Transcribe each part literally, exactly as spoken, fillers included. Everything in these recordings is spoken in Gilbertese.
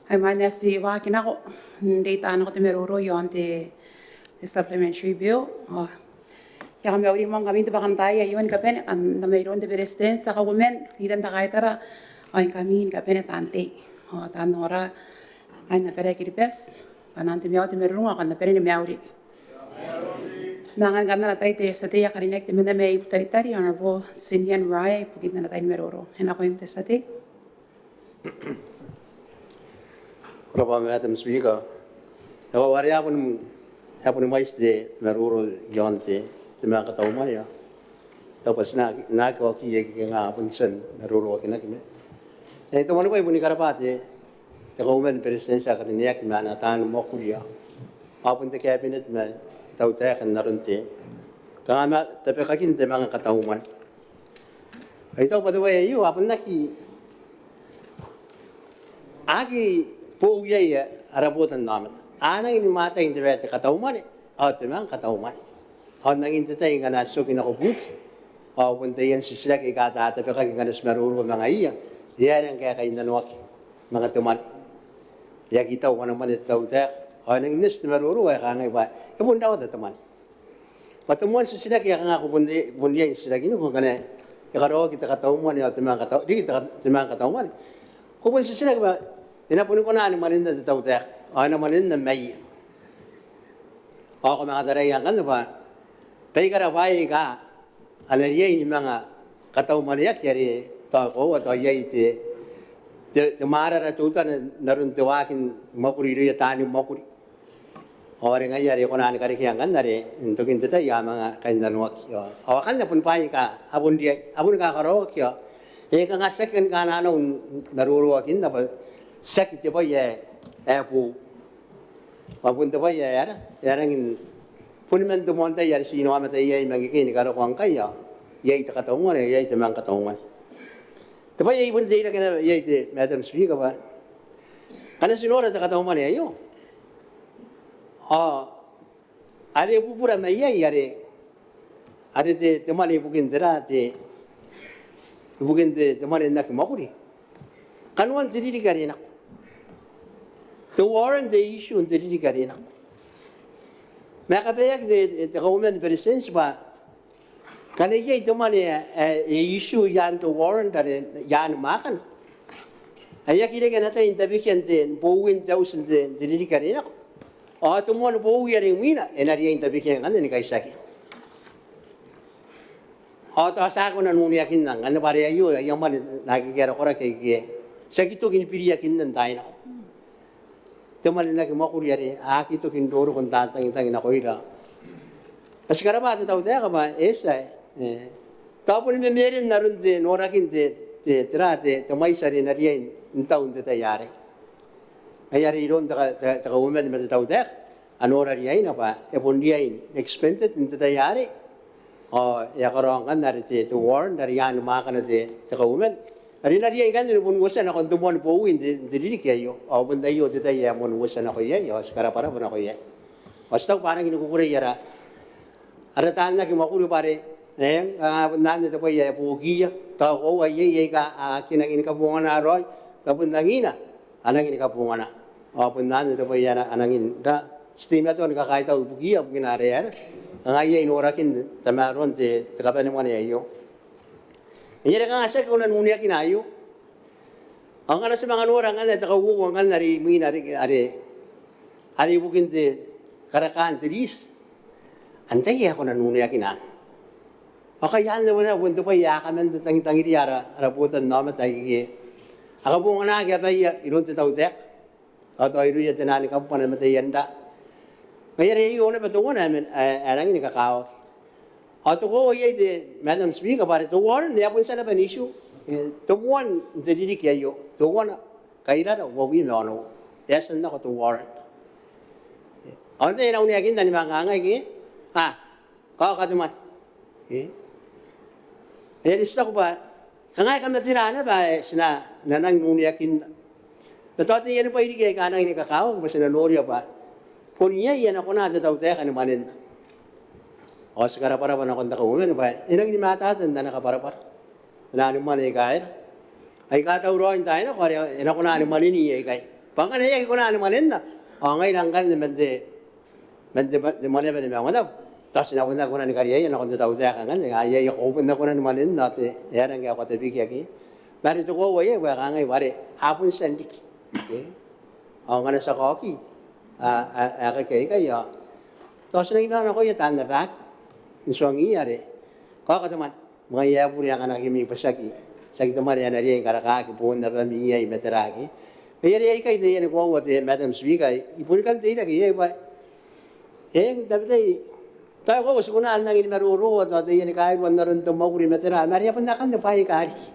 Ai manga ti waaki nako n reita nako te maroro iaon te, te supplementary bill. Ao I a kamauri moa ngkami n te bwakantaai aio ni kabane, kam na mairoun te Beretitenti, te Kauoman, Ritan te Kaitara, ao ngkami ni kabane taan tei ao taan ongora ae Abaiang Kiribati. Kam na nang teimatoa te marurung ao kam na bane ni mauri. N na angan ngkanne ana tai te tia tei ae karineaki temanna mai Butaritari, Honourable Tinian Marae, ibukin ana tai ni maroro. E nakoim te tia tei. Ko rabwa Madam Speaker. Ao are e a boni, e a boni mwaiti te maroro iaon te, te mwane ni katau mwane. Ao bwa ti na aki, na aki oki iai ike nga bon tia n maroroakinaki ma e, te moan bwai bon ni karabwa te, te Kauoman ni Beretitenti ae karineaki ma ana taani mwakuri ao bon te Cabinet ma te tautaeka n aron te kanga ma tabekakin te mwane ni katau mwane. Ai tao bwa te bwai aio a bon aki, aki boou iai ara botannaomata. A nangi ni mwatai n te bwai ae te katau mwane ao te mwane ni katau mwane. Ao n angin te tai ngkana ti oki nako buki ao bon taian titiraki aika a tatabekaki ngkana ti maroro ma ngaiia, e aera ngkai e kainnanoaki manga te mwane. E aki tau ana mwane te tautaeka. Ao e nangi eti te maroro ae kangai bwa e bon rawata te mwane. Bwa te moan titiraki ae kanga ko bon, bon riai n titirakiniko ngkana e karaoaki te katau mwane ao te mwane ni katau, riki te ka, te mwane ni katau mwane, ko bon titiraki bwa e na boni kona ni mwanenna te tautaeka ao e na mwanenna mai ia. Ao ko manga taraia ngkanne bwa baikara bwaai aika a na riai ni manga katau mwaneaki are tao koaua tao iai te, te, te mwarara teutana n aron te waaki ni mwakuri irouia taani mwakuri. Ao are ngaia are e kona ni karekea ngkanne are n tokin te tai a manga kainnanoaki. Ao akanne bon bwaai aika a bon riai, a boni kakaraoaki ao e kanga tiaki kan kananau n maroroakinna bwa tiaki te bwai ae, ae boou. Bwa bon te bwai ae ara, e a rangi n, boni man te moan tai are ti inaomata iai ma ngkekei ni karokoa ngkai ao iai te katau mwane, iai te mwane ni katau mwane. Te bwai ae I bon teirake naba iai te Madam Speaker bwa ngkana ti nora te katau mwane aio ao are bubura mai iai are, are te, te mwane ibukin te ra, te, ibukin te, te mwane n aki mwakuri. Kanoan te ririki are nako. Te warrant e issue n te ririki are nako. Ma e kabaeaki te, te Kauoman ni Beretitenti bwa ngkana iai te mwane ae, ae e issue i aan te warrant are i aan mwaakana, ae e aki reke ana tai n tabekia n te, bowin te auti n te, n te ririki are nako, ao te moan bowi are imwina e na riai n tabekia ngkanne ni kaitiakia. Ao tao ti aki kona n uneakinna ngkanne bwa are aio aia mwane naake ara koraki aike ti aki toki ni biriakinna n taai nako. Te mwane n aki mwakuri are a aki toki n roroko n tatangitang nakoira. Ao ti karabwa te tautaeka bwa e tia, e, tao boni memeeren aron te norakin te, te, te ra, te, te mwaiti are e na riai n tau n te tai arei. Ai are iroun te ka, te, te Kauoman ma te tautaeka a nora riaina bwa e bon riai n expended n te tai arei. Ao e a karaoa ngkanne are te, te warrant are i aan mwaakana te, te Kauoman are e na riai ngkanne ni bon uotia nakon te moan bowi n te, n te ririki aio. Ao bon aio te tai ae moan uotia nako iai, ao ti karabwarabwa nako iai. Ao ti taku bwa a rangi ni kukurei ara, ara taan aki mwakuri bwa are, e, a bon anne te bwai ae buokiia. Tao koaua iai aika a aki nangi ni kabongana raoi, ma bon angina a nangi ni kabongana. Ao bon anne te bwai ae a nangi n ra, ti teimatoa ni kakaitau ibukiia, ibukina are, are kanga iai norakin tamaroan te, te kabanemwane aio. Ngaia are kanga ti aki kona n uneakina aio. Ao ngkana ti manga nora ngkanne te kauoua ngkanne are imwina are, are, are ibukin te karakaan te riti, antai ae e kona n uneakina? Ao kai anne bon, bon te bwai ae a kaman tatangitangiriia ara, ara botannaomata aike a kabonganaki abaia iroun te tautaeka ao tao irouia tenaan kambana ma taian ra. Ngaia are aio naba teuana ae man, ae, ae rangi ni kakawaki. Ao te koaua iai te Madam Speaker bwa are te warrant e a bon tia naba n issue, e, teuana n te ririki aio, teuana, kairara uabwi ma onoua. E a tia n nako te warrant. Ao antai ae na uneakinna ni manga kangai ke, a, kaoka te mwane. E? Ai are ti taku bwa kanga e kamatera naba ae ti na, na nangi n uneakinna. Ma tao taiani bwai riki aika a nangi ni kakawaki bwa ti na noria bwa bon iai ae e na kona te tautaeka ni mwanenna. Ao ti karabwarabwa nakon te Kauoman bwa e nangi ni matata n ana kabwarabwara. Tenaan mwane aika era, aika tauraoi n taai nako are e na kona ni mwanenii aikai. Bwa ngkana e aki kona ni mwanenna ao ngaira ngkanne man te, man te, man te mwaneaba ni maungatabu tao ti na bon aki kona ni kariaia nakon te tautaeka ngkanne, ae iai, ko bon aki kona ni mwanenna ao te, e aera ngke ko a tabekia ke. Ma are te koaua iai bwa e kangai bwa are a bon tia n riki. Ao ngkana ti a kaoki ae kaki aikai ao tao ti na manga nakoia taan abaki n tuangiia are kaoka te mwane. Ngaia ae bure anganaki mai bwa tiaki, tiaki te mwane ae na riai ni karakaaki boon abami iai ma tera ke. Ngaia are aikai taiani koaua te Madam Speaker, I boni kan teirake iai bwa e, tabetai tao e koaua ti kona n nangi ni maroroa tao taiani kairua n aron te mwakuri ma tera, ma are e a bon akanne bwaai aika riki.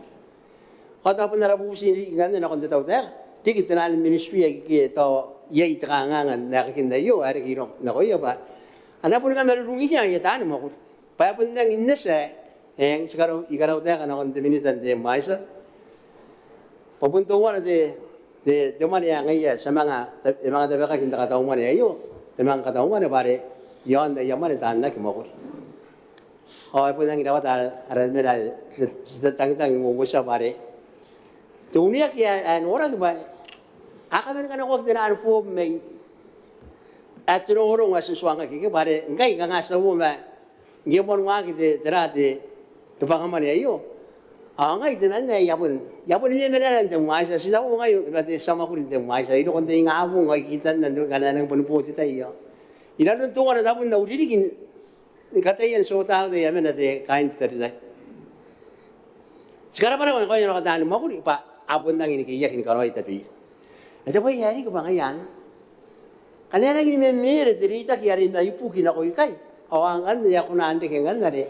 Ao tao bon ara bubuti riki ngkanne nakon te tautaeka, riki taian ministry aike tao iai te kanganga n aekakin aio ae riki iroum nakoia bwa a na boni kamarurungiia aia taani mwakuri. Bwa e bon nangi n eti ae, eng, ti karau, I karau taeka nakon te Minita n te MISE bwa bon teuana te, te, te mwane ae ngaia ti a manga, e manga tabekaki n te katau mwane aio, te manga katau mwane bwa are iaon aia mwane taan aki mwakuri. Ao e bon nangi rawata ara, ara mena, te, te, tangitang n uouotia bwa are te uneaki ae, ae noraki bwa a kaman kanakoaki taian form mai ae te rongorongo ae ti tuangaki ke bwa are ngkai kanga ti taua ma ngke e moan waaki te, tera te, te bwaka mwane aio ao ngai temanna ae I a bon, I a bon memena n te MISE, ti taua ngai ma te tia mwakuri n te MISE, I roko n te ingabong ao I kitanna ngkana e nangi boni bo te tai ao inanon teuana tabun au ririki ni kataia n sort out aia mena te kain Butaritari. Ti karabwarabwa nakoia nako taani mwakuri bwa a bon nangi ni keiaki ni karaoi tabeia. Ma te bwai ae riki bwa ngaia anne, ngkana e nangi ni memere te reitaki are mai buki nako ikai ao ngkanne e a kona n reke ngkanne are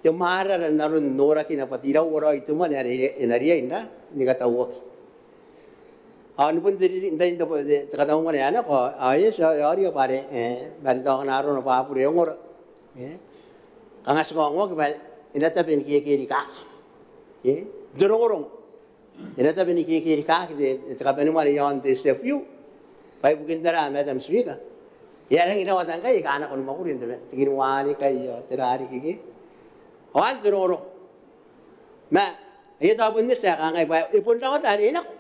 te mwarara n aron norakina bwa te iraua raoi te mwane are e na riai n ra, ni katauaki. Ao ni bon te riri, n tain te, te, te katau mwane ae nako ao e eti ao e aoria bwa are, e, ma are tao ngkana arona bwa a bure ongora, e, kanga ti kaongoaki bwa e na tabe ni kekerikaki, e, n te rongorongo. E na tabe ni kekerikaki te, te kabanemwane iaon te SFU bwa ibukin tera, Madam Speaker? E a rangi n rawata ngkai aika a nako ni mwakuri n te, te kiniware kai ao tera riki ke. Ao n te rongorongo ma aia tao bon eti ae kangai bwa e bon rawata are e nako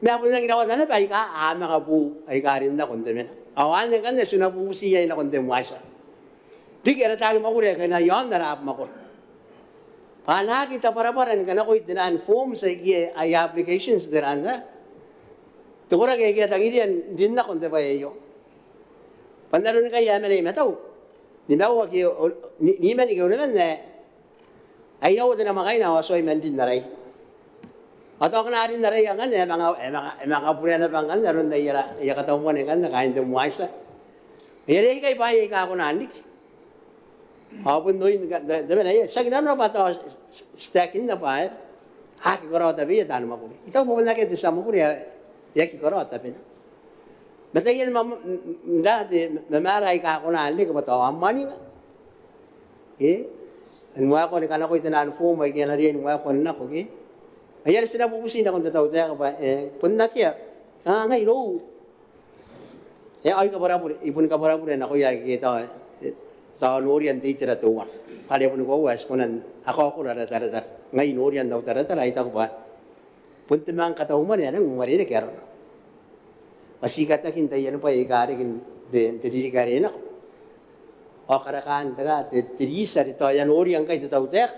ma e bon rangi n rawata naba aika a manga boou aika a rin nako n te mena. Ao anne ngkanne ti na bubuti iai nakon te MISE, riki ara taani mwakuri aika a na iaon ara abamwakoro bwa a na aki tabwarabwara ni kanakoi taian forms aike aia applications, taian, te koraki aike a tangiria n rin nako n te bwai aio. Bwa n aron ngkai ae mena i matau, nimaua ke, ni, niman ke oniman ae ai iraua te namwakaina ao a tuai man rin araia. Ao tao ngkana a rin araia ngkanne e a manga, e a manga, e a manga bure naba ngkanne aron aia, aia katau mwane ngkanne kaain te MISE. Ngaia are aikai bwaai aika a kona n riki. Ao bon oin te, te mena ae tiaki nanona bwa tao ti, ti taekinna bwa e aki karaoa tabeia taani mwakuri. I taku bwa bon akea te tia mwakuri ae e aki karaoa tabena. Ma taian ma, ma, ma, te, ma, mamaara aika a kona n reke bwa tao a mwaninga, e, ni waekoa ni kanakoi taian form aike a na riai ni waekoa n nako ke. Ngaia are ti na bubuti nakon te tautaeka bwa e bon akea, kanga ngai irou e, ao I kabwarabure, I boni kabwarabure nakoia aike tao, e, tao noria n te itera teuana bwa are e boni koaua ae ti kona n akaokoro ara taratara. Ngai norian au taratara I taku bwa bon te manga katau mwane ae nang uarereke arona bwa ti katakin taian bwai aika reke n te, n te ririki are nako. Ao karakaan tera, te, te riiti are tao e a noria ngkai te tautaeka,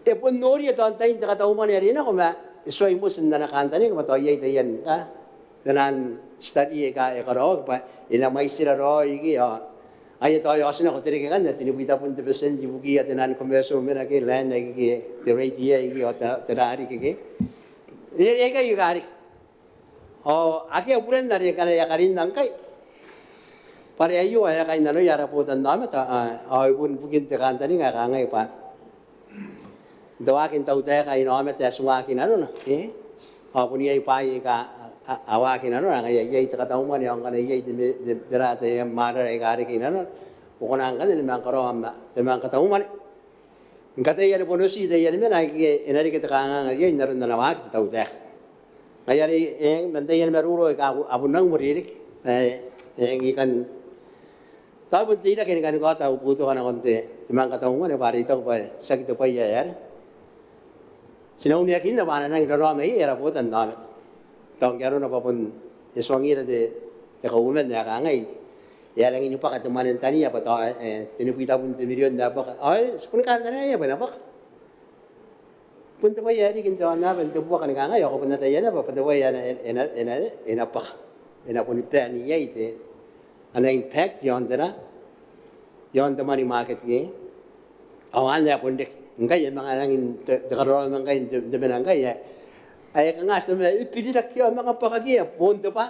e bon noria tao n tain te katau mwane are nako ma e tuai moti n ana kantaninga bwa tao iai taian, a, taian study aika e karaoaki bwa e na mwaitira raoi ke, ao aia tao e a oti nako te reke ngkanne ae tenibwi tabun te betienti ibukiia taian commercial mena ke, land aike ke, te rate aike, ao tera, tera riki ke. Ngaia are aikai aika riki. Ao akea buren are ngkana e a karinna ngkai bwa are aio ae e a kainnanoia ara botannaomata, a, ao e bon bukin te kantaninga ae kangai bwa n te waaki n tautaeka ae inaomata ae ti waaki inanona, e, ao bon iai bwaai aika a, a, a waaki inanona, ngaia iai te katau mwane ao ngkana iai te me, te, tera, te mwarara aika reke inanona, ko kona ngkanne ni manga karaoa ma te manga katau mwane. Ni kataia ni bonoti taian mena aike e na reke te kanganga iai n aron ana waaki te tautaeka. Ngaia are, e, man taian maroro aika a bon nang uarereke, e, e, I kan tao bon teirake ni kani kaota au boutoka nakon te, te manga katau mwane bwa are I taku bwa tiaki te bwai ae are ti na uneakinna bwa a na nangi raraoma iai ara botannaomata. Tao ngke arona bwa bon e tuangira te, te Kauoman ae kangai e a rangi ni bwaka te mwane n tania bwa tao, e, tenibwi tabun te mirion ae bwaka. Ao ti bon kantaningaia bwa e na bwaka. Bon te bwai ae riki n te aonnaba n te buaka ni kangai ao ko bon ataia naba bwa te bwai ae e na, e na, e na, e na bwaka. E na boni bae n iai te, ana impact iaon tera, iaon te money market ngke. Ao anne ae bon reke ngkai e manga rangi n te, te karoro ma ngkai n te, te mena ngkai ae, ae kanga ti mena e birirake ao manga bwakaki ae bon te bwa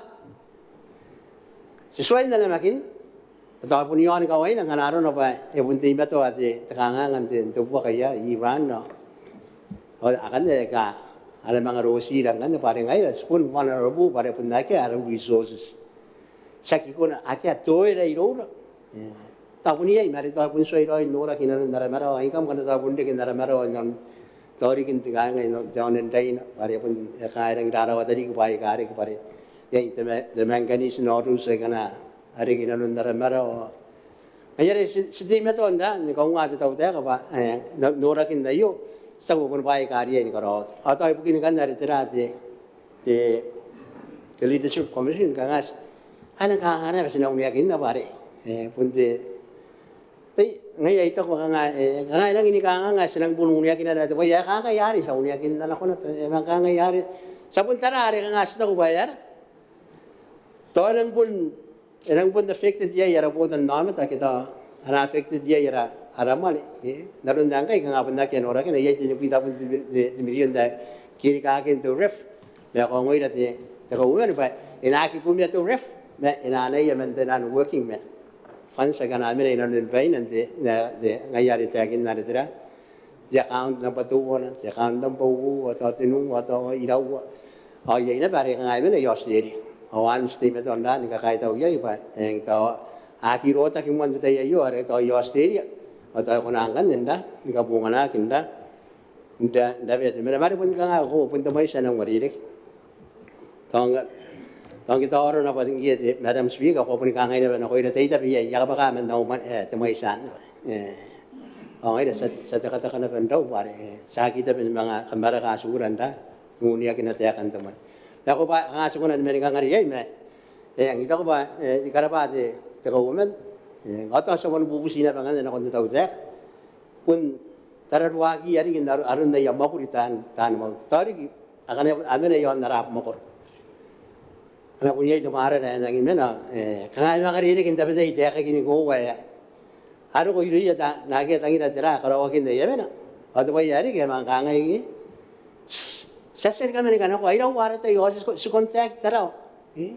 ti tuai n namakinna. Tao bon iaon kawaina ngkana arona bwa e bon teimatoa te, te kanganga n te, te buaka ia Iran ao, ao akanne aika a na manga rotira ngkanne bwa are ngaira ti bon vulnerable bwa are bon akea ara resources. Ti aki kona, akea toera iroura. E, tao bon iai ma are tao bon tuai raoi n noraki inanon ara marawa, ai kam ngkana tao bon reke n ara marawa inanon tao riki n te kangai, inanon te aono n Raina bwa are bon e kairang rarawa tariki bwa aika reke bwa are iai te ma, te manganese nodules aikana a reke inanon ara marawa. Ngaia are ti, ti teimatoa n ra ni kaunga te tautaeka bwa, e, n, norakin aio ti taku bwa bon bwaai aika riai ni karaoaki. Ao tao ibukin ngkanne are tera te, te, te Leadership Commission kanga ti, a na kanga naba ti na uneakinna bwa are, e, bon te, te, ngaia I taku bwa kanga, e, kanga e rangi ni kanganga ti nang bon uneakinna naba te bwai ae kangai are ti a uneakinna nako naba, e, ma kangai are ti a bon tara are kanga ti taku bwa e aera. Tao e nang bon, e nang bon affected iai ara botannaomata ake tao a na affected iai ara, ara mwane, e. N aron ae ngkai kanga bon akea norakina, iai tenibwi tabun te, te, te mirion ae kerikaaki n te RERF. Ma e kaongoira te, te Kauoman bwa e na aki kumea te RERF ma e na anaia man te non-working ma funds aika a na mena inanon baina n te, n te, ngaia are taekinna are tera, te account namba teuana, te account namba uoua, tao tenua, tao iraua. Ao iai naba are kanga e mena i Australia. Ao anne ti teimatoa n ra ni kakaitau iai bwa, e, tao a aki rotaki moa n te tai aio are tao i Australia. Ao tao e kona ngkanne n ra ni kabonganaki n ra, n ra, n ra bwa te mena ma are bon kanga ko bon te mwaiti ae nang uarereke. Tao ngke, tao ngke tao arona bwa ngke te Madam Speaker ko boni kangai naba nakoira, tai tabe iai, I a kabwaka man au mwane, e, te mwaiti anne. E, ao ngaira ti a, ti a tekateka naba n rau bwa are, e, ti aki tabe ni manga kamaraka tiukura n ra, n uneakina taekan te mwane. Ma ko bwa kanga ti kona ni manikangare iai ma, e, I taku bwa, e, I karabwa te, te Kauoman, e, ao tao ti a boni bubuti naba ngkanne nakon te tautaeka. Bon tararuakiia riki n aro, aron aia mwakuri taan, taan mwakuri. Tao riki akana a mena iaon ara abamwakoro. A na bon iai te mwarara ae nangi mena, e, kanga e manga rereke n tabetai taekakini koaua ae a roko irouia taan, naake a tangira tera karaoakin aia mena. Ao te bwai ae reke e manga kangai, ti a tia ni kamanika nako, ai iraua ara tai ao ti, ti contact tara. E?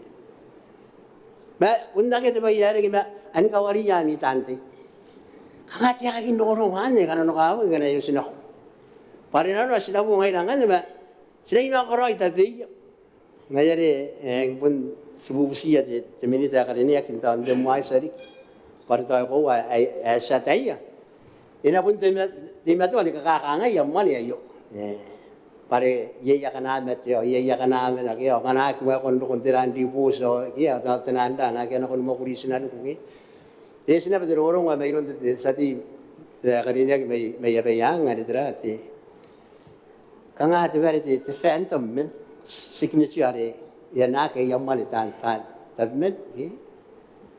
Ma bon akea te bwai ae reke ma a ni kawariia ami taan tei. Kanga taekakin rongorongo anne ae kananokawaki ngkana e oti nako. Bwa are nanona ti tabu ngaira ngkanne ma ti na manga karaoi tabeia. Ngaia are, e, bon ti bubutiia te, te Minita ae karineaki n tao n te mwaiti riki. Bwa are tao e koaua ae, ae ti ataia e na bon teima, teimatoa ni kakakangai am mwane aio. E, bwa are iai akana a mate ao iai akana a mwanakea ao ngkana a aki waekoa n roko n tera n ribooti ao ke a tao te naan ra naake a nako ni mwakuri i tinaniku ke. E eti naba te rongorongo ae mairoun te, te tia tei ae karineaki mai, mai Abaiang are tera te, kanga te bwai are te, te phantom, e, signature are e anaaki aia mwane taan, taan tabeman, e.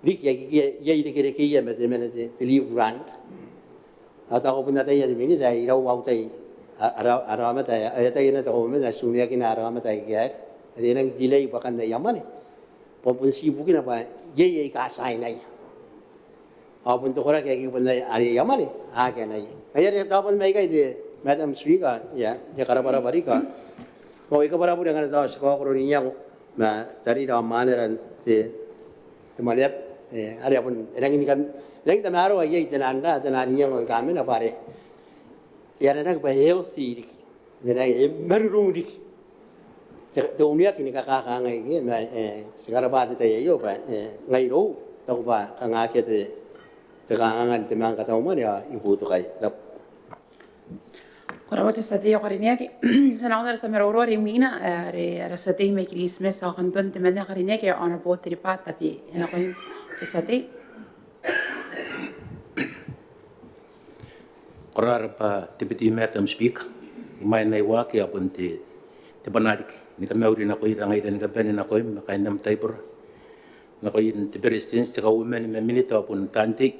Riki aike iai irekerekeia ma te mwane te, te leave grant. Ao tao ko bon ataia te Minita ae iraua au tai, a, ara, ara aomata ae, ae ataia naba te Kauoman ae ti uneakina ara aomata aike aei. Are e nang delay bwakan aia mwane. Bwa bon ti ibukina bwa iai aika a tiainaia. Ao bon te koraki aike bon aia, are aia mwane a aki anaia. Ngaia are tao bon mai ikai te Madam Speaker, I a, I a karabwarabwa riki. Ao I kabwarabure ngkana tao ti kaokoro n iango ma tarira ao mwanera n te, te mwaneaba. E, are a bon, e rangi ni kam, e rangi n tamaroa iai te naan ra, te naan iango aika mena bwa are e aranaki bwa e healthy riki. Mena e marurung riki te, te uneaki ni kakakangai ke, ma, e, ti karabwa te tai aio bwa, e, ngai irou I taku bwa kanga akea te, te kanganga n te manga katau mwane ao I boutokaia. Rab. Ko rabwa te tia tei ae karineaki. Ti na nako n ara tia maroro are imwina, e, are ara tia tei mai Kiritimati ao Kanton te mwaane ae karineaki, Honourable Teriba Tabe. E nakoim te tia tei. Ko rabwa Deputy Madam Speaker. Imwain ae I waaki ao bon te, te bwanaa riki ni kamauri nakoira ngaira ni kabane nakoim ma kaain am taibora, nakoim te Beretitenti, te Kauoman ma Minita ao bon taan tei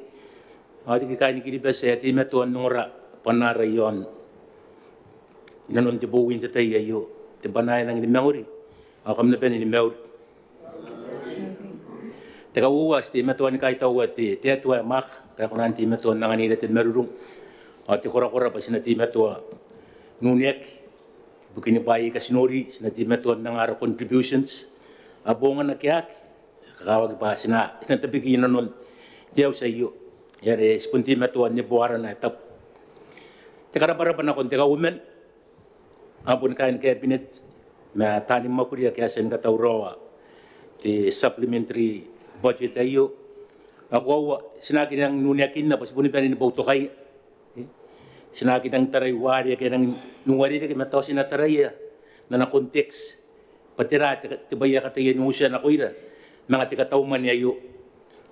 ao riki kaain Kiribati ae teimatoa n ongora bwanaara iaon inanon te bowi n te tai aio. Te bwana ae nangi ni mangori ao kam na bane ni mauri. Te kauoua ti teimatoa ni kaitaua te Atua ae mwaaka ngkai e kona n teimatoa n anganira te marurung ao te korakora bwa ti na teimatoa n uneaki ibukini bwaai aika ti nori, ti na teimatoa n anga ara contributions. A bongana ke aki, e kakawaki bwa ti na tabeki inanon te auti aio are ti bon teimatoa n neboa arana ae tabu. Te karabwarabwa nakon te Kauoman ao bon kaain Cabinet ma taani mwakuri ake a tia ni katauraoa te supplementary budget aio. Ao koaua ti na aki nangi n uneakinna bwa ti boni bane ni boutokaia. Ti na aki nangi tarai uaare ake a nangi n uarereke ma tao ti na taraia n ana context bwa tera te bwai ae kataia n uotia nakoira manga te katau mwane aio.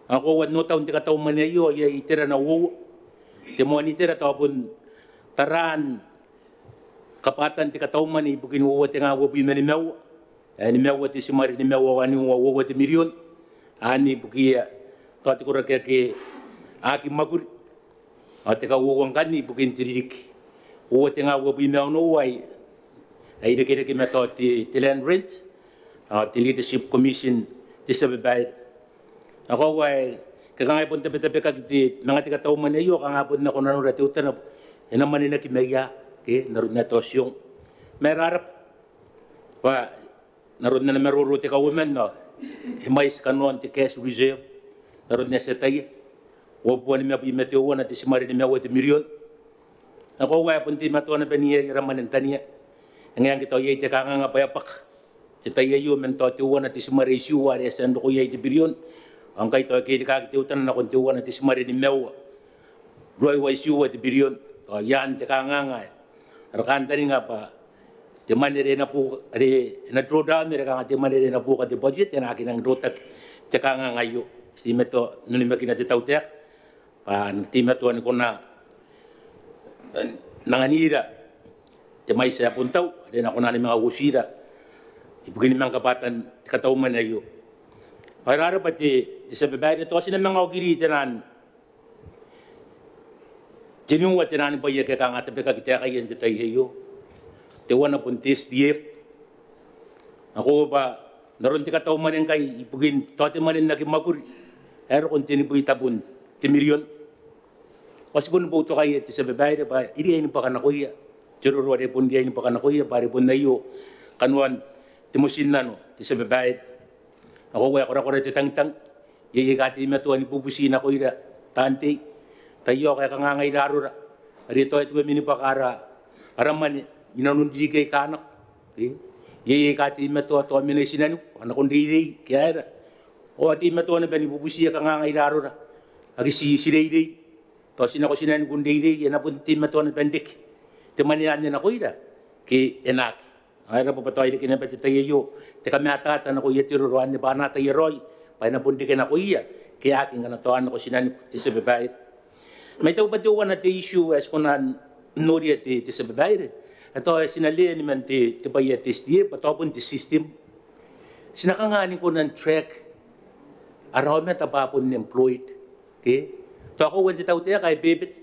Ao koaua n otaun te katau mwane aio ao iai itera uoua. Te moan itera tao bon taraan kabwatan te katau mwane ibukin uoua te nga uabwi ma nimaua ae nimaua te timare nimaua waniua uoua te mirion. Anne ibukiia tao te koraki ake a aki mwakuri. Ao te kauoua ngkanne ibukin te ririki uoua te nga uabwi ma onoua ae irekereke ma tao te land rent ao te Leadership Commission, te tia babaire. Ao koaua ae kanga e bon tabetabekaki te manga te katau mwane aio ao kanga bon nako nanora teutana e na mwanenaki mai ia ke n aron ae tao ti ongo. Ma e rarabwa bwa n aron ana maroro te Kauoman ao e mwaiti kanoan te cash reserve n aron ae ti ataia, uabubua nimabwi ma teuana te timare nimaua te mirion. Ao koaua ae bon teimatoa naba n iai ara mwane n tania. E ngae ngke tao iai te kanganga bwa e bwaka te tai aio man tao teuana te timare itiua are e a tia n roko iai te birion. Ao ngkai tao e kerikaaki teutana nakon teuana te timare nimaua ruaiwa itiua te birion. Tao iaan te kanganga ae ara kantaninga bwa te mwane are e na buoka, are e na draw down, are kanga te mwane are e na buoka te budget, e na aki nangi rotaki te kanganga aio. Ti teimatoa n onimakina te tautaeka bwa e na teimatoa ni kona n anganira te mwaiti ae bon tau are e na kona ni manga uotira ibukini manga kabwatan te katau mwane aio. Ao e rarabwa te tia babaire, tao ti na manga okiri tenaan teniua tenaan bwai ake kanga a tabekaki taekaia n te tai aio. Teuana bon te S D F. Ao koaua bwa n aron te katau mwane ngkai ibukin tao te mwane n aki mwakuri ae roko n tenibwi tabun te mirion. Ao ti boni boutokaia te tia babaire bwa e riai ni bwaka nakoia te roro are bon riai ni bwaka nakoia bwa are bon aio kanoan te motinnano te tia babaire. Ao koaua e korakora te tangitang, iai aika teimatoa ni bubuti nakoira taan tei. Taiaoka e kanga ngaira arora are tao e tuai mani bwaka ara mwane inanon ririki aika nako. Iai aika teimatoa tao mena i tinaniku ao nako n reirei ke aera. Ao a teimatoa naba ni bubuti e kanga ngaira arora ake ti reirei. Tao ti nako tinaniku n reirei, e na bon teimatoa naba n reke te mwane anne nakoira ke e na aki. Ao e raba bwa tao e reke naba te tai aio te kamatata nakoia te roro anne bwa a na ataia raoi bwa e na bon reke nakoia ke e aki ngkana tao a nako tinaniku te tia babaire. Ma I taku bwa teuana te issue ae ti kona n noria te tia babaire ae tao ti na learn man te bwai ae te S D F bwa tao bon te system. Ti na kanga ni kona n track ara aomata bwa bon employed ke? Tao koaua n te tautaeka e bebete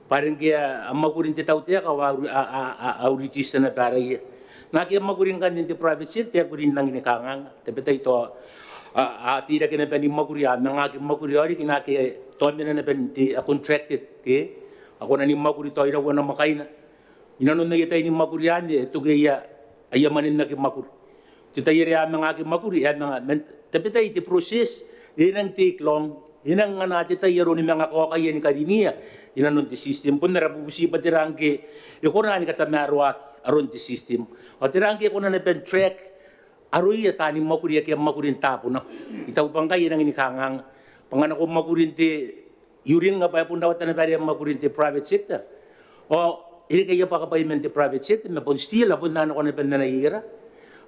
bwa are ngke a mwakuri n te tautaeka ao a register naba araia. Naake a mwakuri ngkanne n te private sector e a kuri n nangi ni kanganga. Tabetai tao a teirake naba ni mwakuri, a manga aki mwakuri ao riki naake tao a mena naba n te, a contracted ke, a kona ni mwakuri tao iraua namwakaina. Inanon aia tai ni mwakuri anne e toki aia mwane n aki mwakuri. Te tai are a manga aki mwakuri e a manga, man tabetai te process e nang take long, e nang anaa te tai aroni manga kaokaia ni kariniia inanon te system. Bon ara bubuti bwa tera ngke e kona ni katamaroaki aron te system ao tera ngke e kona naba n track aroia taani mwakuri ake a mwakuri n taabo nako. I taku bwa ngkai e nangi ni kanganga bwa ngkana ko mwakuri n te I uringnga bwa e bon rawata naba are a mwakuri n te private sector ao e reke aia bwakabwai man te private sector ma bon still a bon a nako naba n anai aia,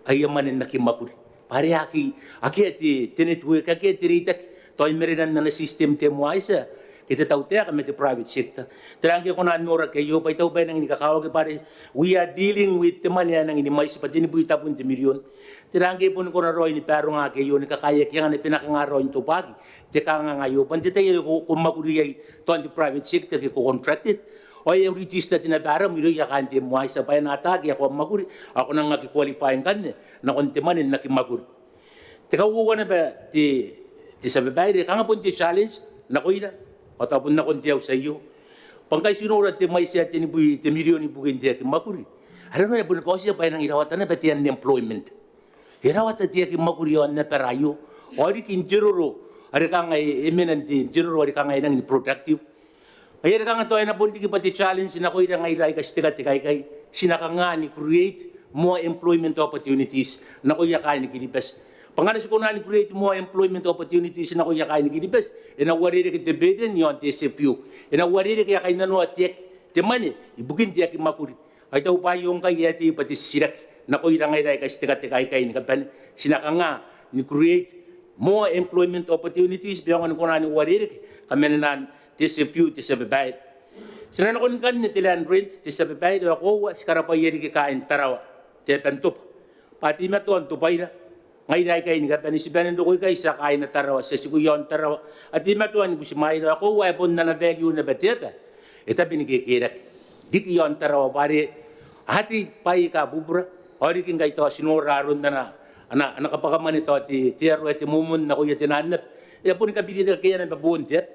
aia mwane n aki mwakuri bwa are aki, akea te, te network, akea te reitaki. Tao i marenan ana system te MWYSSA e te tautaeka ma te private sector. Tera ngke e kona n noraki aio bwa I taku bwa e nangi ni kakawaki bwa are we are dealing with te mwane ae nangi ni mwaiti bwa tenibwi tabun te mirion. Tera ngke e boni kona raoi ni barongaaki aio ni kakaeaki angana bwa e na kanga raoi n tobwaaki te kanganga aio bwa n te tai are ko, ko mwakuri iai tao n te private sector ke ko contracted ao e a register naba aram irouia kaain te MWYSSA bwa e na ataaki ae ko a mwakuri ao ko nang aki qualify ngkanne nakon te mwane n aki mwakuri. Te kauoua naba te, te tia babaire, kanga bon te challenge nakoira ao tao bon nakon te auti aio bwa ngkai ti nora te mwaiti ae tenibwi te mirion ibukin te aki mwakuri are nanona e boni kaotia bwa e nangi rawata naba te unemployment. E rawata te aki mwakuri iaon abara aio ao riki n te roro are kanga e, e mena n te, te roro are kanga e nangi ni productive. Ngaia are kanga tao e na bon riki bwa te challenge nakoira ngaira aika ti tekateka aikai, ti na kanga ni create more employment opportunities nakoia kaain Kiribati. Bwa ngkana ti kona ni create more employment opportunities nakoia kaain Kiribati, e na uarereke te burden iaon te SFU, e na uarereke aia kainnanoa te aki, te mwane ibukin te aki mwakuri. Ao I taku bwa aio ngkai ae tei bwa te titiraki nakoira ngaira aika ti tekateka aikai ni kabane, ti na kanga ni create more employment opportunities bwa e aonga ni kona ni uarereke kamanenan te SFU, te tia babaire. Ti na nakon ngkanne te land rent, te tia babaire, ao koaua ti karabwaia riki kaain Tarawa, te aba n tobwa, bwa a teimatoa n tobwaira ngaira aikai ni kabane. Ti bane n roko ikai, ti a kaaina Tarawa, ti a tiku iaon Tarawa, a teimatoa ni butimwaeira. Ao koaua ae bon ana value naba te aba e tabe ni kekerake riki iaon Tarawa bwa are a tei bwaai aika bubura. Ao riki ngkai tao ti nora aron ana, ana, ana kabwakamwane tao te, te aro ae te momon nakoia tenan aba, e a boni kabirirakeia naba boon te aba.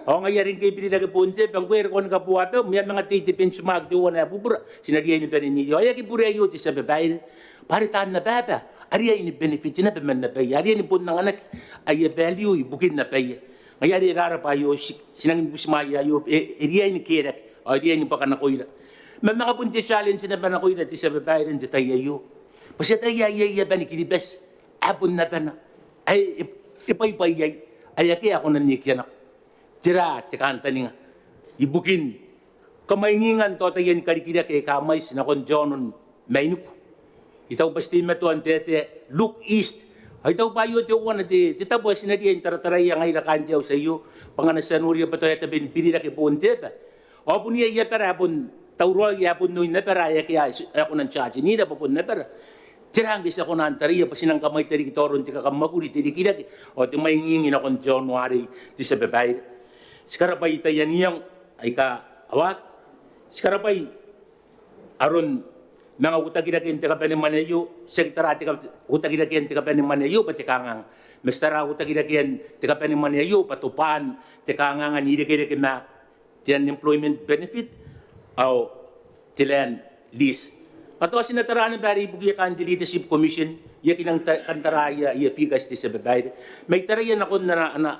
Ao ngaia are ngke e birirake boon te aba, ngkoe are ko a ni kaboa abam, e a manga tei te benchmark teuana ae bubura, ti na riai ni bane n iai. Ao e aki bure aio, te tia babaire, bwa are taan abaaba a riai ni benefit naba man abaia, a riai ni bon anganaki aia value ibukin abaia. Ngaia are e rarabwa aio, ti, ti nangi ni butimwaea aio, e, e riai ni kerake ao e riai ni bwaka nakoira. Ma manga bon te challenge naba nakoira, te tia babaire, n te tai aio bwa ti ataia aia, aia aba ni Kiribati ae bon abana ae e, e bwaibwai iai, ae akea ae kona n ekea nako. Tera te kantaninga ibukin kamwaingingan tao taiani karikirake aika a mwaiti nakon te aono ni mainiku? I taku bwa ti teimatoa n taetae, look east. Ao I taku bwa aio teuana te, te tabo ae ti na riai n tarataraia ngaira kaain te auti aio, bwa ngkana ti a noria bwa tao e a tabe ni birirake boon te aba ao bon iai abara ae bon tauraoi, ae bon oin abara ae akea ae kona n charge-nira bwa bon abara. Tera ngke ti a kona n taraia bwa ti nang kamwaita riki tao aron te kakammwakuri, te rikirake ao te mwaingingi nakon te aono arei, te tia babaire? Ti karabwai taian iango aika a waaki. Ti karabwai aron manga uotakirakean te kabanemwane aio, ti aki tara te ka-, uotakirakean te kabanemwane aio bwa te kanganga, ma ti tara uotakirakean te kabanemwane aio bwa tobwaan te kanganga n irekereke ma te unemployment benefit ao te land lease. Ao tao ti na tara naba are ibukia kaain te Leadership Commission, I aki nang ta-, kan tara aia, aia figures, te tia babaire, ma I taraia nakon ana, ana,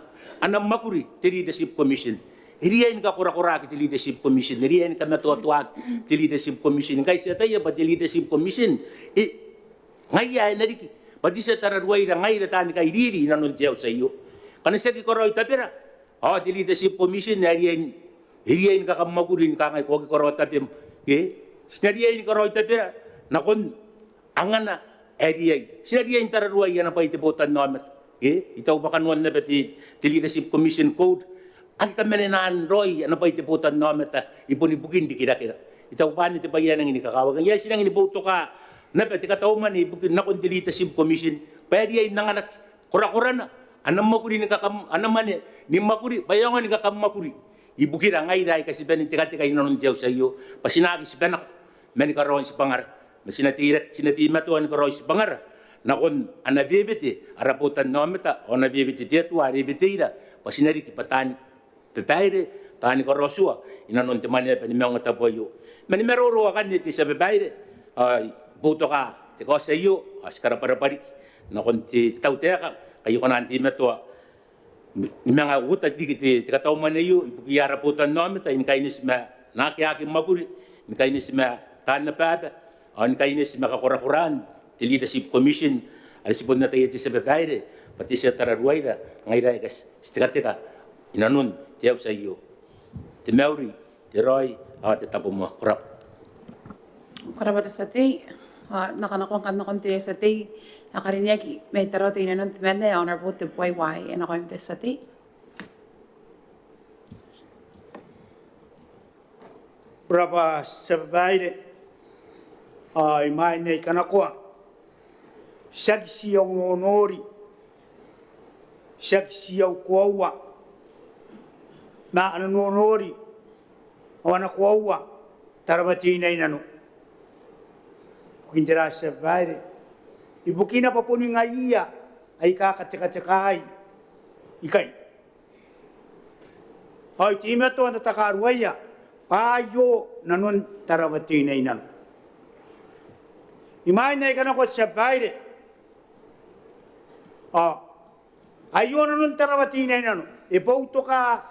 ana mwakuri te Leadership Commission. E riai ni kakorakoraaki te Leadership Commission, e riai ni kamatoatoaaki te Leadership Commission. Ngkai ti ataia bwa te Leadership Commission e, ngaia ae na riki bwa te tia tararuaira ngaira taani kairiri inanon te auti aio. Ngkana ti aki karaoi tabera ao te Leadership Commission e riai, e riai ni kakammwakuri ni kangai ko aki karaoa tabem, ke? Ti na riai ni karaoi tabera nakon angana ae riai. Ti na riai n tararuai ana bwai te botannaomata, ke? I taku bwa kanoan naba te, te Leadership Commission Code, aki kamanenan raoi ana bwai te botannaomata i bon ibukin rikirakera. I taku bwa anne te bwai ae nangi ni kakawaki. Ngaia ae ti nangi ni boutoka naba te kataumwane ibukin nakon te Leadership Commission bwa e riai n anganaki korakorana ana mwakuri ni kakam-, ana mwane ni mwakuri bwa e aonga ni kakammwakuri ibukira ngaira aika ti bane n tekateka inanon te auti aio, bwa ti na aki tibanako mani karaoan tibwangara, ma ti na teira-, ti na teimatoa ni karaoi tibwangara nakon ana wewete ara botannaomata ao ana wewete te Atua are e weteira bwa ti na riki bwa taani babaire, taani karaotua inanon te Mwaneaba ni Maungatabu aio. Ma ni maroro akanne te tia babaire, ao I boutoka te kaoti aio ao ti karabwarabwa riki nakon te, te tautaeka ngkai e kona n teimatoa ni manga uota riki te, te kataumwane aio ibukiia ara botannaomata, ni kaineti ma naake a aki mwakuri, ni kaineti ma taan abaaba, ao ni kaineti ma kakorakoraan te Leadership Commission are ti bon ataia, te tia babaire, bwa te tia tararuaira ngaira aika ti tekateka inanon te auti aio. Te mauri, te raoi ao te tabomoa. Ko rabwa. Ko rabwa te tia tei. Ao N na kanakoa ngkanne nakon te tia tei ae karineaki mai Tarawa Teinainano temanna, Honourable Tebuai Uaai, e nakoim te tia tei. Ko rabwa tia babaire. Ao imwain ae I kanakoa, tiaki ti au nonori, tiaki ti au koaua, ma ana nonori ao ana koaua Tarawa Teinainano. Ibukin tera tia babaire? Ibukina bwa boni ngaiia aika katekatekaai ikai. Ao I teimatoa n tatakaruaia bwa aio nanon Tarawa Teinainano. Imwain ae I kanakoa tia babaire, ao aio nanon Tarawa Teinainano, e boutoka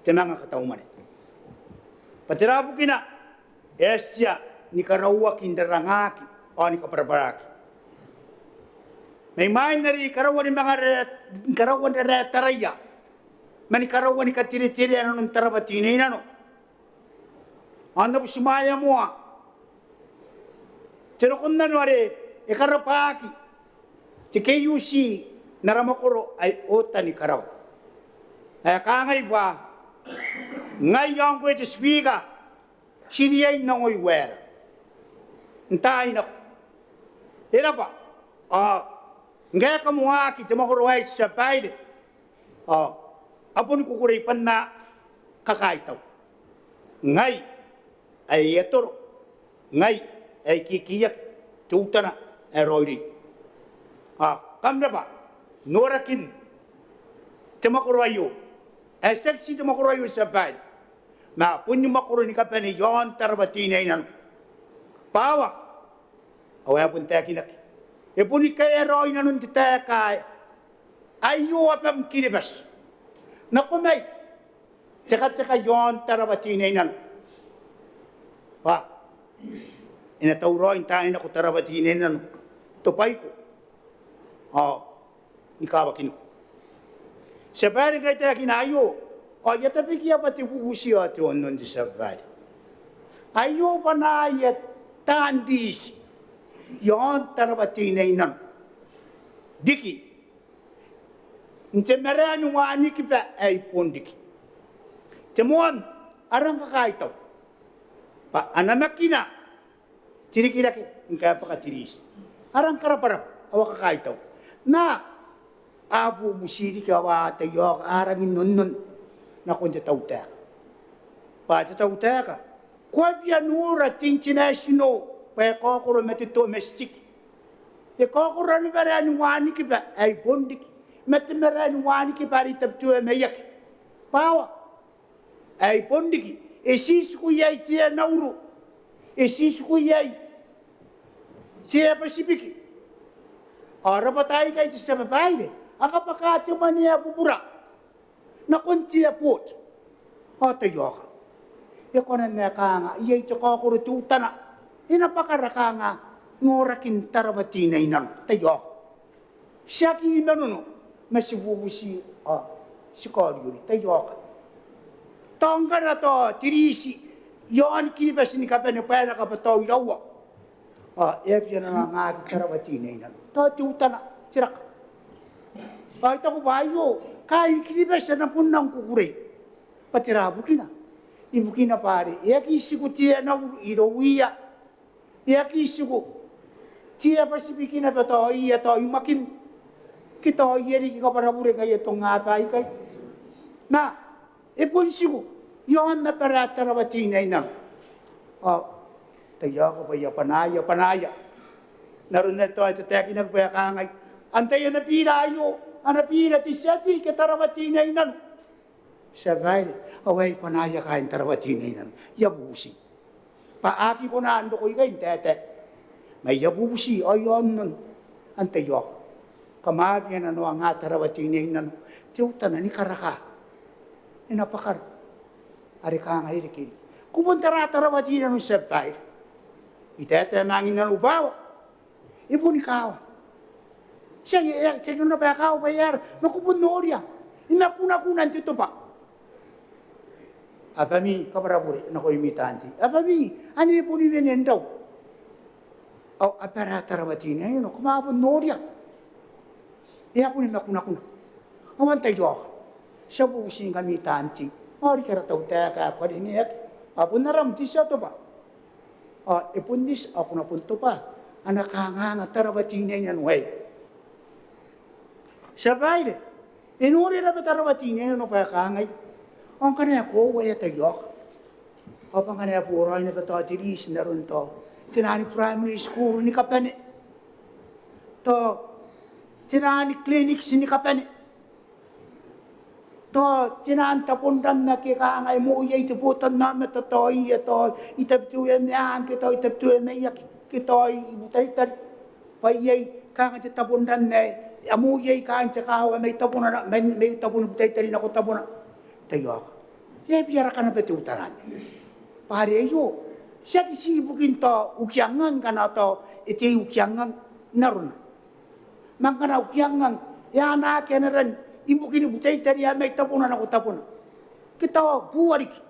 te manga katau mwane. Bwa tera bukina? E a tia ni karauaki n rarangaki ao ni kabwarabwaraki. Ma imwain are I karaua ni manga ra-, ni karaua n raraetaraia ma ni karaua ni katereterea nanon Tarawa Teinainano, ao N na butimwaea moa te rokon nano are e karabwaaki te KUC n ara mwakoro ae Oota ni Karawa, ae kangai bwa ngai ao ngkoe te Speaker, ti riai n angoi waera n taai nako. E rabwa. Ao ngkae kam waaki te mwakoro aei tia babaire, ao a boni kukurei bwa N na kakaitau. Ngai ae I atoro, ngai ae I kekeiaki, teutana ae raoiroi. Ao kam rabwa n norakin te mwakoro aio, ae tiaki ti te mwakoro aio tia babaire, ma bon mwakoro ni kabane iaon Tarawa Teinainano. Bwa ao ae bon taekinaki, e boni kaea raoi nanon te taeka ae aio abam Kiribati. Nako mai tekateka iaon Tarawa Teinainano, bwa e na tauraoi n taai nako Tarawa Teinainano n tobwaiko ao ni kawakiniko. Tia babaire, ngkai I taekina aio, ao I a tabekia bwa te bubuti ao te onnon te tia babaire. Aio bwanaaia taan riiti iaon Tarawa Teinainano riki n te marae ni wanikiba ae i Bonriki. Te moan ara kakaitau bwa a namakina te rikirake ngkai a bwaka te riiti. Ara karabwarabwa ao a kakaitau. Ma a bubuti riki ao a taiaoka, a rangi n onnon nakon te tautaeka. Bwa te tautaeka, ko a bia nora te international bwa e kaokoro ma te domestic. E kaokoro ana marae ni wanikiba ae i Bonriki ma te marae ni wanikiba are i Tabiteuea Maiaki. Bwa ae i Bonriki e titiku iai te Air Nauru, e titiku iai te Air Pacific. Ao rabwata aikai te tia babaire, a kabwaka te mwane ae bubura nakon te airport. Ao taiaoka, e kona n ae kanga iai te kaokoro teutana, e na bwakara kanga norakin Tarawa Teinainano. Taiaoka, tiaki i manono ma ti bubuti ao ti kaoriori. Taiaoka, tao ngkana tao te riiti iaon Kiribati ni kabane bwa e na kaba tao iraua, ao e a bia nanonaki Tarawa Teinainano. Tao teutana te raka. Ao I taku bwa aio kaain Kiribati a na bon rang kukurei. Bwa tera bukina? Ibukina bwa are e aki tiku te Air Nauru irouia, e aki tiku te Air Pacific naba tao iia tao i Makin ke tao iia riki Kabwarabure ngkai e tong aba aikai. Ma e bon tiku iaon abara Tarawa Teinainano. Ao taiaoka bwa I a bwanaaia, bwanaaia n aron ae tao e tataekinaki bwa e kangai, antai ana bira aio? Ana bira te tia tei ke Tarawa Teinainano? Tia babaire, ao aei bwanaaia kaain Tarawa Teinainano. I a bubuti bwa a aki kona n roko ikai n taetae. Ma I a bubuti ao I a onnon. Antai ao kam a bia nanoanga Tarawa Teinainano teutana ni karaka? E na bwakara are kanga e reke. Ko bon tara Tarawa Teinainano, tia babaire. I taetae ma angin nanou bwa e boni kawa. Tiaki, e, tiaki nanona bwa e kawa bwa e aera, ma ko bon noria. E makunakuna n te toba. Abami Kabwarabure nakoimi taan tei, abami ane boni wene n rau. Ao abara Tarawa Teinainano, kam a bon noria. E a boni makunakuna. Ao antai ao ti a bubutingkami taan tei. Ao riki ara tautaeka ae karineaki, Ao bon aram te tia tobwa. Ao e bon eti ao ko na bon tobwa ana kanganga Tarawa Teinainano aei. Tia Babaire, e nori naba Tarawa Teinainano bwa e kangai, ao ngkana e koaua e a taiaoka, ao bwa ngkana e boraoi naba tao te riti n aron tao tenaan primary school ni kabane, tao tenaan clinics ni kabane, tao tenaan tabon ran ake kanga e moi iai te botannaomata, tao iai tao i Tabiteuea Meang ke tao i Tabiteuea Maiaki ke tao i Butaritari, bwa iai kanga te tabon ran ae a moi iai kaain te kaawa mai tabona, mai, mai tabon Butaritari nako tabona. Taiaoka. E a bia raka naba teutana anne. Bwa are aio tiaki ti ibukin tao ukiangang ngkana tao e tei ukiangang n arona. Ma ngkana ukiangang e anaaki ana ran ibukin Butaritari ae mai tabona nako tabona, ke tao bua riki,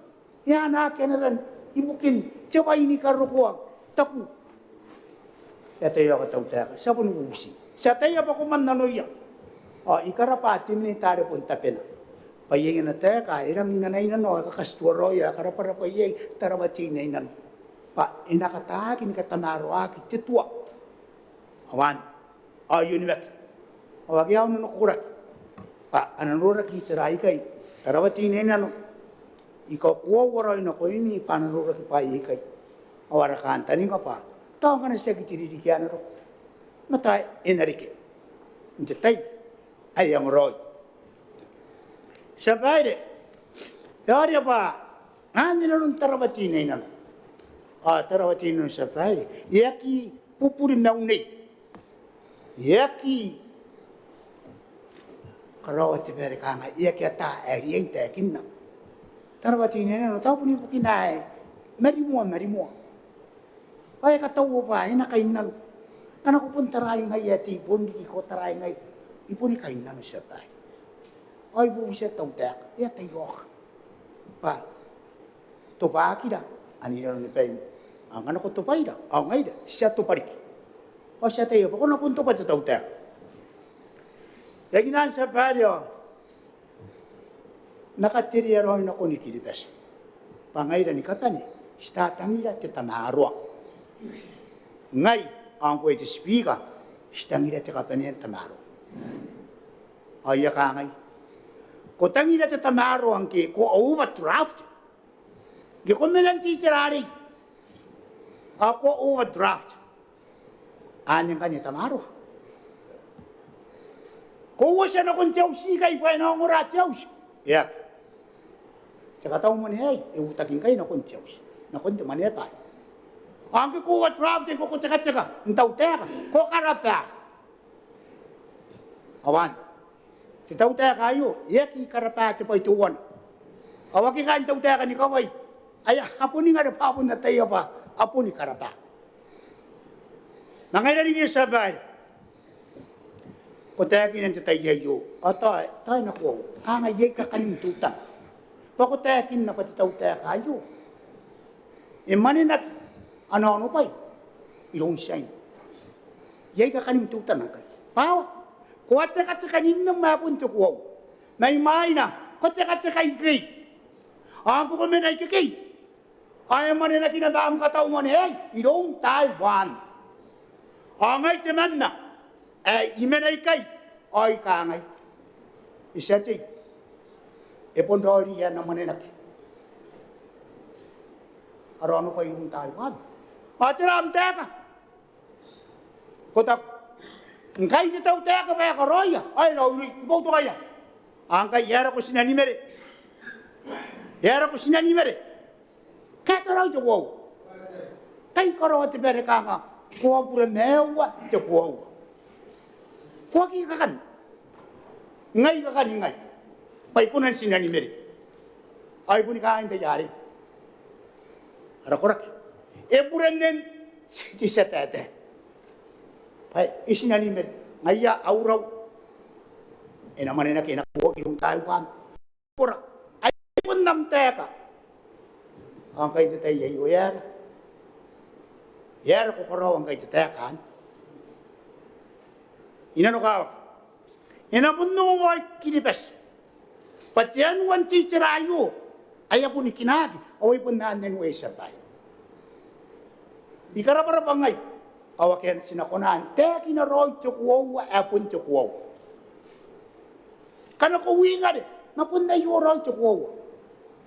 e anaaki ana ran ibukin te bwai ni karokoa taku. E a taiaoka te tautaeka, ti a boni bubuti. Ti ataia bwa ko mannanoia. Ao I karabwa te Minita are bon tabena bwa iai ana taeka ae e rangi n anainano, e kakatituaraoi, e karabwarabwa iai Tarawa Teinainano bwa e na kataaki ni katamaroaki te tua. Ao anne, ao I onimaki, ao akea au nanokokoraki bwa a na noraki itera aikai Tarawa Teinainano. I kakoaua raoi nakoimi bwa a na noraki bwaai aikai. Ao ara kantaninga bwa tao ngkana tiaki te ririki ae na roko, ma tao e na reke n te tai ae angaraoi. Tia Babaire, e aera bwa anne nanon Tarawa Teinainano. Ao Tarawa Teinainano, Tia Babaire, e aki buburi maunei. E aki karaoa te bwai are kanga e aki ata ae riai n taekinna. Tarawa Teinainano tao bon ibukina ae marimoa, marimoa. Ao e kataua bwa e na kainnano. Ngkana ko bon taraai ngai ae tei bon riki, ko taraai ngai, I boni kainnano, Tia Babaire. Ao I bubutia te tautaeka, e a taiaoka bwa tobwakira anne i nanoni baim. Ao ngkana ko tobwaira ao ngaira ti a tobwa riki. Ao ti ataia bwa ko na bon tobwa te tautaeka. Rangi n anne, Tia Babaire, ao N na katerea raoi nakoni Kiribati bwa ngaira ni kabane ti tatangira te tamaroa. Ngai ao ngkoe te Speaker ti tangira te kabanean tamaroa. Ao I a kangai, ko tangira te tamaroa ngke ko a overdraft. Ngke ko mena n te itera arei ao ko a overdraft, anne ngkanne tamaroa. Ko uotia nakon te auti ikai bwa e na ongora te auti? E aki. Te katau mwane aei e utaki ngkai nakon te auti, nakon te mwaneaba aei. Ao ngke ko overdraft, ngke ko tekateka n tautaeka, ko karaba. Ao anne, te tautaeka aio e aki karaba te bwai teuana. Ao akea kaain tautaeka ni kawai ae a boni ngare bwa a bon ataia bwa a boni karaba. Ma ngaira riki, Tia Babaire, ko taekina n te tai aio ao tao, tao e na koaua, kanga iai kakanim teutana. Bwa ko taekinna bwa te tautaeka aio e mwanenaki ana onobwai iroun Tiaina. Iai kakanim teutana ngkai. Bwa ko a tekateka n innem ae bon te koaua. Mai mwaina ko tekateka ikekei. Ao ngke ko mena ikekei ao e mwanenaki naba am katau mwane aei iroun Taiwan. Ao ngai temanna ae I mena ikai ao I kangai, e tia tei, e bon raoiroi ae N na mwanenaki ara onobwai iroun Taiwan. Ao tera am taeka? Ko taku ngkai te tautaeka bwa e karaoia ao e raoiroi, I boutokaia. Ao ngkai e a roko tinani mare, e a roko tinani mare. Kaeta raoi te koaua. Kai karaoa te bwai are kanga ko a bure maiua te koaua. Ko aki kakan, ngai kakani ngai bwa I kona n tinani mare. Ao I boni kangai n te tai arei, ara koraki, e bure nen te tia taetae bwa e tinani mare. Ngaia au rau, e na mwanenaki, e na koaua iroun Taiwan. Kora, ai bon am taeka. Ao ngkai n te tai aio e aera, e aera ko karaoa ngkai te taeka anne? I nanokawaki e na bon ongo moa Kiribati bwa te anua n te itera aio ae a boni kinaaki, ao ai bon anne Tia Babaire. I karabwarabwa ngai, ao akea ti na kona n taekina raoi te koaua ae bon te koaua. Ngkana ko wingare, ma bon aio raoi te koaua.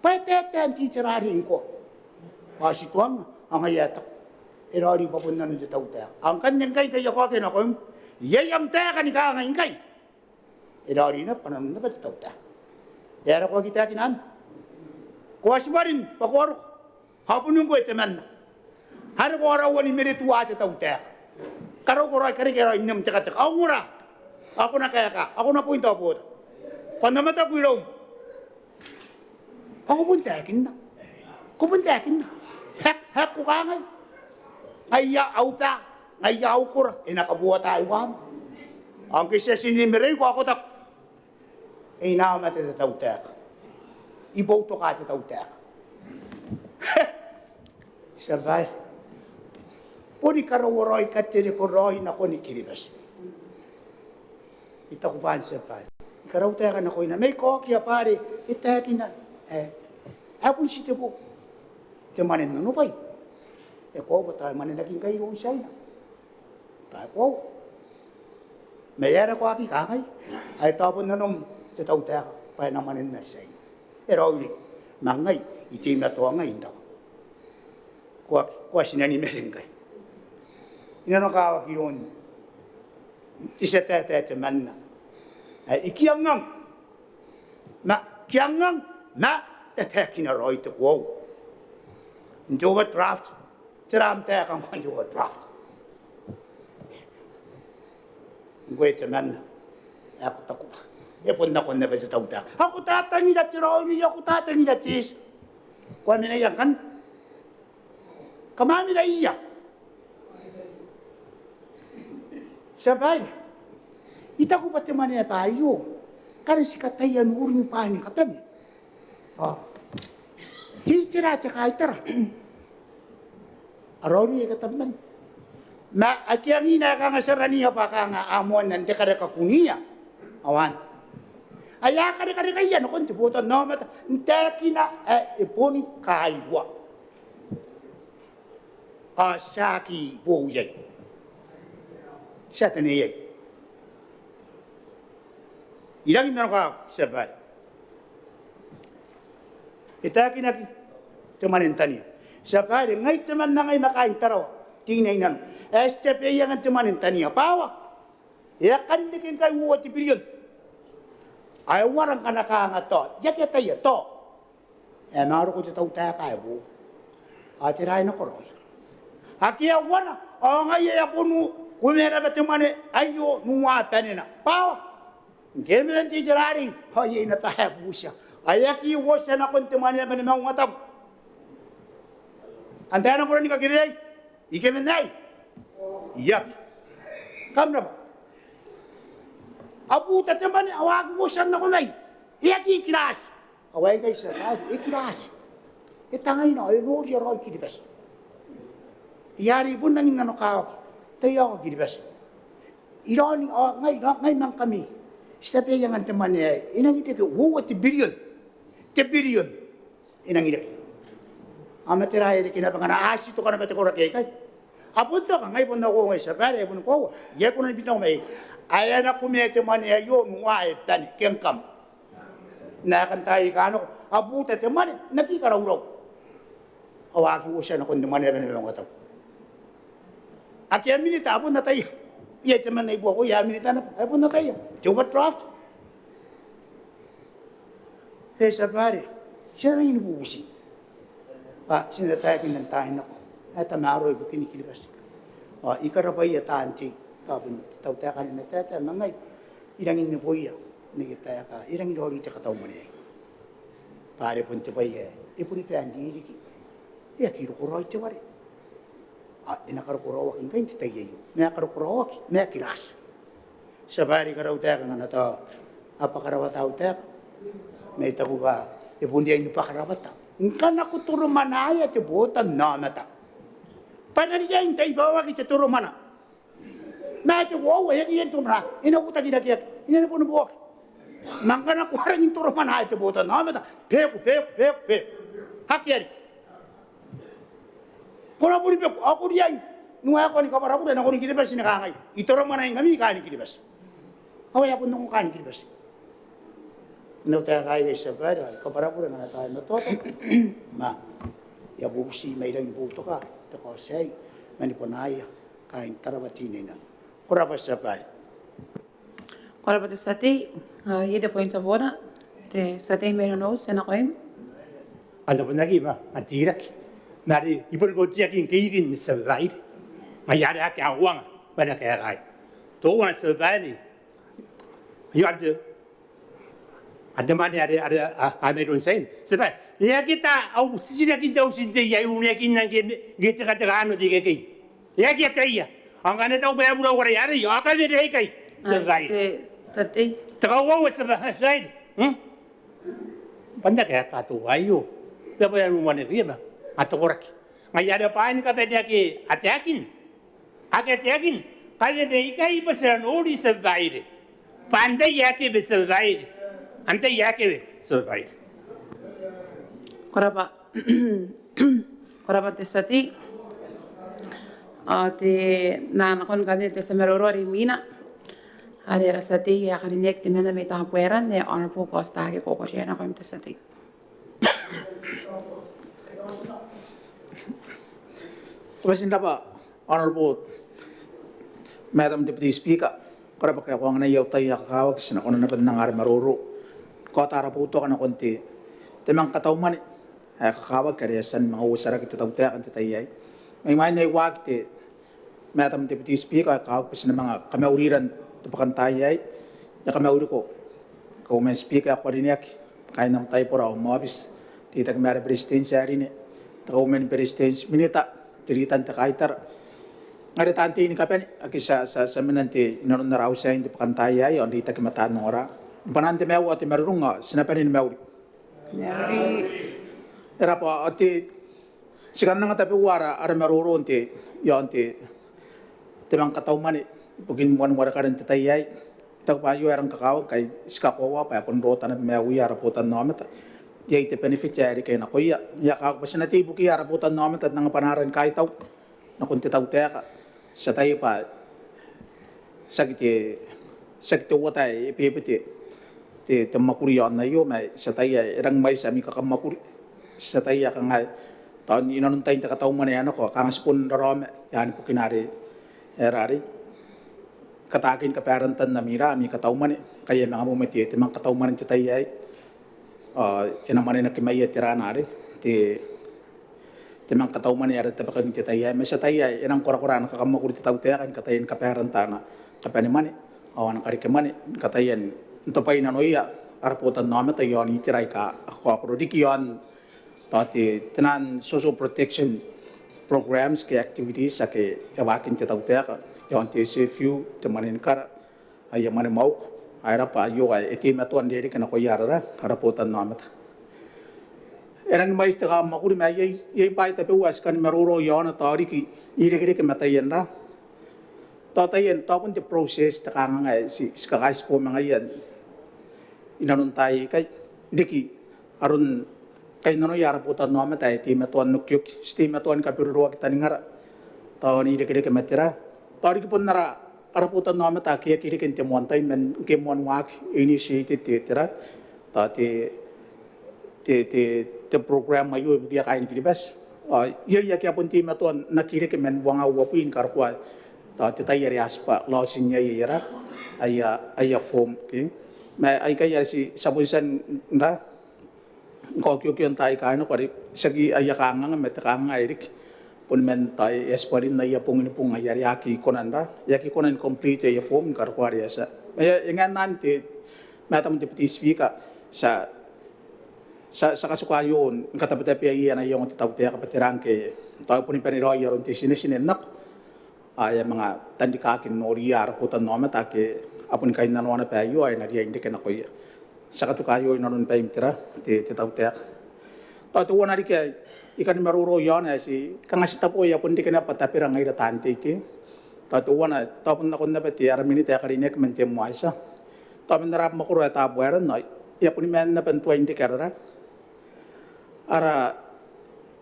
Bwa e taetae n te itera arei ngkoa. Ao ti tuangnga, ao ngaia ae taku, e raoiroi bwa bon nanon te tautaeka. Ao ngkanne ngkai ngkai I a kaokia nakoim, iai am taeka ni kangai ngkai, e raoiroi naba bwa nanon naba te tautaeka. E aera ko aki taekina anne? Ko a tibwa rin bwa ko a roko, ao bon ngkoe temanna are ko a rawa ni meretua te tautaeka. Karaurau raoi, karekea raoi nnem tekateka. Ao ongora, ao ko na kaeka, ao ko na bointa ao boota. Bwa N na mataku iroum, ao ko bon taekinna. Ko bon taekinna. Haek, haek ko kangai, ngaia au baa, ngaia au kora, e na kaboa taiwan. Ao ngke ti a tinei mereiko ao ko taku, e inaomata te tautaeka. I boutoka te tautaeka. Tia Babaire, boni karaua raoi katereko raoi nakoni Kiribati. I taku bwa Tia Babaire, I karau taeka nakoina ma I kaokia bwa are e taekina ae, ae bon titebo te mwane n onobwai. E koaua bwa tao e mwanenaki ngkai iroun Tiaina. Tao e koaua. Ma e aera ko aki kangai? Ae tao bon nanom te tautaeka bwa e na mwanenna Tiaina. E raoiroi. Ma ngai I teimatoa ngai n taku, ko aki, ko a tina ni mare ngkai. I nanokawaki iroun te tia taetae temanna ae I kiangang, ma kiangang ma tataekina raoi te koaua. N te overdraft, tera am taeka ngkoa n te overdraft? Ngkoe temanna ae ko taku bwa e bon nakon naba te tautaeka. Ao ko tatangira te raoiroi, ao ko tatangira te eti. Ko a mena ia ngkanne? Kam a mena ia? Tia Babaire, I taku bwa te mwane ae bwa aio, ngkana ti kataia n uringbwain kabane, ao te itera te kaitara, a raoiroi aika tabeman. Ma akea ngina ae kanga ti araniia bwa kanga a moanna n rekareka kuniia. Ao anne ae a karekarekaia nakon te botannaomata n taekina ae e boni kairua. Ao ti aki boou iai. Ti a tane iai. I rangi n nanokawaki, Tia Babaire, e taekinaki te mwane n tania. Tia Babaire, ngai temanna ngai ma kaain Tarawa Teinainano ae ti tabeaianga n te mwane n tania. Bwa e a kan reke ngkai uoua te birion. Ao e uara ngkana kanga tao I aki ataia tao e a manga roko te tautaeka ae boou. Ao tera ae nako raoi? Akea uana, ao ngaia e a bon kumea naba te mwane aio n ua banena. Bwa ngke e mena n te itera arei ao iai naba ae butia. Ao e aki uotia nakon te mwaneaba ni maungatabu. Antai ae na kona ni kakeweai? I kewe n aei? I aki. Kam rabwa. A buta te mwane ao a aki uotia n nako mai. E aki kirati. Ao ae ngkai, Tia Babaire, e kirati. E tangaina ao e noria raoi Kiribati. Ngaia are I bon rangi n nanokawaki, taiaoka Kiribati. I raoni ao ngai, ngai ma ngkami ti tabeaianga n te mwane aei. E nangi reke uoua te birion. Te birion. E nangi reke. Ao ma tera ae reke naba ngkana a ti toka naba te koraki aikai? A bon toka, ngai bon nako ngai, Tia Babaire, e boni koaua. I aki kona ni bita nako mai. Ae a na kumea te mwane aio n ua ae bane, ke ngkam? N aekan taai aika nako a buta te mwane n aki karaurau. Ao a aki uotia nakon te mwaneaba ni maungatabu. Akea minita, a bon ataia. Iai temanna i buakoia ae minita naba, e bon ataia te overdraft. E, Tia Babaire, ti na rangi ni bubuti bwa ti na taekina n taai nako ae tamaroa ibukin Kiribati. Ao I karabwaia taan tei, tao bon te tautaeka anne ma taetae ma ngai, I rangi n neboia n aia taeka. E rangi n raoiroi te katau mwane aei. Bwa are bon te bwai ae e boni bae n ririki. E aki roko raoi te ware. Ao e na karokoraoaki ngkai n te tai aio. Ma e karokoraoaki ma e kirati. Tia Babaire, I karau taeka ngkana tao a bwakarawata au taeka. Ma I taku bwa e bon riai ni bwakarawata ngkana ko toromwanaea te botannaomata. Bwa e na riai n tai bwawaki te toromwana. Ma te koaua e aki riai n toromwana, e na uotakirakeaki, e na neboaki. Ma ngkana ko a rangi n toromwanaea te botannaomata, beku, beku, beku, beku. Akea riki. Ko na boni beku, ao ko riai n waekoa ni kabwarabure nakon Kiribati ni kangai, I toro mwanai ngkami kaain Kiribati. Ao e a bon ongo kaain Kiribati. N au taeka aei, Tia Babaire, ao I kabwarabure ngkana tao e matoatoa ma I a bubuti mairoun te boutoka te kaoti aei man bwanaia kaain Tarawa Teinainano. Ko rabwa, Tia Babaire. Ko rabwa te tia tei. Iai te point of order, te tia tei mai Nonouti, nakoim. Ao bon aki ma a titiraki ma are I bon kaotiaki ngke I rin, Tia Babaire. Ngaia are akea uanga bwa N na kaekai. Teuana, Tia Babaire. Io, ante ante mwaane are are a mairoun Tiaina, Tia Babaire. E aki ata au titiraki n te auti n tei aei uneakinna ngke ngke tekateka ano te ikekei. E aki ataia. Ao ngkana tao bwa e bura uara arei ao kawenea ikai, Tia Babaire. Te tia tei. Te kauoua, Tia Babaire. Bwa N na kaeka teuaei. Bwa e a rumaneko iai ma a tokoraki. Ngaia are bwaai ni kabane ake a taekin, ake a taekin, kawenea ikai bwa ti na nori, Tia Babaire. Bwa antai ae kewe, Tia Babaire? Antai ae kewe, Tia Babaire? Ko rabwa. Ko rabwa te tia tei. Ao ti na nakon kanoan te tia maroro are imwina, are ara tia tei ae karineaki temanna mai Tabuaeran, Honourable Kosta Kekoto. Nakoim te tia tei. Ko bati n rabwa, Honourable Madam Deputy Speaker. Ko rabwa kaekoangana i au tai ae kakawaki. Ti na kona naba n anga ara maroro, kaota ara boutoka nakon te manga katau mwane ae kakawaki are e a tia ni manga uotaraki te tautaeka n te tai aei. Mai imwain ae I waaki, te Madam Deputy Speaker, ao e kakawaki bwa ti na manga kamaurira n te bwakantaai aei. I a kamauriko Kauoman ni Speaker ae ko karineaki, kaain am taibora ao am aobiti, reitaki ma ara Beretitenti ae rine, te Kauoman ni Beretitenti, Minita, te riita n te kaitara, ngaira taan tei ni kabane ake ti a, ti a, ti a mena n te, inanon ara auti aei n te bwakantaai aei, ao n reitaki ma taan ongora, ni bwanaan te maiu ao te marurung, ao ti na bane ni mauri. Mauri. E rabwa. Ao te, ti kan anga tabeua ara, ara maroro n te, iaon te, te manga katau mwane ibukin moan warekara n te tai aei. I taku bwa aio e rang kakawaki, ngkai ti kakoaua bwa e bon rota naba maiuia ara botannaomata. Iai te benefit ae reke nakoia. Ngaia e kakawaki bwa ti na tei ibukiia ara botannaomata n anga bwanaara ni kaitau nakon te tautaeka. Ti ataia bwa tiaki te, tiaki te uota ae e bebete te, te mwakuri iaon aio, ma ti ataia e rangi mwaiti ami kakammwakuri. Ti ataia kanga tao inanon tain te katau mwane ae nako, kanga ti bon raraoma i aan bukina are, ae rarei, kataakin kabwarantan amira ami katau mwane, ngkai e a manga mwaiti te, te manga katau mwane n te tai aei. Ao e na mwanenaki maia te rana are te, te manga katau mwane are tabekaki n te tai aei. Ma ti ataia e nang korakora ana kakammwakuri te tautaeka ni kataia ni kabwaranta ana kabane mwane ao ana kareke mwane, ni kataia n tobwai nanoia ara botannaomata iaon itera aika a kakaokoro riki iaon tao te, te naan social protection programs ke activities ake e a waaki n te tautaeka iaon te S F U, te mwane ni kara, aia mwane mwauku. Ao e rabwa, aio ae e teimatoa n rereke nakoia ara, ara botannaomata. E rangi mwaiti te kakammwakuri, ma iai, iai bwaai tabeua ae ti kani maroro iaona tao riki irekereke ma taian ra, tao taian, tao bon te process, te kanganga ae ti, ti kakaitibo ma ngaia inanon taai aikai, riki aron kainnanoia ara botannaomata ae teimatoa n okioki, ti teimatoa ni kabiruruaki taningara tao n irekereke ma tera, tao riki bon ara, ara botannaomata ake e aki reke n te moan tai, man ngke e moan waaki, e initiate te, tera, tao te, te, te, te program aio ibukiia kaain Kiribati. Ao iai ake a bon teimatoa n aki reke man uangaa uabwi ni karokoa tao te tai are a tibwa launch-ina iai aia ra, aia, aia form, okay. Ma aikai are ti, ti a bon tia n ra, n kaokioki n taai aika nako are tiaki aia kanganga ma te kanganga ae riki bon man tao e a tibwa rin aia bong ni bong aia are a aki kona n ra, e aki kona ni complete aia form ni karokoa are e a tia. Ma e ngae n anne te Madam Deputy Speaker, ti a, ti a, ti a katuka aio ni katabetabea iai ana iango te tautaeka bwa tera ngke tao e boni bane raoi aron te tinetine n nako ao e a manga tanrikaaki n noriia ara botannaomata ake a boni kainnanoa naba aio ao e na riai n reke nakoia. Ti a katuka aio inanon baim te ra, te, te tautaeka. Tao teuana riki ae I kani maroro iaona ae ti kanga ti tabo, e a bon reke naba bwa tabera ngaira taan tei ke, tao teuana, tao bon nakon naba te, ara Minita ae karineaki man te MWYSSA. Tao man ara mwakoro ae Tabuaeran ao e a boni maan naba n tuai n reke ara ra, ara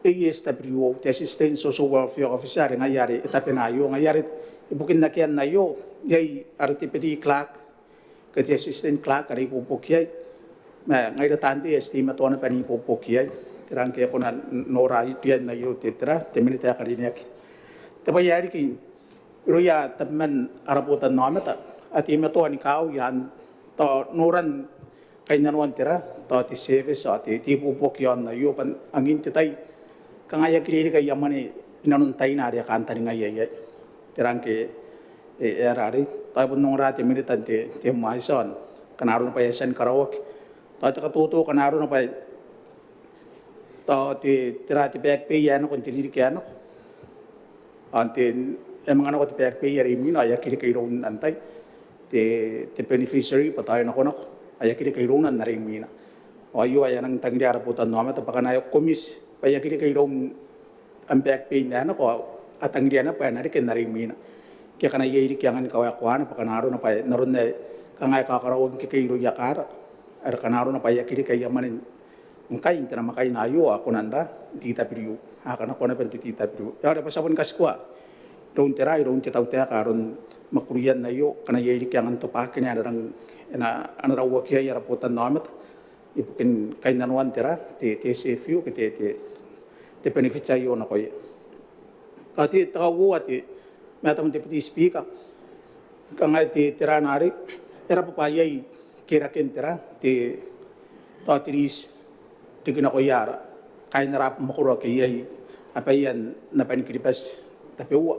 A S W O, te Assistant Social Welfare Officer, are ngaia are e tabena aio. Ngaia are ibukin akean aio iai are te Deputy Clerk ke te Assistant Clerk are ibuobuoki iai, ma ngaira taan tei ae ti teimatoa naba n ibuobuoki iai. Tera ngke e kona n nora iai aio te tera, te Minita ae karineaki. Te bwai ae riki irouia tabeman ara botannaomata a teimatoa ni kaoi n tao noran kainnanoan tera, tao te service ao te ibuobuoki iaon aio bwa angin te tai kanga e aki reke aia mwane inanon taina are a kantaningaia iai. Tera ngke e aera arei, tao e bon ongora te Minita n te MISE ao ngkana arona bwa e a tia ni karaoaki tao te katoto, ngkana arona bwa tao te tera, te back pay ae nako n te ririki ae nako, ao n te, e a manga nako te back pay are imwina ao e aki reke iroun antai, te beneficiary bwa tao e nakonako ao e aki reke irouna n are imwina. Ao aio ae a nang tangiria ara botannaomata bwa ngkana e commit bwa e aki reke iroun am back pay ae nako ao a tangiria naba bwa e na reke n are imwina. Ke ngkana iai riki angan kawaekoana bwa ngkana arona bwa e n aron ae kanga e kakaraoaki ngkekei irouia kaara, are ngkana arona bwa e aki reke aia mwane ngkai n te namwakaina aio a kona n ra, n T W, a kanakoa naba n te T W. Ao are bwa ti a boni katikua iroun tera, iroun te tautaeka aron mwakurian aio, ngkana iai riki angan tobwakina ae a na rang, e na, a na rauaki iai ara botannaomata ibukin kainnanoan tera, te SFU ke te, te benefit aio nakoia. Ao te kauoua, te Madam Deputy Speaker, kanga te tera arei, e raba bwa iai keraken tera, te, tao te riiti riki nakoia ara kaain ara abamwakoro ake iai abaia n aban Kiribati tabeua.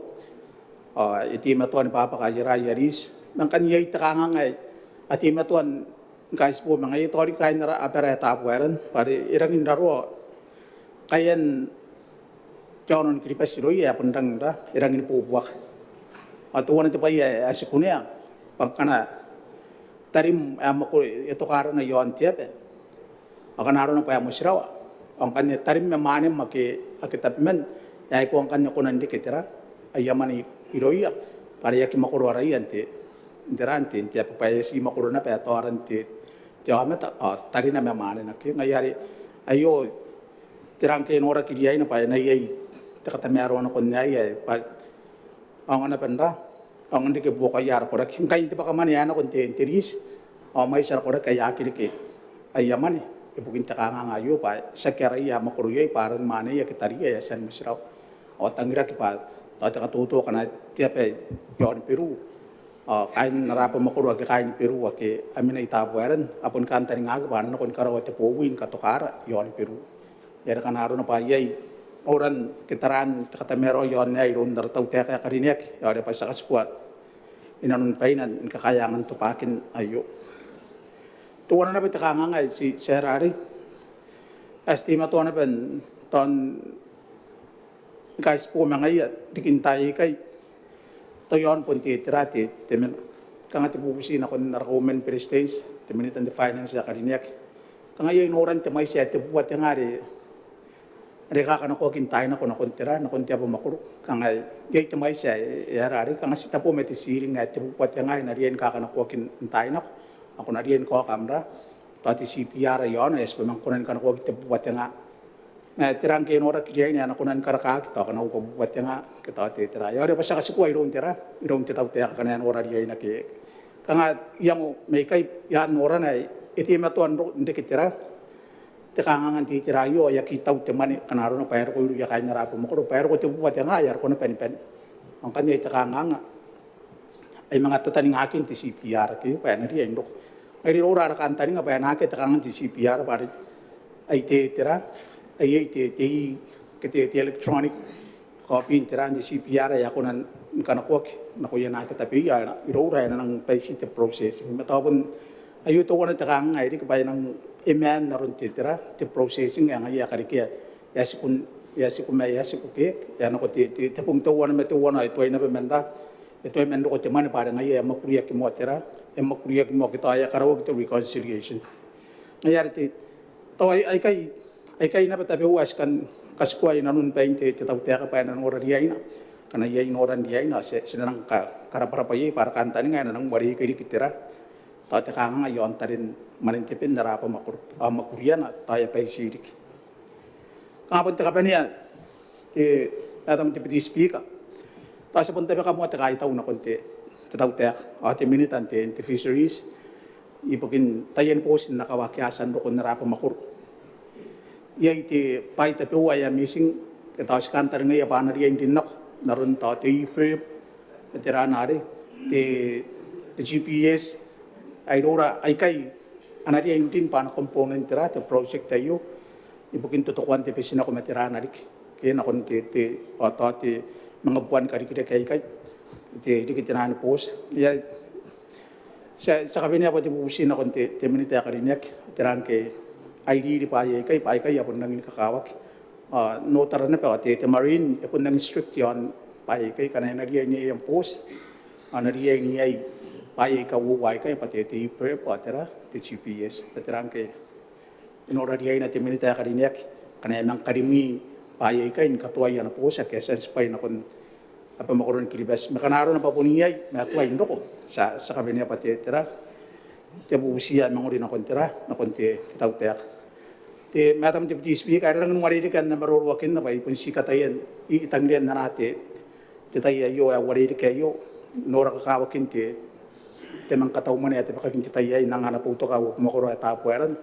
Ao e teimatoa ni bwabwaka aia ra aia riiti. Ma ngkana iai te kanganga ae a teimatoa ni kaitibo ma ngaia, tao riki kaain ara abara ae Tabuaeran, bwa are e rangi n raroa kaean te aono ni Kiribati irouia ae bon rangi n ra, e rangi ni buobuaka. Ao teuana te bwai ae ti kunea bwa ngkana tarim ae mwakoro e toka arana iaon te aba, ao ngkana arona bwa e a motirawa, ao ngkanne tarim ma mwanem ake, ake tabeman, e a aikoa ngkanne kona n reke tera, aia mwane irouia bwa are e aki mwakoro araia n te, n tera, n te, n te aba, bwa e a tii mwakoro naba ae tao aran te, te aomata ao tarina ma mwanena. Ke ngaia are aio tera ngke e noraki riaina bwa e na iai te katamaroa nakon aei, ae bwa aonga naba n ra, aonga n reke buokaia ara koraki. Ngkai n te bwaka mwane ae nako n te, n te riiti, ao mwaiti ara koraki aika aki reke aia mwane ibukin te kanganga aio bwa tiaki araia ae mwakoro iai bwa aran mwaneia ke tariia e a tia ni motirawa. Ao tangiraki bwa tao te katoto ngkana te aba iaoni Beru, ao kaain ara abamwakoro ake kaaini Beru ake a mena i Tabuaeran a boni kantaningaki bwa a na nako ni karaoa te bowin ni katoka ara iaoni Beru. Are ngkana arona bwa iai noran ke taraan te katamaroa iaon aei iroun ara tautaeka ae karineaki, ao are bwa ti a katikua inanon baina ni kakaea angan tobwakin aio. Teuana naba te kanganga ae ti, ti aera arei, ae ti teimatoa naba n tao ni kaitibo ma ngaia riki n taai aikai, tao iaon bon te tera, te, te mena, kanga te bubuti nakon ara Kauoman ni Beretitenti, te Minita n te Finance ae karineaki. Kanga iai noran te mwaiti ae te bubua tenga are, are kakanakoaki n taai nako nakon tera, nakon te abamwakoro. Kanga iai te mwaiti ae, e aera arei, kanga ti tabo ma te ceiling ae te bubua tenga ae na riai ni kakanakoaki n taai nako, ao ko na riai ni kaoka am ra, tao te CPR iaona, e a tibwa manga kona ni kanakoaki te bubua tenga. Ma tera ngke e noraki riaina ae na kona ni karakaaki tao kanga uabubua tenga ke tao te tera. Ao are bwa ti a katikua iroun tera, iroun te tautaeka ngkana e nora riaina ke, kanga iango mai ikai i aan norana ae e teimatoa n ro, n reke tera, te kanganga n te itera aio ao e aki tau te mwane ngkana arona bwa e roko irouia kaain ara abamwakoro bwa e roko te bubua tenga ae a roko naba ni bane. Ao ngkanne iai te kanganga ae manga tataningaki n te CPR ke bwa e na riai n roko. Ngaia are iroura ara kantaninga bwa e na akea te kanganga n te CPR bwa are ai te tera, ai, ai te, te, ke te, te electronic copy n tera, n te CPR ae a kona ni kanakoaki nakoia naake tabeia. Iroura e na nang baiti te processing. Ma tao bon aio teuana te kanganga ae riki bwa e nang, e maan aron te tera, te processing ae ngaia ae karekea, e a tiku n, e a tiku ma, e a tiku ke, e a nako te, te, te bong teuana ma teuana, e tuai naba man ra, e tuai man roko te mwane bwa are ngaia e a mwakuriaki moa tera, e a mwakuriaki moa ke tao e a karaoaki te reconciliation. Ngaia are te, tao ai, aikai, aikai naba tabeua ae ti kan katikua inanon bain te, te tautaeka bwa e na nora riaina. Ngkana iai noran riaina ao ti, ti na nang ka, karabwarabwa iai bwa ara kantaninga ae e na nang uarereke riki tera, tao te kanganga iaon taraan mwanen te ben n ara abamwakoro ao mwakuriana tao e a baiti riki. Kanga bon te kabanea, e, Madam Deputy Speaker, tao ti a bon tabeka moa te kaitau nakon te, te tautaeka ao te Minita n te, te Fisheries ibukin taian booti n akawa ake a tia n roko n ara abamwakoro. Iai te bwai tabeua ae missing, ke tao ti kan taringaia bwa a na riai n rin nako, n aron tao te e-PERB, ma tera arei, te, te GPS, ai iroura aikai a na riai n rin bwa ana component tera te project aio ibukin totokoan te betinako ma tera riki, ke nakon te, te, ao tao te manga buani karikirake aikai, te riki tera ni booti. Ia, ti a, ti a kawenea bwa te bubuti nakon te, te Minita ae karineaki, tera ngke a iriri bwaai aikai, bwa aikai a bon rangi ni kakawaki. Ao n otara naba ao te, te Marine e bon rangi strict iaon bwaai aikai, ngkana e na riai n iai am booti ao a na riai n iai bwaai aika uoua aikai, bwa te, te e-PERB ao tera, te GPS, bwa tera ngke e nora riaina te Minita ae karineaki ngkana e a manga karimwi bwaai aikai ni katoai ana booti ake a tia n tibwai nakon abamwakoron Kiribati. Ma ngkana arona bwa bon iai ma e tuai n roko, ti a, ti a kawenea bwa te, tera, te bubuti ae mangori nakon tera, nakon te, te tautaeka. Te Madam Deputy Speaker, ae rangi n uarereke n na maroroakinna bwa I bon ti kataia n, I tangiria n anaa te, te tai aio ae uarereke aio, n nora kakawakin te, te manga katau mwane ae tabekaki n te tai aei, n anga ana boutoka au abamwakoro ae Tabuaeran.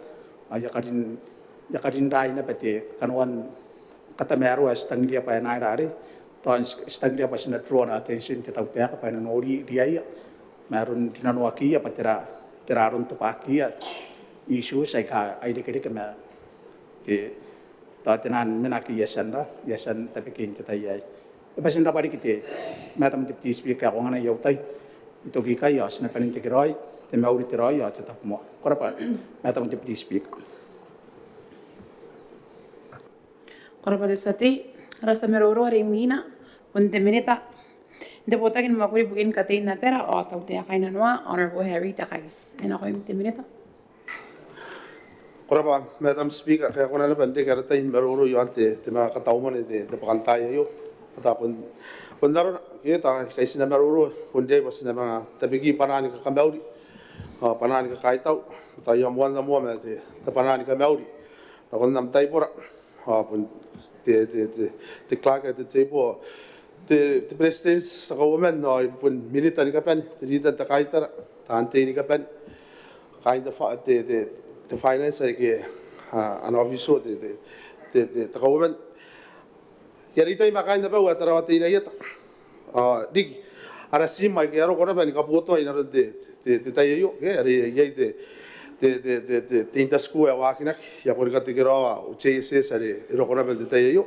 Ao I a karin, I a karin raai naba te kanoan katamaroa ae ti tangiria bwa e na aera arei, tao ti tangiria bwa ti na draw ana attention te tautaeka bwa e na nori riaia ma aron rinanoakiia bwa tera, tera aron tobwakiia issues aika a irekereke ma te, tao te naan mena ake I a tia n ra, I a tia n tabekia n te tai aei. E bati n rabwa riki te Madam Deputy Speaker, ko anganai au tai. I toki ikai ao ti na bane n tekeraoi, te mauri, te raoi ao te tabomoa. Ko rabwa Madam Deputy Speaker. Ko rabwa te tia tei. Ara tia maroro are imwina bon te Minita n te Botaki ni Mwakuri ibukin Katein Abara ao Tautaeka Inanoa, Honourable Harry Takais. E nakoim te Minita. Ko rabwa Madam Speaker, ke a kona naba n reke ara tai ni maroro iaon te, te manga katau mwane n te, te bwakantaai aio. Ao tao bon, bon arona, ke tao ngkai ti na maroro bon riai bwa ti na manga tabeki bwanaa ni kakamauri ao bwanaa ni kakaitau. Tao I a moanna moa ma te, te bwanaa ni kamauri nakon am taibora ao bon te, te, te, te clerk at the table, te, te Beretitenti, te Kauoman ao bon Minita ni kabane, te Leader n te Kaitara, taan tei ni kabane, kaain te, te, te, te Finance aike a, ana officer te, te, te, te, te Kauoman. I a reitai ma kaain abau ae Tarawa Teinainano ao riki ara team aike a roko naba ni kabotoa inanon te, te, te tai aio, ke are iai te, te, te, te, te, te inter-school ae waakinaki, I a boni katekeraoa au JSS are e roko naba n te tai aio.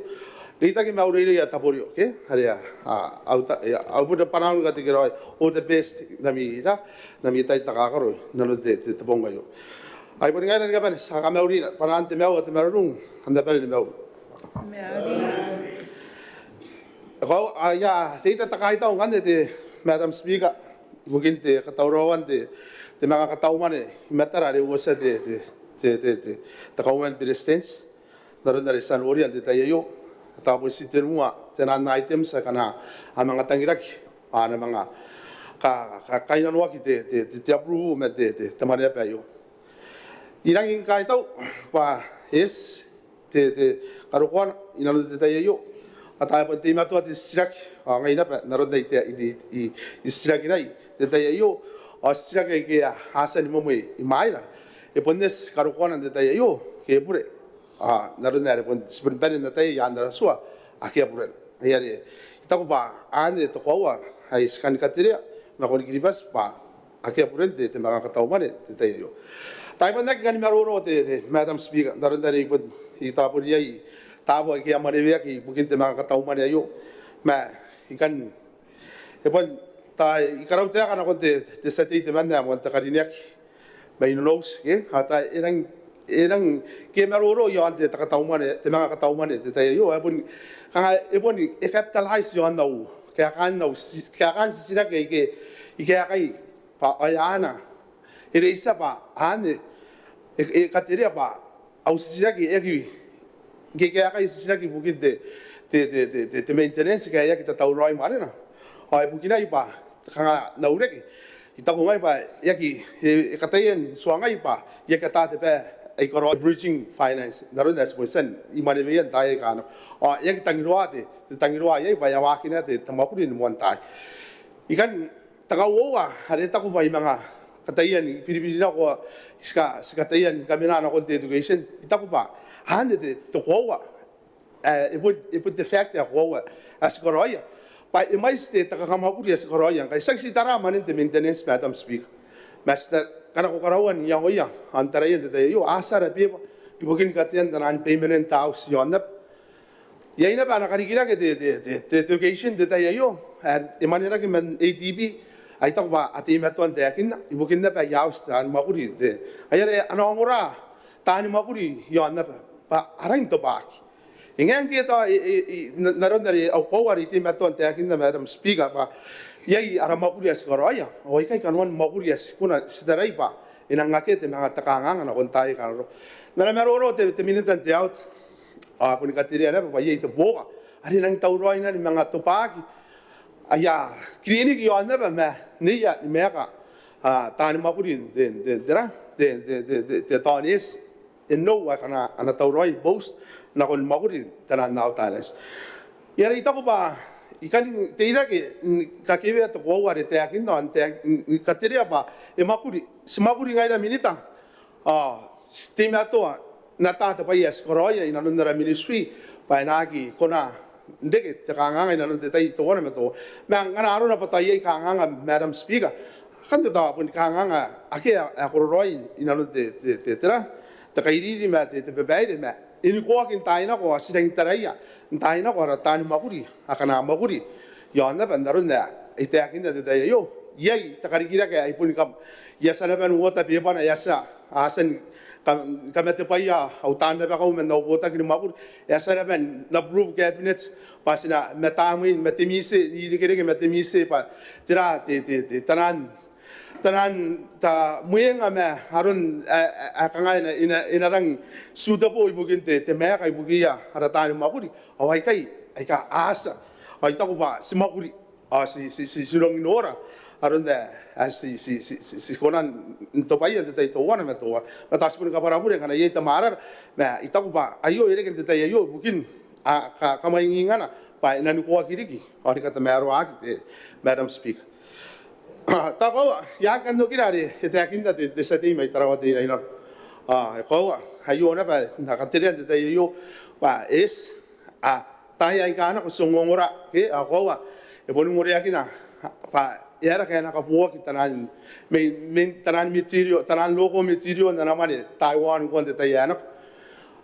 Reitaki ma au reirei ae Taborio, ke are a, a, au ta, a, au boni bwanaau ni katekeraoi, all the best n ami ra, n ami tai takakaro inanon te, te, te bong aio. Ai boni ngaira ni kabane, ti a kamauringko, bwanaan te maiu ao te marurung n te bong aio. Mauri. Ko, a, I a reita te kaitau ngkanne te Madam Speaker ibukin te katauraoan te, te manga katau mwane i matara are uotia te, te, te, te, te, te Kauoman ni Beretitenti n aron are ti a noria n te tai aio. Tao bon tii tenua te naan items akana a manga tangiraki ao a na manga ka, ka, kainnanoaki te, te, te, te approve man te, te, te mwaneaba aio. I rangi ni kaitau bwa e eti te, te karokoana inanon te tai aio. Ao tao e bon teimatoa te titiraki, ao ngai naba n aron ae I te, I, I, I titirakinai n te tai aio, ao titiraki aike a tia ni mwemwe imwaira, e bon eti karokoana n te tai aio ke e bure? Ao n aron are bon ti bon bane n ataia i aan ara tua, akea burena. Ai are I taku bwa anne te koaua ae ti kan katerea nakon Kiribati bwa akea buren te, te manga katau mwane n te tai aio. Tao I bon aki kan maroro te, te Madam Speaker, n aron are I bon, I taku bon iai taabo aike a mwaneweaki ibukin te manga katau mwane aio. Ma I kan, e bon, tao I karautaeka nakon te, te tia tei temanna ae moan te karineaki mai Nonouti, ke, ao tao e rang, e rang ke maroro iaon te, te katau mwane, te manga katau mwane n te tai aio. E bon, kanga, e bon, e capitalise iaon au kaekaan au ti, kaekaan titiraki aike I kaekai bwa ao e ana, e reitia bwa anne, e, e katerea bwa au titiraki e aki, ngke I kaekai titiraki ibukin te, te, te, te, te, te maintenance ke e aki tatauraoi mwanena. Ao ibukinai bwa kanga n au reke, I taku ngai bwa e aki, e, e kataia n tuangai bwa I aki ata te bwai ae karaoia bridging finance n aron ae ti bon tia ni mwaneweia n taai aika nako. Ao e aki tangiroa te, te tangiroa iai bwa e a waakina te, te mwakuri ni moan taai. I kan te kauoua are I taku bwa I manga kataia ni biribiri nako, ti ka, ti kataia ni kamena nakon te education. I taku bwa anne te, te koaua ae e bon, e bon te fact ae koaua ae ti karaoia bwa e mwaiti te, te kakamwakuri ae ti karaoia ngkai. Tiaki ti tara mwanen te maintenance, Madam Speaker, ma ti ta, ngkana ko karaua n iangoia ao n taraia n te tai aio, a tia ara beba ibukin katean taian permanent house iaon aba. Iai naba ana karikirake te, te, te, te education n te tai aio ae e mwanerake man ADB, ae I taku bwa a teimatoa n taekinna ibukin naba aia auti taani mwakuri n te, ai are a na ongora taani mwakuri iaon aba bwa a rangi n tobwaaki. E ngae ngke tao e, e, e, n, n aron are au koaua are I teimatoa n taekinna, Madam Speaker, bwa iai ara mwakuri ae ti karaoia ao aikai kanoan mwakuri ae ti kona, ti tarai bwa e nang akea te manga te kanganga nakon taai aika a na roko. N ana maroro te, te Minita n te Health, ao e boni katerea naba bwa iai te buoka are e nang tauraoi naba ni manga tobwaaki aia kiriniki iaon aba ma neia ni maeka, a, taani mwakuri n te, n te, n te ra, n te, n te, n te, n te, n te tao neeti. E nno akana a na tauraoi post nakon mwakuri n taian au talents. Ai are I taku bwa I kan teirake ni kakewea te koaua are e taekinna ao n tae, ni katerea bwa e mwakuri, ti mwakuri ngaira Minita ao ti teimatoa n ata te bwai ae ti karaoia inanon ara Ministry bwa e na aki kona n reke te kanganga inanon te tai teuana ma teuana. Ma ngkana arona bwa tao iai kanganga, Madam Speaker, akanne tao boni kanganga ake a, a kororaoi inanon te, te, te, te ra, te kairiri ma te, te babaire, ma e nikoaki n taai nako ao ti rangi n taraia n taai nako ara taani mwakuri akana mwakuri iaon aba n aron ae I taekinna n te tai aio. Iai te karikirake ae I boni kam, I a tia naba n uota bebana, I a tia, a tia ni kam, kamatebwaia au taan rabakau man au botaki ni mwakuri. E a tia naba n approve Cabinet bwa ti na mata mwiin ma te MISE, irekereke ma te MISE bwa tera te, te, te, taian, taian ta mwenga ma aron ae, ae, ae kanga e na, e na, e na rangi n suitable ibukin te, te maeka ibukiia ara taani mwakuri. Ao aikai aika a tia. Ao I taku bwa ti mwakuri ao ti, ti, ti, ti rangi n nora aron ae, ae ti, ti, ti, ti, ti kona n tobwaia n te tai teuana ma teuana. Ma tao ti boni kabwara bure ngkana iai te mwarara, ma I taku bwa aio e reke n te tai aio ibukin a, ka, kamwaingingana bwa e na nikoaki riki ao ni katamaroaki te, Madam Speaker. Tao koaua, I a kan okira are e taekinna te, te tia tei mai Tarawa Teinainano. Ao e koaua aio naba ae N na katerea n te tai aio bwa e eti, a, taai aika a nako ti ongongora, ke, ao koaua e boni ongoreakina bwa e aera ngkai e na kaboaki taian, mai, mai taian material, taian local material n ana mwane Taiwan ngkoa n te tai ae nako.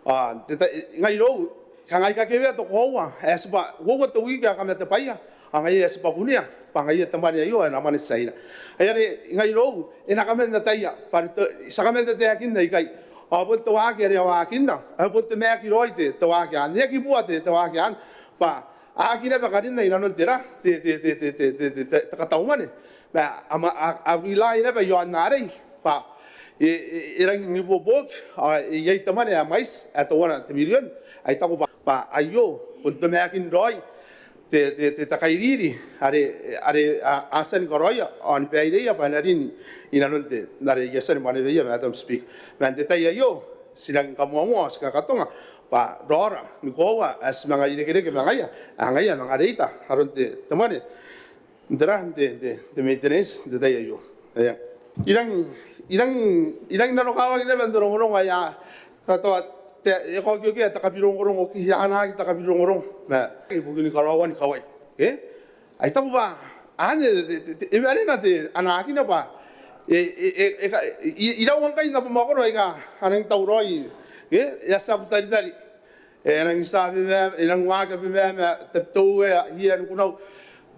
Ao n te tai, ngai irou, kanga I kakewea te koaua ae tibwa uoua te wiki ae kamatebwaia, ao ngaia e tibwa kunea bwa ngaia te mwane aio ae ana mwane Tiaina. Ai are ngai irou e na kaman ataia bwa are te, ti a kaman tataekinna ikai. Ao bon te waaki are a waakinna, ao bon te maaki raoi te, te waaki anne. E aki bua te, te waaki anne bwa a aki naba karinna inanon te ra, te, te, te kataumwane. Ma a, a, a rely naba iaon arei bwa e, e, e rangi n ibuobuoki ao iai te mwane ae mwaiti ae teuana te mirion. Ao I taku bwa, bwa aio bon te maakin raoi te, te, te, te kairiri are, are a, a tia ni karaoia ao ni baireia bwa e na rin inanon te, are I a tia ni mwaneweia, Madam Speaker. Ma n te tai aio ti rangi ni kamoamoa ao ti kakatonga bwa raora ni koaua ae ti manga irekereke ma ngaia, ae ngaia a manga reita aron te, te mwane n te ra, n te, n te, n te maintenance n te tai aio. Eng. I rangi, I rangi, I rangi n nanokawaki naba n te rongorongo ae a, tao te, e kaokiokia te kabirongorongo, ke e anaaki te kabirongorongo. Ma ibukin karaoan kawai, ke? Ao I taku bwa anne te, te, te, e marena te anaakina bwa e, e, e, e ka, i, irau ngkai n abamwakoro aika a nang tauraoi, ke? E a tia Butaritari, e nang tia Abemama, e nang waaki Abemama, Tabiteuea, iia, Nikunau.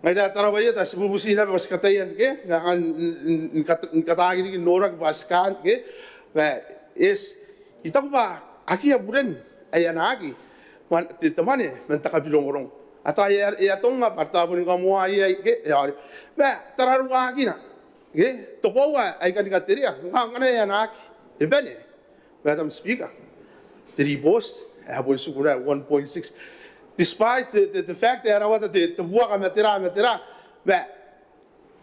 Ngaira Tarawa Ieta ti bubuti naba bwa ti kataia, ke? Kanga n, n, n, n kat, n kataaki riki n noraki bwa ti kaan, ke? Ma eti, I taku bwa akea buren ae anaaki man te, te mwane man te kabirongorongo. Ao tao e a, e a tonga bwa tao boni kamoa iai, ke? E a ori. Ma tararuaakina, ke? Te koaua ae I kani katerea, nga, ngkana e anaaki, e bane, Madam Speaker, te ribooti ae bon tiku naba one point six. Despite the, the, the fact ae e rawata te, te buaka ma tera ma tera, ma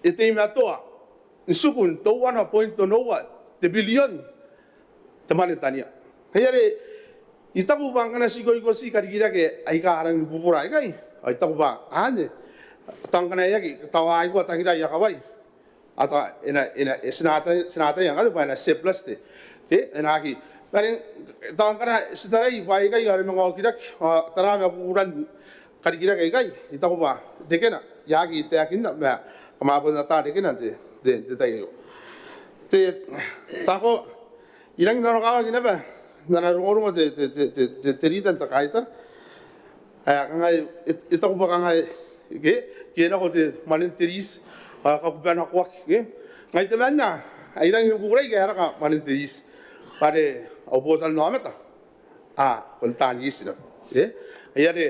e teimatoa n tiku n teuana point onoua te birion te mwane n tania. Ngaia are I taku bwa ngkana ti ikoikoti karikirake aika a rangi ni bubura aikai, ao I taku bwa anne, tao ngkana e aki, tao a aki tangira aia kawai, ao tao e na, e na, e, ti na ataia, ti na ataia ngkanne bwa e na surplus te, te, e na aki. Ma are tao ngkana ti tarai bwa aikai ao e manga okiraki, ao tara ma buburan karikirake aikai, I taku bwa rekena, I aki taekinna ma kam a bon ata rekena n te, te, te tai aio. Te, tao I rangi n nanokawaki naba n ana rongorongo te, te, te, te, te, te rita n te kaitara ae kangai, e, e taku bwa kangai, ke, ke nako te mwanen te riti ao e kakubanakoaki, ke. Ngai temanna ae I rangi ni kukurei ke e a raka mwanen te riti bwa are au botannaomata a bon taan riti naba, ke. Ngaia are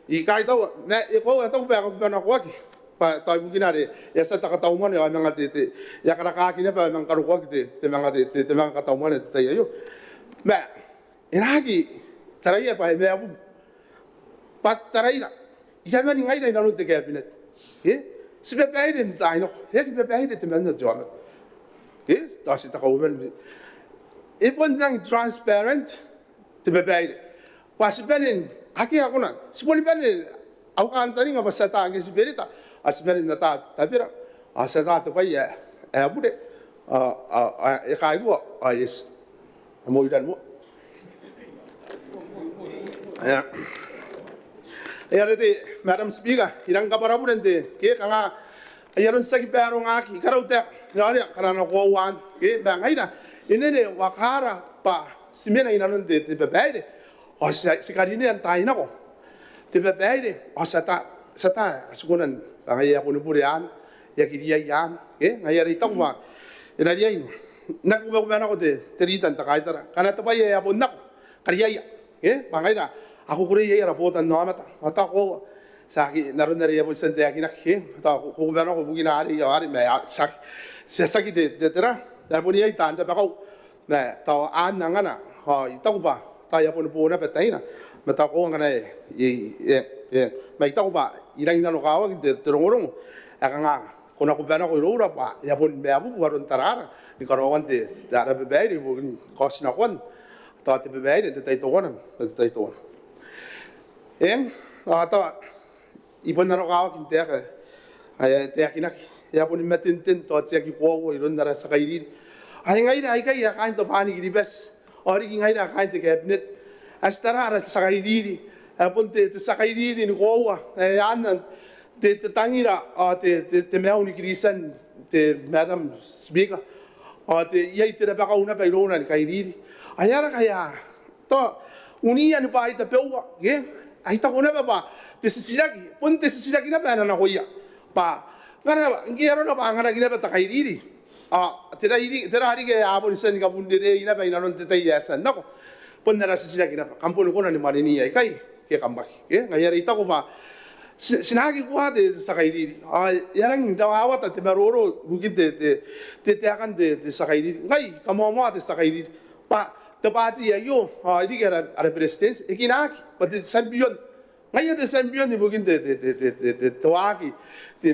I kaitaua, ma e koaua, e taku bwa e kakubanakoaki bwa tao ibukina are e a tia te katau mwane ao e manga te, te, e a karakaki naba ao e manga karokoaki te, te manga te, te, te manga katau mwane n te tai aio. Ma e na aki taraia bwa e maibubu bwa taraira, iraman ngaira inanon te kabinet, ke? Ti babaire n taai nako, e aki babaire temanna te aomata, ke? Tao ti te kauoman, e bon rangi transparent te babaire bwa ti bane n, akea ae kona, ti boni bane, au kantaninga bwa ti ata ngke ti berita ao ti bane n ata tabera ao ti ata te bwai ae, ae bure ao, ao, ao e kairua ao e eti. Moan iran moa. Eng. Ai arei te Madam Speaker, I rangi ni kabwara bure n te, ke, kanga ai aron tiaki barongaki, I karautaeka, I raonia kanga ana koaua anne, ke, ma ngaira e nene wakara bwa ti mena inanon te, te babaire ao ti, ti karinea n taai nako te babaire ao ti ata, ti ata, ti kona n kangai e a boni bure anne, e aki riai anne, ke. Ngaia are I taku bwa e na riai n aki kubekubenako te, te rita n te kaitara ngkana te bwai ae e a bon nako, kariaia, ke, bwa ngaira a kukurei iai ara botannaomata ao tao koaua tiaki n aron are e a bon tia n taekinaki, ke, tao ko, ko kubanako ibukina arei ao arei, ma tiaki, ti a tiaki te, te, tera, e a bon iai taan rabakau. Ma tao anne angana ao I taku bwa tao e a boni bo naba taina, ma tao koaua ngkana e, e, e, e, ma I taku bwa I rangi n nanokawaki n te, te rongorongo ae kanga ko na kubanako iroura bwa e a boni maibubu aron taraara ni karaoan te, te ara babaire ibukin kaotinakoan tao te babaire n te tai teuana ma te tai teuana. Eng, ao tao I bon nanokawaki n taeka ae e taekinaki, e a boni matenten tao te aki koaua iroun ara tia kairiri. Ai ngaira aikai ae kaain te Bwanan Kiribati ao riki ngaira ae kaain te kabinet ae ti tara ara tia kairiri ae bon te, te tia kairiri ni koaua ae anne te, te tangira ao te, te, te maiu ni Kiritian, te Madam Speaker, ao te, iai te rabakau naba irouna ni kairiri. Ai ara kaea tao uniia ni bwai tabeua, ke? Ai taku naba bwa te titiraki, bon te titiraki naba ae na nakoia bwa ngkana, ngke arona bwa anganaki naba te kairiri ao tera riki, tera riki ae a boni tia ni kabunrerei naba inanon te tai ae e a tia n nako. Bon ara titiraki naba, kam boni kona ni mwanenia ikai ke kam aki, ke? Ngaia are I taku bwa ti, ti na aki kua te, te tia kairiri ao e a rangi n rawawata te maroro ibukin te, te, te, te aekan te, te tia kairiri. Ngai I kamoamoa te tia kairiri bwa te bwaati aio ao e riki ara, ara beretitenti e kinaaki bwa te champion. Ngaia te champion ibukin te, te, te waaki te,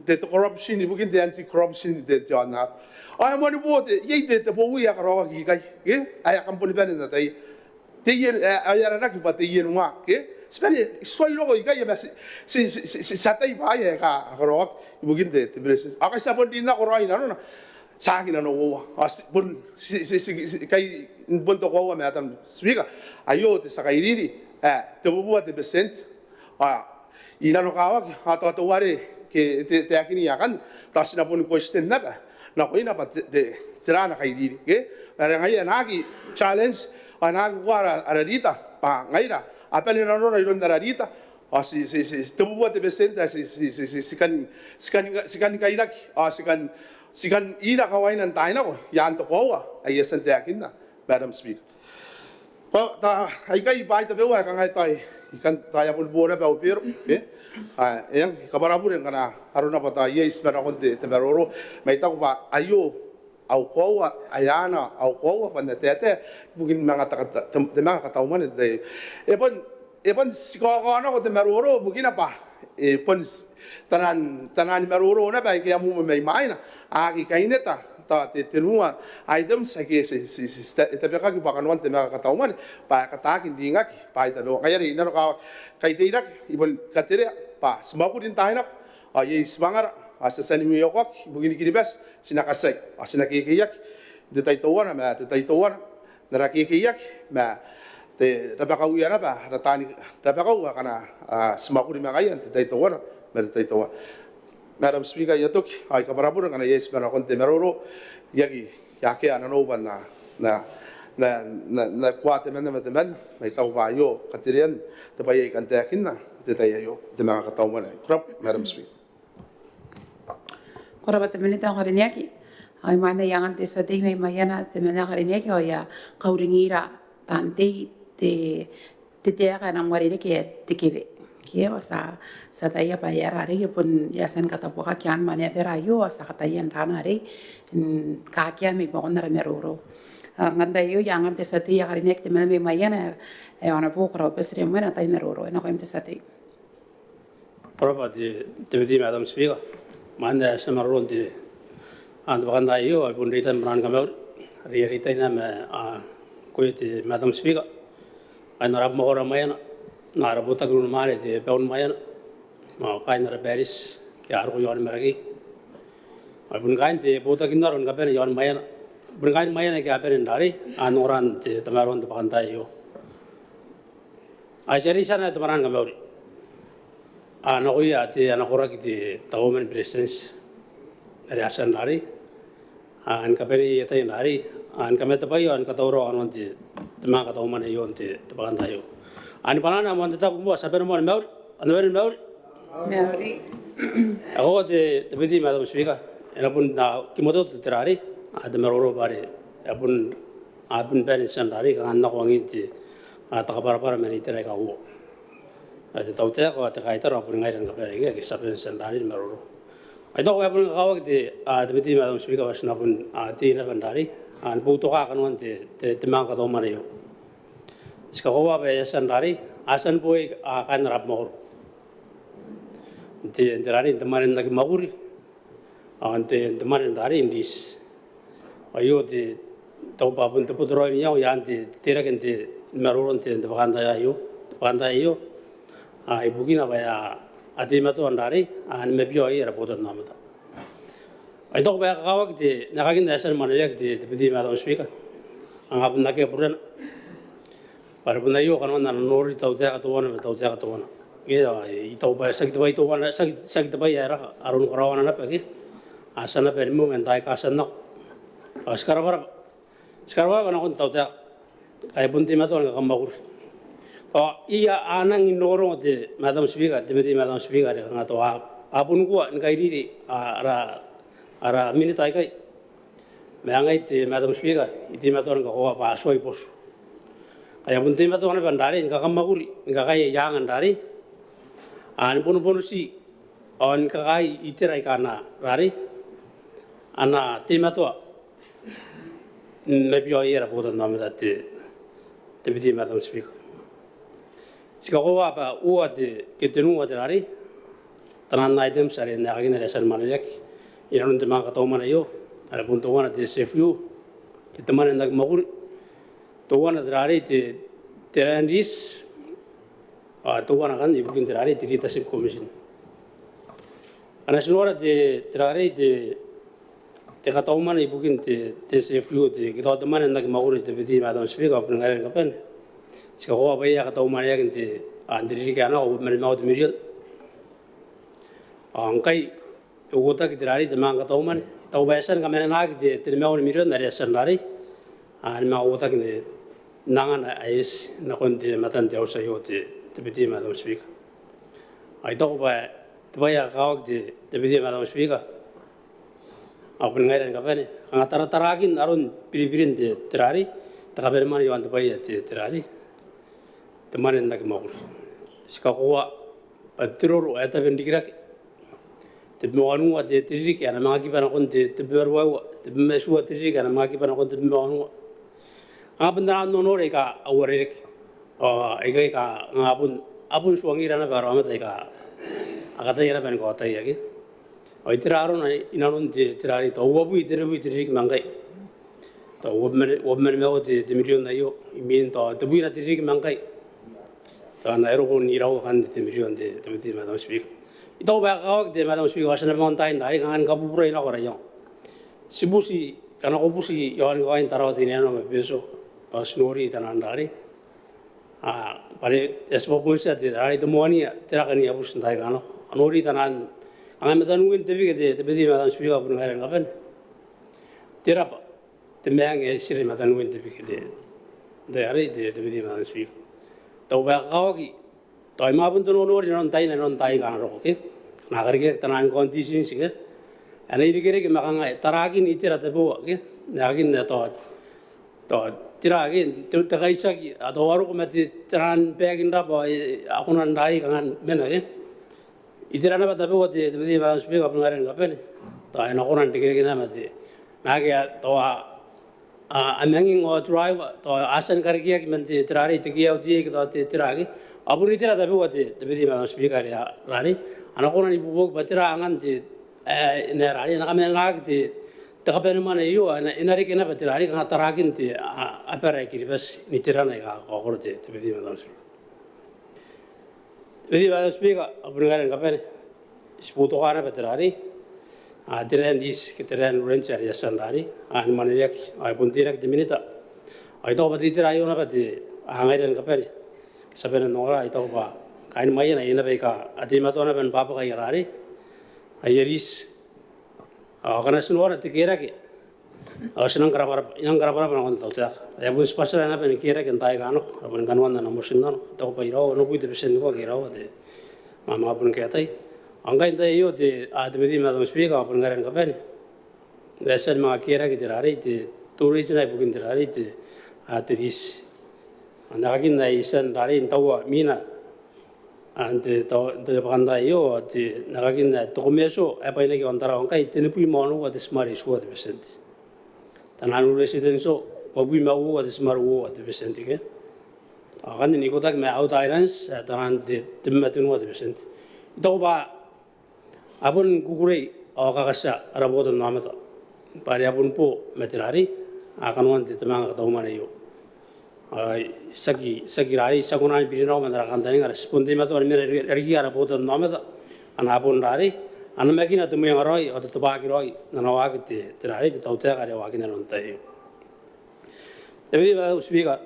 te, te corruption, ibukin te anti-corruption n te, te aonnaba. Ao e moan ni bo te, iai te, te bowi ae karaoaki ikai, ke? Ae kam boni bane n ataia. Te ien, ae, ae aranaki bwa te ienua, ke? Ti bane, ti tuai roko ikai, ma ti, ti, ti, ti, ti, ti ataia bwaai aika a karaoaki ibukin te, te beretitenti. Ao ngkai ti a bon rin nako raoi inanona, tiaki nanououa. Ao ti bon, ti, ti, ti, ti, kai, bon te koaua Madam Speaker, aio te tia kairiri ae tebubua te percent. Ao I nanokawaki ao tao teuare ke te, te taekin aekan, tao ti na boni question naba nakoina bwa te, te, tera ana kairiri, ke? Ma are ngaia e na aki challenge ao e na aki kua ara, ara rita bwa ngaira a bane nanora iroun ara rita ao ti, ti, ti, ti tebubua te percent ae ti, ti, ti, ti, ti kan, ti kan, ti kan kairaki ao ti kan, ti kan ira kawaina n taai nako i aan te koaua ae I a tia n taekinna, Madam Speaker. Ko, tao aikai bwaai tabeua ae kangai tao I kan, tao e a boni bo naba au bero, ke? Ae, eng, I kabwara bure ngkana arona bwa tao iai tiba nakon te, te maroro, ma I taku bwa aio au koaua, ae ana au koaua bwa N na taetae ibukin manga te, te, te manga katau mwane n te tai. E bon, e bon ti kaokao nako te maroro ibukina bwa e bon ti, taian, taian maroro naba aike a momoa mai mwaina a aki kaineta tao te tenua items aike ti, ti, ti, ti ta-, e tabekaki bwa kanoan te manga kataumwane bwa e kataaki n ringaki bwa e tabeua. Ngaia are i nanokawaki, kai teirake i bon katerea bwa ti mwakuri n taai nako, ao iai tibwangara ao ti a tia ni mwiokoaki ibukin Kiribati, ti na katiai ao ti na kekeiaki n te tai teuana ma te tai teuana n ara kekeiaki ma te rabakauia naba ara taani rabakau akana ti mwakuri ma ngaiia n te tai teuana ma te tai teuana. Madam Speaker, I a toki ao I kabwarabure ngkana iai tibwa nakon te maroro, I aki, I aki akea nanou bwa N na, N na, N na, N na, N na kua temanna ma temanna, ma I taku bwa aio katerean te bwai ae I kan taekinna n te tai aio, te manga kataumwane. Ko rabwa, Madam Speaker. Ko rabwa te Minita ae karineaki. Ao imwain ae I angan te tia tei mai Maiana, te Minita ae karineaki, ao I a kauringira taan tei te, te taeka ae e nang uarereke ae te kewe. Ke ao ti a, ti ataia bwa e aera arei e bon, e a tia ni katabuakaki anne ma ngaia bwa e aera aio ao ti a kataia n raana arei n kakea mai buakon ara maroro. Ao n te tai aio I angan te tia tei ae karineaki, te Minita mai Maiana, e, Honourable Koraua Betty Remuera, n te tai maroro. E nakoim te tia tei. Ko rabwa te, te Deputy Madam Speaker. Imwain ae ti na maroro n te, n te bwakantaai aio, I bon reitan bwanaan kamauri are I a reitai naba ma, a, ngkoe te Madam Speaker, kaain ara abamwakoro Maiana, ma ara botaki n unimwaane te Beku ni Maiana, ma kaain ara parish ke a roko iaon Marakei. Ao I bon kaain te botaki n aro ni kabane iaon Maiana. I bon kaain Maiana aika a bane n rarei, a, n ongora n te tamaroan te bwakantaai aio. Ao I a reitia naba te bwanaan kamauri, a, nakoia te, a, ana koraki te Tauoman ni Beretitenti are a tia n rarei, a, ni kabanei aia tai n rarei, a, ni kamatebwaia ao ni katauraoa kanoan te, te manga kataumwane iaon te, te bwakantaai aio. Ao ni bwanaan ae moan te tabu moa, ti a bane moa ni mauri, a, ni bane ni mauri. Mauri. Ao te, te Deputy Madam Speaker, e na bon, a, kimototo te rarei, a, te maroro bwa are e a bon, a, bon bane n tia n rarei, kanga n nako angin te, a, te kabwarabwara man itera aika uoua. A, te tautaeka ao te kaitara ao boni ngaira ni kabane aike ti a bane n tia n rarei ni maroro. Ao I taku bwa e boni kakawaki te, a, te Deputy Madam Speaker, bwa ti na bon, a, tei naba n rarei, a, ni boutokaa kanoan te, te, te manga kataumwane aio. Ti kakoaua bwa e a tia n rarei, a tia ni buoka, a, kaain ara abamwakoro n te, n te rarei, n te mwane n aki mwakuri, ao n te, n te mwane n rarei n riti. Ao aio te, I taku bwa bon te boto raoi n iango i aan te, te teirake n te, ni maroro n te, n te bwakantaai aio, te bwakantaai aio, a, ibukina bwa e a, a teimatoa n rarei, a, ni mabiao iai ara botannaomata. Ao I taku bwa e kakawaki te, n aekakin ae e a tia ni mwanewea te, te Deputy Madam Speaker, kanga bon akea burena. Bwa are bon aio kanoan ana nori te tautaeka teuana ma te tautaeka teuana. Ke ao I taku bwa tiaki te bwai teuana, tiaki, tiaki te bwai ae raka, aron karaoana naba ke. A tia naba ni mou man taai aika a tia n nako. Ao ti karabwarabwa, ti karabwarabwa nakon te tautaeka ae bon teimatoa ni kakamwakuri. Ao iai ae nang rongorongo te Madam Speaker, te Deputy Madam Speaker, are kanga tao a, a bon kua ni kairiri, a, ara, ara minita aikai. Ma ngai te Madam Speaker, I teimatoa ni kakoaua bwa a tuai botu. Ngkai a bon teimatoa naba n rarei ni kakamwakuri, ni kakaea aia anga n rarei, a, ni bonobono ti, ao ni kakaei itera aika a na rarei, a na teimatoa n mabiao iai ara botannaomata te, te Deputy Madam Speaker. Ti kakoaua bwa uoua te, ke tenua te rarei, taian items are n aekakin are e a tia ni mwaneweaki inanon te manga kataumwane aio, are bon teuana te CFU, ke te mwane n aki mwakuri, teuana te rarei te, te land lease, ao teuana ngkanne ibukin te rarei te Leadership Commission. Ngkana ti nora te, te rarei te, te kataumwane ibukin te, te CFU, te, ke tao te mwane n aki mwakuri, te Deputy Madam Speaker, ao bon ngaira ni kabane, ti kakoaua bwa e a kataumwaneaki n te, a, n te ririki ae nako uabwi ma nimaua te mirion. Ao ngkai e uotaki te rarei te manga kataumwane, I taku bwa e a tia ni kamanenaki te, te nimaua ni mirion are e a tia n rarei, a, ni manga uotaki n angana ae eti nakon te matan te auti aio, te, te Deputy Madam Speaker. Ao I taku bwa te bwai ae kakawaki te, te Deputy Madam Speaker, ao bon ngaira ni kabane, kanga tarataraakin aron biribirin te, te rarei, te kabanemwane iaon te bwai ae te, te rarei, te mwane n aki mwakuri. Ti kakoaua bwa te roro ae tabe n rikirake, tebwi ma wanua te, te ririki ae na manga kiba nakon te, tebwi ma ruaiwa, tebwi ma itiua te ririki ae na manga kiba nakon tebwi ma wanua. Kanga bon taian nonore aika a uarereke. Ao aikai kanga a bon, a bon tuangira naba ara aomata aika a kataia naba ni kaotia ke. Ao tera arona inanon te, tera arei, tao uabwi te ririki ma ngkai. Tao uabwi ma, uabwi ma nimaua te, te mirion aio, imwin tao tebwina te ririki ma ngkai. Tao e na roko n iraua akan te, te mirion te, te Deputy Madam Speaker. I taku bwa e kakawaki te Madam Speaker, ao ti na bon tain rarei kanga ni kabuburai nako ara iango. Ti buti, kanga ko buti iaon kaain Tarawa Teinainano ma Betio. Ao ti nori taian rarei. A, bwa are e tibwa bon tia te, rarei te moan iai, te raka ni abuti n taai akanne. A nori taian, kanga mataniwin te bike te, te Deputy Madam Speaker, bon ngaira ni kabane. Te raba, te maang ae tiri mataniwin te bike te, te rarei te, te Deputy Madam Speaker. Tao bwa e kakawaki, tao imwain bon te nonori inanon taina, inanon taai aika a na roko ke. A na karikiaki taian conditions ke. A na irekereke ma kanga tarakin itera tabeua ke. N aekakin ae tao tao tera ke, te, te kaitiaki, a tao a roko ma te, taian baeki n raba, e, a kona n rarei kanga mena ke. Itera naba tabeua te, te Deputy Madam Speaker, bon ngaira ni kabane. Tao e na kona n irekereke naba ma te, naake a, tao a, a, a manging ao driver, tao a tia ni karikiaki man te, te rarei te K L T A ke tao te, te rarei. Ao bon itera tabeua te, te Deputy Madam Speaker, are a, rarei. A na kona n ibuobuoki bwa tera angan te, e, n ae rarei, e na kamanoaki te, te kabanemwane aio, e na, e na reke naba te rarei, kanga tarakin te, a, abara ae Kiribati, n iterana aika a kakaokoro te, te Deputy Madam Speaker. Te Deputy Madam Speaker, ao bon ngaira ni kabane. Ti boutoka naba te rarei. A, te land lease, ke te land rent, are e a tia n rarei. A, ni mwaneweaki, ao e bon teirake te minita. Ao I taku bwa te itera aio naba te, a, ngaira ni kabane. Ti a bane n ongora, I taku bwa kaain Maiana, iai naba aika a teimatoa naba ni bwabwaka aia rarei. Aia lease. Ao ngkana ti noora te kerake, ao ti nang karabwarabwa, I nang karabwarabwa nakon te tautaeka. E a bon tibwa tia naba ni kerake n taai aika a nako, a bon kanoan ana motinnano. I taku bwa iraua onobwi te betienti ngkoa ke iraua te, ma, ma bon kaetai. Ao ngkai n tai aio te, a, te Deputy Madam Speaker, ao bon ngaira ni kabane. E a tia ni manga kerake te rarei te, te original ibukin te rarei te, a, te lease. N aekakin ae I tia n rarei n taua mwina, a, n te, tao, n te bwakantaai aio, ao te, n aekakin ae te commercial ae bwainaki i aon Tarawa ngkai, tenibwi ma onoua te timare itiua te betienti. Taian residential, uabwi ma uoua te timare uoua te betienti ke. Ao akanne n ikotaki ma outer islands, a, taian te, tebwi ma tenua te betienti. I taku bwa a bon kukurei ao kakatia ara botannaomata bwa are a bon bo ma te rarei, a, kanoan te, te manga kataumwane aio. A, tiaki, tiaki rarei, tiaki kona ni birinako man ara kantaninga, are ti bon teimatoa ni mena irarikiia ara botannaomata, a na bon rarei, a namakina te mwengaraoi ao te tobwaki raoi n ana waaki te, te rarei, te tautaeka are e waakina n te tai aio. Te Deputy Madam Speaker,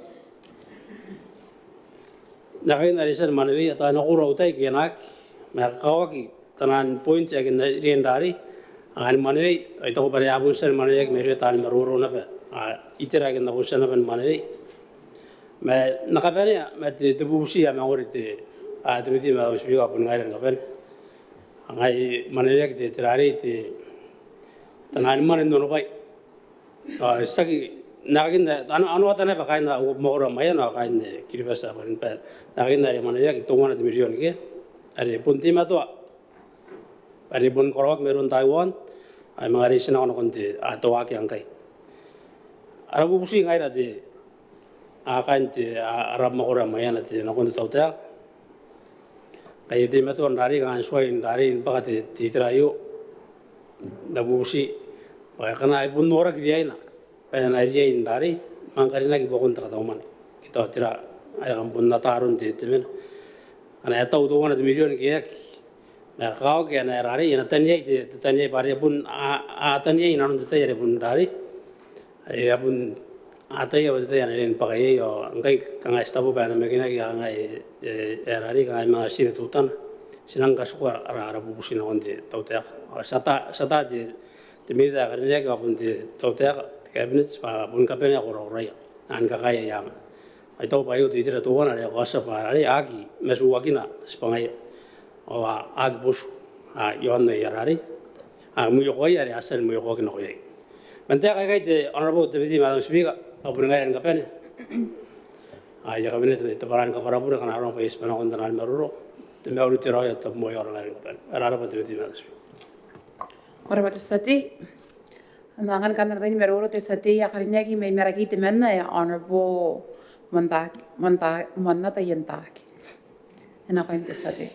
n aekakin are I tia ni mwaneweia, tao e na korakora au tai ke e na aki, ma e kakawaki taian point ake I na riai n rarei, a, ni mwanewei, ao I taku bwa are a bon tia ni mwaneweaki mairouia taani maroro naba, a, itera ake N na bon tia naba ni mwanewei. Ma N na kabanea ma te, te bubuti ae mangori te, a, te Deputy Madam Speaker, ao bon ngaira ni kabane. Ngai mwaneweaki te, te rarei te, taian mwane n onobwai. A, tiaki, n aekakin, a, ano, ano ata naba kaain au mwakoro Maiana ao kaain, e, Kiribati ae bane, n aekakin are mwaneweaki teuana te mirion ke, are bon teimatoa, are bon karaoaki mairoun Taiwan, ae manga reitinako nakon te, a, te waaki ngkai. Ara bubuti ngaira te, a, kaain te, a, ara mwakoro Maiana te, nakon te tautaeka. Ngkai e teimatoa n rarei, kanga n tuai n rarei, n bwaka te, te itera aio. N na bubuti bwa ngkana e bon noraki riaina bwa e na riai n rarei, manga karinaki buakon te kataumwane ke tao tera, ae kam bon ata aron te, te mena. Ngkana e tau teuana te mirion ke e aki, ma e kakawaki ae e na rarei, e na taniai te, te taniai bwa are bon, a, a taniai inanon te tai are bon rarei. E a bon ataia bwa te tai ae e na riai ni bwaka iai, ao ngkai kanga ti tabu bwa e namakinaki, kanga e, e, e rarei, kanga e manga tine teutana. Ti nang katikua ara, ara bubuti nakon te tautaeka. Ao ti ata, ti ata te, te minita ae karineaki ao bon te tautaeka, te cabinet, bwa bon kabanea korakoraia, a, ni kakaea aia anga. Ao I taku bwa aio te itera teuana are e kaotia bwa rarei a aki matuuakina tibwangaia. Ao a, a aki botu, a, iaon aia rarei, a, mwiokoaia are a tia ni mwiokoaki nako iai. Man taeka aikai te Honourable Deputy Madam Speaker, ao bon ngaira ni kabane. A, I a kawenea te, te bwanaa ni kabwarabure ngkana arona bwa I a tibwa nakon taiani maroro. Te mauri, te raoi ao te tabomoa iroura ngaira ni kabane. Ko rabwa Deputy Madam Speaker. Ko rabwa te tia tei. Ao ngkana e kanga n anganai te tia tei ae karineaki mai Marakei temanna, e Honourable Moanta, Moanta, Moannata Ientaake. E nakoim te tia tei.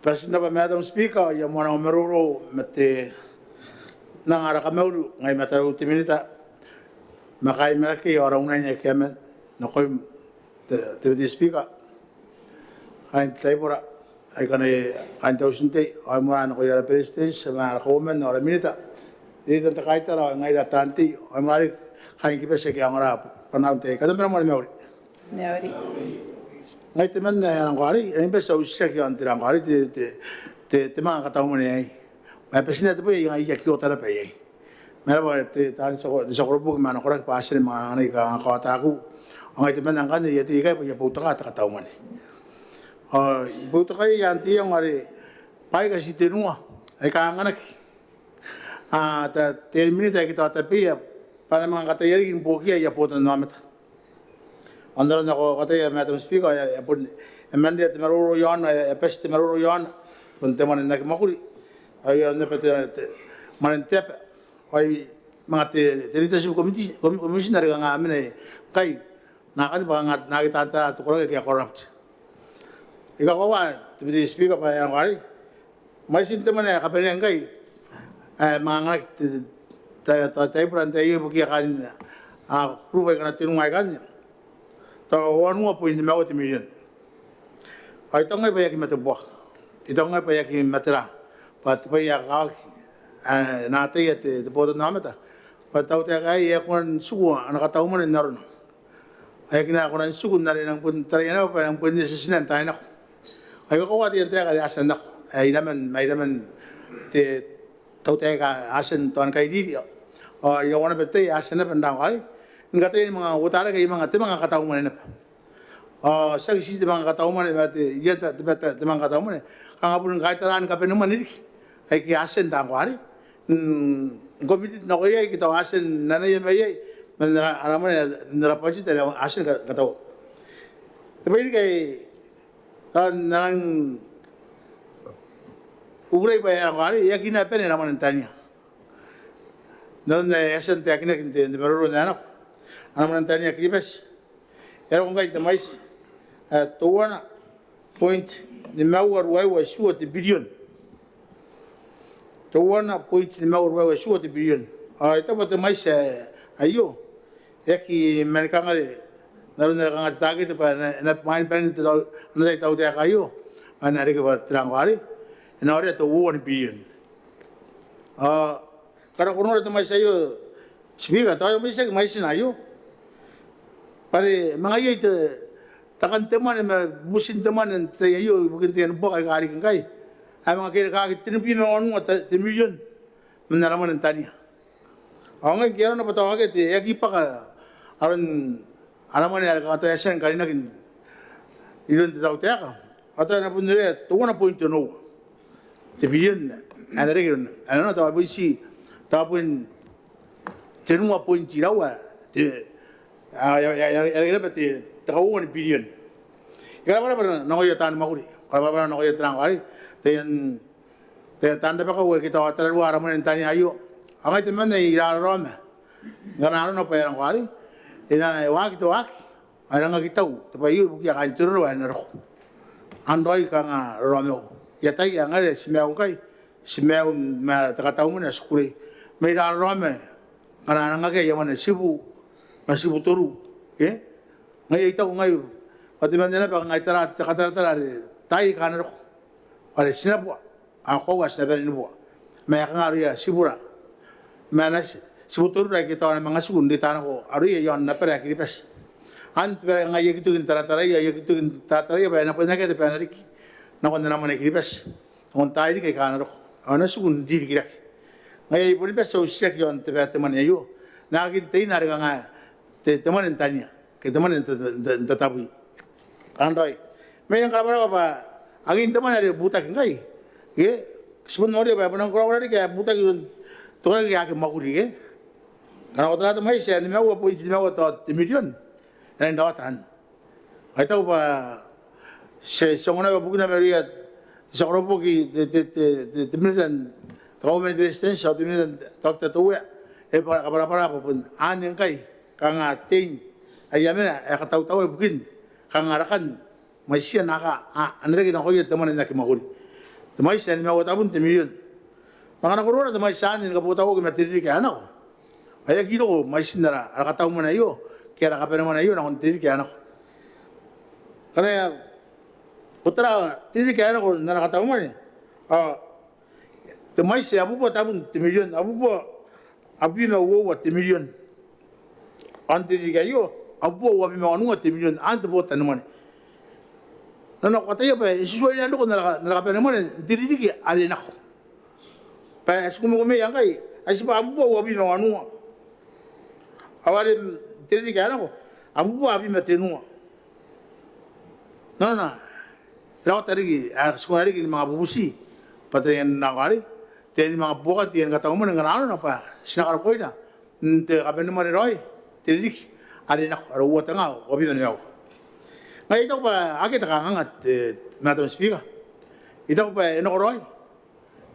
Bati n rabwa Madam Speaker, ao I a moana au maroro ma te nang ara kamauri ngai ma tariu te Minita ma kaain Marakei ao ara unaine aika a mena nakoim te, te Deputy Speaker, kaain te taibora, aika naba kaain te Auti n Tei, ao I moana nakoia ara Beretitenti ma ara Kauoman ao ara Minita, te tia kaitara ao ngaira taan tei, ao I moana riki kaain Kiribati ake a ongora bwa n te tai aei. Kam na bane ni mauri. Mauri. Ngai temanna ae Rangkoarei, I rangi ni bati au titiraki iaon te Rangkoarei, te, te, te, te manga katau mwane aei. Ma e bati naba te bwai ae I aki ota naba iai. Ma e rabwa te, taan tia ko, te tia koroboki ma ana koraki bwa a tia ni manga anganai kanga kaotaakiu. Ao ngai temanna ngkanne I a tei ikai bwa I a boutoka te katau mwane. Ao I boutokaia n te iango are baika ti tenua aika a anganaki. A, ta, te Minita ae I aki tao tabeia bwa a na manga kataia riki ni buokia aia botannaomata. Ao n aron ae ko kataia Madam Speaker, e, e bon, e mena te maroro iaona, e, e bati te maroro iaona, bon te mwane n aki mwakuri. Ao i aron naba te, te mwane n te aba. Ao i manga te, te Leadership Committee, com-, Commission are kanga a mena ngkai n akanne bwa kanga n aki tantaraa te koraki ake a corrupt. I kakoaua te Deputy Speaker bwa e a nako arei mwaitin te mwane ae kabanea ngkai ae manga anganaki te, ta, ta, taibora n te tai aio ibukiia kaain, a, group aika tenua aikanne, tao wanua point nimaua te mirion. Ao I taku ngai bwa e aki mate buaka, I taku ngai bwa e aki matera bwa te bwai ae kakawaki ae e na ataia te, te botannaomata bwa te tautaeka aei e aki kona n tiku ana katau mwane n arona. Ao e aki na kona n tiku n are e nang bon taraia naba bwa e nang bon tia tina n taai nako. Ao I kakoaua te, n taai aika a tia n nako ae iraman, ma iraman te tautaeka ae a tia n tao ni kairiri. Ao I kakoaua naba te tai ae a tia naba n Rangkoarei ni kataia ni manga uotarake aia manga, te manga katau mwane naba. Ao tiaki ti te manga katau mwane ma te, ia te, te, te, te manga katau mwane. Kanga bon kaitaraan kabanemwane riki aike a tia n Rangkoarei n, n committed nako iai ke tao a tia n anaia mai iai man ara, ara mwane n ara budget are a tia n ka, kataua. Te bwai riki ae tao N na rangi ni kukurei bwa e a nako arei, e aki na bane ara mwane n tania. N aron ae e a tia n taekinaki n te, n te maroro ae nako, ara mwane n tania Kiribati e a roko ngkai n te mwaiti ae teuana point nimaua ruaiwa itiua te birion. Teuana point nimaua ruaiwa itiua te birion. Ao I taku bwa te mwaiti ae, aio e aki mani kangare n aron are kanga te takete bwa e na, e na bwain banin te tau, ana tai tautaeka aio, ao e na reke bwa te Rangkoarei e na orea te uoua ni birion. Ao ngkana ko nora te mwaiti aio, Speaker, tao e mwaitiaki mwaitina aio bwa are manga iai te rakan te mwane ma butin te mwane n te tai aio ibukin taiani buaka aika riki ngkai ae manga kerikaaki tenibwi ma wanua te, te mirion man ara mwane n tania. Ao ngai ngke arona bwa tao akea te, e aki bwaka aron ara mwane are kanga tao e a tia ni karinaki iroun te tautaeka, ao tao e na bon orea teuana point onoua te birion ae na reke irouna. Ae nanona tao bon ti, tao bon tenua point iraua te, a, e a, e a, e a reke naba te, te kauoua ni birion. I karabwarabwa nakoia taani mwakuri, karabwarabwa nakoia te Rangkoarei, taian, taian taan rabakau aike tao a tararua ara mwane n tania aio. Ao ngai temanna I rararaoma ngkana arona bwa e a nako arei, e na waaki te waaki ao e rangaki tau te bwai aio ibukiia kaain te roro ae na roko. Ao n raoi kanga raraomau, I ataia ngaira ae ti maiu ngkai, ti maiu ma te katau mwane ae ti kukurei. Ma I rararaoma ngkana a nang akea aia mwane tibu ma tibutoru, e? Ngaia I taku ngai bwa temanna naba kanga I tara te kataratara are taai aika a na roko bwa are ti na bua, ao koaua ti na bane ni bua. Ma e kanga aroia tibura ma ana ti, tibutorura aike tao a na manga tiku n reita nako aroia iaon abara ae Kiribati. Ao n te bwai ae kanga I aki toki n tarataraia, I aki toki n tarataraia bwa e na bon akea te bwai ae na riki nakon ana mwane Kiribati nakon taai riki aika a na roko, ao e na tiku n ririkirake. Ngaia I boni bati au titiraki iaon te bwai ae te mwane aio n aekakin teina are kanga te, te mwane n tania ke te mwane n ta, ta, ta, tatabui. Ao n raoi, ma I rang karabwarabwa bwa angin te mwane are butaki ngkai, ke, ti bon noria bwa e bon rang korakora riki ae butaki iroun te koraki ake a aki mwakuri, ke. Ngkana ko tara te mwaiti ae nimaua point nimaua tao te mirion, e rangi n rawata anne. Ao I taku bwa ti, ti ongo naba bukina mairouia te tia koroboki, te, te, te, te, te Minita n, te Kauoman ni Beretitenti ao te Minita n, Doctor Touea, e kabwarabwara bwa bon anne ngkai kanga tein aia mena ae katautauaki ibukin kanga rakan mwaitiia naaka a, a na reke nakoia te mwane n aki mwakuri. Te mwaiti ae nimaua tabun te mirion. Ma ngkana ko nora te mwaiti anne ni kabotauaki ma te ririki ae nako, ao e aki roko mwaitin ara, ara katau mwane aio ke ara kabane mwane aio nakon te ririki ae nako. Ngkana ko tara te ririki ae nako n ana katau mwane, ao te mwaiti ae abubua tabun te mirion, abubua abwi ma uoua te mirion. Ao n te ririki aio, abubua uabwi ma wanua te mirion, anne te botaki ni mwane. Nanona ko ataia bwa e tutuai n roko n ara, n ara kabane mwane n te ririki are nako. Bwa e tiku mokomia ngkai, ai tibwa abubua uabwi ma wanua. Ao are n te ririki ae nako, abubua abwi ma tenua. Nanona e rawata riki, a, ti kona riki ni manga bubuti bwa taian nako arei, taian manga buoka, taian katau mwane ngkana arona bwa ti na karokoira n te kabane mwane raoi te ririki are nako, are uoua tenga uabwi ma nimaua. Ngai I taku bwa akea te kanganga, te Madam Speaker. I taku bwa e nako raoi.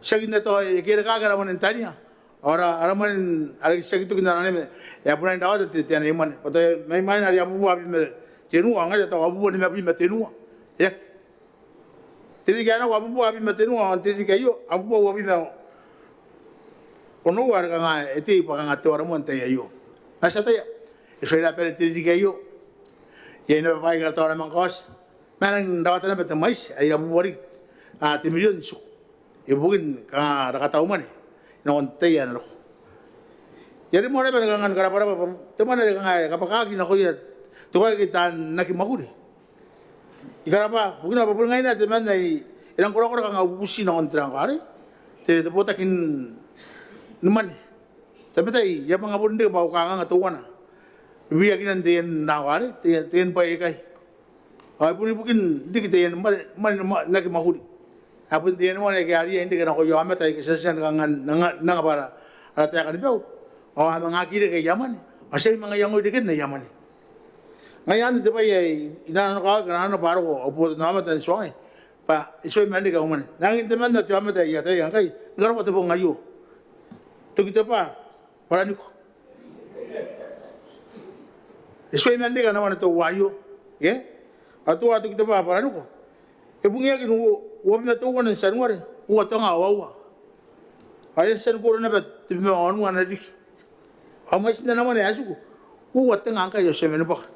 Tiaki n ae tao e kerikaaki ara mwane n tania, ao ara, ara mwane are tiaki toki n ara name, e a bon rangi n rawata te, te anai mwane. Bwa tao mai mwaina are abubua abwi ma tenua, ao ngaira tao abubua nimabwi ma tenua. E aki. Te ririki ae nako abubua abwi ma tenua, ao n te ririki aio abubua uabwi ma onoua are kanga e tei bwa kanga te waramua n tai aio. Ma ti ataia, e tuai rabane te ririki aio. Iai naba bwaai aika tao a na manga kaoti. Ma e rangi n rawata naba te mwaiti ae abubua riki, a, te mirion n tiku ibukin kanga ara katau mwane nakon te tai ae na roko. I a rimoa naba ni kanga ni karabwarabwa bwa te mwane are kanga e kabwakaki nakoia te koraki aika taan aki mwakuri. I karabwa, bukina bwa bon ngaia naba temanna ae I rangi ni korakora kanga au bubuti nakon te ririki arei, te, te botaki ni mwane. Tabetai I a manga bon reke bwa au kanganga teuana ibukin taian ririki arei, taian, taian bwai aikai. Ao e bon ibukin riki taian mwane, mwane n aki mwakuri. A bon taian mwane aika a riai n reke nakoia aomata aika ti a tia ni kanga n anga, n anga bwa ara, ara taeka ni bau, ao a manga aki reke aia mwane, ao ti a manga iangoi reken aia mwane. Ngaia anne te bwai ae I nanokawaki ngkana nanona bwa a roko au botannaomata n tuangai bwa e tuai man reke au mwane. N na angin temanna te aomata ae I ataia ngkai ni karokoa te bong aio, Tokitobwa Baraniko. E tuai man reke ana mwane teuaei. Ke? Ao teuae Tokitobwa Baraniko e bungiaki n uabwi ma teuana n Tianuare uoua tenga uoua. Ao e a tia ni koro naba tebwi ma wanua ana ririki. Ao mwaitin ana mwane ae tiku uoua tenga ngkai ao ti a mani bwaka.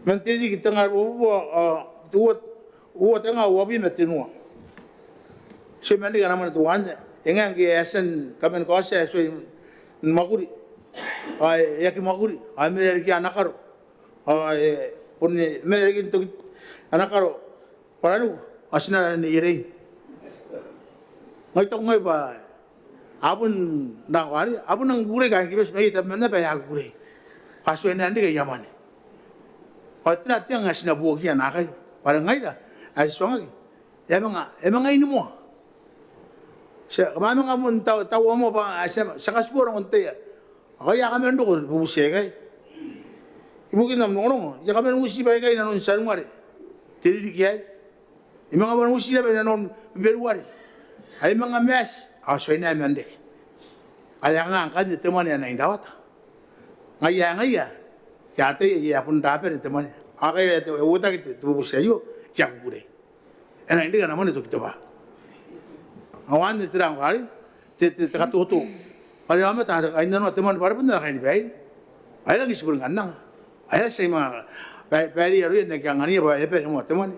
Man te ririki tenga uabubua, ao uoua, uoua tenga uabwi ma tenua. Ti a mani reke ana mwane teuanne. E ngae ngke e a tia ni kaman kaotia ae e tuai ni mwakuri, ao e aki mwakuri, ao e mena i rarikin ana karo, ao e bon mena i rarikin Toki, ana karo Baraniko, ao tinana Nei Erein. Ngai I taku ngai bwa a bon nang ware, a bon nang kukurei kaain Kiribati, ma iai tabeman naba ae a kukurei bwa a tuai n reke aia mwane. Ao tera te anga ae ti na buokia naakai? Bwa are ngaira ae ti tuangaki, e a manga, e a manga ini moa. Ti a, kam a manga bon tau, taua moa bwa ti a, ti a katibora nakon te tai aei. Ao a kaman roko bubuti aikai. Ibukin am rongorongo, I a kaman uti baikai inanon Tianuare, te ririki aei. I manga bon uti naba inanon Beberuare. Ao I manga Maati, ao ti a ina man reke. Ao e a kanga ngkanne te mwane ae na rawata? Ngaia, ngaia, I ataia ae e a bon rabane te mwane. Ao ngkai e a uotaki te bubuti aio, I a kukurei. E nang reke ana mwane Tokitobwa. Ao anne te rang arei, te, te, te katoto. Are aomata a kainnanoa te mwane bwa are bon ara kainibaire. Ao e rangi ti boni kanganga. Ao e rangi ti manga bae, baere aroia n aki angania bwa e a bane moa te mwane.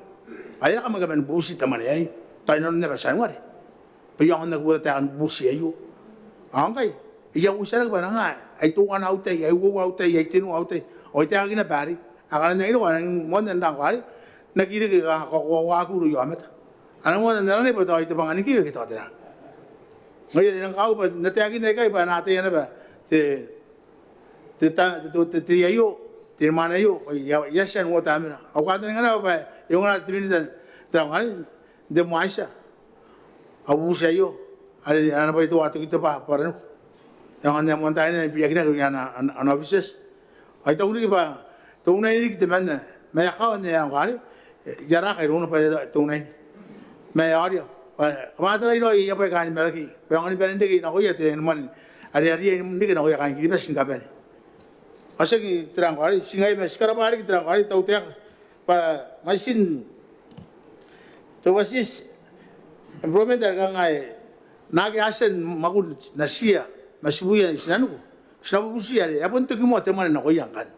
Ao e a kamaki man bubuti te mwane aei. Tao inanon naba Tianuare bwa I aonga n aki uota taekan bubuti aio. Ao ngkai I a uotia rake bwa e nang, ai teuana au tai, ai uoua au tai, ai tenua au tai. Ao I taekaki naba arei. Akana n ai roko, a nang moanna n rang arei, n aki reke kakoauaaki irouia aomata. A nang moanna n aranai bwa tao ai te bwanga ni kiwi ke tao tera. Ngaia are I nang kakawaki bwa N na taekinna ikai bwa e na ataia naba te, te ta, te, te, te, te aio, te mwane aio, I a, I a tia n uota mena. Au kantaninga naba bwa e ongora te Minita n te rang arei, n te mwaiti. Au bubuti aio, are ana bwai teuae Tokitobwa Baraniko. E aonga n ae moan taina ni biriakinaki irouia ana, ana, ana officers. Ao I taku riki bwa te unaine riki temanna, ma e a kawa n ae ngkoa arei, e, I a raka irouna bwa te unaine. Ma e a oria bwa kam a tarai raoi aia bwai kaain Marakei bwa e aonga ni bane n reke nakoia te mwane are a riai n reke nakoia kaain Kiribati ni kabane. Ao tiaki te rang arei, ti ngaia ma ti karabwa riki te rang arei, tautaeka bwa mwaitin te overseas, Improvement are kangai, naake a tia ni mwakuri natiia ma tibuia i tinaniku, ti na bubuti are e a bon toki moa te mwane nakoia ngkanne.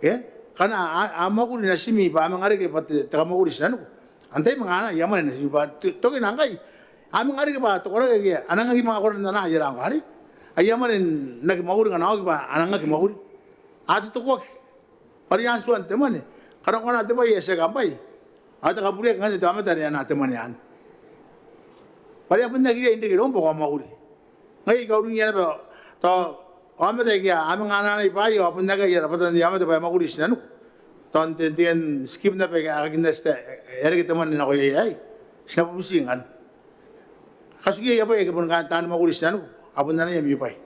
Ke ngkana a, a mwakuri natimi bwa a manga reke bwa te, te kamwakuri i tinaniku, antai manga ana aia mwane natimi bwa to-, tokina ngkai a manga reke bwa te koraki ake a nang aki manga kona n ana aia rang kare, aia mwane n aki mwakuri ngkana oki bwa a nang aki mwakuri. A totokoaki bwa are i aan tuan te mwane, kanakoana te bwai ae tiaki am bwai, ao te kabureaki ngkanne te aomata are ana te mwane anne. Bwa are a bon aki riai n reke iroum bwa ko a mwakuri. Ngai I kauringia naba tao aomata aike a manga ananai bwaai ao a bon akea aia rabwata n aia aomata bwa e mwakuri i tinaniku. Tao n te, te scheme naba aika a kakinna, e a reke te mwane nakoia aei. Ti na bubuti ngkanne. Katukia aia bwai ake bon kaain taani mwakuri i tinaniku, a bon anai ami bwai.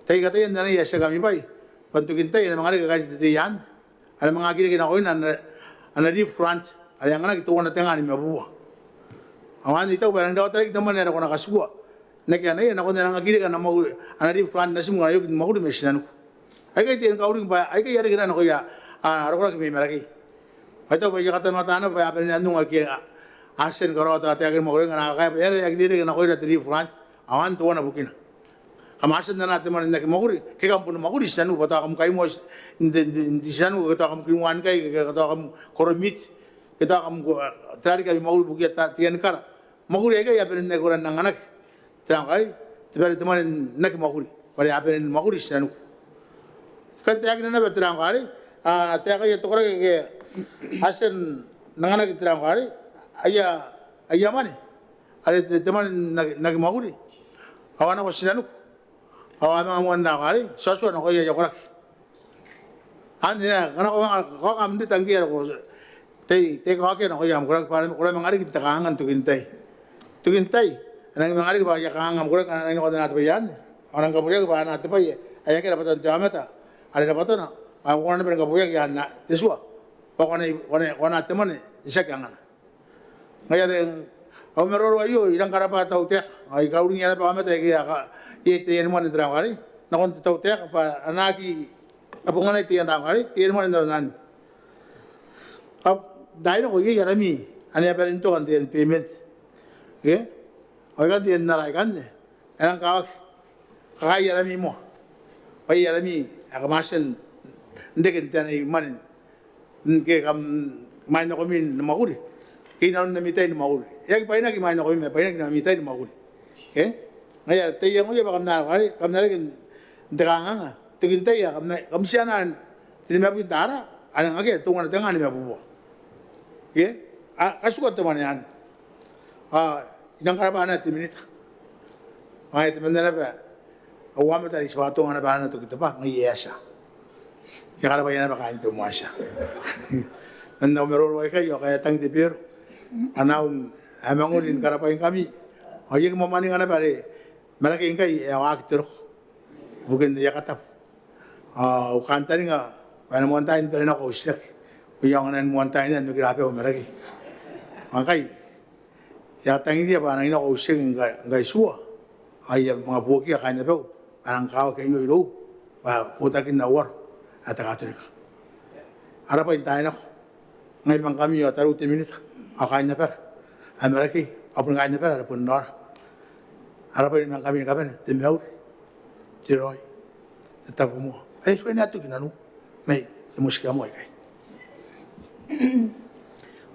Tai kataia n anai ae tiaki ami bwai, bwa n tokin tai a na manga reke kaain te tei anne, a na manga aki reke nakoina ana, ana leave grant are anganaki teuana tenga nimabubua. Ao anne I taku bwa e nang rawata riki te mwane are ko na katikua n akea anaia nakon ae nang aki reke ana mwakuri, ana leave grant natim ngkana e oki ni mwakuri mai tinaniku. Aikai teen kauring bwa aikai a reke naba nakoia, a, rokoraki mai Marakei. Ao I taku bwa I a katanoata naba bwa a bane n anunga ake a, a tia ni karaoa te taeka ni mwakuri ngkana a kakaea bwa e aera e aki reke nakoira te leave grant, ao anne teuana bukina. Kam a tia n anaa te mwane n aki mwakuri, ke kam bon mwakuri i tinaniku bwa tao kam kaimoa n te, n te, n te tinaniku, ke tao kam kinuanikai, ke, ke tao kam koromiti, ke tao kam ko, a, tera riki ami mwakuri ibukia ta, te anikara. Mwakuri aikai a bane n aki kona n anganaki te rang kare, te bwai are te mwane n aki mwakuri, bwa are a bane ni mwakuri i tinaniku. I kan taekina naba te rang kare, a, taekaia te koraki ake a tia n anganaki te rang kare, aia, aia mwane are te, te mwane n aki, n aki mwakuri, ao a nako tinaniku ao a manga moan rang kare, tuatua nakoia aia koraki. Anne, ngkana ko manga kaoka am rita ngke are ko tai, tai kaokia nakoia am koraki bwa ko na manga riki n te kanganga n tokin tai. Tokin tai a nangi manga riki bwa aia kanganga am koraki, a nangi nako n anaa te bwai anne, ao a nang kabureaki bwa a anaa te bwai ae akea rabwatan te aomata are rabwatana, ao ko kona naba ni kabureaki i aan te tua bwa ko na, ko na, ko na anaa te mwane e tiaki angana. Ngaia are au maroro aio, I rang karabwa te tautaeka, ao I kauringia naba aomata aike a ka, iai taiani mwane n te rang kare, nakon te tautaeka bwa a na aki kabonganai taian rang kare, taiani mwane n aron anne. Ao n taai nako iai arami ane a bane n toka n taiani payment. Ke? Ao I kan taian ara ikanne e rang kakawaki. Kakaei arami moa bwa iai arami ae kam a tia n reke n taiani mwane ngke kam imwain nakomi ni mwakuri ke inanon ami tai ni mwakuri. E aki bwainaki imwain nakomi ma e bwainaki inanon ami tai ni mwakuri. Ke? Ngaia tai iangoia bwa kam na, kam na reke n te kanganga. Tokin tai ae kam na, kam tia n anaa te nimabwi n taara, a nang akea teuana tenga nimabubua. Ke? A, katikua te mwane anne. A, I rang karabwa naba te minita. Ngaia temanna naba au aomata are I tibwa atonga naba arana Tokitaba, ngaia e a tia. I a karabwaia naba kaain te moan tia. Man au maroro aikai ao ngkai e a tang te bero. Ao n na manga ori ni karabwaingkami. Ao I aki mwamwaninga naba are Marakei ngkai e a waaki te roko ibukin aia katabu. Ao au kantaninga bwa e na moan tai ni bane nako au titiraki, bwa I aonga naba ni moan tai n okira abau i Marakei. Ao ngkai I a tangiria bwa a nangi nako au titiraki ngkai, ngkai tua, ao I a manga buokiia kaain abau bwa a nang kakawaki aio irou bwa botakin au aro ae te Katorika. A rabwa n taai nako. Ngai ma ngkami ao tariu te minita ao kaain abara ae Marakei ao boni kaain abara are bon raora. A rabwa naba ngkami ni kabane, te mauri, te raoi, te tabomoa. Ae tuai n toki nanou mai, e motikia moa ikai.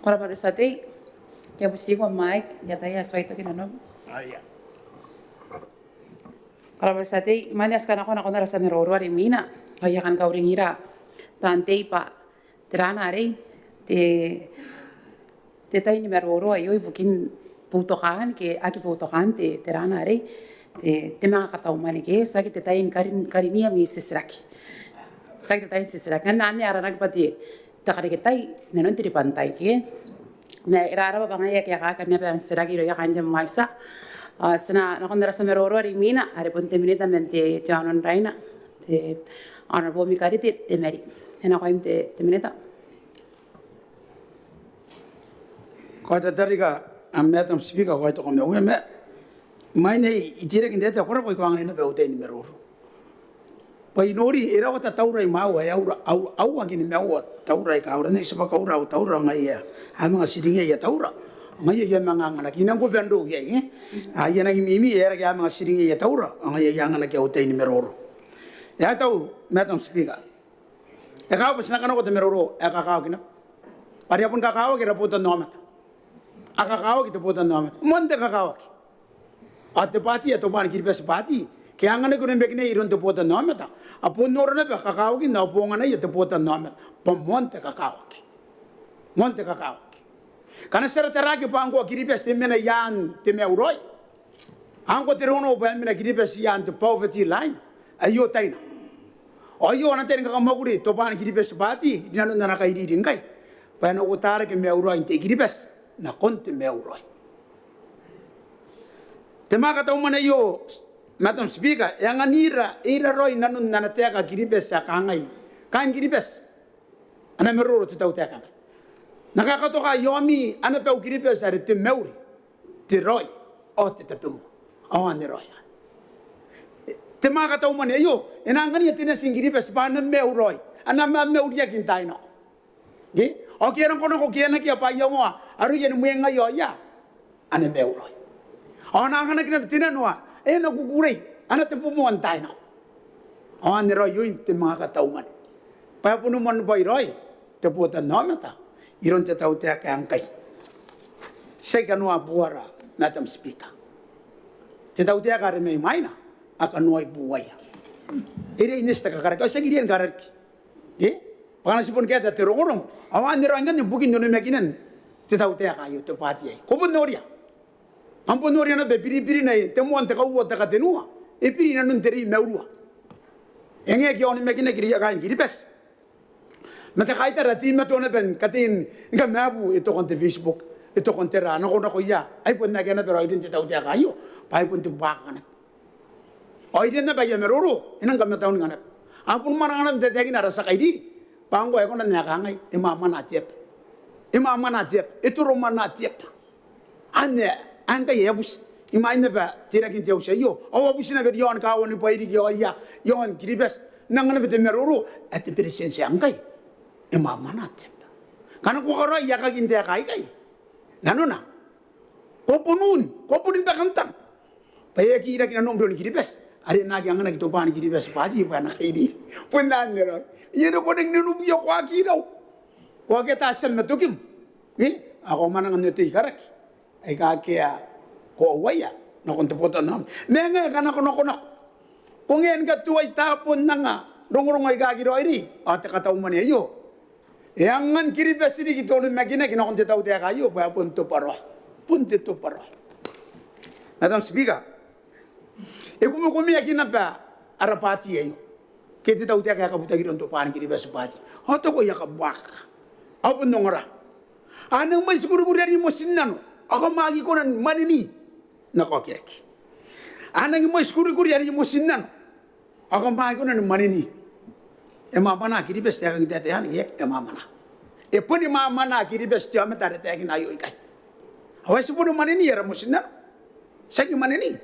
Ko rabwa te tia tei. I a butiko mic, I ataia ae tuai toki nanou. Aia. Ko rabwa te tia tei, imwain ae ti kanakoa nakon ara tia maroro are imwina ao I a kan kauringira taan tei bwa tera arei te, te tai ni maroro aio ibukin boutokaan ke aki boutokaan te, tera arei te, te manga katau mwane ke tiaki te tai ni karin, karinia ami titiraki. Tiaki te tai n titiraki. Ngkana anne aranaki bwa te, te kareketai inanon te ribantai ke. Ma e raraba bwa ngaia ake a kakanne bwa am titiraki irouia kaain te moan tia. Ao ti na nakon ara tia maroro are imwina are bon te minita man te, te aono n Raina, te Honourable Mikarite Temari. E nakoim te, te minita. Ko a tatarika, a, Madam Speaker, ko a toko meuia ma imwain ae I teirake n taetae, ko rabwa, I kaanganai naba au tai ni maroro. Bwa I nori e rawata taura imwaiu ae aura, au, aua ke nimaua taura aika aura. N na tibwa kaura au taura, ngaia a manga tiringia aia taura. Ngaia ae I a manga anganaki, I nang kubanrou iai, e? A, I a nangi mimi, e a rake a manga tiringi aia taura, ao ngaia ae I a anganaki au tai ni maroro. E a tau, Madam Speaker. E kakawaki bwa ti na kanakoa te maroro ae kakawaki naba. Bwa are a bon kakawaki ara botannaomata. A kakawaki te botannaomata. Moan te kakawaki. Ao te baati ae Tobwaan Kiribati Baati, ke a anganaki onimakinai iroun te botannaomata, a bon nora naba kakawakin ao bonganaia te botannaomata. Bwa moan te kakawaki. Moan te kakawaki. Ngkana ti arataraaki bwa ngkoa Kiribati e mena i aan te maiuraoi, ngkoa te rongorongo bwa e mena Kiribati i aan te poverty line, aio taina. Ao aio ana tai ni kakamwakuri Tobwaan Kiribati Baati rinanon ana kairiri ngkai, bwa e na uotarake maiuraoin te I-Kiribati nakon te maiuraoi. Te mwaaka tau mwane aio, Madam Speaker, e anganira, e ira raoi nanon ana taeka Kiribati ae kangai: Kaain Kiribati, ana maroro te tautaeka ngkai, N na kakatoka i aomi ana bau Kiribati are te mauri, te raoi ao te tabomoa. Ao anne raoi. Te mwaaka tau mwane aio e na angania te nati ni Kiribati bwa a na maiuraoi, a na mamauriaki n taai nako. Ke? Ao ke a nakonako ke a nakea bwa a iangoa aroia ni mwengaia ao a na maiuraoi. Ao a na anganaki naba te nano ae e na kukurei, a na tabomoa n taai nako. Ao anne raoi oin te mwaaka tau mwane. Bwa e boni moanibwai raoi te botannaomata iroun te tautaeka ae ngkai. Tiaki kanoa buara, Madam Speaker. Te tautaeka are mai mwaina a kanoai buaia. E riai n eti te kakaraki, ao tiaki riai ni karariki. E? Bwa ngkana ti boni kaeta te rongorongo, ao anne raoi ngkanne bukin onimakinan te tautaeka aio, te baati aei. Ko bon noria. Kam bon noria naba biribirina, te moan te kauoua te katenua e biri nanon te rei maurua. E ngae ke a onimakinaki irouia kaain Kiribati ma te kaitara, a teimatoa naba ni katein ni kamaiu, e tokon te Facebook, e tokon tera, nakonakoia. Ai bon akea naba raoiroin te tautaeka aio bwa ai bon te buakaka naba. Ao iroun naba aia maroro e nang kamatauninga naba. A boni mwananga naba n tataekina ara tia kairiri bwa ngkoa e kona n ae kangai: E mwamwanaa te aba. E mwamwanaa te aba. E toromwanaa te aba. Anne ae ngkai e a buti imwain naba teirakin te auti aio, ao a buti naba i aon kaawa ni Bairiki ao i aon Kiribati n anga naba te maroro ae te Beretitenti ae ngkai: E mwamwanaa te aba. Ngkana ko karaoi aekakin taeka aikai, nanona ko bon un, ko bon ni bakantang bwa e aki iraki nanom iroun Kiribati are e na aki anganaki Tobwaan Kiribati Baati bwa e na kairiri. Bon anne raoi. E a nako nang ni nubuia, ko aki rau, ko aki ata tiam ma tokim. E? Ao ko mwananga n otei karaki aika akea koauaia nakon te botannaomata. Ma e ngae ngkana ko nakonako, ko ngae ni katuai tabon anga rongorongo aika aki raoiroi, ao te katau mwane aio e angan Kiribati riki te onimakinaki nakon te tautaeka aio bwa e bon tobwa raoi. Bon te tobwa raoi. Madam Speaker, e kumekumeaki naba ara baati aio ke te tautaeka ae kabutaki iroun Tobwaan Kiribati Baati. Ao taku aia kabuakaka, ao bon ongora. A nangi mwaiti kurikuri are i motinnano ao kam aki kona ni mwaneni n ae kaokiraki. A nangi mwaiti kurikuri are i motinnano ao kam aki kona ni mwaneni. E mwamwanaa Kiribati, taekan te taeka anne, e mwamwanaa. E boni mwamwanaa Kiribati te aomata are taekina aio ikai. Ao ae ti boni mwaneni ara motinnano. Ti aki mwaneni.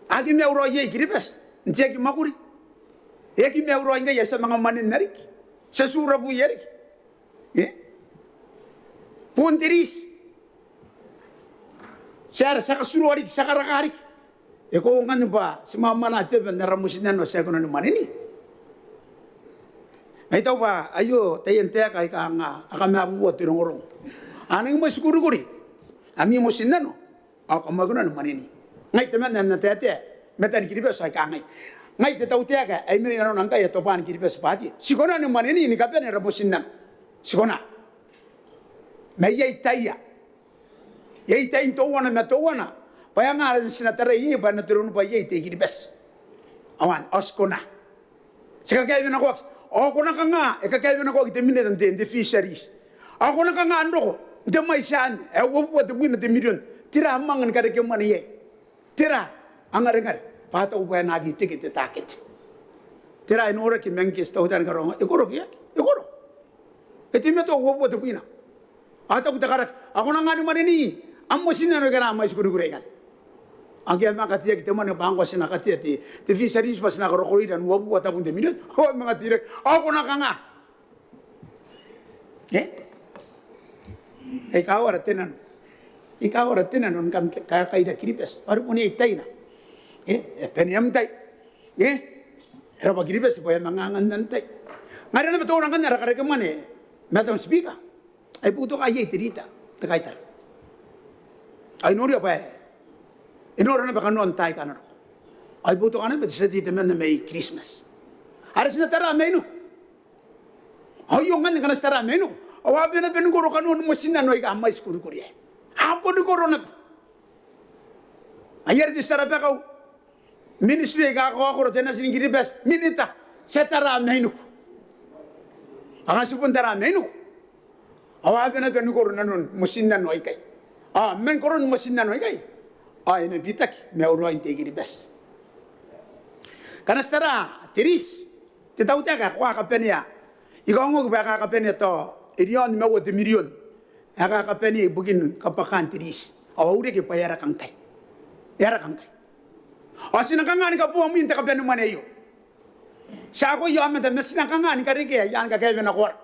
A aki maiu raoi iai Kiribati n te aki mwakuri. E aki maiu raoi ngkai ae ti a manga mwanenna riki, ti a tii rabuia riki. E? Bon te riti. Ti aera, ti a katuroa riki, ti a karaka riki. E koaua ngkanne bwa ti mwamwanaa te aba n ara motinnano ao ti aki kona ni mwaneni? Ma I taku bwa aio taian taeka aika anga a kamabubua te rongorongo. A nangi mwaiti kurikuri ami motinnano ao kam aki kona ni mwaneni. Ngai temanna ae N na taetae i matan Kiribati ao I kangai, ngai te tautaeka ae I mena inanona ngkai ae Tobwaan Kiribati Baati, ti kona ni mwaneni ni kabane ara motinnano. Ti kona. Ma iai taia, iai tain teuana ma teuana bwa e anga ae ti na tarai iai bwa e na toronibwai iai te I-Kiribati. Ao anne, ao ti kona. Ti kakaewenakoaki. Ao ko na kanga, e kakaewenakoaki te Minita n te, n te Fisheries. Ao ko na kanga n roko n te mwaiti anne ae uabubua tebwina te mirion? Tera am anga ni karekemwane iai? Tera? Angarengare bwa a taku bwa e na aki teke te takete. Tera ae noraki ma ngke ti tautaeka ni karaoa? E koro ke e aki? E koro. E teimatoa uabubua tebwina. Ao a taku te karaki, ao ko na kanga ni mwaneni am motinnano aika a na mwaiti kurikuri ikanne? Ao ngke a manga kateaki te mwane bwa ngkoa ti na katea te, te Fisheries bwa ti na korokoroira n uabubua tabun te mirion, ao a manga teirake, ao ko na kanga? E? E kawara te nano. I kawara te nano ni kan kakaira Kiribati. Are bon iai taina. E, e bane am tai. E, e rabwa Kiribati bwa e a manga angan am tai. Ngaia are naba teuana ngkanne ara karekemwane, Madam Speaker. Ai boutokaa iai te rita, te kaitara. Ai noria bwa e nora naba kanoan taai aika a na roko. Ai boutokaa naba te tia tei temanna mai Kiritimati. Are ti na tara mainiku. Ao ngkanne ngkana ti tara mainiku, ao a bane naba ni koro kanoan motinnano aika a mwaiti kurikuria. A boni koro naba. Ai are te tia rabakau, ministry aika kakaokoro, te natin Kiribati, minita, ti a tara mainiku. Ao ngkana ti bon tara mainiku, ao a bane naba ni koro nanon motinnano aikai. Ao man koron motinnano aikai, ao e na bitaki maiuraoin te I-Kiribati. Ngkana ti tara te riti, te tautaeka ae e kakakabanea, I kaongoaki bwa e kakakabanea tao e riaon nimaua te mirion ae e kakakabanea ibukin kabwakaan te riti. Ao au reke bwa e a raka ngkai. E a raka ngkai. Ao ti na kanga ni kaboa mwin te kabanemwane aio? Ti akoia aomata ma ti na kanga ni karekea i aan kakaewe nakoara?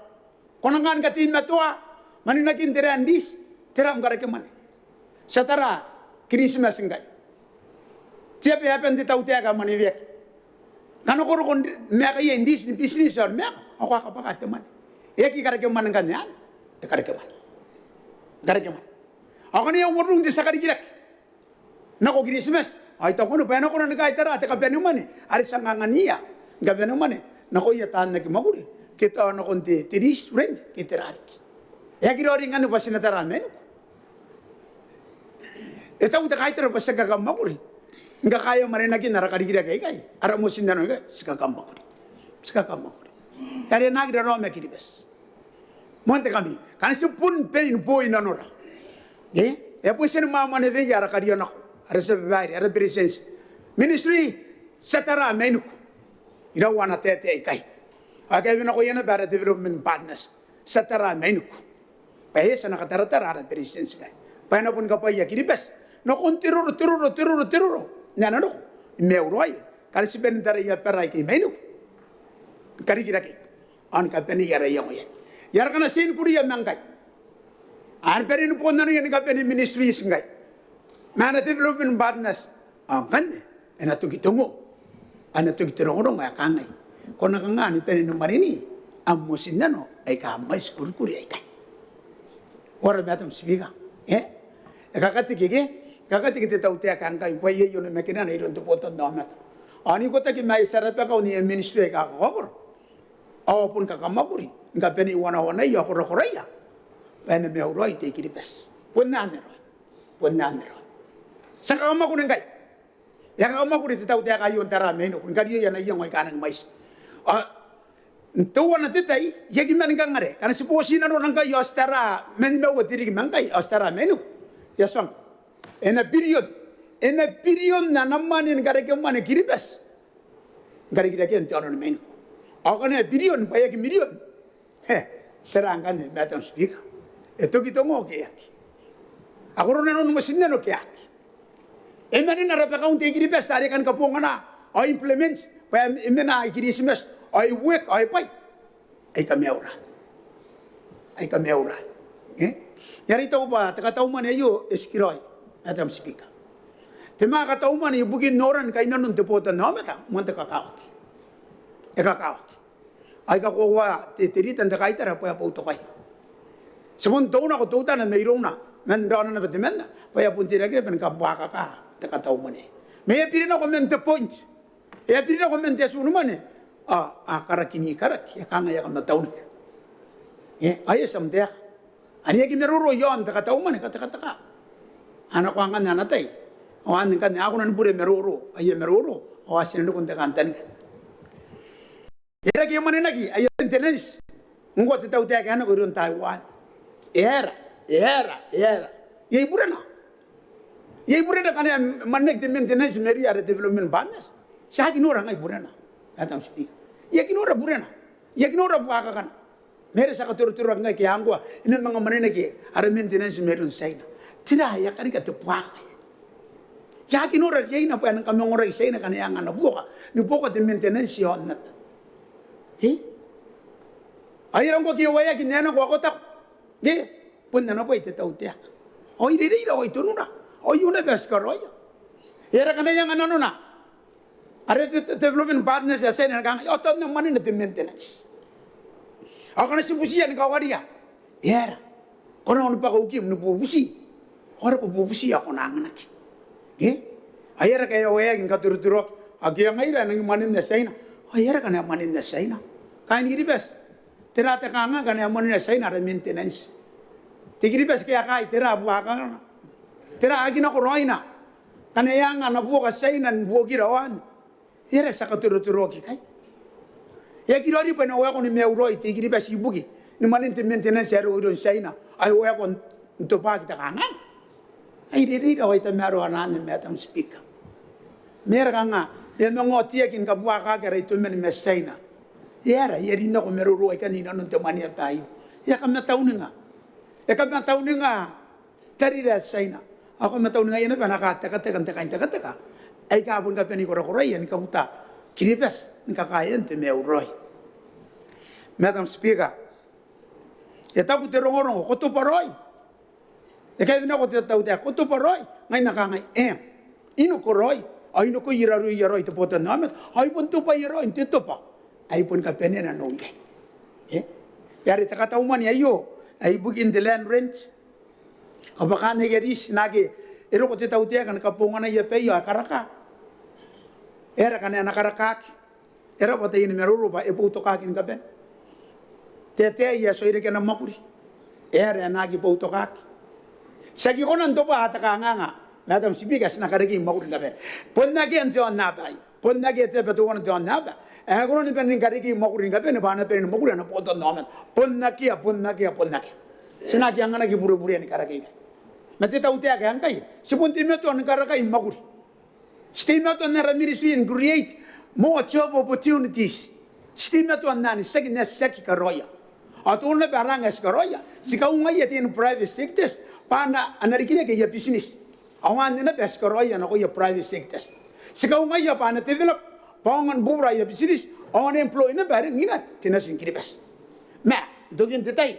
Ko na kanga ni kateimatoa manenakin te raan riti, te raan karekemwane? Ti a tara Kiritimati ngkai. Te aba ae bon te tautaeka ae mwaneweaki. Ngkana ko roko n maeka iai n riti ni bitineti ao ni maeka, ao ko a kabwaka te mwane. E aki karekemwane ngkanne, anne? E karekemwane. Karekemwane. Ao ngkana e a uarereke te tia karikirake nako Kiritimati, ao I taku ngkanne bwa e na kona ni kaitara te kabanemwane are ti a anganiia ni kabanemwane nakoia taan aki mwakuri ke tao nakon te, te riti, rent, ke tera riki. E aki raoiroi ngkanne bwa ti na tara mainiku? E tau te kaitara bwa ti aki kammwakuri ni kakaea manenakin ara karikirake aikai, ara motinnano aikai? Ti aki kammwakuri. Ti aki kammwakuri. E a rinaaki raraoma Kiribati. Moan te kami, ngkana ti bon bane ni boi nanora, e, e a bon tia ni mwamwaneweia ara karianako, ara tia babaire, ara beretitenti. Ministry, ti a tara mainiku. Iraua ana taetae ikai? Ao e kaewe nakoia naba ara development partners, ti a tara mainiku. Bwa e eti ana kataratara ara beretitenti ngkai bwa e na boni kabwaia Kiribati nakon te roro, te roro, te roro, te roro n ae na roko ni maiuraoia. Ngkana ti bane n taraia abara aikai mainiku, ni karikirakei ao ni kabanei ara iango iai. Ia, ara kana ti ni kuria ma ngkai, a na bane ni bon nanoia ni kabanei ministries ngkai ma ana development partners. Ao ngkanne e na toki te ongo, a na toki te rongorongo ae kangai: Ko na kanga ni bane ni mwaneni am motinnano aika a mwaiti kurikuri aikai? Ko uara, Madam Speaker? E, e kakateke ke? E kakateke te tautaeka ngkai bwa iai onimakinana iroun te botannaomata. Ao n ikotaki ma aia tia rabakau n aia ministry aika kakaokoro, ao a bon kakamwakuri ni kabanei wanawanai ao korakoraia bwa e na maiuraoi te I-Kiribati. Bon anne raoi. Bon anne raoi. Ti a kakamwakuri ngkai. E a kakamwakuri te tautaeka aio n tara mainiku ni karioia ana iango aika a nangi mwaiti. Ao n teuana te tai, I aki mani kangare, ngkana ti boti nanora ngkai ao ti tara ma nimaua te ririki ma ngkai ao ti tara mainiku, e a tuangnga, e na birion, e na birion ana mwane ni karekemwane Kiribati ni karikirakea n te aono ni mainiku. Ao ngkana e birion bwa e aki mirion, e, tera ngkanne, Madam Speaker? E toki te ongo ke e aki? A koro nanon motinnano ke e aki? E manena rabakaun te I-Kiribati are e kan kabongana ao implement bwa e mena i Kiritimati ao e work ao e bwai? Aika maiura. Aika maiura. E? Ngaia are I taku bwa te katau mwane aio e tikiraoi, Madam Speaker. Te manga katau mwane ibukin noran kainnanon te botannaomata, moan te kakawaki. E kakawaki. Ao I kakoaua te, te rita n te kaitara bwa e a boutokaia. Ti bon tou nako teutana mairouna, man raona naba temanna, bwa e a bon teirake naba ni kabuakaka te katau mwane. Ma e a biri nako man te point, e a biri nako man te atunimwane, ao a karaki ni karaki, e kangai, e a kamataunaki. E, ao e a tia n taeka. Ane e aki maroro iaon te katau mwane, katekateka. A nako angan ana tai. Ao anne ngkanne a kona ni bure maroro, aia maroro, ao a tia n roko n te kantaninga. E rake e mwanenaki aia maintenance ngkoa te tautaeka ae nako iroun Taiwan. E aera, e aera, e aera? Iai burena? Iai burena ngkana e mwanenaki te maintenance mairouia ara development partners? Ti aki nora ngai burena, Madam Speaker. I aki nora burena. I aki nora buakakana. Ma are ti a katorotororaki ngkai ke ngkoa e na manga mwanenaki ara maintenance mairoun Tiaina. Tera ae e a karika te buakaka? I aki nora riaina bwa e nang kamangoraki Tiaina ngkana e anga ana buoka ni buoka te maintenance iaon aba. E? Ao e aera ngkoa ke e waeaki n ae nako ao ko taku, e, bon ana bwai te tautaeka. Ao i reirei raoi tonura. Ao aio naba ae ti karaoia. E aera ngkana e anga nanona are te, te development partners ae Tiaina ni kangai ao tao N na mwanena te maintenance. Ao ngkana ti butiia ni kawaria, e aera? Ko na onobwaka ukim ni bubuti. Ao are ko bubuti ao ko na anganaki. E? Ao e aera ngkae e a waeaki ni katorotoroaki? Ao ke ngaira ae nangi mwanena Tiaina. Ao e aera ngkana e mwanena Tiaina? Kaain Kiribati, tera te kanganga ngkana e mwanena Tiaina ara maintenance? Te I-Kiribati ke a kaai, tera buakakana? Tera aki nako raoina ngkana e anga ana buoka Tiaina ni buokira ao anne? E aera ti a katorotoroaki ikai? E aki raoiroi bwa e na waekoa ni maiu raoi te I-Kiribati ibukin mwanen te maintenance ae roko iroun Tiaina, ao e waekoa n tobwaaki te kanganga? Ai reirei raoi tamaroa anne, Madam Speaker. Ma e aera kanga e a manga oteaki ni kabuakaki ara itoman ma Tiaina? E aera? E a rin nako maroro aikai inanon te mwaneaba aio. E a kamatauninga. E kamatauninga tarira ae Tiaina. Ao e kamatauningaia naba ana katekateka n te kaintekateka aika a boni kabanei korakoraia ni kabuta Kiribati ni kakaean te maiu raoi. Madam Speaker, e taku te rongorongo, ko tobwa raoi. E kaewe nako te tautaeka, ko tobwa raoi? Ngai N na kangai, eng. I noko raoi, ao I noko iraroia raoi te botannaomata, ao I bon tobwaia raoi n te tobwa ae I boni kabanea nanou iai. E? E aera te katau mwane aio ae ibukin te land rent? Kabwakaan aia riti naake e roko te tautaeka ni kabonganaia baia ao e karaka. E aera ngkana e na karakaaki? E rabwa taiani maroro bwa e boutokaaki ni kabane. Te ataei ae tuai reke ana mwakuri, e aera ae na aki boutokaaki? Ti aki kona n tobwa te kanganga, Madam Speaker, ti na karekei mwakuri ni kabane. Bon akea n te aonnaba aei, bon akea te aba teuana n te aonnaba ae e kona ni bane ni karekei mwakuri ni kabane bwa a na bane ni mwakuri ana botannaomata. Bon akea, bon akea, bon akea. Ti na aki anganaki bureburea ni karekei ikai. Ma te tautaeka ae ngkai, ti bon teimatoa ni karakai mwakuri. Ti teimatoa n ara ministry ni create more job opportunities. Ti teimatoa n anne, tiaki n ae ti aki karaoia. Ao teuana naba ara anga ae ti karaoia, ti kaungaia taiani private sectors bwa a na, a na rikirake aia business. Ao anne naba ae ti karaoia nakoia private sectors. Ti kaungaia bwa a na develop, bwa a aonga ni bubura aia business ao a na employ naba are ngkana te nation Kiribati. Ma n tokin te tai,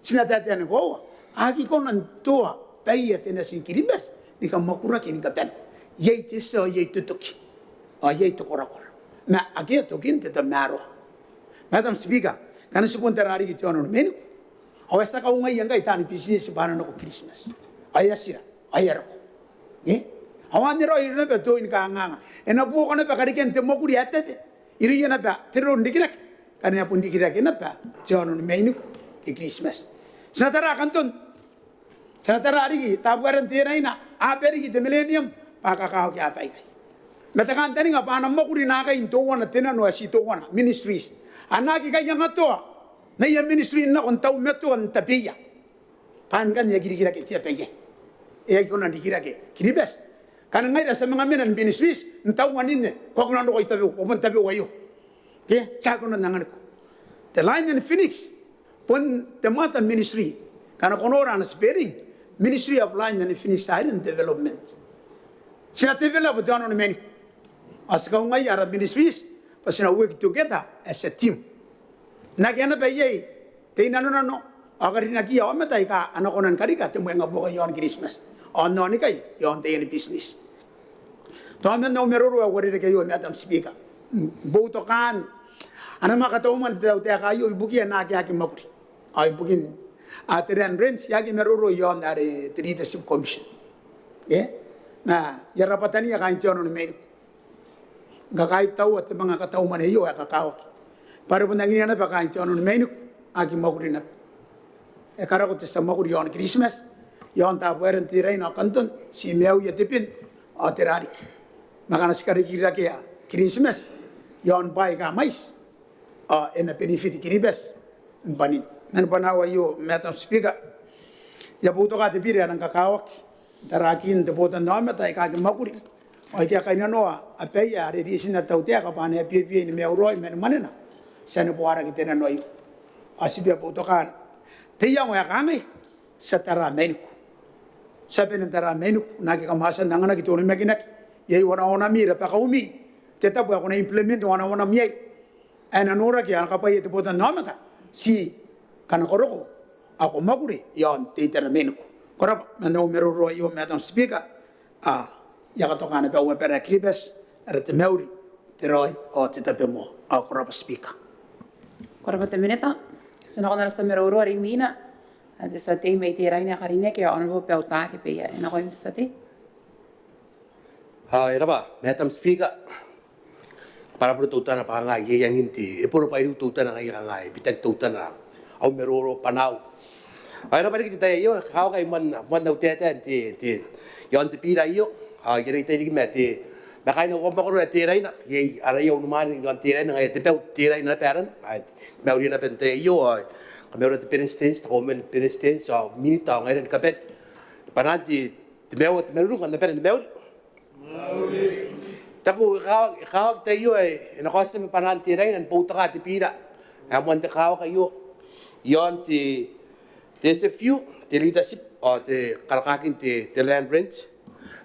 ti na taetae ni koaua, a aki kona n toa baia te nation Kiribati ni kamwakuraki ni kabane. Iai te tia ao iai te toki ao iai te korakora. Ma akea tokin te tamaroa. Madam Speaker, ngkana ti bon tara riki te aono ni mainiku, ao e a tia kaungaia ngkai taani business bwa a na nako Kiritimati. Ao e a tira, ao e a roko. E? Ao anne raoi naba toin kanganga. E na buoka naba karekean te mwakuri ae tabe irouia naba te roro n rikirake ngkana e a bon rikirake naba te aono ni mainiku ke Kiritimati. Ti na tara kanton, ti na tara riki Tabuaeran Teraina, a bane riki te Millennium bwa kakawaki aaba aikai. Ma te kantaninga bwa a na mwakuri naakai n teuana te nano ae ti teuana, ministries. A na aki kaiangatoa n aia ministry n nako n taumatoa n tabeia. Bwa ngkanne e aki rikirake te aba iai. E aki kona n rikirake Kiribati ngkana ngaira ti a manga mena n ministries n tauaninne, ko aki kona n roko i Tabeu, ko bon Tabeu aio. Ke, ti aki kona n anganiko. Te Line and Finish bon te mother ministry. Ngkana ko nora ana spelling, Ministry of Line and Finish Island Development. Ti na develop te aono ni mainiku. Ao ti kaungaia ara ministries bwa ti na work together as a team. Nakea naba iai te inanonano ao karinakiia aomata aika a na kona ni karika te mwengabuaka i aon Kiritimati ao n aonikai i aon taiani business. Tao man au maroro ae uarereke aio, Madam Speaker, boutokaan ana mwakataumwane te tautaeka aio ibukiia naake a aki mwakuri ao ibukin, a, te land rent. I aki maroro i aon are te Leadership Commission. E? Ma I a rabwatania kaain te aono ni mainiku ni kakaitaua te manga katau mwane aio ae kakawaki. Bwa are bon angiia naba kaain te aono ni mainiku a aki mwakuri naba. E karako te tia mwakuri i aon Kiritimati, i aon Tabuaeran Teraina ao Kanton, ti maiuia te ben ao tera riki. Ma ngkana ti karikirakea Kiritimati i aon bwaai aika mwaiti ao e na benefit Kiribati ni bwanin. Man bwanaau aio, Madam Speaker, I a boutoka te bill ae e nang kakawaki n tarakin te botannaomata aika aki mwakuri ao aika kainnanoa abaia are ritin ana tautaeka bwa a na abiabiai ni maiu raoi man mwanena. Ti a neboa rake te nano aio ao ti bia boutokaan te iango ae kangai: ti a tara mainiku. Ti a bane n tara mainiku, naake kam a tia n anganaki te onimakinaki. Iai wanawanami, rabakaumi, te tabo ae ko na implement wanawanami iai ae na noraki ao na kabwaia te botannaomata. Ti ngkana ko roko ao ko mwakuri i aon te itera mainiku, Ko rabwa man au maroro aio, Madam Speaker. Ao I a katoka naba au abara ae Kiribati, are te mauri, te raoi ao te tabomoa. Ao ko rabwa Speaker. Ko rabwa te Minita. Ti nakon ara tia maroro are imwina, ae te tia tei mai Teraina ae karineaki, Honourable Bautaake Beia. E nakoim te tia tei. Ao e rabwa Madam Speaker. Bwa e boro teutana bwa kanga iai angin te, e boro bwairiu teutana ngaia kanga e bitaki teutana au maroro bwa n au. Ao e rabwa riki te tai aio, kakawaki moan, moan au taetae n te, te, iaon te bira aio. Ao I a reitia riki ma te, ma kaain au mwakoro ae Teraina, iai araia unimwaane iaon Teraina, ngaia te bau Teraina naba arana. Ao te mauri naba n te tai aio, ao kamaura te Beretitenti, te Kauoman ni Beretitenti, ao Minita, ao ngaira ni kabane. Bwanaan te, te mauri, te marurung ao naba ni mauri. Taku, e kakawaki, e kakawaki te tai aio ae e na kaoti naba bwanaan Teraina ni boutokaa te bira ae moan te kakawaki aio iaon te, te interview, te leadership ao te karakakin te, te land rent.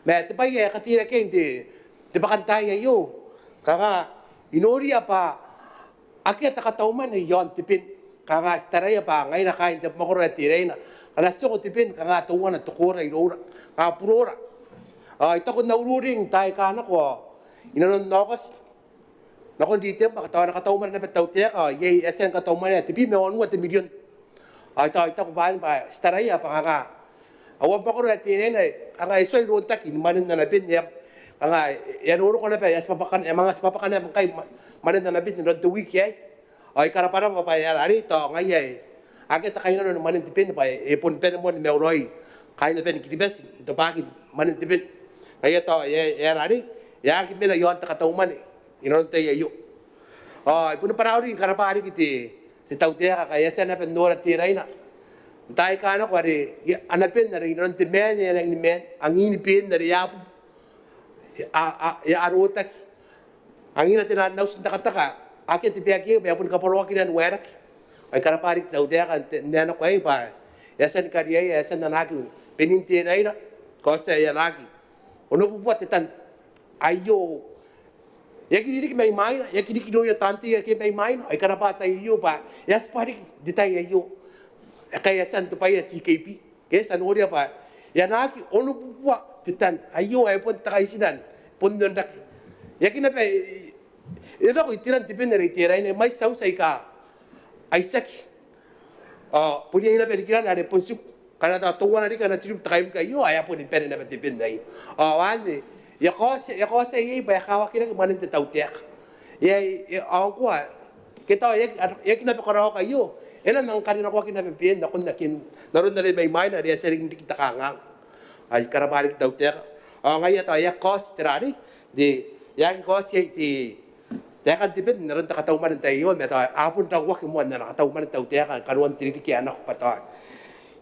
Ma te bwai ae e kateirakeai n te, te bwakantaai aio, kanga I noria bwa akea te kataumwane iaon te ben. Kanga ti taraia bwa ngaira kaain te mwakoro ae Teraina, ngkana ti oko te ben, kanga teuana te koora iroura, kanga burora. Ao I taku n au ururing n taai aika nako, inanon Aokati nakon Ritembwa, tao e na kataumwane naba te tautaeka, ao iai, e a tia ni kataumwanea tebwi ma onoua te mirion. Ao I taku, I taku bwa, bwa ti taraia bwa kanga au mwakoro ae Teraina, kanga e tuai rotaki ni mwanen ana ben, e a, kanga e a roroko naba, e a tibwabwakanea, e a manga tibwabwakanea ngkai mwa-, mwanen ana ben inanon te wiki aei. Ao I karabwarabwa bwa e aera arei, tao ngaia e, akea te kainnano ni mwanen te ben, bwa e, e boni bane moa ni maiuraoi kaain abani Kiribati n tobwakin mwanen te ben. Ngaia tao e, e aera arei, e a aki mena iaon te kataumwane inanon te tai aio. Ao I boni bwarauri ni karabwa riki te, te tautaeka ngkai e a tia naba n nora Teraina n taai aika nako are, ana ben are inanon te maan ae e nangi ni maan, angin ben are e a bubu, a, a, e a rotaki. Angina te naan auti n takataka, akea te baeki bwa e a boni kabwaroaki naba n waerake. Ao I karabwa riki te tautaeka n te, n ae nako aei bwa e a tia ni kariaia, e a tia n anaaki benin Teraina, kaotia e anaaki onobubua te tan. Aio, e aki ririki mai mwaina, e aki riki irouia taan tei ake mai mwaina. Ao I karabwa te tai aio bwa e a tibwa riki n te tai aio, ngkai e a tia n tobwaia TKP. Ke ti a noria bwa e anaaki onobubua te tan. Aio ae bon te kaitinan, bon onrake. E aki naba, e, e nako iteran te ben are i Teraina, e mwaiti auti aika a itiaki. Ao bon iai naba nikirana are bon tiku. Ngkana tao teuana riki ana tiribwa te kaibuke aio, ao e a boni bane naba te ben aio. Ao anne, e a kaotia, e a kaotia iai bwa e kawakinaki mwanen te tautaeka. E, e, ao ngkoa, ke tao e aki, e aki naba karaoaki aio, e na manga karinakoaki naba ben nakon ake n aron are mai mwaina are e a tia riki n riki te kanganga. Ao I karabwa riki te tautaeka. Ao ngaia tao e aki kaoti te rarei, te, e aki kaoti iai te, taekan te ben n aron te kataumwane n te tai aio, ma tao a bon rauaki moa n ana kataumwane te tautaeka, kanoan te ririki ae nako bwa tao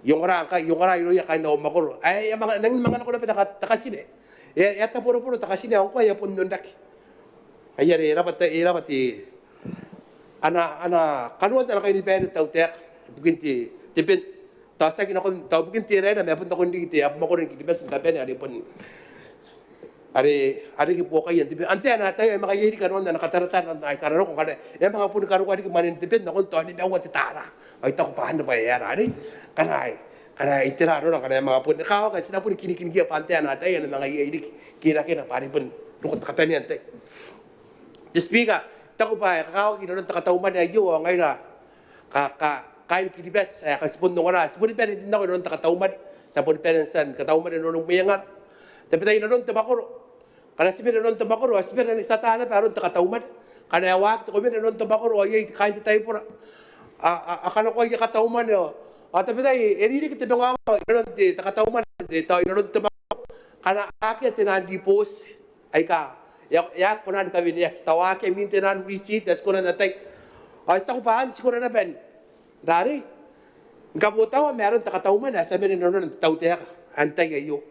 I ongora ngkai, I ongora irouia kaain au mwakoro ae e a manga, nangi manga nako naba te ka-, te katine. E a, e a taboroboro te katine, ao ngkoa e a bon onrake. Ai are e rabwa te, e rabwa te, ana, ana kanoan ana kainibaire te tautaeka ibukin te, te ben. Tao tiaki nakon, tao ibukin Teraina ma bon nakon riki te abamwakoro ni Kiribati ni kabane are bon, are, are riki buokaia n te ben. Antai ae na ataia, e manga iai riki kanoan ana kataratara aika a na roko ngkana e a manga boni karokoa riki mwanen te ben nakon tao nimaua te tara. Ao I taku bwa anne bwa e aera arei, ngkana e, ngkana e itera arona, ngkana e a manga bon, e kakawaki ti na boni kinikinikia bwa antai ae na ataia, e na manga iai riki kirakena bwa are bon roko te kabanea n tai. Te Speaker, I taku bwa e kakawaki inanon te kataumwane aio ao ngaira ka, ka, kaain Kiribati ae ngkai ti bon ongora, ti boni bane n rin nako inanon te kataumwane, ti a boni bane n tia ni kataumwane inanon mwengara. Tabetai inanon te mwakoro. Ngkana ti mena inanon te mwakoro, ao ti mena ni tia ata naba aron te kataumwane. Ngkana e waaki te ko mena inanon te mwakoro ao iai kaain te taibora a, a, a kanakoa aia kataumwane ao, ao tabetai e ririki te manga inanon te, te kataumwane, te, tao inanon te mwakoro. Ngkana akea te naan ribooti aika e a, e a kona ni kaweneaki, tao akea mwin te naan receipt ae ti kona n ataia. Ao ti taku bwa anne ti kona naba n rarei ni kabotaua ma aron te kataumwane ae ti a mena inanona n te tautaeka ae n tai aio.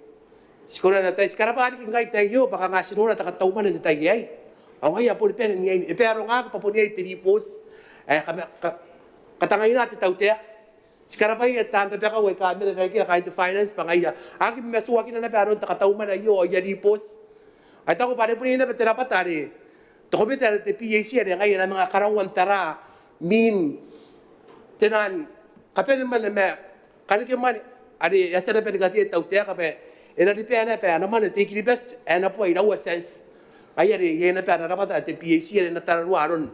Ti kona n ataia, ti karabwa riki ngkai n te tai aio bwa kanga ti nora te kataumwane n te tai aei. Ao ngaia a boni bane n iai, e barongaaki bwa bon iai te ribooti ae kama, ka, katangaina te tautaeka. Ti karabwaia taan rabakau aika a mena i rarikira, kaain te finance, bwa ngaia a aki mamatuakina naba aron te kataumwane aio ao aia ribooti. Ao I taku bwa are bon iai naba te rabwata are te komete are te PAC are ngaia e na manga karaua n tara mwin te naan kabanemwane ma karekemwane are e a tia naba ni katea te tautaeka bwa e na riba naba ana mwane te I-Kiribati ae e na bua iraua cents. Ngaia are iai naba ana rabwata te PAC are e na tararua aron,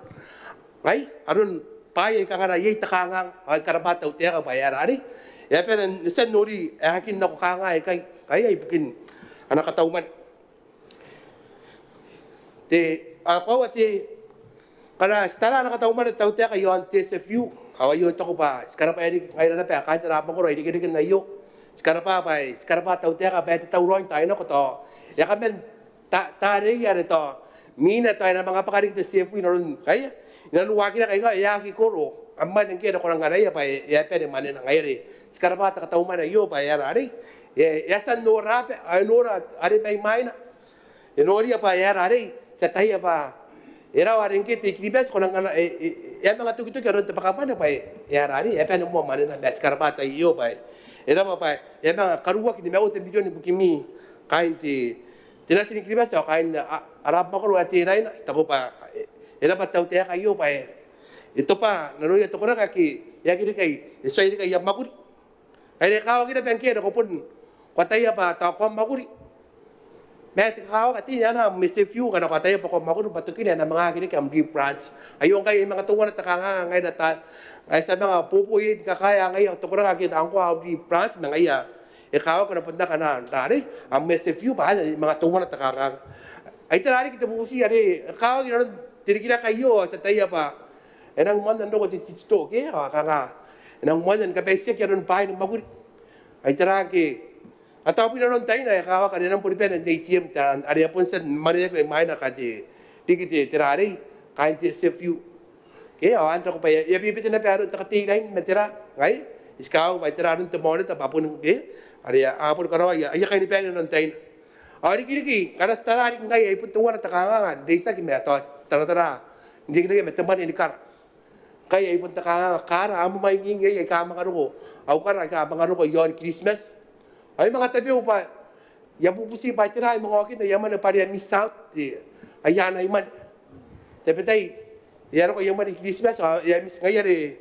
ngai, aron bwaai aika ngkana iai te kanganga. Ao I karabwa te tautaeka bwa e aera arei e a bane n tia n nori aekakin nako kanganga aikai, ngaia ibukin ana katau mwane. Te, a, koaua te, ngkana ti tara ana katau mwane te tautaeka iaon te SFU, ao aio I taku bwa ti karabwa riki ngaira naba kaain ara mwakoro ae irekereke n aio. Ti karabwa bwa, ti karabwa te tautaeka bwa e a tauraoi n taai nako tao e a kaman ta, tarai are tao mwina tao e na manga bwaka riki te SFU inanon, ngaia, inanon waakirake aika e aki koro am mwane ngke e na kona n anaia bwa e, e a bane mwanena. Ngaia are ti karabwa te katau mwane aio bwa e aera arei e, e a tia n nora bwa, e nora are mai mwaina. E noria bwa e aera arei, ti ataia bwa e rawa are ngke te I-Kiribati e kona n ana, e, e, e a manga tokitoki aron te bwakamwane bwa e, e aera arei e a bane moa mwanena. Ma ti karabwa te tai aio bwa e, e raba bwa e a manga karuoaki nimaua te mirion ibukimi kaain te, te natin Kiribati ao kaain a, ara mwakoro ae Teraina. I taku bwa e, e raba te tautaeka aio bwa e, e tobwa nanoia te koraki ake e aki reke, e tuai reke aia mwakuri. Are e kakawaki naba ngke e roko bon, ko ataia bwa tao ko a mwakuri ma e kakawaki te, ana am SFU ngkana ko ataia bwa ko a mwakuri bwa tokina e na manga aki reke am re-branch. Aio ngkai e manga teuana te kanganga ngaira, tao ngaia ti a manga bobo iai ni kakaea ngaia te koraki ake ngkoa au re-branch, ma ngaia e kakawaki ko na bon aki nako arei am SFU bwa anne e manga teuana te kanganga. Ai tera riki te bubuti are e kakawaki inanon te rikirake aio? Ao ti ataia bwa e nang moanna n roko te digital, ke, ao kanga e nang moanna ni kabaitiaki aron bwaai ni mwakuri. Ai tera ngke a tabu inanon taina e kakawaki are e nang boni bane n ATM, tao are a bon tia ni maneaki mai mwaina kaain te, riki te, tera arei, kaain te SFU. Ke, ao anne I taku bwa e a bebete naba aron te katei rain ma tera, ngai, ti kakawaki bwa tera aron te monitor bwa bon, ke, are a boni karaoa aia, aia kainibaire inanon taina. Ao rikiriki ngkana ti tara riki ngkai ai bon teuana te kanganga n reitaki ma tao ti taratara n irekereke ma te mwane ni kara. Ngkai ai bon te kanganga kara, a mwaingiingi iai aika a manga roko, au kara aika a manga roko iaon Kiritimati. Ao I manga tabeua bwa I a bubuti bwa tera ae I manga okin aia mwane bwa are a miss out te, aia anai mwane. Tabetai e a roko aia mwane i Kiritimati ao e a miss. Ngaia are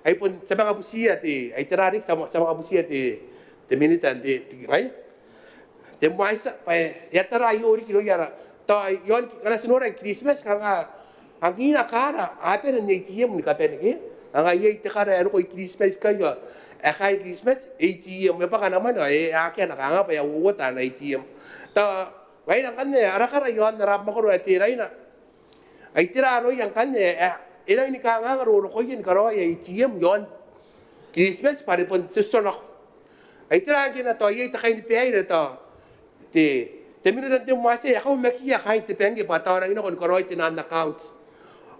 ai bon ti a manga butiia te, ai tera riki, ti a manga butiia te, te Minita n te, te, ngaia te MWYSSA bwa e a tara aio riki irouia ara, tao iaon, ngkana ti nora i Kiritimati kanga angina kara a bane n ATM ni kabane, ke? Kanga iai te kara ae roko i Kiritimati ikai ao ae kaai i Kiritimati, ATM e bwaka ana mwane ao e akea ana kanganga bwa e a uouota ana ATM. Tao ngaira ngkanne ara kara iaon ara mwakoro ae Teraina, ai tera aroia ngkanne ae e rangi ni kanganga rorokoia ni karaoa aia ATM iaon Kiritimati bwa are bon ti otinako? Ai tera ngkanne, tao iai te kainibaire, tao te, te Minita n te MWYSSA e a kaumakiia kaain te bangke bwa tao a rangi nako ni karaoi te naan account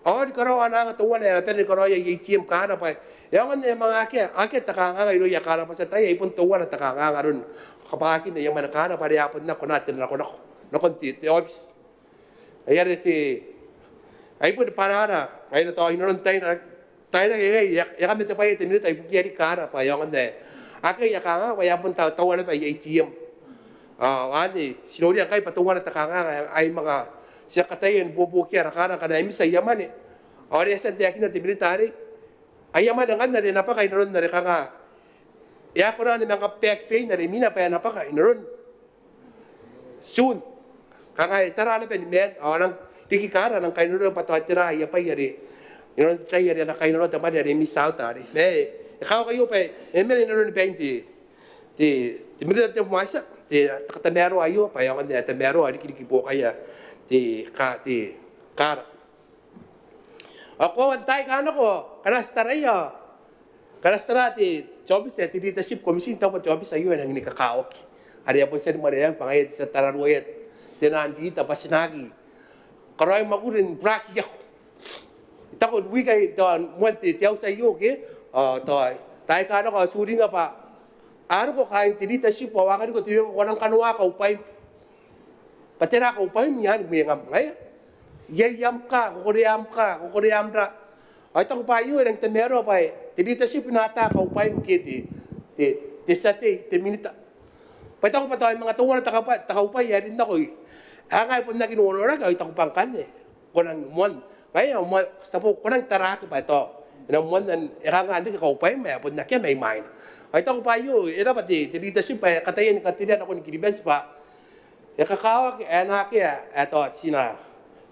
ao ni karaoa ana anga teuana ae a na bane ni karaoia aia ATM kara bwa e aonga n ae manga akea, akea te kanganga irouia kara bwa ti ataia ai bon teuana te kanganga aron kabwakin aia mwane kara bwa are a bon aki kona te nakonako nakon te, te aobiti. Ai are te, ai bon bwanara, ngaira tao inanon taina, taina ngke e a, e a kamatebwaia te Minita ibukia riki kara bwa e aonga n ae akea aia kanganga bwa e a bon tau, taua naba aia ATM. Ao anne ti noria ngkai bwa teuana te kanganga ae, ae manga ti a kataia ni buobuokia ara kara ngkana e misa aia mwane. Ao are e a tia n taekinna te Minita arei, aia mwane ngkanne are e na bwaka inanon are kanga e a kona ni manga back pay n are mina bwa e na bwaka inanon Tiun. Kanga e tara naba ni maan ao a nang riki kara a nang kainnanoa bwa tao tera aia bwai are inanon te tai are a na kainnanoa te mwane are miss out arei. Ma e kakawaki aio bwa e mena inanoni bain te, te, te Minita n te MWYSSA, te, te katamaroa aio bwa e aonga n ae tamaroa rikiriki buokaia te ka, te kara. Ao koaua n taai aika nako ngkana ti taraia, ngkana ti tara te, te aobiti ae te Leadership Commission, I taku bwa te aobiti aio e nangi ni kakawaki. Are e a bon tia ni mwaneweaki bwa ngaia te tia tararuaia te naan leader bwa ti na aki karaoi mwakuri ni buraki iako. I taku n wiki ae tao moan te, te auti aio ke, ao tao taai aika nako ao ti uringa bwa a roko kaain te leadership ao a kariko te wewewanga, ko nang kanoa kaubwaim. Bwa tera kaubwaim? Iaan mwengam, ngaia. Iai am ka, ko korea am ka, ko korea am ra. Ao I taku bwa aio e rangi n tamaroa bwa te leadership e na ata kaubwaim ke te, te, te tia tei, te Minita. Bwa I taku bwa tao e manga teuana te kaubwai, te kaubwai ae rin nako iai. Ao ngaia bon aki nonoraki ao I taku bwa ngkanne ko nang moan, ngaia moan, ti a bon, ko nang taraaki bwa tao e na moanna, e kanga n reke kaubwaim ae bon akea mai mwaina. Ao I taku bwa aio, e raba te, te leadership ae e kataia ni katerea nakon Kiribati bwa e kakawaki ae e na akea ae tao ti na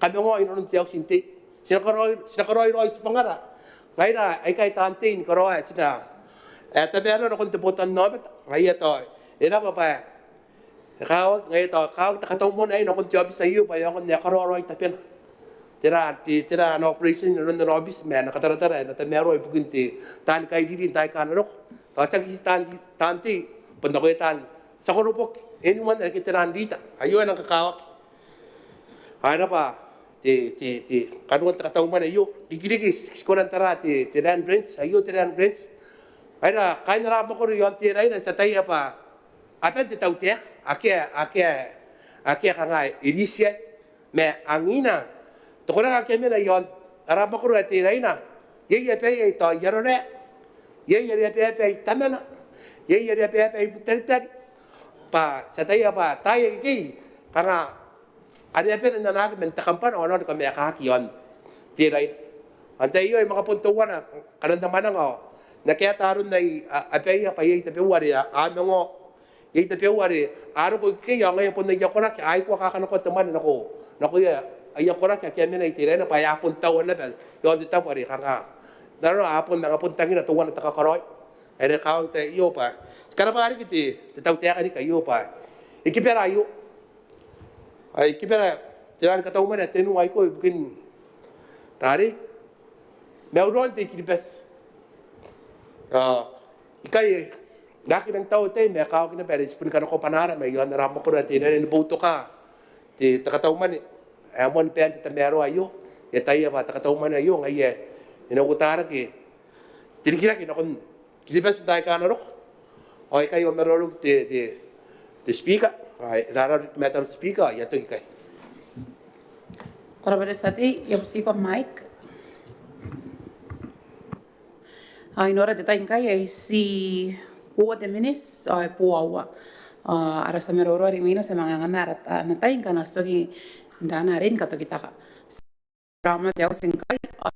kamangao inanon te auti n tei. Ti na karaoi, ti na karaoi raoi tibwangara ngaira aikai taan tei ni karaoa ae ti na, ae tamaroa nakon te botannaomata. Ngaia tao e raba bwa e kakawaki, ngaia tao e kakawaki te katau mwane aei nakon te aobiti aio bwa e aonga n ae karaoa raoi tabena. Tera, te, tera ana operation inanon ana aobiti ma ana kataratara ae e na tamaroa ibukin te, taani kairiri n taai aika a na roko. Tao tiaki ti taan, taan tei, bon nakoia taan, tia koroboki, anyone ae reke tera n leader. Aio ae e nang kakawaki. Ao e raba te, te, te kanoan te katau mwane aio. Rikiriki ti, ti kona n tara te, te land rent, aio te land rent. Ngaira kaain ara mwakoro iaon Teraina ti ataia bwa aban te tautaeka, akea, akea, akea kanga e riti iai. Ma angiina, te koraki ake a mena iaon ara mwakoro ae Teraina, iai abaia ae tao i Arorae, iai are abaia ae i Tamana, iai are abaia ae i Butaritari. Bwa ti ataia bwa taai akekei kanga are a bane n anaaki man te kambana ao a na ni kamaekaki iaon Teraina. Ao n tai aio I manga bon teuana kanan te mwananga ao N na kaeta aron ae a, abaia bwa iai tabeua are a, a mangao, iai tabeua are a roko ikekei ao ngaia bon aia koraki, a aki kakanakoa te mwane nako, nakoia aia koraki ake a mena i Teraina bwa a bon taua naba iaon te tabo are kanga nanona a bon manga bon tangina teuana te kakaraoi. Are e kakawaki n tai aio bwa ti karabwa riki te, te tautaeka riki aio bwa e kibara aio. Ao e kibara te rani katau mwane ae tenua aiko ibukin tarei mairoun te I-Kiribati. Ao ikai e na aki nang tau tai ma e kakawaki naba are ti bon kanakoa bwanaara mai aon ara mwakoro ae Teraina ni boutoka te, te katau mwane ae moan bain te tamaroa aio. I ataia bwa te katau mwane aio ngaia e na uotarake te rikirake nakon Kiribati n taai aika a na roko. Ao ikai au maroro te, te, te Speaker, ao e raraoi Madam Speaker, ao I a toki ikai. Ko rabwa te tia tei, I a butiko mic. Ao I nora te tai ngkai ae ti uoua te miniti ao e boo aua. Ao ara tia maroro are imwina ti a manga anganna ara, ana tai ngkana a toki n raana are ni katokitaka. Rama te auti ngkai, ao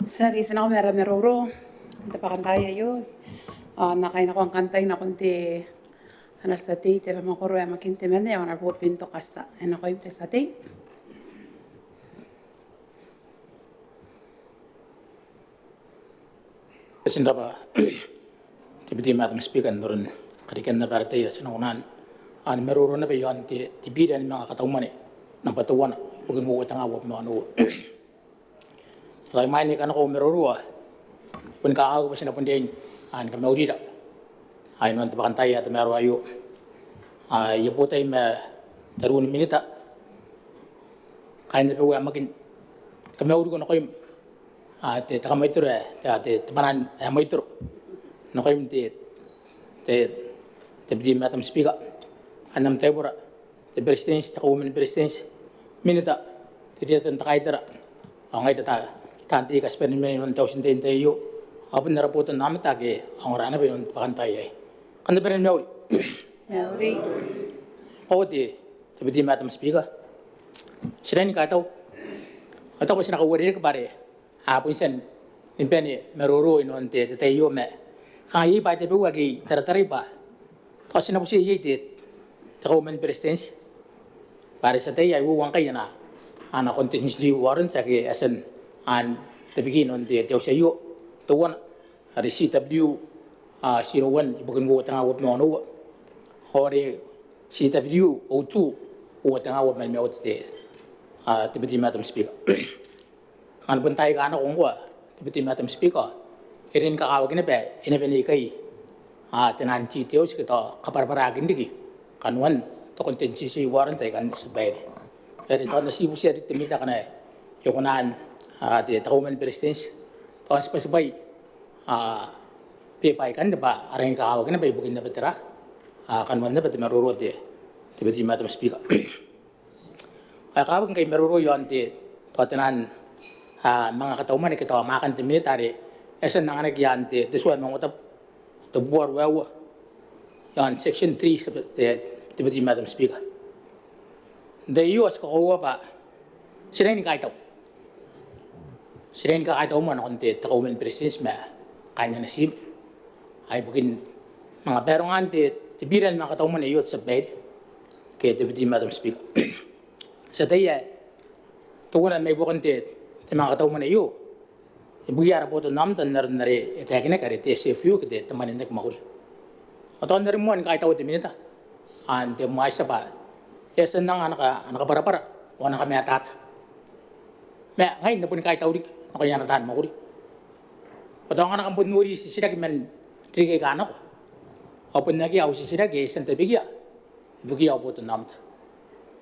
Ti na riai n nako ma ara maroro n te bwakantaai aio, ao N na kainako ngkai n tai nakon te ana tia tei te aba makoro ae Makin te Mwaane, ao N na buoka n te kaeka ae nakoim te tia tei. Ko rabwa Deputy Madam Speaker, n aron karekean naba ara tai ae ti na kona ni maroro naba iaon te, te biira ni manga katau mwane namba teuana ibukin uoua tenga uabwi ma onoua. Tao imwain ae I kanakoa au maroro, I bon kakawaki bwa ti na bon riai ni kamaurira inanon te bwakantaai ae tamaroa aio. Ao I a boutoka ma tariu ni Minita, kaain abau ae Makin, kamauriko nakoim, ao te, te kamwaitoro ae, te, te, te bwanaan ae mwaitoro nakoim te, te, te Deputy Madam Speaker, kaain am taibora, te Beretitenti, te Kauoman ni Beretitenti, Minita, te Leader n te Kaitara, ao ngaira taan tei kaitiban mena inanon te auti n tei n tai aio, ao bon ara botannaomata ake a ongora naba inanon te bwakantaai aei. Kam na bane ni mauri. Mauri. Ko rabwa te Deputy Madam Speaker. Ti riai ni kaitau. Ao tao ti na kauarerekea bwa are a bon tia ni bane maroro inanon te, te tai aio ma kanga iai bwaai tabeua ake I taratarai bwa tao ti na butiia iai te, te Kauoman ni Beretitenti bwa are ti ataia ae uoua ngkai ana, ana contingency warrant ake e a tia n tabeki inanon te, te auti aio. Teuana are C W, a, zero one ibukin uoua tenga uabwi ma onoua, ao are C W O two uoua tenga uabwi ma nimaua te, a, Deputy Madam Speaker. Ao bon taai aika a nako ngkoa, Deputy Madam Speaker, e riai ni kakawaki naba ae e na bane ikai, a, te naan details ke tao kabwarabwaraakin riki kanoan te contingency warrant aikai, Tia Babaire. Are tao N na ti butiia riki te Minita ngkana e kona n, a, te, te Kauoman ni Beretitenti tao n tibwatibwai, a, beba aikai bwa a rangi ni kakawaki naba ibukin naba tera, a, kanoan naba te maroro te, te Deputy Madam Speaker. Ao e kakawaki ngkai I maroro iaon te, tao te naan, a, manga katau mwane ke tao mwaakan te Minita are e a tia n anganaki iaan te, te tua ae Maungatabu, tebwi ma ruaiwa, iaon section three, te, te Deputy Madam Speaker. N te tai aio ti kakoaua bwa ti riai ni kaitau. Ti riai ni kakaitau moa nakon te, te Kauoman ni Beretitenti ma kaain ana tiim. Ai ibukin manga barongaan te, te biira ni manga katau mwane aio, Tia Babaire ke Deputy Madam Speaker. Ti ataia ae teuana mai buakon te, te manga katau mwane aio ibukia ara botannaomata n aron are e taekinaki are te S F U ke te, te mwane n aki mwakuri. Ao tao N na riai moa ni kaitaua te Minita n te moan titiraki bwa e a tia n anga ana ka, ana kabwarabwara ao ana kamataata. Ma ngai N na boni kaitau riki nakoia ana taan mwakuri. Ao tao ngkana kam bon nori titiraki man ririki aika a nako ao bon akea au titiraki ae I a tia n tabekia ibukia au botannaomata.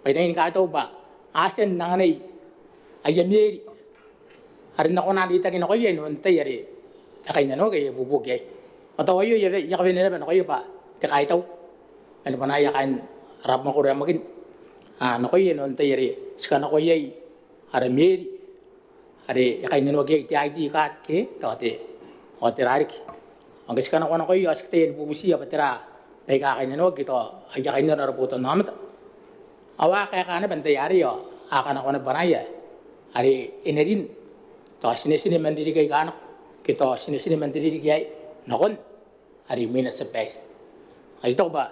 Bwa I rangi ni kaitau bwa a tia n anganai aia meeri are N na kona n reitaki nakoia inanon te tai are e kainnanoaki aia ibuobuoki iai. Ao tao aio I a, I a kawenea naba nakoia bwa te kaitau man bwanaia kaain ara mwakoro ae Makin, a, nakoia inanon te tai are ti kanakoa iai ara meeri are e kainnanoaki iai te I D card ke tao te, ao tera riki. Ao ngke ti kanakoa nakoia ao ti kataia ni bubutiia bwa tera baika a kainnanoaki ke tao aia kainnano ara botannaomata. Ao a kaeka naba n te tai arei ao a kanakoa naba bwanaia are e na rin tao tinetine man ririki aika a nako ke tao tinetine man te ririki aei nakon are imwina, Tia Babaire. Ao I taku bwa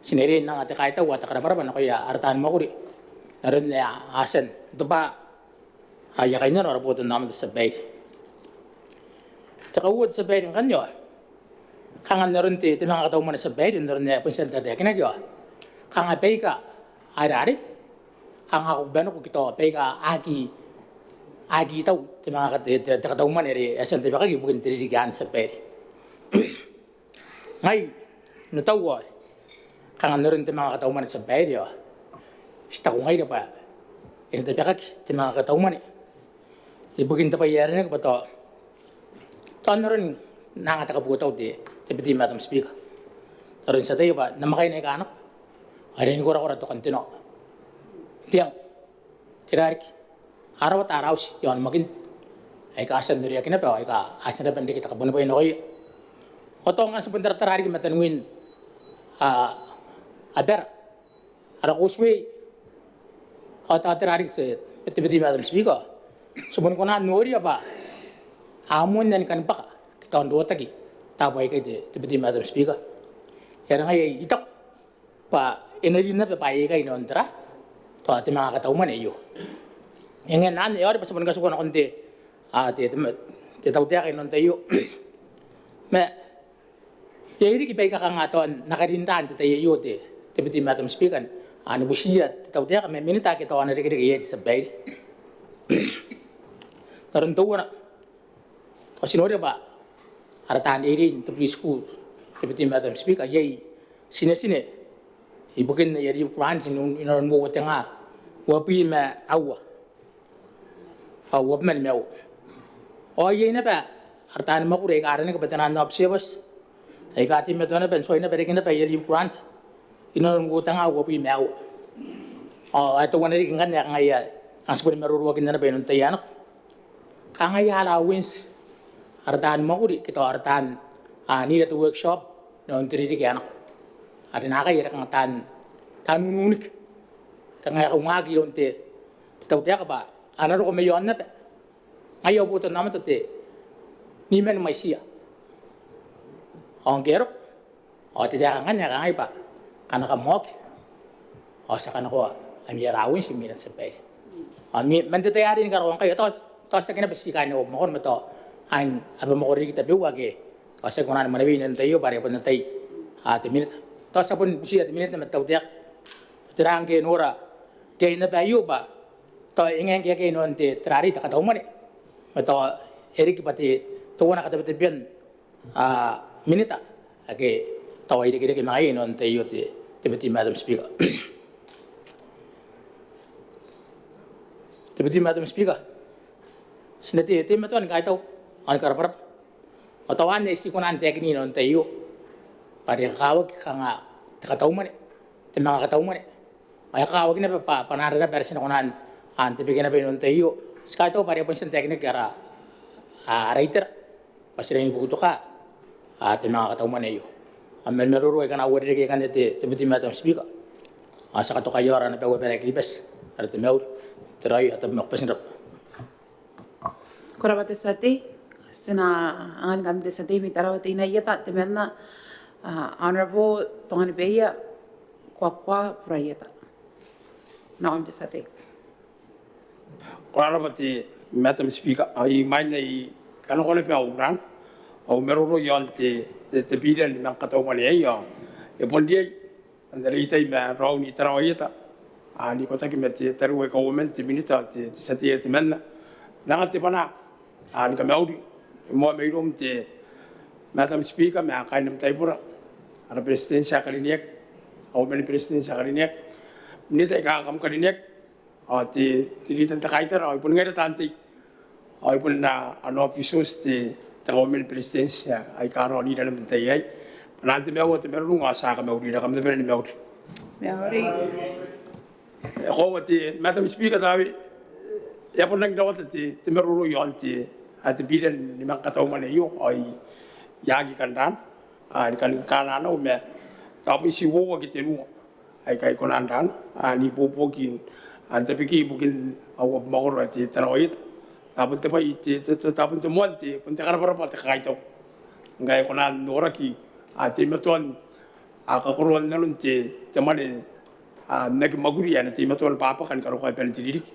ti na riai n anga te kaitau ao te kabwarabwara nakoia ara taan mwakuri n aron ae a tia n tobwa aia kainnano ara botannaomata, Tia Babaire. Te kauoua, Tia Babaire, ngkanne ao kanga n aron te, te manga katau mwane, Tia Babaire, n aron ae bon tia n tataekinaki ao kanga baika a ira arei, kanga a kubanako ke tao baika a aki, a aki tau te manga ka, te, te, te katau mwane are e a tia n tabekaki ibukin te ririki anne, Tia Babaire. Ngai n au taku ao kanga n aron te manga katau mwane, Tia Babaire, ao ti taku ngaira bwa e na tabekaki te manga katau mwane ibukin te bwai ae aranaki bwa tao, tao n aron, N na anga te kabotau, te, te Deputy Madam Speaker, n aron ti ataia bwa namwakaina aika a nako ao e rangi ni korakora te continent. Tiang, tera riki, a rawata ara auti iaon Makin aika a tia n oreaki naba ao aika a tia naba n reke te kabuanibwai nakoia. Ao tao ngkana ti bon taratara riki mataniwin, a, abara, ara causeway, ao tao tera riki, te, te Deputy Madam Speaker, ti boni kona n noria bwa a moan ni kan bwaka ke tao n rotaki taabo aikai te, te Deputy Madam Speaker. E aera ngai I taku bwa e na rin naba bwa aikai inanon tera, tao te manga katau mwane aio. E ngae n anne, e aera bwa ti a bon katuka nakon te, a, te, te, te tautaeka inanon te tai aio. Ma iai riki baika kanga tao N na karin taan te tai aio te, te Deputy Madam Speaker, a, ni butiia te tautaeka ma minita ake tao a na irekereke iai te tia babaire. N aron teuana, tao ti noria bwa ara taan reirei n te preschool, te Deputy Madam Speaker, iai tinetine ibukin aia leave grant inanon uoua tenga uabwi ma aua. Ao uabwi ma nimaua. Ao iai naba ara taani mwakuri aika aranaki bwa taian observers aika teimatoa naba n tuai naba reke naba aia leave grant inanon uoua tenga uabwi ma aua. Ao ae teuana riki ngkanne ae kangai ae kanga ti boni maroroakinna naba inanon te tai ae nako, kangai allowance ara taani mwakuri ke tao ara taan, a, n ira te workshop inanon te ririki ae nako. Are naakai are kanga taan, taan ununiki are kanga e kaungaaki iroun te, te tautaeka bwa a na roko mai aon aba. Ngaia au botannaomata te niman mwaitiia. Ao ngke e roko ao te taeka ngkanne ae kangai bwa kam na kam oki ao ti a kanakoa ami allowance, mwiina te tia babaire. Ao man te tai arei ni karokoa ngkai ao tao, tao tiaki naba ti kaain au mwakoro ma tao kaain abamwakoro riki tabeua ake tao tiaki kona ni mwanewei inanon te tai aio bwa are bon atai, a, te minita. Tao ti a bon butiia te minita ma te tautaeka tera ngke e nora riai naba aio bwa tao e ngae ngke akea inanon te, tera arei, te katau mwane. Ma tao e riki bwa te, teuana katabetabean, a, minita ake tao a irekereke ma ngaia inanon te tai aio te, te Deputy Madam Speaker. Te Deputy Madam Speaker, ti na te, teimatoa ni kaitau ao ni karabwarabwa. Ao tao anne ae ti kona n taekin inanon te tai aio bwa are e kakawaki kanga te katau mwane, te manga katau mwane. Ao e kakawaki naba bwa bwanaara naba are ti na kona n, a, n tabeka naba inanon te tai aio. Ti kaitau bwa are e a bon tia n taekinaki ara, a, ara itera bwa ti riai ni butoka, a, te manga katau mwane aio. Ao man maroro aika a na uarereke ikanne te, te Deputy Madam Speaker, ao ti a katoka iai ara naba uabara ae Kiribati, ara te mauri, te raoi ao te tabomoa. Ko bati n rabwa. Ko rabwa te tia tei. Ti na angan ngkanne te tia tei mai Tarawa Teinainano ieta temanna, a, Honourable Tonganibeia Kuakua Buraieta. Nakon te tia tei. Ko rabwa te Madam Speaker, ao imwain ae I kanakoa naba au ran, au maroro iaon te, te, te biira ni manga katau mwane aei, ao e bon riai n reitai ma raou ni Tarawa ieta, a, n ikotaki ma te tariu ae kauoman, te minita, te, te tia tei temanna, n anga te bwanaa, a, ni kamauri moa mairoum te Madam Speaker ma kaain am taibora, ara Beretitenti ae karineaki, Kauoman ni Beretitenti ae karineaki, minita aika kam karineaki, ao te, te leader n te kaitara, ao ai bon ngaira taan tei, ao ai bon ana, ana officials te, te Kauoman ni Beretitenti aika a roko n ira naba n te tai aei. Bwanaan te mauri, te marurung, ao ti a kamaurira, kam na bane ni mauri. Mauri. E koaua te Madam Speaker, tawe, e a bon rangi n rawata te, te maroro iaon te, a, te biira ni manga katau mwane aio, ao I aki kan ran, a, ni kan kananau ma tao bon ti uoua ke tenua aika I kona n ran, a, n ibuobuoki, a, n tabeki ibukin au abamwakoro ae te Tarawa ieta. Tao bon te bwai, te, te, te, tao bon te moan te, bon te karabwarabwa, te kakaitau ngkae e kona n noraki, a, teimatoan, a, kakoroan nanon te, te mwane, a, n aki mwakuri ae e na teimatoa ni bwabwaka ni karokoa bane te ririki.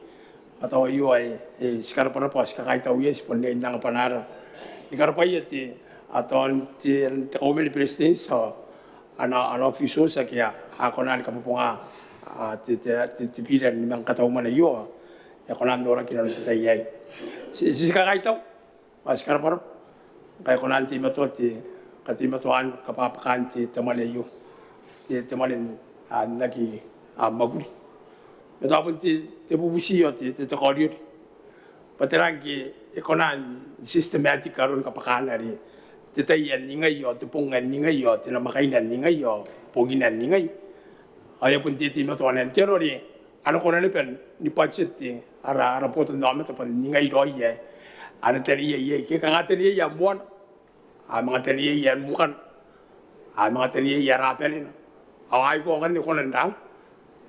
Ao tao aio ae, e, ti karabwarabwa, ti kakaitau iai, ti bon riai n anga bwanaara ni karabwaia te, a, tao n te, te Kauoman ni Beretitenti, ao ana, ana officials ake a, a kona ni kabobonga, a, te, te, te, te biira ni manga katau mwane aio, e kona n noraki inanon te tai aei. Ti, ti, ti kakaitau, ao ti karabwarabwa ngkae e kona n teimatoa te, kateimatoan kabwabwakaan te, te mwane aio, te, te mwane, a, n aki, a, mwakuri. Ma tao bon te, te bubuti ao te, te, te kaoriori bwa tera ngke e kona n systematic aron kabwakaana are te tai ae ningai ao te bong ae ningai ao te namwakaina ae ningai ao bongina ae ningai. Ao e a bon teimatoa n te aro are a na kona naba ni budget te, ara, ara botannaomata bwa ningai raoi ae a na taneiai iai, ke kanga taneiai ae moana, a manga taneiai ae mukana, a manga taneiai ae rabanena. Ao a aikoa ngkanne kona n rang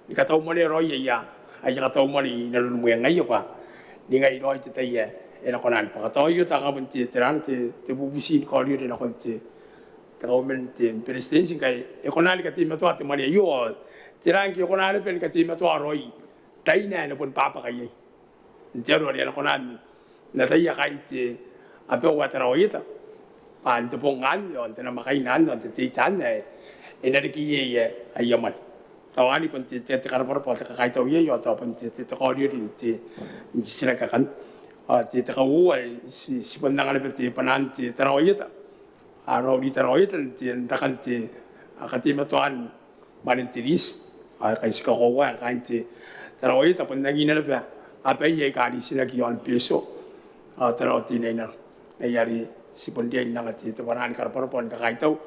ni katau mwane raoi aia, aia katau mwane inanon mwengaia bwa ningai raoi te tai ae e na kona ni bwaka. Tao aio taekan bon te, te rana te, te bubuti ni kaoriori nakon te, te Kauoman ni Beretitenti ngkai e kona ni kateimatoa te mwane aio, ao te rana ngke e kona naba ni kateimatoa raoi taina ae e na boni bwabwaka iai n te aro are a na kona n ataia kaain te abau ae Tarawa Ieta bwa n te bong anne ao n te namwakaina anne ao n te date anne ae e na reke iai aia mwane. Tao anne bon te, te, te karabwarabwa ao te kakaitau iai ao tao bon te, te, te kaoriori n te, n te titiraki akanne. Ao te, te kauoua ae ti, ti bon anga naba te bwanaan te Tarawa Ieta, a, raoiroin Tarawa Ieta n te, n rakan te, a, kateimatoan mwanen te riti. Ao ngkai ti kakoaua ae kaain te Tarawa Ieta bon angiia naba abaia aika a ritinaki iaon Betio ao Tarawa Teinainano. Ngaia are ti bon riai n anga te, te bwanaa ni karabwarabwa ao ni kakaitau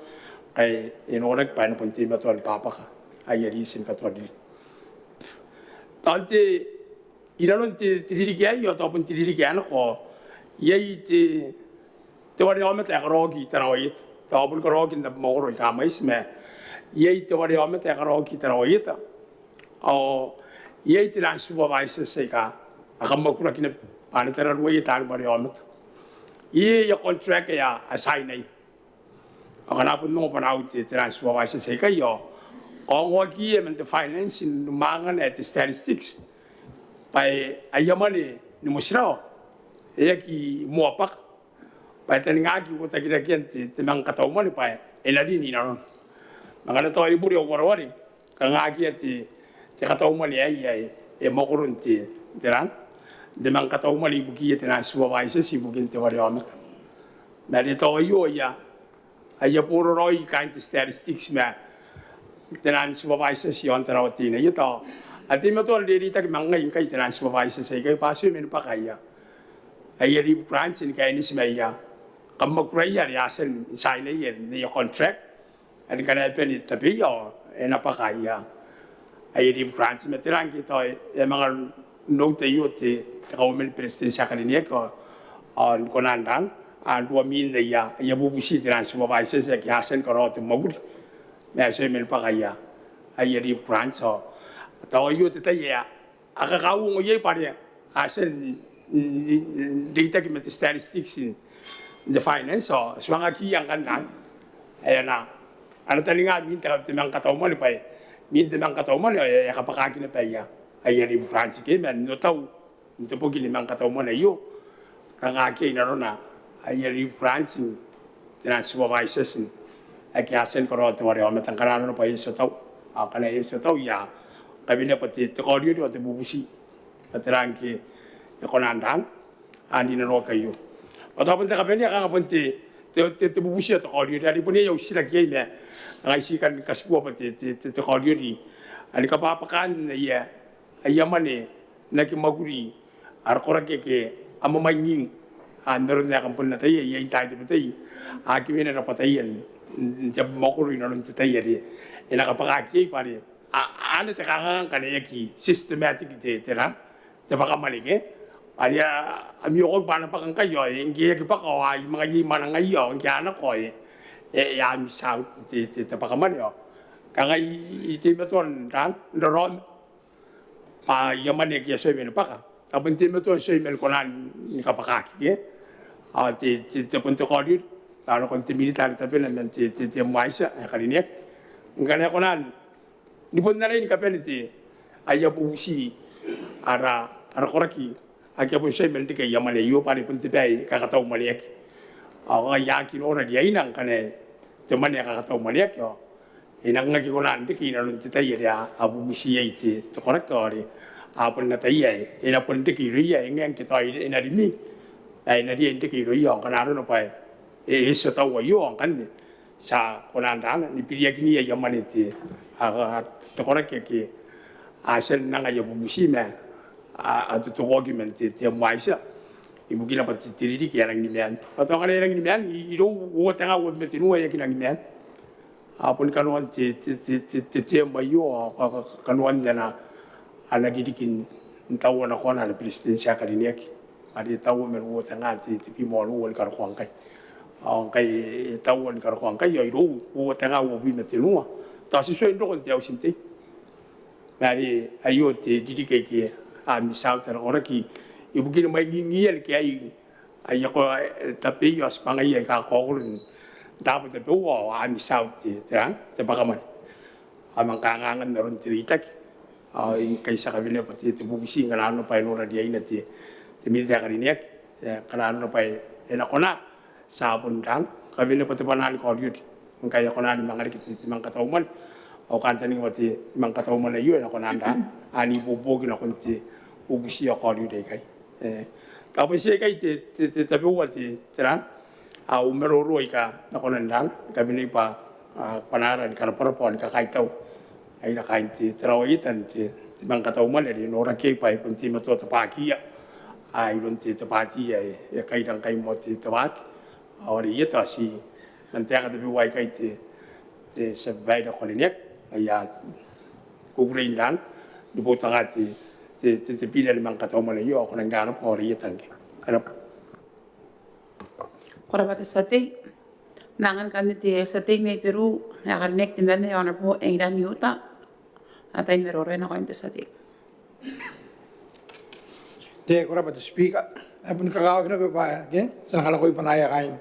ngkai e noraki bwa e na bon teimatoa ni bwabwaka aia riti ni katoa ririki. Tao n te, inanon te, te ririki aei ao tao bon te ririki ae nako ao iai te, te wareaomata ae karaoaki i Tarawa Ieta. Tao boni karaoaki n abamwakoro aika mwaiti ma iai te wareaomata ae karaoaki i Tarawa Ieta ao iai te land supervisors aika a kamwakuraki naba bwa a na tararuaia taani wareaomata. Iai aia contract ae a, a tiainaia. Ao ngkana a bon ongo bwanaau te, te land supervisors aikai ao kaongoakiia man te finance n mwaangana ae te statistics bwa e, aia mwane ni motirawa e aki moa bwaka bwa e taningaki uotakirakean te, te manga katau mwane bwa e na rin inanona. Ma ngkana tao e bure au wareware, kanga akea te, te katau mwane aei ae e mwakoro n te, te rana, n te manga katau mwane ibukiia te land supervisors ibukin te wareaomata. Ma are tao aio aia, aia boraraoi kaain te statistics ma te land supervisors iaon Tarawa Teinainano. A teimatoa n rereitaki ma ngai ngkai te land supervisors aikai bwa a tioi man bwaka aia, aia leave grants ni kaineti ma aia kamwakuraia are a tia n tiainaia n aia contract. Are ngkana e bane tabeia ao e na bwaka aia, aia leave grants. Ma tera ngke tao e a manga n ota aio te, te Kauoman ni Beretitenti ae karineaki ao, ao ni kona n raan, a, n ruamin aia, aia bubuti te land supervisors ake a tia ni karaoa te mwakuri ma e tioi man bwaka aia, aia leave grants. Ao tao aio te tai ae a kakauongo iai bwa are a tia n, n, n reitaki ma te statistics n, n te finance ao tuangakiia ngkanne ae a na, a na taninga mwin te, te manga katau mwane bwa e, mwin te manga katau mwane ao e a kabwakaki naba aia, aia leave grants ke ma n otau n te boki ni manga katau mwane aio kanga akea inanona aia leave grants n te land supervisors ake a tia ni karaoa te wareaomata. Ngkana arona bwa e eti otau, ao ngkana e eti otau I a kawenea bwa te, te kaoriori ao te bubuti bwa tera ngke e kona n raan n rinanoaki aio. Ao tao bon te kabanea kanga bon te, te, te, te bubuti ao te kaoriori are bon iai au titiraki iai ma ngai ti kan katikua bwa te, te, te, te kaoriori are kabwabwakaan aia, aia mwane n aki mwakuri ara koraki ake a mwamwainging, a, n aron ae kam bon ataia iai n taai tabetai a aki wene rabwataia n, n te abamwakoro inanon te tai are e na kabwakaki iai bwa are a, anne te kanganga ngkana e aki systematic te, te raan, te bwakamwane ke are a, ami okoki bwa a na bwaka ngkai ao e, ngke e aki bwaka ao ai manga iai mwanangaia ao ngke a nako ao e, e, e a miss out te, te, te bwakamwane ao kanga I, I teimatoa n raan, n raraoma bwa aia mwane ake a tioi man bwaka a bon teimatoa n tioi man kona ni kabwakaki ke. Ao te, te, te bon te kaoriori tao nakon te Minita are tabena man te, te, te MWYSSA ae karineaki ngkana e kona ni bon arai ni kabane te, aia bubuti ara, ara koraki ake a bon tioi man reke aia mwane aio bwa are bon te bwai ae kakataumwaneaki. Ao kanga I aki nora riaina ngkana te mwane ae kakataumwaneaki ao e nang aki kona n reke inanon te tai are a, a bubuti iai te, te koraki ao are a bon ataia ae e na bon reke irouia, e ngae ngke tao e na rimwi ae e na riai n reke irouia. Ao ngkana arona bwa e, e eti otau aio ao ngkanne ti a kona n raan ni biriakinia aia mwane te, a, a, te koraki ake a tia n anga aia bubuti ma a, a totokoaki man te, te MWYSSA ibukina bwa te, te ririki ae e nangi ni maan. Ao tao ngkana e nangi ni maan, i, irou uoa tenga uabwi ma tenua ae e aki nangi maan. A, boni kanoan te, te, te, te, te term aio, a, ka, ka, kanoan ana, ana ririki n, n taua nakoana ana Beretitenti ae karineaki. Are e taua man uoa tenga te, tebwi ma onoua ni karokoa ngkai. Ao ngkai e taua ni karokoa ngkai, ao irou uoa tenga uabwi ma tenua tao ti tuai n roko n te Auti n Tei. Ma are aio te ririki aike a miss out ara koraki ibukini mwaingingiia ni kaai Ai ko tabe ao ti bwa ngaia aika a kaokoro n taabo tabeua ao a miss out te, te, te bwakamwane. Ao manga kangaanga n aron te reitaki ao ngkai ti a kawenea bwa te, te bubuti ngkana arona bwa e nora riaina te, te Minita ae karineaki, ngkana arona bwa e na kona, ti a bon rang kawenea bwa te bwanaa ni kaoriori ngkai e kona ni manga reke te, te manga kataumwane. Ao kantaninga bwa te manga kataumwane aio e na kona n rang n ibuobuoki nakon te bubuti ao kaoriori aikai. Ao bon ti aikai te, te, te tabeua te, te rang, au maroro aika a kona n rang ni kawenei bwa a bwanaara ni karabwarabwa ao ni kakaitau aira kaain te, te Tarawa Ieta n te, te manga kataumwane are e noraki iai bwa e bon teimatoa te bwakiia iroun te, te bwaati ae e kaira ngkai moa te, te waaki. Ao are ieta ti man taeka tabeua aikai te, te tia babaire ae karineaki, ai a kukurei n rang ni boutokaa te, te, te, te bira ni manga kataumwane aio. Ao ko rangi n rabwa ao are ieta ngkai. Ko rabwa. Ko rabwa te tia tei. N na angan ngkanne te tia tei mai Beru ae karineaki temanna, Honourable England Iuta. Ataei ni maroro nakoim te tia tei. Te, ko rabwa te Speaker. E boni kakawaki naba bwa ke ti na kanakoi bwanaia kaain,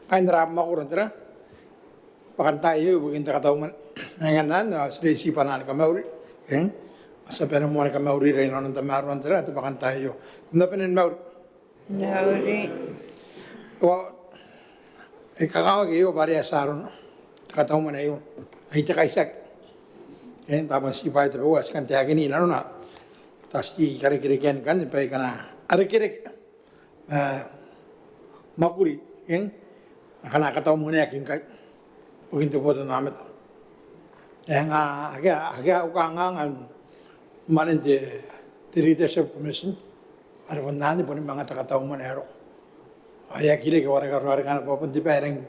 kaain ara mwakoro n tera, bwa kan tai aio ibukin te kataumwane. Ngaia anne ao ti reitia bwanaa ni kamauri. Ke ti a bane moa ni kamaurira inanon tamaroan tera, te bwa kan tai aio. Kam na bane ni mauri. Mauri. Ao e kakawaki aio bwa are a tia arona te kataumwane aio, ai te kaitiaki. Ke tao bon ti bwa ai tabeua ae ti kan taekin inanona, tao ti karekerekea ngkanne bwaai akana a rekereke ma mwakuri, ke akana a kataumwaneaki ngkai ibukin te botannaomata. Eng, akea, akea au kanganga n mwanen te, te Leadership Commission are bon anne boni manga te kataumwane ae roko. Ao e aki reke wareka, wareka naba bwa bon te bwai ae rangi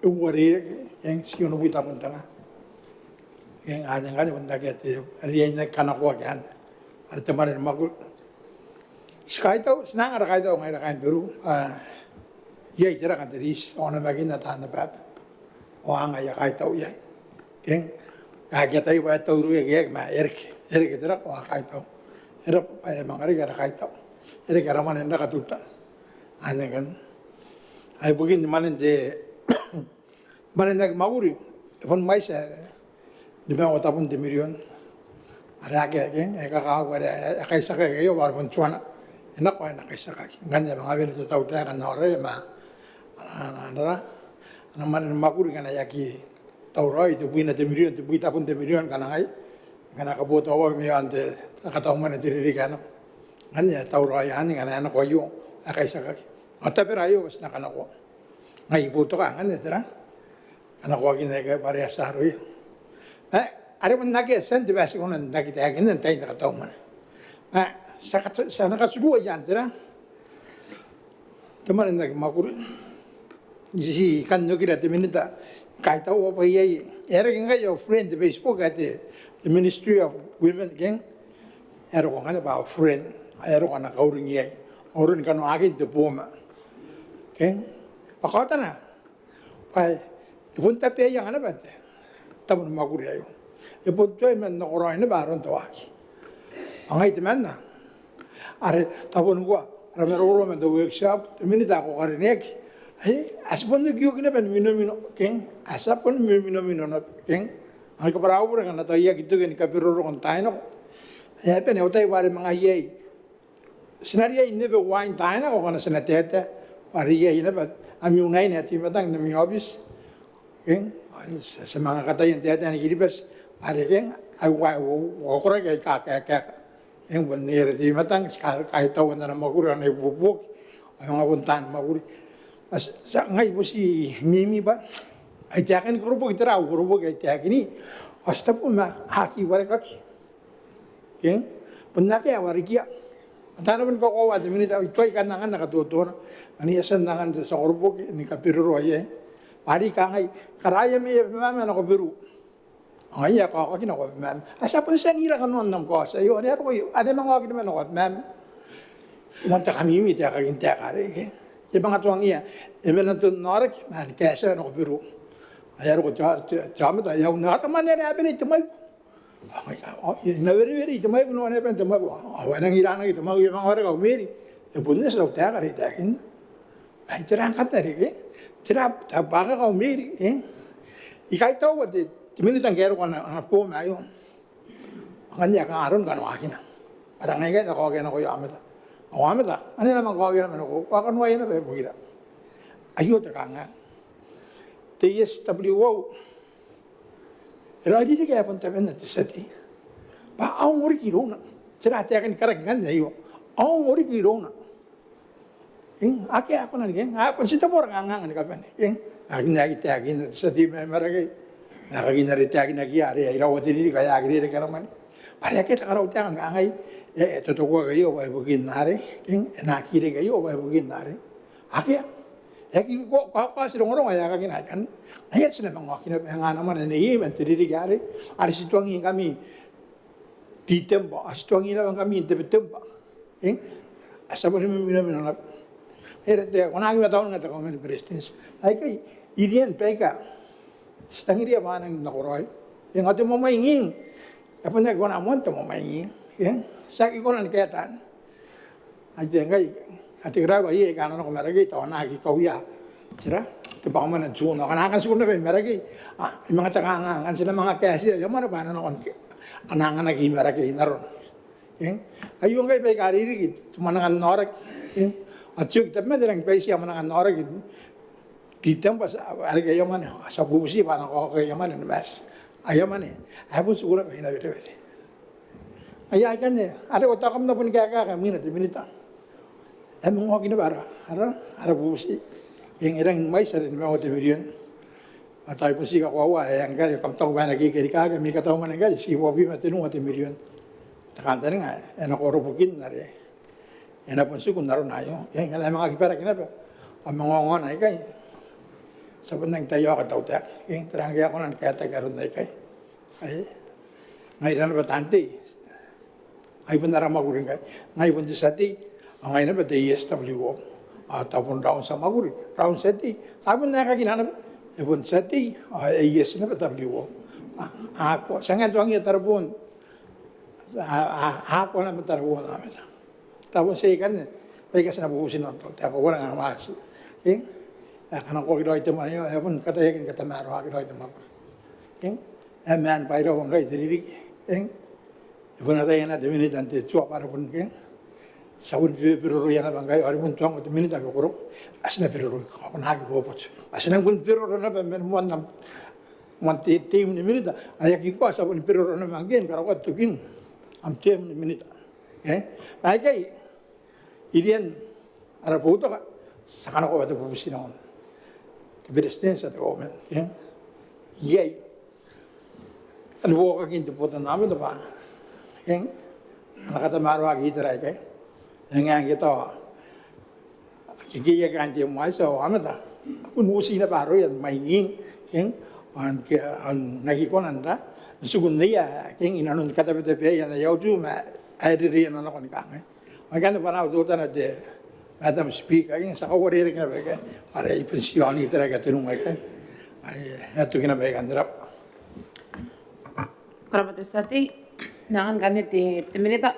e uarereke, eng, ti onobwi tabun te nga. Eng, anne ngkanne bon akea te, are e aki kanakoaki anne, are te mwane ni mwakuri. Ti kaitau, ti na anga ara kaitau ngaira kaain Beru, a, iai te raka n te riti ao namakinan taan ababa ao a anga aia kaitau iai. Eng, a aki ataia bwa e tauraoi, e aki, ma e reke, e reke te raka ao a kaitau. E reke bwa e a manga reke ara kaitau, e reke ara mwane n raka teutana. Anne ngkanne. Ai ibukin mwanen te, mwanen aki mwakuri, e bon mwaiti ae nimaua tabun te mirion are akea, ke e kakawaki are e kaitiakaki aio bwa are bon tuana e nako ao e na kaitiakaki. Ngkanne e a manga wene te tautaeka n aoraia ma ana, ana, ana mwane ni mwakuri ngkana e aki tauraoi tebwina te mirion, tebwi tabun te mirion ngkana ngaia, ngkana kabotaua mai aon te kataumwane n te ririki ae nako. Ngkanne e tauraoi anne ngkana e nako aio ae kaitiakaki. Ao tabera aio bwa ti na kanakoa. Ngai I boutoka ngkanne tera, kanakoakin aikai bwa are a tia aroia. Ma are bon akea, tian te bwai ae ti kona n aki taekinna n tain te kataumwane. Ma ti a katu, ti a na katurua i aan tera, te mwane n aki mwakuri. Ti kan okira te Minita, kaitaua bwa iai, e a reke ngkai au friend te Facebook ae te, te Ministry of Women, keng. E a roko ngkanne bwa au friend, e a roko ana kauring iai, ao e roko ni kanoakin te booma, keng. Bwa kaotana bwa e bon tabeaianga naba te tabo ni mwakuri aio. E bon tuai man nakoraoi naba aron te waaki. Ao ngai temanna are tao bon ngkoa ara maroro man te workshop, te Minita ae ko karineaki, ae ti bon okioki naba ni minomino, keng, ae ti a bon minomino naba, keng. Ao I kabwara au bure ngkana tao I aki toki ni kabiroroko n taai nako. E a bane au tai bwa are manga iai, ti na riai n ebe uain taai nako ngkana ti na taetae, bwa are iai naba ami unaine ae te I-Matang n ami aobiti, keng. Ao ti a manga kataia n taetae ni Kiribati, bwa are, keng, ai uaia, uaia koraki aika kaekaeka. Eng, bon ngaia are te I-Matang ti ka, kaitaua n ana mwakuri ao ana ibuobuoki ao e manga bon taan mwakuri. Ti a, ti a, ngai I boti mimi bwa ai taekan koroboki, tera au koroboki, ai taekini, ao ti tabu ma a aki warekaki. Keng, bon akea ae warekia. Ao tao a na bon kakoaua te Minita, I tuai kan anganna katotona ma I a tia n angan te tia koroboki ni kabiroroa iai, bwa are I kangai, karaoia mai Abemama nako Beru. Ao ngaia e kaokaki nako Abemama. A tia bon tia n ira kanoan am kaoti aio, are e a roko aio, are e manga oki naba nako Abemama. Moan te kamimi te aekakin taeka arei, ke? E manga tuangiia e mena n te aoraki ma ni kaetia nako Beru. Ao e a roko te, te, te aomata, e a un aoraki ma e a bane te mwaiku. Ao ngaia, ao e na werewere te mwaiku, e na bane te mwaiku. Ao e nangi iranaki te mwaiku, e a manga wareka au meri. E bon eti au taeka are I taekinna. Bwa tera ngkanne are, e? Tera, tao bwa a kaumeri, e? I kaitaua te, te minita ngke e roko ana, ana boo ma aio. Ngkanne e a kanga aron kanoakina. Ara ngai ngkai N na kaokia nakoia aomata. Ao aomata, ane a na manga kaokia naba nakoiu, ao kanoaia naba ibukira. Aio te kangaanga. Te S W O e raoiroi riki ae bon tabeman te tia tei bwa a ongo riki irouna. Tera taekan karaki ngkanne aio? A ongo riki irouna. Eng, akea ae kona n riki, eng, a bon tii tabo ara kangaanga ni kabane. Eng, akea ae aki taekinna te tia tei mai Marakei. Akea ae aki taekinakiia are a iraua te ririki ae aki rereke ara mwane. Bwa are akea te karautaeka ni kangai, e, e totokoaki aio bwa ibukin are, eng, e na aki reke aio bwa ibukin are. Akea. E aki ko, ko, ko, ti rongorongo ae akea ngkanne. Ngaia ti na manga okina bwa e nga ana mwane neiei man te ririki arei. Are ti tuangingkami Ritemba, ao ti tuangi naba ngkami n Tebetembwa. Eng? Ao ti a boni miminomino naba. E reke te, ko na aki mataunanga te Kauoman ni Beretitenti. Aikai, irian baika ti tangiria bwa a nang nakoraoi. Eng, ao te mwamwainging. E bon aki kona moan te mwamwainging. Eng? Ti aki kona ni kaetan. Ai te ngkai, a tekeraoi bwa iai aika a na nako Marakei, tao a na aki kauia. Tera? Te bwakamwane n tiku, ao ngkana a kan tiku naba i Marakei, a, e manga te kangaanga, ngkana ti na manga kaetia aia mwane bwa a na nako n, a na anganaki i Marakei n arona. Eng? Aio ngkai baika ririki, te mwananga n aoraki. Eng? Ao ti oki tabeman te rangi ni baitia mwananga n aoraki. Ritemba, ti a, a reke aia mwane, ao ti a bubuti bwa a na kaoka aia mwane ni Maati. Aia mwane ae bon tiku naba i Nawerewere. Aia, aikanne are ko taku kam na boni kaekaeka imwina te Minita. E a manga oki naba ara, ara, ara bubuti. Eng, e rangi ni mwaiti are nimaua te mirion. Ao tao I bon tii kakoaua ae ngkai kam taku bwa e na kekerikaaki ami katau mwane ngkai, ti bobima tenua te mirion. Te kantaninga ae e na koro bukin are e na bon tiku n arona aio. Eng, ngkana e manga aki baraki naba ao manga ongo naba aikai, ti a bon rangi n taiaoka te tautaeka. Eng, tera ngke a kona ni kaetaki aron aikai? Ai ngaira naba taan tei, ai bon ara mwakuri ngkai. Ngai bon te tia tei, ao ngai naba te S W O. Ao tao bon raun tia mwakuri, raun tia tei, tao bon aekakina naba. E bon tia tei, ao e S naba W O. A, a ko, ti a ngae n tuangiia tareboon. A, a, a ko naba tareboon aomata. Tao bon tia ikanne baika ti na bubuti naba, tao ko waranga mwaati. Eng? E a kanakoaki raoi te mwane aio, e a bon kataia ni katamaroaki raoi te mwakuri. Eng? E a maan bwa iraua ngkai te ririki. Eng? E bon ataia naba te Minita n te tua bwa are bon, eng? Ti a bon biroroia naba ngkai, ao are bon tuangko te Minita ngke ko roko. A ti na biroroiko, ao ko na aki boboto. A ti nang bon biroro naba man moan am, moan te, term ni Minita. Ao e aki ngkoa ti a bon biroro naba ngke ni karokoa tokin am term ni Minita. Eng? Aikai, irian ara boutoka, ti a kanakoa bwa te bubuti nakon te Beretitenti ao te Kauoman. Eng? Iai tanibuokakin te botannaomata bwa, eng, a na katamaroaki itera aikai. Eng, ngke tao a kekeiaki kaain te M I C ao aomata, a bon uti naba aroia ni mwainging, eng, ao n ke, ao n aki kona n ra, n tiku n neia, eng, inanon katabetabeaia n aia utu ma ae riria nanokoni kangai. Ao ngkanne bwa N na teutana te Madam Speaker, eng, ti a kauarerekea naba aikai, are I bon tii aoni itera aika tenua aikai. Ai, e a toki naba aikai, ko rabwa. Ko rabwa te tia tei, e nang anganaki te, te Minita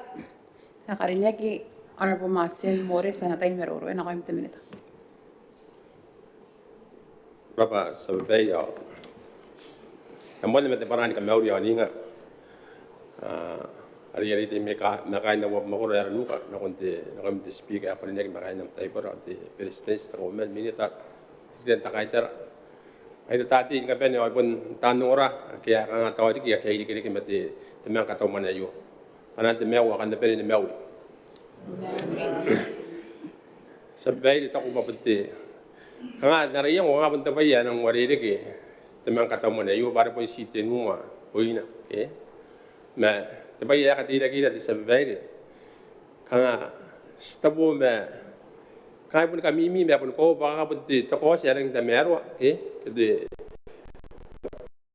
ae karineaki, Honourable Martin Moore, Senator ni Marooro, e nakoim te Minita. Ko rabwa, Tia Babaire, ao e moan ma te bwanaa ni kamauri aoninga. A, are I a reita ma kaain au mwakoro ae ara nuka nakon te, nakoim te Speaker ae karineaki ma kaain am taibora, te Beretitenti, te Kauoman, Minita, te Tia Kaitara. Ai te tia tei ni kabane ao bon taan ongora ake a kanga tao riki ake a irekereke ma te, te mwane ni katau mwane aio. Bwanaan te maiu ao kam na bane ni mauri. Tia Babaire, taku bwa bon te, kanga n ara iango kanga bon te bwai ae e nang uarereke te mwane ni katau mwane aio bwa are bon ti tenua oina, e? Ma te bwai ae e kateirakeira te Tia Babaire, kanga ti tabo ma kanga e boni kamimi ma e boni koaua bwa kanga bon te, te kaoti ae rangi n tamaroa, e? Te, te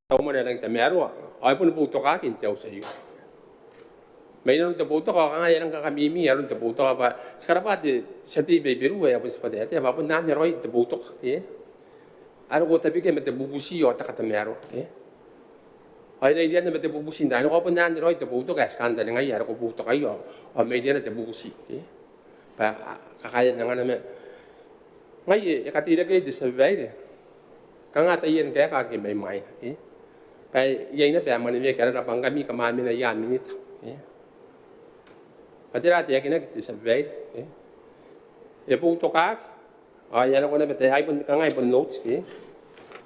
katau mwane ae rangi n tamaroa ao e boni boutokaaki n te auti aio. Ma inanon te boutoka ao kanga e a rangi ni kakamimi aron te boutoka bwa ti karabwa te tia tei mai Beru ae e a bon tibwa taetae bwa bon anne raoi te boutoka, e? Are ko tabekia ma te bubuti ao te katamaroa, e? Ao e na irianna ma te bubuti n taai nako ao bon anne raoi te boutoka ae ti kantaningaia are ko boutokaia ao, ao mairiana te bubuti, e? Bwa a kakaea n angana ma Ngai e, e kateirakeai te tia babaire. Kanga taian kaeka ake mai mwaina, e? Bwa iai naba ae mwaneweaki arana bwa ngkami kam a mena ia Minita, e? Bwa tera ae taekinaki te tia babaire, e? E boutokaaki, ao e a nako naba, tao ai bon kanga e bon note, e?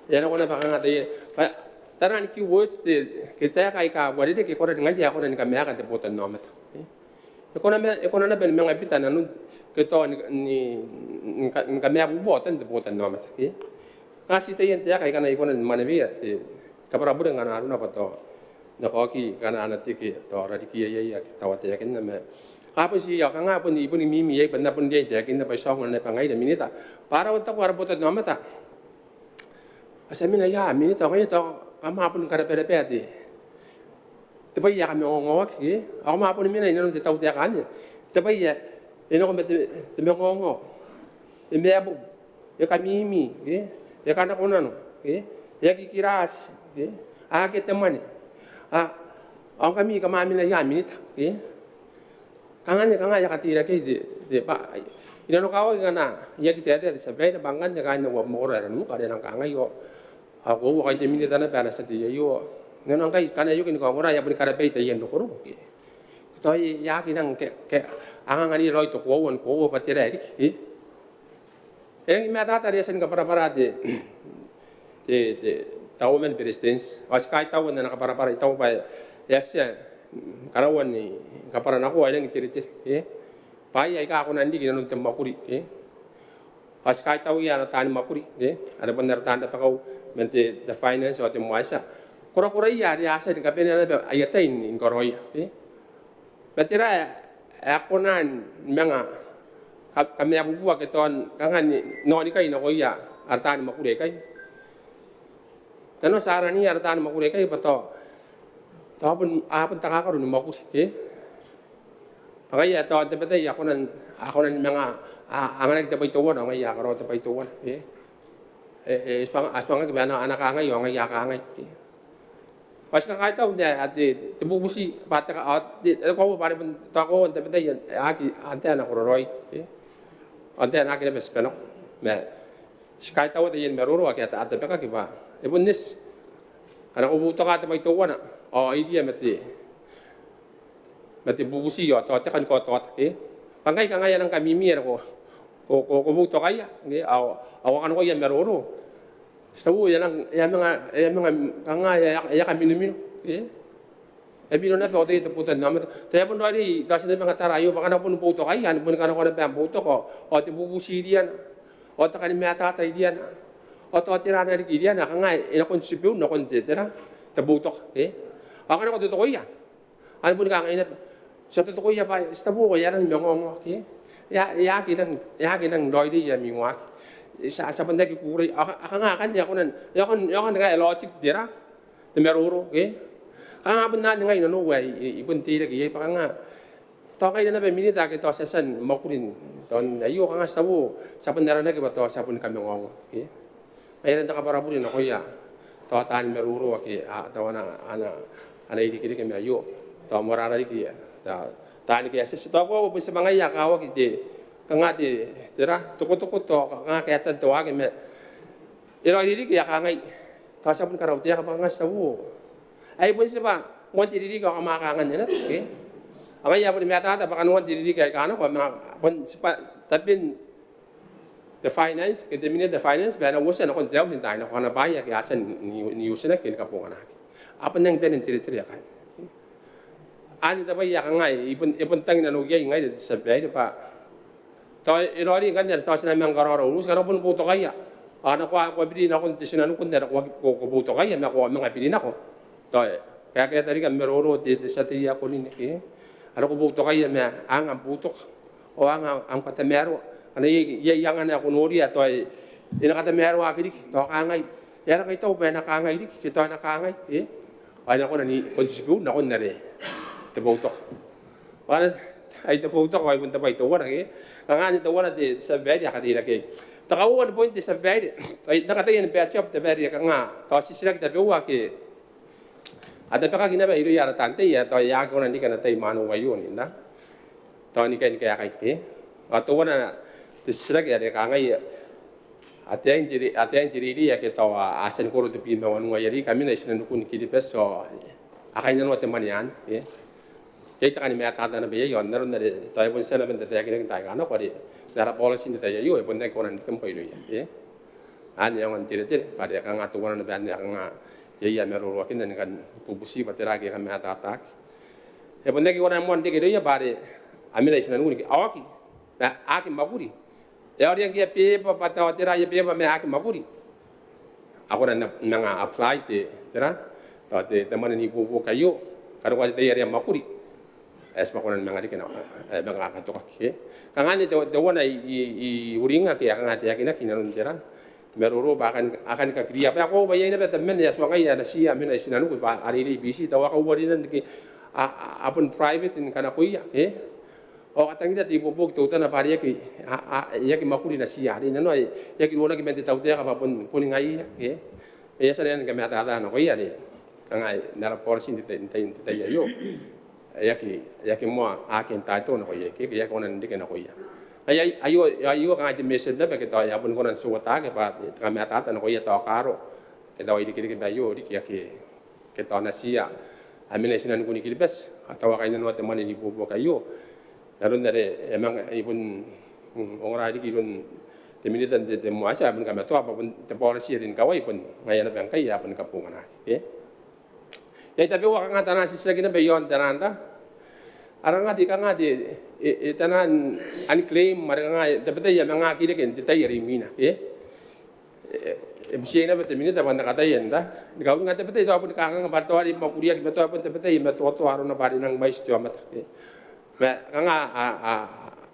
E a nako naba kanga taian, bwa taian keywords te, ke taeka aika uarereke e kona ni, ngaia ae kona ni kamaeka te botannaomata, e? E kona ma, e kona naba ni manga bita nanon ke tao ni, ni, ni ka, ni kamabubua otan te botannaomata, e? Nga ti taian taeka aika a na, e kona ni mwaneweia te kabwarabure ngkana arona bwa tao e na kaoki ngkana a na teke tao rarikiia iai ake tao a taekinna ma. Ka bon ti, ao kanga bon I boni mimi iai bwa N na bon riai n taekinna bwa I tuangnga naba ngaira Minita bwa ara, ao taku ara botannaomata, a tia mena ia Minita, ao ngaia tao kam a boni karabaraba te, te bwai ae kamangaongao, e? Ao kam a boni mena inanon te tautaeka anne, te bwai ae e nako ma te, te mangaongao, e maiu, e kamimi, e? E kanakonano, e? E aki kirati, e? Akea te mwane. A, ao ngkami kam a mena ia Minita, e? Kanga anne, kanga e a kateirakeai te, te bwai. I nanokawaki ngkana I aki taetae te tia babaire bwa ngkanne kaain au mwakoro ae Raninimoko are a nang kangai, ao, ao koaua kai te Minita naba ae na tia te I A O. N na nang kai ngkana e oki ni kaongora, e a boni karabai taian rokoro, e? Tao e aki nang ke, ke, anganganira raoi te koaua ni koaua bwa tera ae riki, e? E rangi ni matata are e a tia ni kabwarabwara te, te, te, te Kauoman ni Beretitenti. Ao ti kaitaua n ana kabwarabwara, I taku bwa e a tia ni karaoa ni kabwara nako, ao e rangi n teretere, e? Bwaai aika a kona n riki inanon te mwakuri, e? Ao ti kaitauia ana taani mwakuri, e? Are bon ara taan rabakau man te, te finance ao te moamoati. Korakoraia are a tia ni kabanea naba aia tai ni karaoia, e? Bwa tera ae, ae kona ni manga ka, kamabubua ke tao kanga ni, n aonikai nakoia ara taani mwakuri aikai. Tano ti araniia ara taani mwakuri aikai bwa tao, tao a bon, a bon takakaro ni mwakuri, e? Bwa ngaia tao n tabetai a kona, a kona ni manga, a, anganaki te bwai teuana, ao ngaia a karaoa te bwai teuana, e? E, e, tuang, a tuangaki bwa a na, a na kangai, ao ngaia a kangai, e? Ao ti kakaitau n te, a te, te bubuti, bwa te ka, a te, te koaua bwa are bon tao koaua n tabetai, e, aki, antai ae na kororaoi, e? Antai ae na aki naba tibanako. Ma ti kaitaua taiani maroro ake a, a tabekaki bwa e bon eti. Ngkana ko boutoka te bwai teuana, ao iriia ma te, ma te bubuti, ao tao te kan kaotaota, e? Bwa ngkai kanga e a nang kamimi are ko, ko, ko, ko boutokaia, e? Ao, ao a kanakoa aia maroro. Ti taku e a nang, e a manga, e a manga kanga e a, e a kaminomino, e? E mino naba ao tao te botannaomata. Tao e a bon raoiroi, tao ti na manga tara aio bwa ngkana ko boni boutokaia, a na boni kanakoa naba am boutoka, ao te bubuti iriana, ao te kan matata iriana, ao tao tera riki iriana, kanga e nakon tibiu nakon te, tera, te boutoka, e? Ao ngkana ko totokoia, a na boni kangai naba, ti a totokoia bwa ti taku e a rangi ni mangaongao, e? E a, e aki nang, e aki nang raoiroi aia mwiokoaki. E, ti a, ti a bon aki kukurei, a, a kanga akanne a kona n, e a kona, e a kona ni kaelaoti, tera, te maroro, e? Kanga bon anne ngai nanou ae I, I, I bon teirake iai bwa kanga tao ngaira naba Minita ake tao ti a tia ni mwakuri n, tao n aio, kanga ti taku, ti a bon aranaki bwa tao ti a boni kamangaongao, e? Ngaia ae n na kabwarabure nakoia tao taani maroro ake, a, tao a na, a na, a na irekereke ma aio, tao moarara riki, tao taani ke a tia, ti taku ao bon ti a manga ia kakawaki te, kanga te, tera, tokotoko, tao kanga kaetan te waaki ma e raoiroi riki a kangai, tao ti a boni karautaeka bwa kanga ti taku ae bon tibwa nuan te ririki ao kam a kangai anne, e? Ao ngaia a boni matata bwa kanga nuan te ririki aika nako, ma bon tibwa taben te finance, ke te Minita n te finance, bwa e na uotia nakon te auti n taai nako, ana bwai ake a tia n, n, n uotinaki ke ni kabonganaki. A bon nang bane n teretere akanne. Anne te bwai ae kanga e bon, e bon tangi nanou iai ngaira te tia babaire bwa tao e raoiroi ngkanne are tao ti na manga karaoa uruti, ngkana ko boni boutokaia. Ao nako ko a biri nakon te tinanikun are ko a, ko, ko boutokaia, ma ko a manga biri nako. Tao e kaekaeta riki am maroro te, te tia tei ae ko rin, e? Are ko boutokaia ma anga am boutoka, ao anga am katamaroa. Ngkana iai, iai angana ae ko noria tao e, e na katamaroaki riki, tao kangai, e a rangai tao bwa e na kangai riki, ke tao e na kangai, e? Ao e na kona ni contribute nakon are te boutoka. Bwa ana, ai te boutoka, ai bon te bwai teuana, e? Kanga anne teuana te, te tia babaire ae kateirakeai. Te kauoua ni point te tia babaire, ai, n na kataia ni bati ao te babaire kanga tao titiraki tabeua ake a tabekaki naba irouia ara taan tei ae tao e aki kona n riki ana tai mwanou aio n na tao ni kaai ni kaekai, e? Ao teuana te titiraki are kangai, ataein te, ataein te reirei ake tao a, a tia ni koro tebwi ma wanua, aia reirei kamena i tinanikun Kiribati ao a kainnanoa te mwane anne, e. Iai te kani matata naba iai ao n aron are tao e bon tia naba n tataekinaki n taai aika nako are n ara policy n te tai aio e bon aki kona n rikirake irouia, e. Anne e aonga n teretere bwa are kanga teuana naba anne ae kanga iai aia maroroakinna ni kan bubuti bwa tera ake e kamatataki. E bon aki kona moa n reke irouia bwa are a mena i tinanikun Kiribati ao aki, ma a aki mwakuri. E a oreaki aia beba bwa tao tera aia beba ma a aki mwakuri. A kona n manga apply te, tera, tao te, te mwane n ibuobuoki aio. Karokoa te tai are a mwakuri e a tibwa kona ni manga reke nako, e, manga katokaki, e. Kanga anne te, teuana i, i, i uringa ake a kanga taekinaki n aron tera, te maroro bwa a kani, a kani kakiriia bwa e koaua bwa iai naba tabeman ae a tuangai ae natiia a mena i tinaniku bwa a reirei i Biti, tao a kauarinan riki, a, a, a bon private ni kanakoia, e. Ao a tangira te ibuobuoki teutana bwa are e aki, a, a, e aki mwakuri natiia, are i nanoa e, e aki ronaki man te tautaeka bwa bon, boni ngaiia, e. E a tia naba ni kamatata nakoia are kanga n ara policy n te tai, n te tai, n te tai aio. E aki, e aki moa ake n taetae nakoia, ke, ke e aki kona n reke nakoia. Ai, ai, aio, aio kanga te message naba ake tao e a boni kona n teuataki bwa te kamatata nakoia tao kaaro ake tao irekereke ma aio riki ake, ake tao natiia a mena i tinanikun Kiribati ao tao a kainnanoa te mwane n ibuobuoki aio. N aron are e a manga, e bon, mm, ongora riki iroun te Minita n te, te moan tia, a boni kamatoa bwa bon te policy are n ikawai bon ngaia naba ngkai a boni kabonganaki, e. Iai tabeua kanga taian titiraki naba iaon taian, ara kanga te, kanga te, e, e, taian unclaimed, are kanga tabetai a manga aki reke n te tai are imwina, e. E, e butia naba te Minita bwa N na kataia n ra, ni kauringa tabetai tao boni kanganga bwa are tao are mwakuriaki ma tao bon tabetai e matoatoa arona bwa are e nang mwaiti te aomata, e. Ma kanga a, a,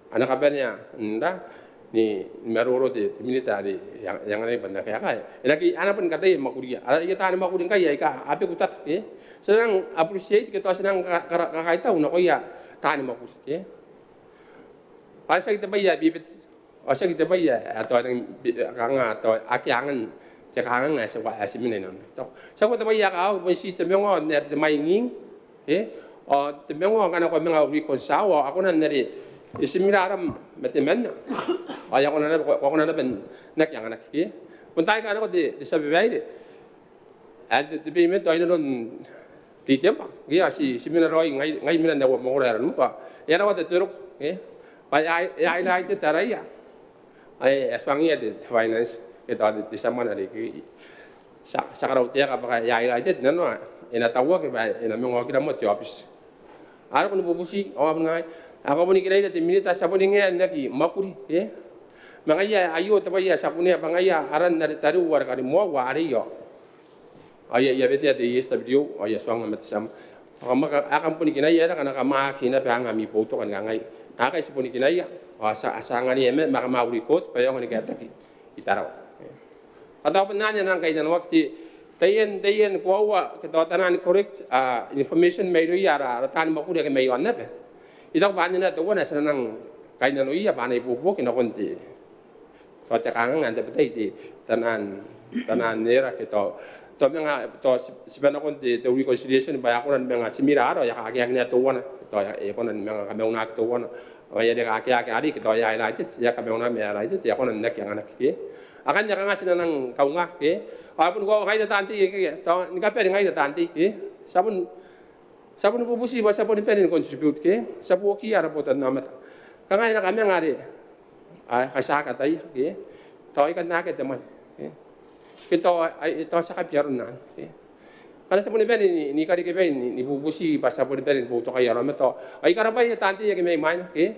a na kabanea n ra, ni, ni maroro te, te Minita are e ang, e anganai bwa N na kaeka, e. E na aki, a na boni kataia ni mwakuria. Ara, iai taani mwakuri ngkai aika a beku tata, e. Ti nang appreciate ke tao ti nang ka, ka, kakaitau nakoia taani mwakuri, e. Bwa tiaki te bwai ae bebete. Ao tiaki te bwai ae, ae tao e nang, kanga tao ake angan te kanganga ae ti, ae ti mena inanon. Tao, tiaki te bwai ae kakawaki, bon ti te mwainga n are te mwaing, e. Ao te mwainga ngkana ko a manga reconcile, ao a kona n are e timira aram ma temanna. Ao e a kona naba, ko a kona naba n aki anganaki, e. Bon taai aika nako te, te tia babaire. Ae te, te payment ao inanon December, ngke ao ti, ti mena raoi ngai, ngai mena n au mwakoro ae Raninimwaaka. E a rawata te roko, e. Bwa e a, e a highlighted araia. Ae, e a tuangiia te, te finance, ke tao te, te tia mwane are, ke, ti a, ti a karautaeka bwa e a highlighted, nanona e na tauaki bwa e na manga okira moa te aobiti. A roko ni bubuti, ao a bon ngai, ao ko boni kinaia te Minita, ti a boni ngae n aki mwakuri, e. Ma ngaia aio te bwai ae ti a kunea bwa ngaia aran are tariu are karimoaua are i aon. Ao I a, I a wetea te S W O, ao I a tuanga ma te tia mwane. Ao kam, kam boni kinaia ae kam na kamwaaki naba anga ami boutoka ni kangai. Ngkai ti boni kinaia, ao ti a, ti a anganiia ma, ma kam a record bwa e aonga ni kaetaki i Tarawa. Ao tao bon anne ae nang kainnanoaki te, taian, taian koaua, ke tao taian correct, a, information mairouia ara, ara taani mwakuri ake mai aon aba. I taku bwa anne naba teuana ae ti na nang kainnanoia bwa a na ibuobuoki nakon te, tao te kanganga n tabetai te, taian, taian error ke tao, tao manga, tao ti, tiba nakon te, te reconciliation bwa e a kona ni manga timira arona, ao e a kakeaki naba teuana, tao e a, e kona ni manga kamaunaki teuana. Ao ngaia are e kakeaki arei, ke tao e a highlighted, e a kamaunaki ma e a highlighted, e a kona n aki anganaki, ke. Akanne kanga ti na nang kaunga, ke. Ao bon ko ngaira taan tei, ke, tao ni kabane ngaira taan tei, ke. Ti a bon, ti a boni bubuti bwa ti a boni bane ni contribute, ke. Ti a buokiia ara botannaomata. Kanga e na kamanga are, a, kaitiaka ataia, ke. Tao ikanne akea te mwane, ke. Ke tao, ai, tao ti a kabi aron anne, ke. Ngkana ti a boni bane ni, ni karikibwai ni, ni bubuti bwa ti a boni bane ni boutokaia ara aomata. Ao I karabwaia taan tei ake mai mwaina, ke.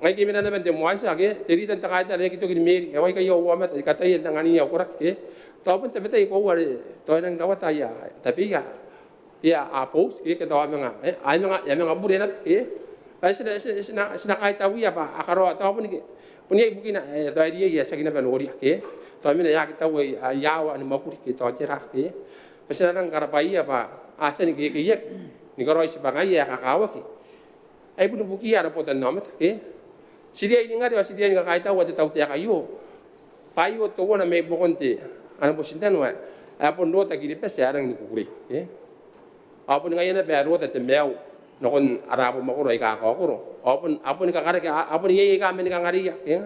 Ngai ngke I mena naba n te moan tia, ke, te rita n te kaitara e aki toki ni meeri, e a waikaia au aomata, I kataia n anganiia au koraki, ke. Tao bon tabetai koaua are tao e nang rawata aia tabeia, ke, a, a post, ke, ke tao a manga, e, a manga, e a manga bure naba, ke. Bwa ti na, ti na, ti na, ti na kaitauia bwa a karaoa, tao bon, ke, bon iai bukina, e, tao e riai ae ti aki naba noria, ke. Tao mena e aki taua aia aoa ni mwakuri, ke tao tera, ke. Bwa ti na nang karabwaia bwa a tia ni kekeiaki ni karaoi tibwangaia ae kakawaki. Ai bon ibukiia ara botannaomata, ke. Ti riai ni ngare ao ti riai ni kakaitaua te tautaeka aio. Bwa aio teuana mai buakon te, ana motinnano ae, ae bon rota Kiribati ae rangi ni kukurei, ke. Ao bon ngaia naba ae rota te maiu nakon ara abamwakoro aika kakaokoro. Ao bon, a boni kakaraki, a, a bon iai aika mani kangareia, ke.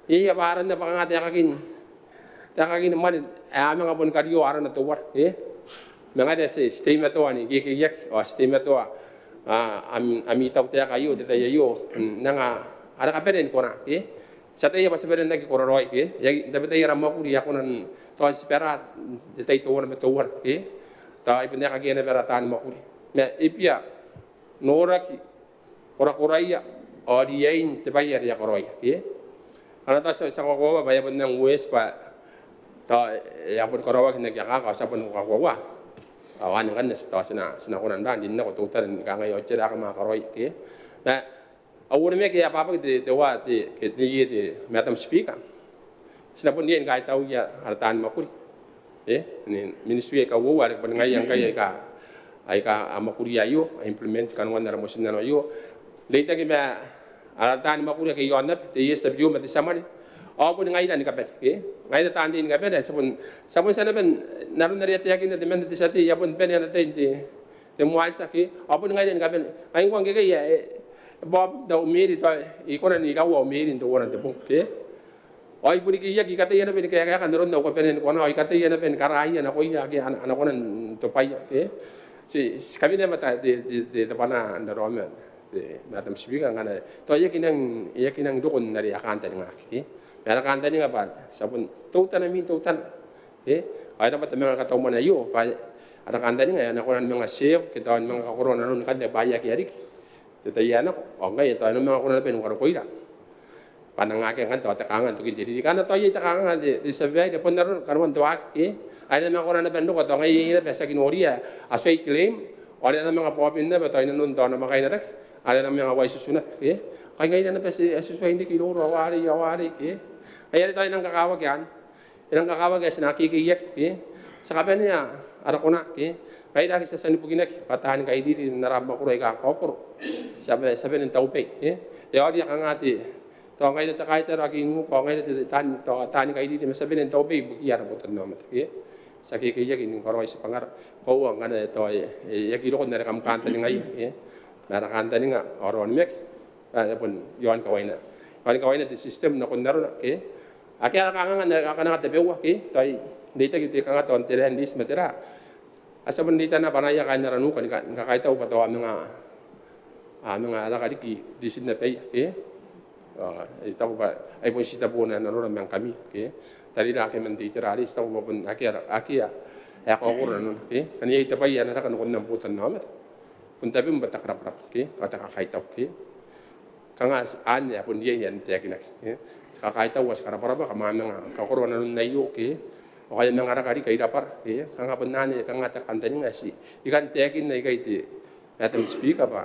Iai bwa aranna bwa kanga taekakin taekakin mwane ae a manga boni kario arana teuare, e? Ma ngaira ti, ti teimatoa ni kekeiaki ao ti teimatoa, a, am, ami tautaeka aio n te tai aio n anga ara kabanea ni kona, e? Ti ataia bwa ti a bane n aki kororaoi, e? E aki, n tabetai ara mwakuri a kona n tao tibwara n te tai teuana ma teuana, e? Tao ai bon aekakin naba ara taani mwakuri. Ma e bia noraki korakoraia ao riain te bwai are a karaoia, e? Ngkana tao ti a, ti a kakoaua bwa e a bon nang worse bwa tao e a boni karaoaki n aki akaka ao ti a boni kakoaua. Ao anne ngkanne tao ti na, ti na kona n rang n nako teutana ni kangai ao tera ae kam a karaoia, e? Ma au onimaki ae ababaki te, te wa te, ke te, te Madam Speaker. Ti na bon riai ni kaitauia ara taani mwakuri, e, n ministry aika uoua are boni ngaia ngkai aika, aika a mwakuria aio, a implement kanoan ara motinnano aio. N reitaki ma ara taani mwakuri ake iaon aba, te S W ma te tia mwane. Ao boni ngaira ni kabane, e, ngaira taan tei ni kabane, ti a bon, ti a bon tia naba n aron are e taekinna temanna te tia tei, e a bon bane ana tai n te, te Mwaitiaki, ao boni ngaira ni kabane. Ngai ngkoa ngkekei, e, e bwa tao Mary tao I kona n iraua Mary n teuana n te bong, e? Ao I boni kekeiaki, I kataia naba ni kaekaeka n aron au kabanea ni kona, ao I kataia naba ni karaia nakoia ake a na, a na kona n tobwaia, e? Ti, ti kawenea ma te, te, te, te bwanaa n raraoma, te Madam Speaker, ngkana tao e aki nang, e aki nang roko n are a kantaningaaki, e? Ma ara kantaninga bwa ti a bon teutana mwin teutana, e? Ao e rabwa te manga katau mwane aio bwa ara kantaninga e na kona ni manga serve ke tao ni manga kakoroa nanon ngkanne bwaai ake a riki n te tai ae nako, ao ngkai tao e na manga kona naba ni karokoira. Bwa nang akea ngkanne tao te kanganga n tokin te ririki. Ngkana tao iai te kanganga te, te tia babaire, bon arona kanoan te waaki, e? Ao e na manga kona naba n roko tao ngaia naba ti aki noria, a tuai claim, ao are a na manga bobin naba tao inanon tao namwakaina rake, are a na manga waetutu naba, e? Ao ngaira naba ti, ti tuai n riki iroura, ao arei, ao arei, e? Ngaia are tao e nang kakawaki anne. E nang kakawaki ae ti na kekeiaki, e? Ti a kabanea ara kona, e? Ngaira ake ti a tia n bukinaki bwa taani kairiri n ara mwakoro aika kakaokoro, ti a ba, ti a bane n taubwai, e? E aoria kanga te, tao ngaira te kaitara ake I nuka, ao ngaira te, te, taan, tao taani kairiri ma ti a bane n taubwai ibukiia ara botannaomata, e? Ti a kekeiaki ni karaoi tibwangara. Koaua ngkana tao e, e aki roko n are kam kantaningaia, e? Ma ara kantaninga ao ara onimaki bwa e bon iaon kawaina, iaon kawaina te system nakon arona, e? Akea ara kanganga n are kakanaka tabeua, e? Tao I reitaki te kanga tao n te land lease ma tera. A ti a bon reitana bwanaia kaain ara nuka ni ka, ni kakaitau bwa tao a manga, a manga raka riki ritin abaia, e? Ao I taku bwa ai bon titeboo n arora ma ngkami, e? Tarira ake man te itera arei, I taku bwa bon akea, akea ae kaokoro nanona, e? Ngkana iai te bwai ae na raka nakon am botannaomata, bon tabem bwa te karabwarabwa, e? Ao te kakaitau, e? Kanga anne ae bon riai ae n taekinaki, e? Ti kakaitau ao ti karabwarabwa kam a manga kakoroa nanon aio, e? Ao kam a manga raka riki aia rabwara, e? Kanga bon anne, kanga te kantaninga ae ti, I kan taekinna ikai te Madam Speaker bwa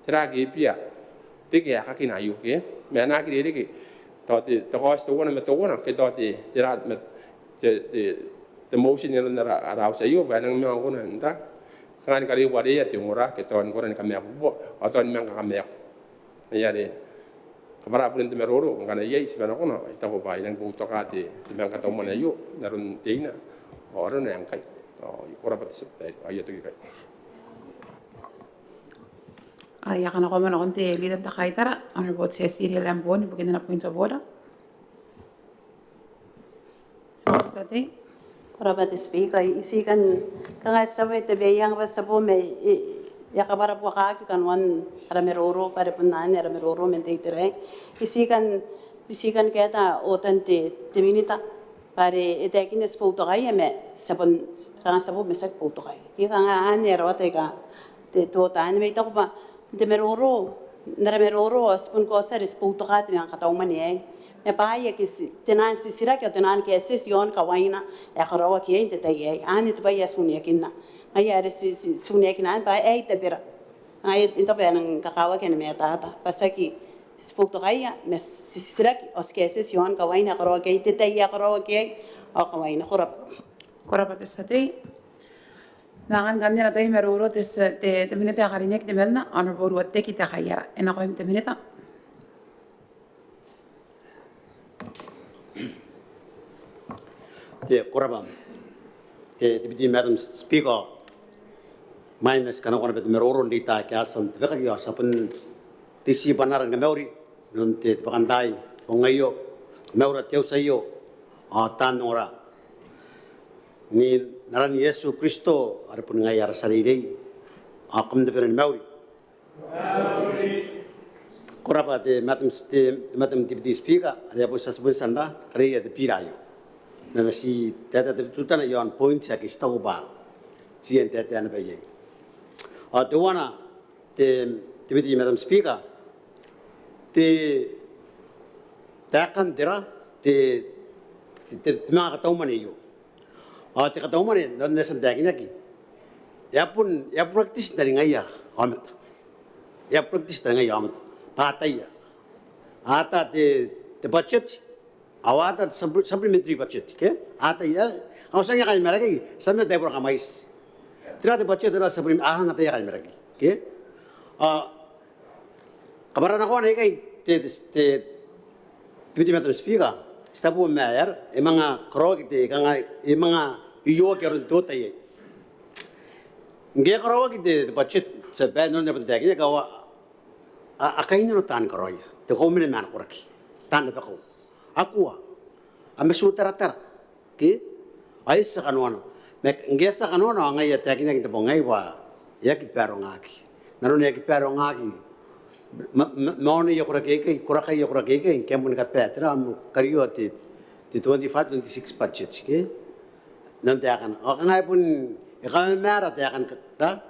tera ake e bia reke aekakina aio, e? Ma a na aki rereke tao te, te kaoti teuana ma teuana, ke tao te, tera ma te, te, te motion inanon ara, ara auti aio bwa e nang manga kona n ta, kanga ni kareiwarea te ongora ke tao ni kona ni kamaiu bubua, ao tao ni manga kamaiu. Ngaia are kabwara buren te maroro ngkana iai, ti bane n kona, I taku bwa I nang boutoka te, te manga katau mwane aio n aron teina ao arona ae ngkai. Ao ko rabwa te tia babaire, ao I a toki ikai. Ao I a kanakoa moa nakon te Leader n te Kaitara, Honourable Cecilia Lambourne, ibukin ana point of order. Ko rabwa te Speaker, I, I ti kan kanga ti a tia n tabeaianga bwa ti a bo ma e, e a kabwara buakaki kanoan ara maroro bwa are bon anne ara maroro man te itera aei. I ti kan, I ti kan kaeta ootan te, te Minita bwa are e taekinna ti boutokaia ma ti a bon, kanga ti a bo ma ti aki boutokaia. Ke kanga anne ara ota aika te, te ota anne ma I taku bwa n te maroro, n ara maroro ao ti bon kaotia are ti boutoka te manga katau mwane aei. Ma bwaai ake ti, te naan titiraki ao te naan kaetieti iaon kawaina ae karaoaki iai n te tai aei. Anne te bwai ae ti uneakinna. Ngaia are ti, ti, ti uneakina anne bwa aei tabera. Ngaia I taku bwa e nang kakawaki ana matata bwa ti aki, ti boutokaia ma ti titiraki ao ti kaetieti iaon kawaina ae karaoaki iai, te tai ae karaoaki iai ao kawaina. Ko rabwa. Ko rabwa te tia tei. N na angan ngkanne ana tai ni maroro te, te, te Minita ae karineaki temanna, Honourable Ruateki Tekaiara. E nakoim te Minita. Te, ko rabwa te, te Deputy Madam Speaker. Imwain ae ti kanakoa naba te maroro n reitaki ae a tia n tabekaki ao ti a bon tii bwanara ni kamauri inanon te, te bwakantaai n te bong aio, kamaura te auti aio ao taan ongora N aran Iesu Kristo are bon ngaia ara tia reirei, ao kam na bane ni mauri. Ko rabwa te Madam, te Madam Deputy Speaker, are e a bon tia tibun tian ra kareia te biira aio. Ma N na ti taetae teutana iaon point ake ti taku bwa ti a taetae naba iai. Ao teuana te, te Deputy Madam Speaker, te taekan tera, te, te, te, te manga katau mwane aio. Ao te katau mwane, n aron ae e a tia n taekinaki, e a bon, e a practice n taningaia aomata. E a practice n taningaia aomata bwa a ataia, a ata te, te budget, ao a ata te suppl-, supplementary budget, ke? A ataia, ao ti a anga kaimwarakei, ti a mena taibora kamwaiti. Tera te budget, tera supplement, a anga ataia kaimwarakei, ke? Ao kabwaranakoana ikai te, te, te, te Deputy Madam Speaker, ti tabu ma e a, e manga karaoaki te, kanga, e manga ioaki aron te oota iai. Ngke e karaoaki te, te budget, ti a bae n aron ae e a bon taekinaki, ao a, a, a kainnano taan karaoia, te kauoman ma ana koraki, taan rabakau. A kua, a matu taratara, ke? Ao e a tia kanoana. Ma ngke e a tia kanoana ao ngaia e taekinaki n te bong aei bwa e aki baarongaaki. N aron ae e aki baarongaaki ma, ma, ma oneia koraki aikai, korakaia koraki aikai, ngke a moan kabaea tera, am kario te, te twenty-five twenty-six budget, ke? N aron taekana. Ao kanga e bon, e kamamaara taekan ka, ra?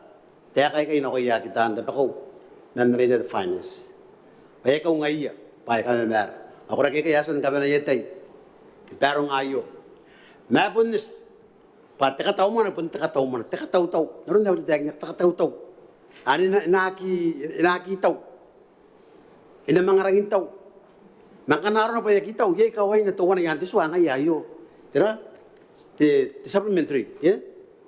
Taeka aikai nakoia aki taan rabakau man ana ita te finance. Bwa e kaungaia bwa e kamamaara. Ao koraki aikai a tia ni kabanaia tai. E baaronga aio. Ma bon eti bwa te katau mwane, bon te katau mwane, te katautau. N aron ae e a bon taekinaki, te katautau. Anne e na, e na aki, e na aki tau. E na manga rangi n tau. Ma ngkana arona bwa e aki tau, iai kawaina teuana i aan te tua, ngaia aio. Tera? Te, te supplementary, ke?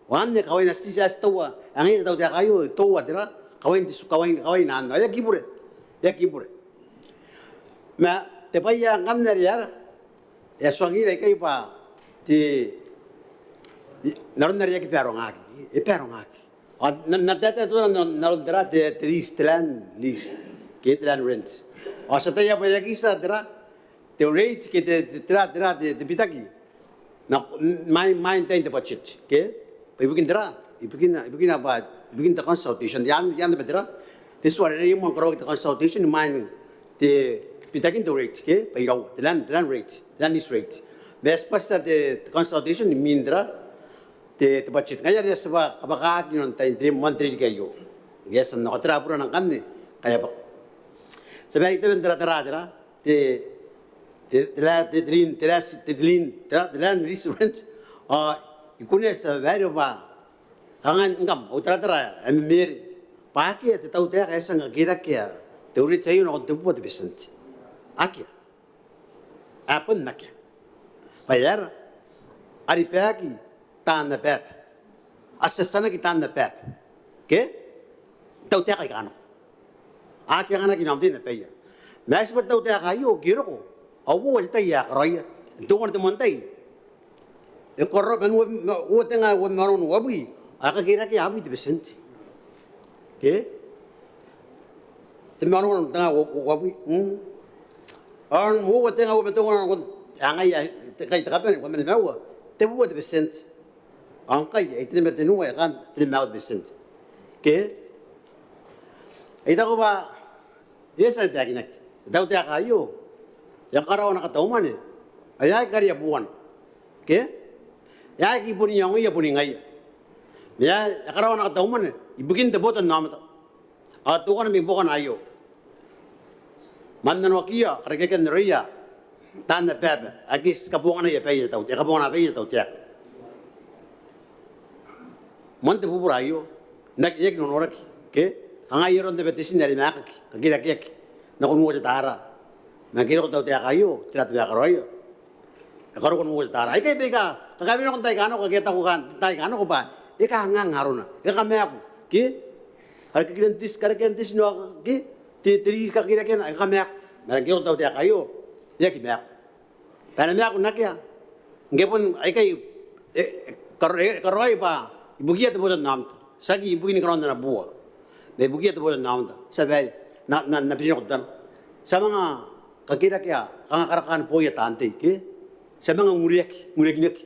Ao anne kawaina ti, ti, ti taua, ngaia te tautaeka aio, e taua, tera? Kawain te tua, kawain, kawain anne. E aki bure. E aki bure. Ma te bwai ae ngkanne are e a, e a tuangira ikai bwa te, n aron are e aki baarongaaki, e baarongaaki. Ao N na, N na taetae teuana n aron, n aron tera, te, te lease, te land lease, ke te land rent. Ao ti ataia bwa e aki tia tera, te rate, ke te, te, tera, tera, te, te bitaki. N, imwain, imwain tain te budget, ke? Bwa ibukin tera, ibukin, ibukina bwa, ibukin te consultation. Iaan, iaan te bwai tera, te tua are e moan karaoaki te consultation, imwain te bitakin te rate, ke? Bwa iraua, te land, te land rate, te land lease rate. Ma e tibwa tia te, te consultation, imwin tera, te, te budget. Ngaia are e a tibwa kabwakaaki inanon tain te, moan te ririki aio. Ngke e a tia n nako tera burana ngkanne, kaeabako. Ti a bae i taben tera, tera, tera, te, te, te la, te, te lien, te la, te, te lien, tera, te land lease rent. Ao i kunea ti a babaire bwa, kanga ngkam, au taratara, e memere. Bwa akea te tautaeka ae e a tia ni kakerakea te rate aio nakon tebubua te percent. Akea. A bon akea. Bwa e aera? A ribaaki taan abaaba. A tiatianaki taan abaaba. Ke? Tautaeka aika nako. A aki anganaki n aomata n abaia. Ma e tibwa te tautaeka aio, ngke e roko. Ao uoua te tai ae karaoia. Teuana te moan tai. E koro, man uoua, uoua tenga, uoua ma onoua uabwi, ao e kakerakea abwi te percent. Ke? Te ma onoua tenga uabwi. Mm. Ao uoua tenga uoua ma teuana, ao ngaia, te kai te kabane, uoua ma nimaua, tebubua te percent. Ao ngkai, ai tenibwi ma tenua, e kaan tenibwi ma aua te percent. Ke? I taku bwa e a tia n taekinaki. Te tautaeka aio, e a karaoa ana katau mwane, ao e aki karea buana. Ke? E aki bon iangoia boni ngaia. Ma e a, e a karaoa ana katau mwane ibukin te botannaomata. Ao teuana mai buakona aio. Man nanoakiia, karakirakean aroia taan abaaba ake ti kabongana abaia te tautaeka, e kabongana abaia te tautaeka. Moan te bubura aio, n aki, n aki nonoraki, ke? Kanga ai aron naba te tin are e maakaki, kakirakeaki nakon uoua te taara. Ma ngke e roko te tautaeka aio, tera te bwai ae karaoia? E karokoa n uoua te taara. Aikai baika kakaewenako n taai aika nako, ake a taku n taai aika nako bwa e kangaanga arona, e kamaaku, ke? Karekean te tin, karekean te tin, ke? Te, te ri, kakirakeana, e kamaaku. Ma ngke e roko te tautaeka aio, e aki maaku. Bwa e na maaku n akea. Ngke bon aikai, e, e karo, e karaoi bwa ibukiia te botannaomata. Tiaki ibukini karaoan ana bua. Ma ibukiia te botannaomata. Ti a bae n, n, n na biri nako teutana. Ti a manga kakirakea, kanga karakaan booia taan tei, ke? Ti a manga ngureaki, ngureakinaki.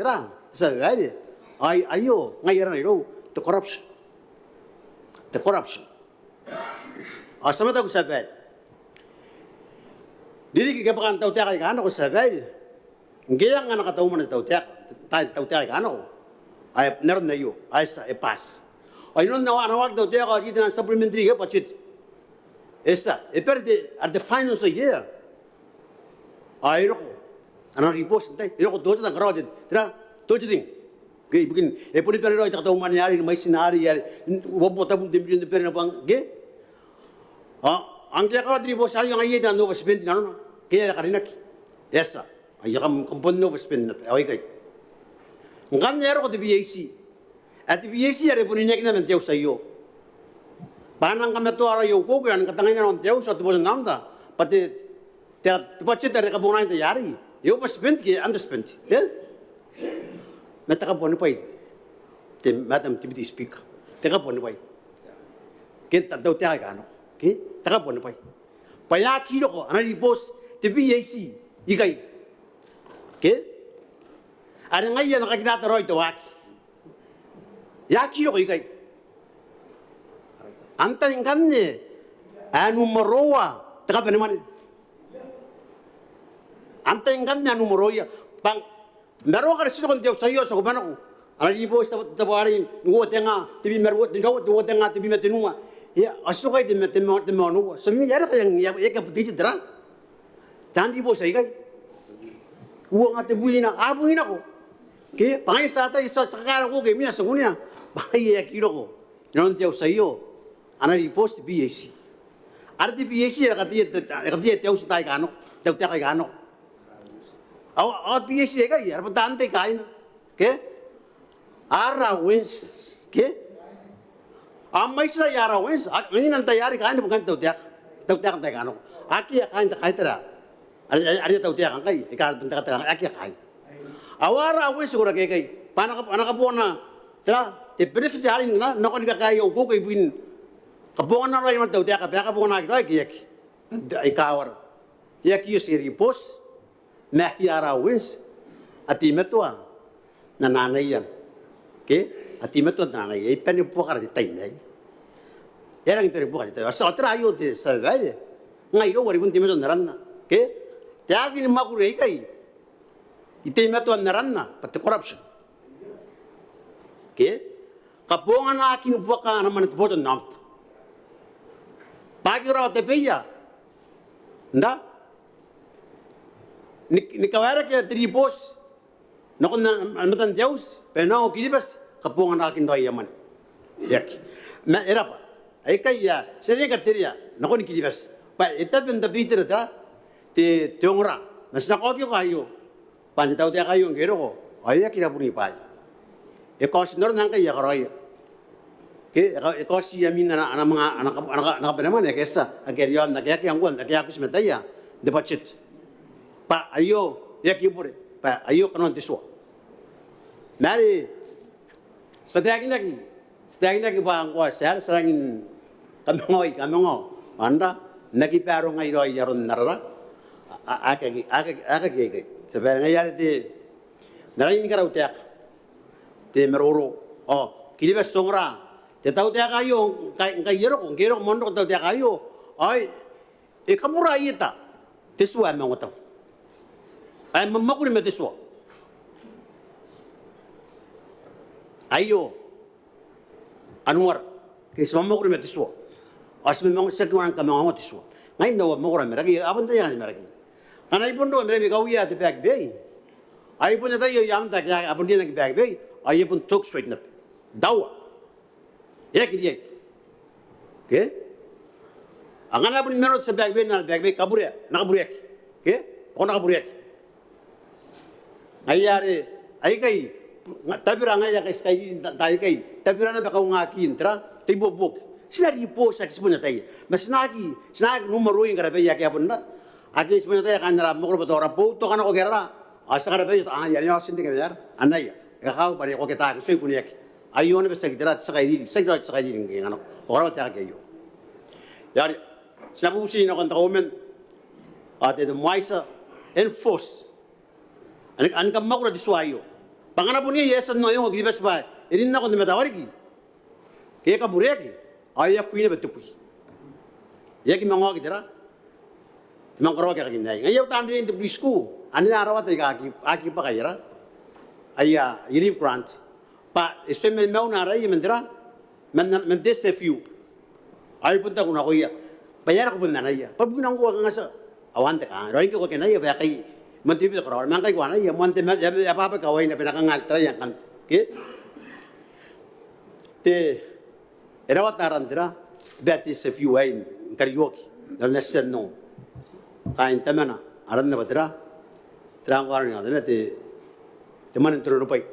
tera, tia babaire. Ai, aio, ngaia arana irou, te corruption. Te corruption. Ao ti a mataku tia babaire. Ririki ke bwakan tautaeka aika a nako tia babaire. Ngke e anga ana kataumwane te tautaeka, te tautaeka aika a nako. Ae n aron aio, ae tia, e bati. Ao inanon ana waaki te tautaeka ao e reke ana supplementary ke budget. E tia, e bati te, are te financial year. Ao e roko ana ribooti n tai, e roko te aotita ni karaoa te, tera, te auditing. Ke, ibukin, e boni bane raoi te kataumwane arei, ni mwaitina arei, are, uabwi tabun te mirion te bane naba ngke. Ao, ngke e a karaoa te ribooti arei, ao ngaia iai ana overspend nanona. Ke e a karinaki. E a tia. Aia kam, kam bon overspend naba, ao ikai. Ngkanne e a roko te PAC. Ae te PAC are bon ineakina man te auti aio. Bwa a nang kamatoa raoi au kouku, a nang katangiria nakon te auti ao te botannaomata. Bwa te, te, te budget are kabonganaaki n te tai arei, e overspend ke underspend. E? Ma te kabuanibwai. Te Madam Deputy Speaker. Te kabuanibwai. Ke n te tautaeka aika a nako. Ke? Te kabuanibwai. Bwa e aki roko ana ribooti te PAC ikai. Ke? Are ngaia e na kakinaaki raoi te waaki. E aki roko ikai. Antai ngkanne ae numeroa te kabanemwane? Antai ngkanne ae numeroia? Bwa maroro are ti roko n te auti aio, ti a kubanako. Ana ribooti tabo, tabo arei, uoua tenga tebwi ma ruaiwa, te uoua tenga tebwi ma tenua. Ia, ao ti roko iai te ma, te ma, te ma onoua. Ti a mimi arei, e aki update tera. Taan ribooti aikai. Uanga tebwina, a bwi nako. Ke, bwa ngaia ti ataia, ti a, ti a kakaea nako ke mwiina ti a kunea. Bwa ngaia e aki roko inanon te auti aio ana ribooti te PAC. Are te PAC are e katea, e katea te auti n taai aika a nako, te tautaeka aika a nako. Ao, ao PAC aikai, a rabwa taan tei kaaina. Ke? Ara allowance. Ke? A mwaiti raoi ara allowance, a, angiin n taai arei kaaina, bon kaain te tautaeka. Te tautaeka n taai aika a nako. Akea kaain te, kaain tera. Are, are, are te tautaeka ngkai, e kaan te tautaeka, akea kaaina. Ao ara allowance ko rake ikai. Bwa a na kab-, a na kabongana, tera, te benefit arei n na, nakon kakaean au kouku ibukin kabongana raoi man te tautaeka, bwa e kabonganaki raoi ke e aki. Ai kawara. E aki oti ribooti. Ma aia ara allowance a teimatoa n anaanaia. Ke? A teimatoa n anaanaia. E bane buakara te tai aei. E rangi ni bane buakara te tai. Ao ti a, tera aio te tia babaire? Ngai irou are I bon teimatoa n aranna. Ke? Te aki ni mwakuri aikai. I teimatoa n aranna, bwa te corruption. Ke? Kabonganaakin buaka ana mwane te botannaomata. Bwa aki karaoa tabeia n ra, ni, ni kawaerake te ribooti nakon ana, ana matan te auti bwa e na ongo Kiribati kabonganaakin raoi aia mwane. E aki. Ma e rabwa. Aikai ae ti a riai ni katerea nakon Kiribati bwa e tabe n tabeitera tera, te, te ongora. Ma ti na kaokioka aio. Bwa n te tautaeka aio ngke e roko, ao e aki rabuni bwaai. E kaoti n arona ngkai ae e karaoia. Ke, e ka-, e kaoti aia mwane, ana, ana manga, ana ka-, ana ka-, ana kabanemwane ake e tia, ake e riaon, ake, ake e a ngkoa, ake e a kuti mataia n te budget. Bwa aio, e aki bure, bwa aio kanoan te tua. Ma are ti kataekinaki, ti taekinaki bwa ngkoa ti a, ti a rangi ni kamangao, kamangao. Ao n ra, N aki barongai raoi aron ara, a, a, akea, akea, akea, akea, akea. Ti a bae ngaia are te, n aron ni karautaeka, te maroro. Ao Kiribati ti ongora, te tautaeka aio, ngkai, ngkai e roko, ngke e roko moan roko te tautaeka aio, ao e kabura ieta te tua ae maungatabu, ae mwamwakuri ma te tua. Aio anuara, ke ti mwamwakuri ma te tua. Ao ti mwamwakuri, ti aki kona ni kamaongaonga te tua. Ngai n au mwakoro Marakei, a bon ataia Marakei. Ngkana I bon roko Marakei, I kaoia te back pay, ao I bon ataia aomata ake a bon riai n aki back pay, ao I a bon talk straight naba. Taua. E aki riai. Ke? Ao ngkana a bon mena te tia back pay, n na back pay, kaburea, na kabureaki. Ke? Ko na kabureaki. Ngaia are aikai, nga-, tabera ngaia aikai, ti kairiri n ta-, taai aikai, tabera naba kaungakin tera, te ibuobuoki. Ti na ribooti, ti aki tibwa ataia. Ma ti na aki, ti na aki numa roi ngkana bwa akea bon ra. Ake ti tibwa ataia kaain ara mwakoro bwa tao ra boutoka nako ke ra. Ao ti a karabaia, a, iai, iai, ti n reke ma iai. Anaia. E kakawaki bwa are ko kataaki, ti kuneaki. Aio naba tiaki tera, ti a kairiri, ti a kairiri, ti a kairiri ngke ngkana ko karaoa te akea aio. Iai, ti na bubuti nakon te Kauoman, ao te, te MWYSSA, enforce. An, an kamwakura te tua aio. Bwa ngkana bon iai ae e tia n ongo Kiribati bwa e rin nakon te matawariki, ke e kabureaki, ao e a kui naba te kui. E aki manga oki tera, te manga karaoaki aekakin aei. Ngaia au taan rinein te preschool, ane a rawata aika aki, aki bwaka iai ra, aia, aia leave grant. Bwa e tuai man mauna araia man tera, man, man te S F U. Ao I bon taku nakoia bwa e aera ko bon anaia? Bwa bon ngkoa kanga ti a, ao anne te kanga, raoi ngke ko aki anaia bwa e kai, man te bibita karaoa, ma ngkai ko anaia, moan te ma, e a, e a bwabwaka kawaina bwa e na kanga tera iai ngkanne. Ke? Te, e rawata aran tera, bwa te S F U aei ni karioki, n aron ae ti a tia n ongo. Kaain Tamana, aranna bwa tera, tera ngkoa aran ae Tamana, te, te mwane n te ronobwai.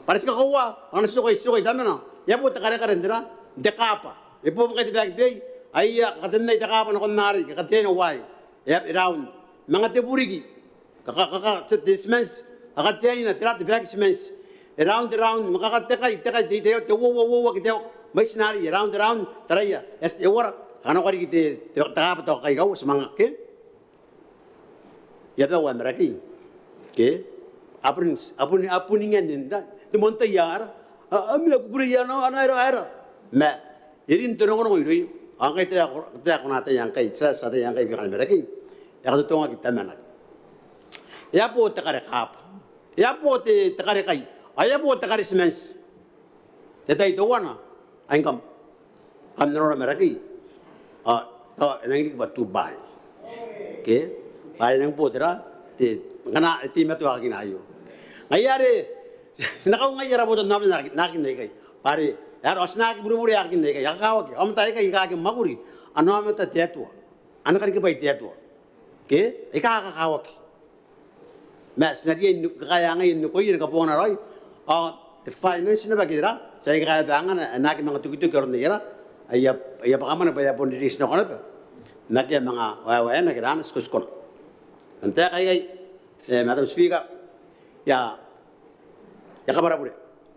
Bwa are ti kakoaua, bwa ngkana ti roko iai, ti roko i Tamana, e a bo te karekare n tera, n te kaaba. E bo ngkai te back pay, aia, katenai te kaaba nakon arei, kateaina uaai, e a, e round. Manga te buriki, ka, ka, ka, ka, te, te simanti, kakateaina, tera, te bag simanti. E round, e round, ma kakatekai, tekai, te, te, te, uoua, uoua, ke te, mwaitin arei, e round, e round, taraia, e a tia, e uara, kanakoa riki te, te, te kaaba tao kaikaua, ti manga, ke? E a bwa Marakei. Ke? A bon, a bon, a bon inganan te, te moan tai ara. A, a mena kukurei ana, ana aera, aera. Ma e rin te rongorongo irouia. Ao ngkai te, te, ko na ataia ngkai, ti a, ti a ataia ngkai bwa kaain Marakei. E a katotongaki Tamana. E a bo te kare kaaba. E a bo te, te karekai. Ao e a bo te kare simanti. Te tai teuana, ai ngkam, kam na nora Marakei. Ao tao e nangi riki bwa Dubai. Ke? Bwa are e nangi bo tera, te, ngkana e teimatoa aekakin aio. Ngaia are ti na kaungaia ara botannaomata n aekakin aikai. Bwa are e a, ao ti na aki burebure aekakin aikai. A kakawaki, aomata aikai aika aki mwakuri, ana aomata te Atua, ana karikibwai te Atua. Ke? Aika kakawaki. Ma ti na riai ni kakaea ngaia n nikoia ni kabongana raoi. Ao te finance naba ke tera, ti a kakaea bwa angana, e na aki manga tokitoki aron aia ra, aia, aia bwakamwane bwa e a bon release nako naba. N akea manga waewaena ke raana, tikotikona. N taeka aikai, e, Madam Speaker, I a, I a kabwarabure.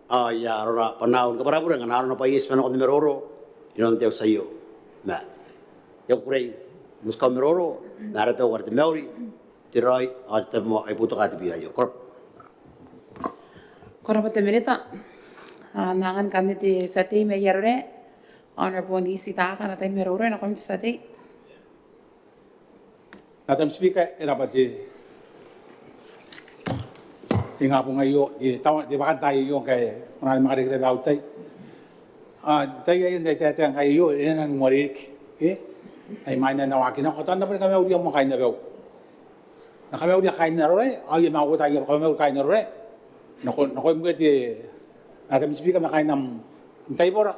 Ao I a arora bwanaau ni kabwarabure ngkana arona bwa I a tibwa nakon te maroro inanon te auti aio. Ma I a kukurei moa, ti kamaroro, ma ara bau are te mauri, te raoi ao te tabomoa. I boutoka te bira aio. Ko rabwa. Ko rabwa te Minita. Ao N na angan ngkanne te tia tei mai Arorae, Honourable Nisi Taaka, ana tai ni maroro, e nakoim te tia tei. Madam Speaker, e rabwa te, te ingabong aio, te, te bwakantaai aio ngkai ko na manga reke naba au tai. Ao n tai aei, n tai taetae ngkai aio, e nang uarereke, e? Ai imwain ae N na waaki nako, tao N na boni kamauria moa kaain abau. N na kamauria kaain Arorae, ao I a manga uota ae I a kamauria kaain Arorae. Nako, nakoim ngkoe te Madam Speaker ma kaain am taibora,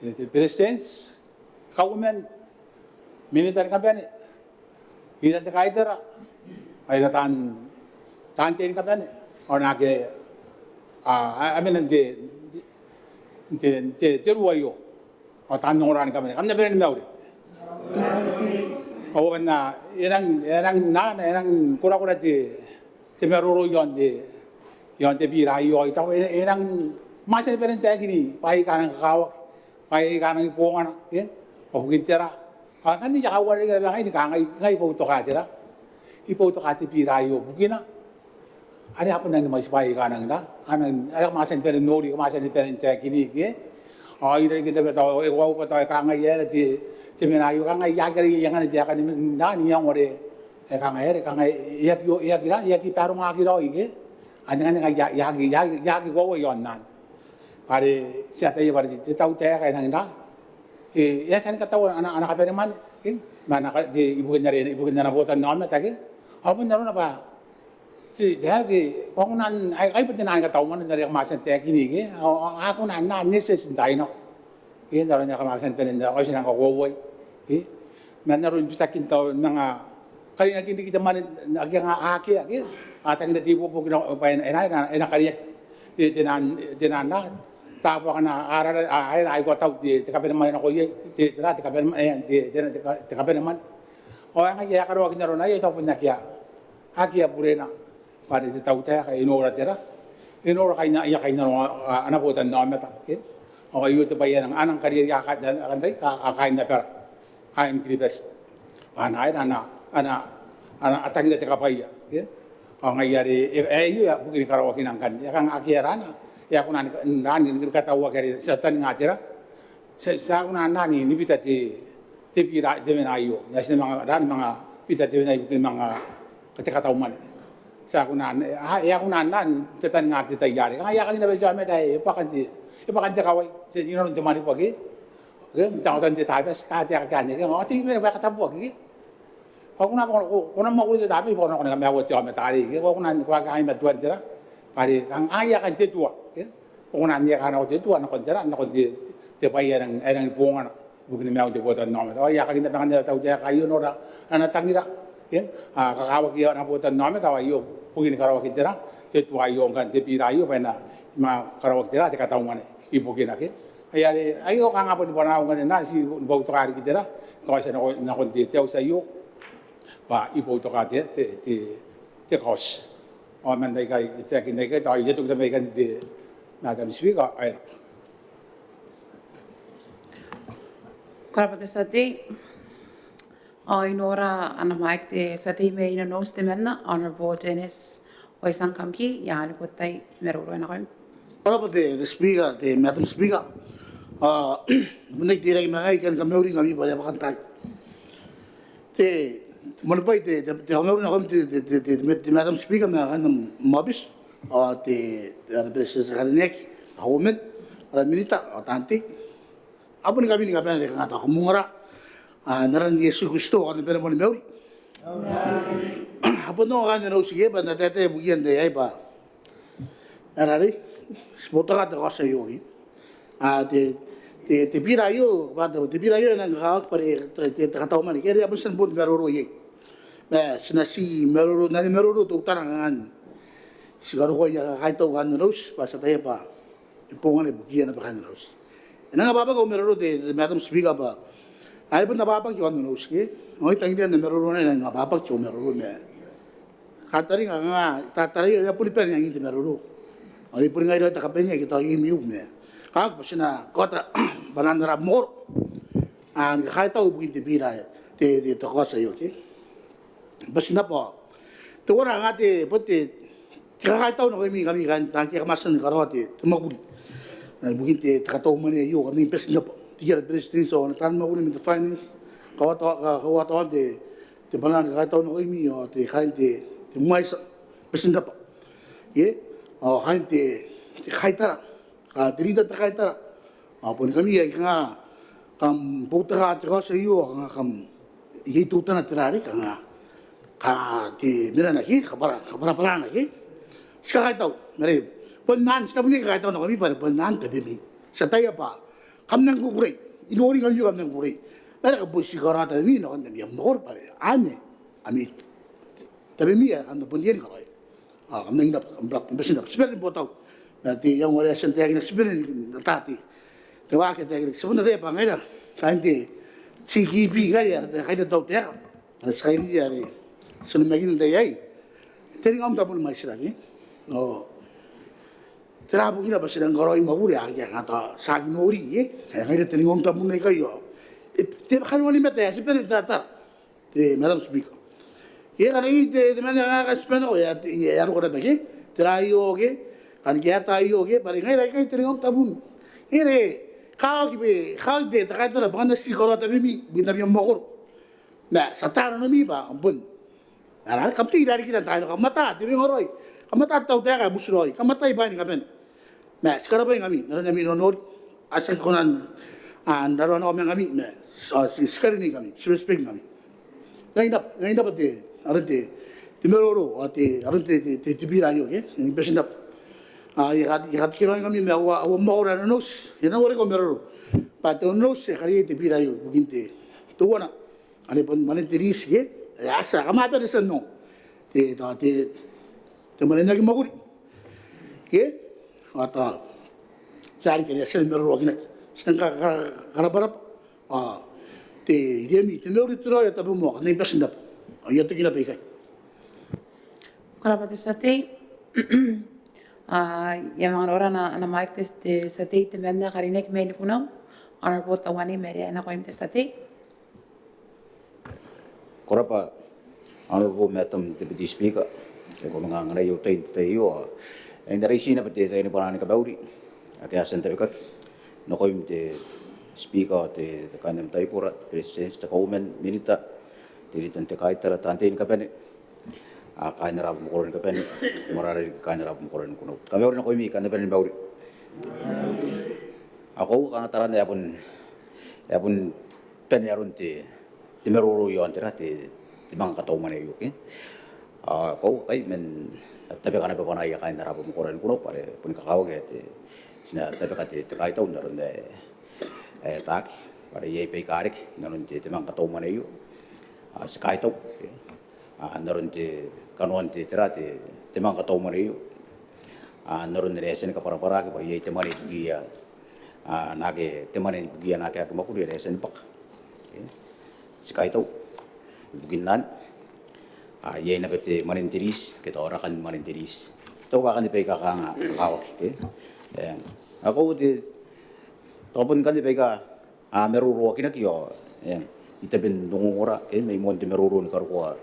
te, te Beretitenti, Kauoman, Minita ni kabane, Tia Tei ni kaitara, ao ira taan, taan tei ni kabane, ao naake a, a, a mena n te, te, te, te ruu aio, ao taan ongora ni kabane, kam na bane ni mauri. Ao bwa N na, e nang, e nang, N na, e nang korakora te, te maroro iaon te, iaon te bira aio, ao I taku e, e nang, mwaiti ni bane n taekini bwaai aika a nang kakawaki, bwaai aika a nangi bongana, e? Bwa bukin tera, Ao ngkanne I a kauarerekea naba ngai ni kangai, ngai I boutoka tera, I boutoka te bira aio bukina are a bon nangi mwaiti bwaai aika a nangi ra, a nangi, are kam a tia ni bane n nori, kam a tia ni bane n taekinna ke. Ao irarikin rabwata ao e koaua bwa tao e kangai ae ra te, te mena aio, kangai I aki kariaia ngkanne te aeka ni, n ra, n iango are e kangai are, kangai e aki, e aki ra, e aki barongaki raoi ke. Anne ngkanne ngai I aki, I aki, I aki koaua iaon anne. Bwa are ti ataia bwa are te, te tautaeka e nangi ra, e, e a tia ni kataua ana, ana kabanemwane ke, ma ana ka-, te, ibukin are, ibukin ana botannaomata ke. Ao bon arona bwa te, te, te, ko a kona n, ai, ai bon te nang kataumwane are kam a tia n taekinna ke. Ao, ao a kona n, n eti n tainako ke, n aron are kam a tia ni bane n, ao ti nang kakoauai ke. Man aron bitakin tao manga karinakin riki te mwane ake a akea ke. A tangira te ibuobuoki bwa e na, e na, e na kariaki te, te nang, te nang ra, taabo akana a rara, a, aera aika a tau te, te kabanemwane nako iai, te, te ra, te kabanemwane, e, te, te, te ka-, te kabanemwane. Ao ngaia e a karaoaki n arona aio, tao bon akea, akea burena. Bwa are te tautaeka e nora tera, e nora kaina, aia kainnano, a, ana botannaomata ke. Ao aio te bwai ae nang, a nang kariaria ka-, ka-, kaain abara, kaain Kiribati. Bwa ana, aera ana, ana, ana, a tangira te kabwaia ke. Ao ngaia are e, e, aio e a bukini karaoakina ngkanne. E a kanga akea rana, e a kona ni, n ra ni, ni katauaki are ti a taninga tera, ti a, ti a kona n ra ni, ni bita te, te bira, te mena aio. N ae ti na manga ra ni manga bita te mena ibukini manga te kataumwane. Ti a kona n, a, e a kona n ra n, ti a taninga te tai are. Kanga I a kani naba te aomata ae e bwaka n te, e bwaka n te kawai, te, inanon te Mwaneaba ke. Ke, n tangotan te Tabati, ka te, ka te, ke, ao te mena bwa e katabuaki ke. Ko a kona, ko, ko, ko na mwakuri n te Tabati, ko na, ko na kamaiua te aomata arei ke. Ko a kona, ko a kani matuan tera. Bwa are, kanga I a kani te tua ke. Ko kona n eka nako te tua, nakon tera, nakon te, te bwai ae nang, ae nang bongana ibukini maiun te botannaomata. Ao I a kani naba ngkanne ara tautaeka aio n nora ana tangira ke, a, kakawaki ana botannaomata, ao aio bukini karaoakin tera, te tua aio ngkanne, te bira aio bwa e na manga karaoaki tera, te kataumwane ibukina ke. Ai are, aio kanga boni bwanaau ngkanne n ra ti boutoka riki tera, kaotia nako, nakon te, te auti aio. Bwa I boutoka te, te, te, te kaoti. Ao man aikai, I taekin aikai, tao I a toki naba ikanne te Madam Speaker, ao e rabwa. Ko rabwa te tia tei. Ao I nora ana mike te tia tei mai Nonouti temanna, Honourable Dennis Oisang Kamki, I a aniko te tai, maroro nakoim. Ko rabwa te, te Speaker, te Madam Speaker. A, bon teirake ma ngai I kan kamauri ngkami bwa are a bwakantaai. Te, te moan bwai te, te, te kamauri nakoim te, te, te, te, te Madam Speaker ma kaain am aobiti. Ao te, te, ara Beretitenti ae karineaki, a women, ara minita, ao taan tei. A boni ngkami ni kabane are kanga tao kam ongora, a, n aran Iesu Kristo, ao kam na bane ni mauri. A bon ongo kaain Nonouti ke, bwa N na taetae ibukin te, aei bwa, ae rarei, ti boutoka te kaoti aio ke. A, te, te, te bira aio, bwa te, te bira aio e nang kakawaki bwa are te, te, te kataumwane ke, are a bon tia n bon maroro iai. Ma ti na ti maroro, n na maroro teutana kanga ti karokoa aia kakaitau kaain Nonouti, bwa ti ataia bwa e bongana ibukiia naba kaain Nonouti. E nang ababaki au maroro te, te Madam Speaker bwa are bon ababaki aon Nonouti ke. Ao I tangiria n na maroro naba, e nang ababaki au maroro ma kataringa kanga I tataraia, I a boni bane n angin te maroro. Ao I boni ngaira te kabanea ke tao I mwiu ma kanga bwa ti na kaota bwanaan ara mwakoro. A, ni kakaitau ibukin te bira, te, te, te kaoti aio ke. Bati naba. Teuana kanga te, bon te, te kakaitau nakoimi ngkami kaain, taan, ake kam a tia ni karaoa te, te mwakuri. A, ibukin te, te kataumwane aio, kam na bati naba. Te, ara Beretitenti ao ana taan mwakuri ma te finance, kauatoa, ka, kauatoan te, te bwanaa ni kakaitau nakoimi, ao te kaain te, te MISE, bati naba. Ke, ao kaain te, te kaitara, ka te rita n te kaitara. Ao boni ngkami ae kanga kam boutoka te kaoti aio, kanga kam iai teutana te rarei, kanga, ka te mena n aki, kabwara, kabwarabwara n aki. Ti kakaitau, ma are bon nang, ti tabun kakaitau nakoimi bwa are bon nang tabemi. Ti ataia bwa kam nang kukurei, I nori ngkami aio kam nang kukurei. Ma are kam bon ti karaoa tabemi nakon ami mwakoro bwa are anne ami tabemi ae kam na bon riai ni karaoia. A, kam na bati naba, kam bati naba. Ti bane ni botau. Ma te iango are e a tia n taekina, ti bane n ata te, te waaki ae taekinaki. Ti bon ataia bwa ngaira kaain te CKP ngkai, ara, kaain te tautaeka, ara tia kairiri are ti onimakina n tai aei, te ringaun tabun mwaitira ke. Ao tera bukina bwa ti nang karaoi mwakuri ake a kanga tao ti aki nori ke. Ae ngaira te ringaun tabun aikai ao te kanoan mataia, ti bane n taratara, te Madam Speaker. Ke ngkana iai te, te mwane ae kanga ti bane nako, e a roko naba ke tera aio ke, kanga ke a tia aio ke, bwa are ngaira aikai te rongorongo tabun. Ngaira, kakawaki bwa, kakawaki te, te kaitara bwa kanga ti karaoa tabemi ibukin tabeia mwakoro. Ma ti a tia nanomi bwa bon ara, kam tei irarikira n taai nako, kam ata te wenga raoi, kam ata te tautaeka ae buti raoi, kam atai bwaai ni kabane. Ma ti karabwa ngkami n aron ami nonori. A ti aki kona n raroa nako ma ngkami, ma ti, ti karinii ngkami, ti respect ngkami. Ngai naba, ngai naba te, aron te, te maroro, ao te, aron te, te, te, te bira aio ke, ni bati naba. A, I a kat, I a katikiraoi ngkami ma aua, aua mwakoro ae nonouti, e na warekia maroro. Bwa te nonouti e kariaia te bira aio ibukin te, teuana are bon mwanen te riti ke, e a tia, kam a bane tia n ongo te, tao te, te mwane n aki mwakuri ke, ao tao ti a riki are e a tia ni maroroakinaki. Ti nang ka, ka, karabwarabwa ao te, iriami te mauri, te raoi ao tabomoa, kam na bati naba. Ao I a toki naba ikai. Ko rabwa te tia tei. Ao I a manga nora ana, ana mic te, te tia tei temanna ae karineaki mai Nikunau, Honourable Tauane Meria, e nakoim te tia tei. Ko rabwa Honourable Madam Deputy Speaker, e ko manga anganai au tai n te tai aio, ao e na reitia naba te, te tai ni bwanaa ni kamauri ake a tia n tabekaki nakoim te Speaker, te, te kaain am taibora, te Beretitenti, te Kauoman, Minita, te Ritan te kaitara, taan tei ni kabane, a, kaain ara abamwakoro ni kabane, moarara riki kaain ara abamwakoro ni kunout. Kamauri nakoimi, kam na bane ni mauri. Ao koaua kanga taraan ae bon, ae bon bane aron te, te maroro iaon tera, te, te manga katau mwane aio ke. Ao koaua ngkai man tabeka naba bwanaia kaain ara abamwakoro ni kunout bwa are boni kakawaki ae te, ti na tabeka te, te kaitau n aron ae, ae ataaki bwa are iai baika a reke n aron te, te manga katau mwane aio. A, ti kaitau ke. A, n aron te, kanoan te, tera, te, te manga katau mwane aio. A, n aron are e a tia ni kabwarabwaraki bwa iai te mwane ibukiia, a, naake, te mwane ibukiia naake aki mwakuri are e a tia ni bwaka. Ke? Ti kaitau. Ibukin anne, a, iai naba te mwanen te riti, ke tao rakan mwanen te riti. Tao bwa akanne baika kanga kakawaki ke. E, ao koaua te, tao bon akanne baika a maroroakinaki ao, e, I tabe n ongongora ke, mai moan te maroro ni karokoa,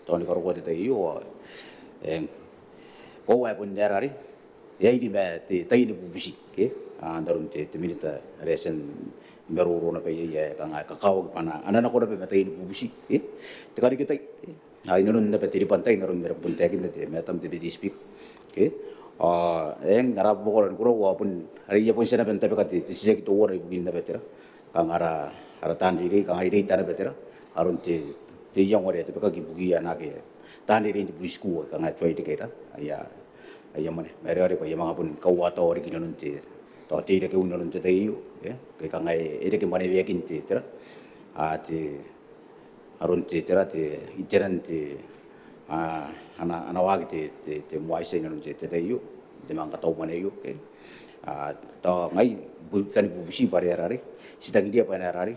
tao ni karokoa te tai aio, e, koaua ae bon aera are e a iri ma te tai ni bubuti ke, a, n aron te, te Minita are e a tia ni maroro naba iai ae kanga kakawaki bwa ana nako naba ma tai ni bubuti ke, te kareketai ke. A, inanon naba te riba n tai, n aron are bon taekinna te Madam te Deputy Speaker ke. Ao eng, ara abamwakoro ni kunout ao bon are I a bon tia naba n tabeka te, te titiraki teuana ibukin naba tera, kanga ara, ara taan reirei, kanga I reita naba tera, aron te, te iango are e tabekaki ibukiia naake taan reirei n te preschool, kanga tuai reke aia, aia mwane. Ma are, are bwa I a manga bon kauataoa riki inanon te, tao te irake un inanon te tai aio, e, ke kanga e, e reke mwaneweakin te, tera, a, te, aron te, tera, te, iteran te, a, ana, ana waaki te, te, te MOA tia inanon te, te tai aio, te manga katau mwane aio ke. A, tao ngai, bu-, I kani bubuti bwa are aera are, ti tangiria bwa aera are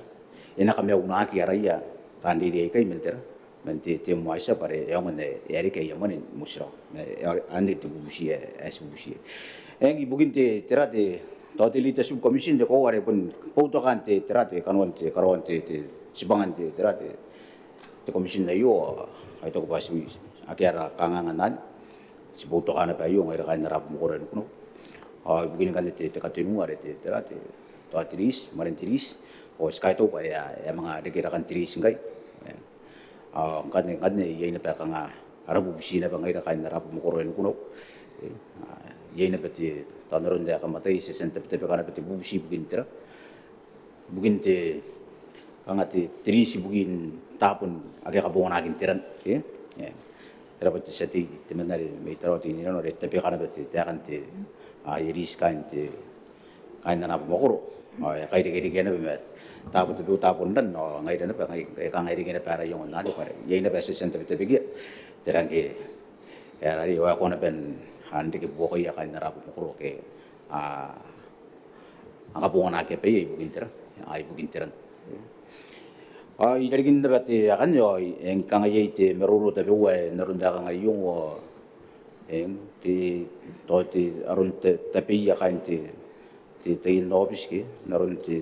e na kamaunaki araia taan reirei aikai man tera, man te, te MOA tia bwa are e aonga n ae e a reke aia mwane ni motirawa. E, e, anne te bubuti ae, ae ti bubutiia. Eng, ibukin te, tera, te, tao te Leadership Commission, te koaua are bon boutokaan te, tera, te kanoan te, karaoan te, te, tibwangan te, tera, te, te commission aio, ao I taku bwa ti, akea ara kanganga n anne, ti boutoka naba aio ngaira kaain ara abamwakoro ni kunout. Ao ibukin ngkanne te, te katenua are te, tera, te, tao te riti, mwanen te riti, ao ti kaitau bwa e a, e a manga reke rakan te riti ngkai. E, ao ngkanne, ngkanne iai naba kanga ara bubuti naba ngaira kaain ara abamwakoro ni kunout. E, a, iai naba te, tao n aron ae kam ataia, ti a tia n tabe, tabeka naba te bubuti ibukin tera, ibukin te, kanga te, te riti ibukin tabon ake a kabonganaki n te ran ke. E, e rabwa te tia tei temanna are mai Tarawa Teinainano are e tabeka naba te, taekan te, a, aia riti kaain te, kaain ana abamwakoro. Ao e kairekerekea naba ma taabo tabeua, taabo n ran, ao ngaira naba, ngai, e kanga e reke naba ara iango n anne bwa are iai naba ae ti a tia n tabe, tabekia. Tera ngke e a rari, e waekoa naba n, a, n reke buokaia kaain ara abamwakoro ake a, a kabonganaki abaia ibukin tera, a, ibukin te ran. Ao irarikin naba te akanne ao e kanga iai te maroro tabeua ae n aron ae kanga I ongo ao, e, te, tao te aron te, tabeia kaain te, te, taian aobiti ke, n aron te,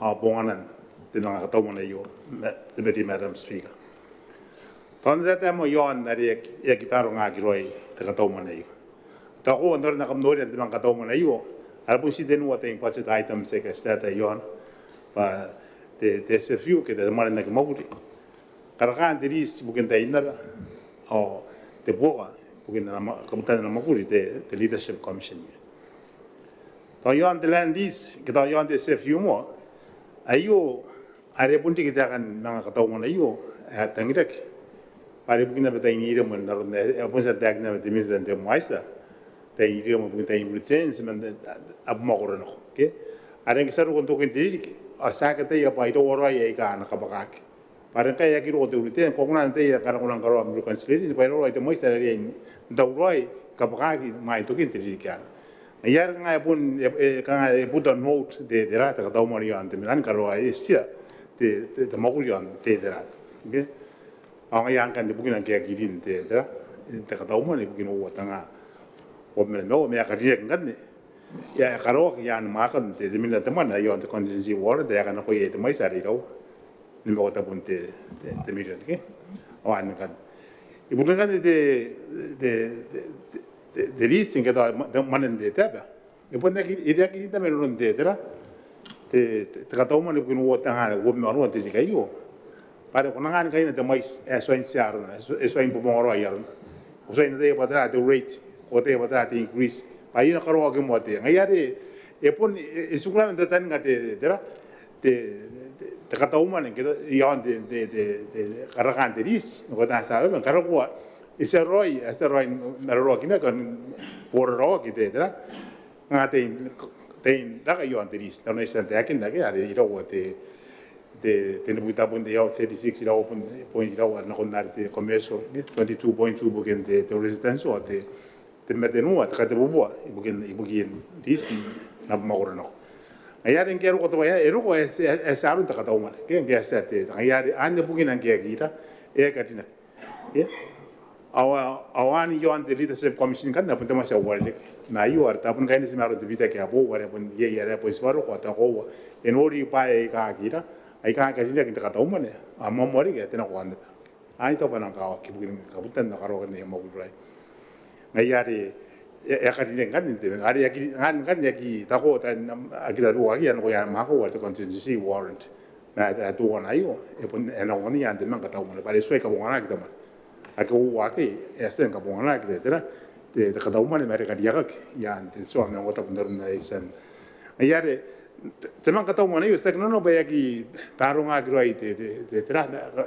ao bonganan te manga kataumwane aio, ma-, te Deputy Madam Speaker. Tao n te tai ae moan are e aki, e aki baarongaaki raoi te kataumwane aio. Tao ko a noria, kam noria te manga kataumwane aio, are bon ti tenua te budget items aika ti taetae iaona, bwa te, te S F U ke te mwane n aki mwakuri, karakaan te lease ibukin tain naba, ao te buoka ibukin ana mwa-, kabutan ana mwakuri te, te Leadership Commission. Tao iaon te land lease ke tao iaon te S F U moa, aio are bon riki taekan manga kataumwane aio ae tangiraki, bwa are ibukin naba tain iremwe n aron ae e a bon tia n taekinna te Minita n te MISE, tain iremwe ibukin tain Britains man abamwakoro nako, ke? Are ngke ti a roko n tokin te ririki ao ti aki ataia bwa iraua raoi aika a na kabwakaki. Bwa are ngkai e aki roko te Britain, ko kona n ataia ngkana ko nang karaoa am reconciliation bwa iraua raoi te MISE are riai n tauraoi kabwakaki imwain tokin te ririki anne. Ngaia are kanga e bon, e, e, kanga e put on hold te, te ra, te kataumwane iaon te mwane ni karaoa, e, tia te, te, te mwakuri iaon te, te ra. Okay? Ao ngaia ngkanne bukina ngke e aki rin te, te ra, te kataumwane ibukin uoua tenga uabwi ma nimaua, ma e a karineaki ngkanne, e a karaoaki i aan mwaakan te, te Minita n te mwane iaon te contingency warrant ae e a kanakoa iai te MISE are iraua, nimaua tabun te, te, te mirion, ke? Ao anne ngkanne. Ibukin ngkanne te, te, te, te, te lease ke tao ma-, te mwanen te, te aba. E bon aki, e aki rin naba mairoun te, te ra, te, te, te kataumwane ibukin uoua tenga uabwi ma ruaiwa n te ririki aio. Bwa are ko na kanga ni karina te MISE ae e tuai n tia arona, e tuai, e tuai ni bobonga raoi arona. Ko tuai n ataia bwa tera te rate ko ataia bwa tera te increase bwa e na karaoaki moa te, ngaia are e bon e, e tiku naba n tataninga te, te, te, te, te kataumwane ke iaon te, te, te, te karakaan te lease, ko ataia bwa e na karaoaki, e tia raoi, e tia raoi n maroroakinaki ao n boraraoaki te, te, te, ngaia te, te raka iaon te lease, tao n ae I tia n taekinna ke are iraua te, te, tenibwi tabun te iraua, thirty-six iraua point, point iraua nakon are te commercial, twenty-two point two ibukin te, te residential, te, te matenua, te katebubua ibukin, ibukin lease n abamwakoro nako. Ngaia are ngke e roko te bwai ae e roko, e tia, e tia aron te kataumwane ke ngke e tia te, ngaia are anne bukina ngke e aki ira, e aki karinaki. Ao, ao anne iaon te Leadership Commission ngkanne a bon te mwaiti ae uarereke. Ma aio are tao bon kaineti ma aron te bitaki ae boou are bon iai, are bon tibwa roko ao tao koaua e nori bwa e aki ira, aika aki karinaki n te kataumwane, a moamoa riki ae te nakoanibwai. Ai tao bwa e nang kakawaki ibukin kabutan ae karaoaki n aia mwakuri raoi. Ngaia are e, e a karinaki ngkanne n te, are e aki, ngkanne e aki taku, aki tabeua, aki nakoia mwaaka ao te contingency warrant. Ma ae teuana aio e bon, e nako ngkanne i aan te manga kataumwane bwa are e tuai kabonganaki te mwane. Ake uoua ake e a tia ni kabonganaki te, te, te kataumwane ma are e kariaiakaki i aan te tua ma ongo tabu n aron ae I tia n, ngaia are te, te manga kataumwane aio tiaki nanona bwa e aki barongaki raoi te, te, te, te,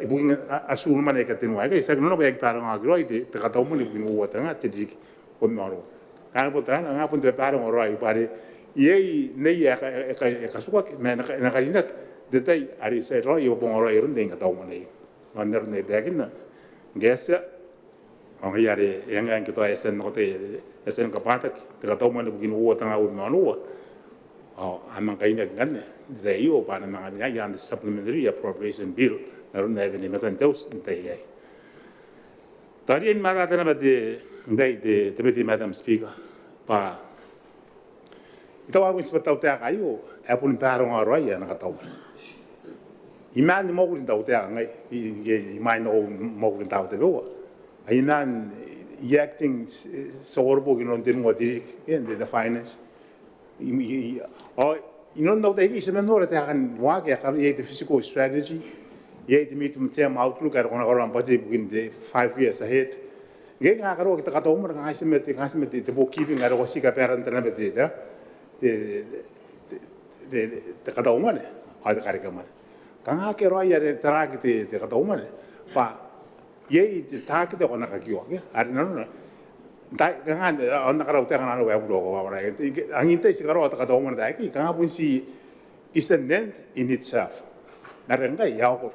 ibukin a, atun mwane aika tenua aikai, tiaki nanona bwa e aki barongaki raoi te, te kataumwane ibukin uoua te ngaa te ririki uabwi ma onoua. Kanga bon tera, kanga bon te babaronga raoi bwa are iai neia ae ka, ae ka, ae katukaki ma e na, e na karinaki n te tai are e tia raoi ni kabonga raoi aron te kataumwane aio. Ao n aron ae I taekinna, ngke e tia, ao ngaia are e anga ngke tao e a tia n nako te, e a tia ni kabwataki te kataumwane ibukin uoua te ngaa uabwi ma onoua, ao a manga karinaki ngkanne n te tai aio bwa a na manga rinai i aan te supplementary appropriation bill n aron ae e wene i matan te auti n te tai aei. Tao riai ni matata naba te, n tai te, te Deputy Madam Speaker, bwa I taku ae bon tibwa te tautaeka aio ae boni baronga raoi ana kataumwane. I maan ni mwakuri n tautaeka ngai, i, i, i maan nako mwakuri n tautaeka tabeua. Ai I maan, i acting, eh, tia koroboki inanon tenua te ririki, eh, n te, te finance. I, i, i, ao inanon au tai aikai I tia man nora taekan waaki aika iai te fiscal strategy, iai te medium term outlook are ko na karaoa am bwateti ibukin te five years ahead. Ngke e kanga karaoaki te kataumwane, kanga I tia ma te, kanga I tia ma te, te bookkeeping are ko tii kabaaranta naba te, te, te, te kataumwane ao te karekemwane. Kanga akea raoi are taraaki te, te kataumwane bwa iai te target ae ko na kakioa, ke? Are nanona, tai, kanga, ao N na karaua taekana naba ae buri ao kabwarabwara. Angin tai ti karaoa te kataumwane n taai aikai, kanga bon ti, it's an end in itself. Ma are ngkai e a okoro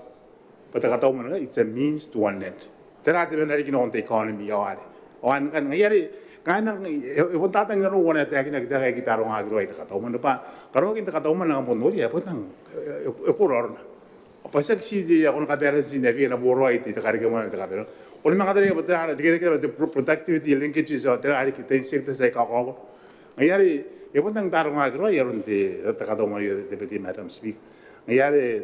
bwa te kataumwane ngkai it's a means to an end. Tera te bwai ae na riki nakon te economy ao are, ao anne ngkanne ngaia are kanga e, e bon tatangira naba ae e taekinaki te, e aki barongaki raoi te kataumwane bwa karaoakin te kataumwane ae bon noria e bon nang, e, e, e koro arona. Bwa tiaki tii te, a kona ni kabaaranta tii n ae na boraoi te, te karekemwane, te kabaaranta. Ko na manga taraia bwa tera, te, te, te pro-, productivity linkages ao tera riki, te insect aika a kakaokoro. Ngaia are e bon nang barongaki raoi aron te, te kataumwane aio, te Deputy Madam Speaker. Ngaia are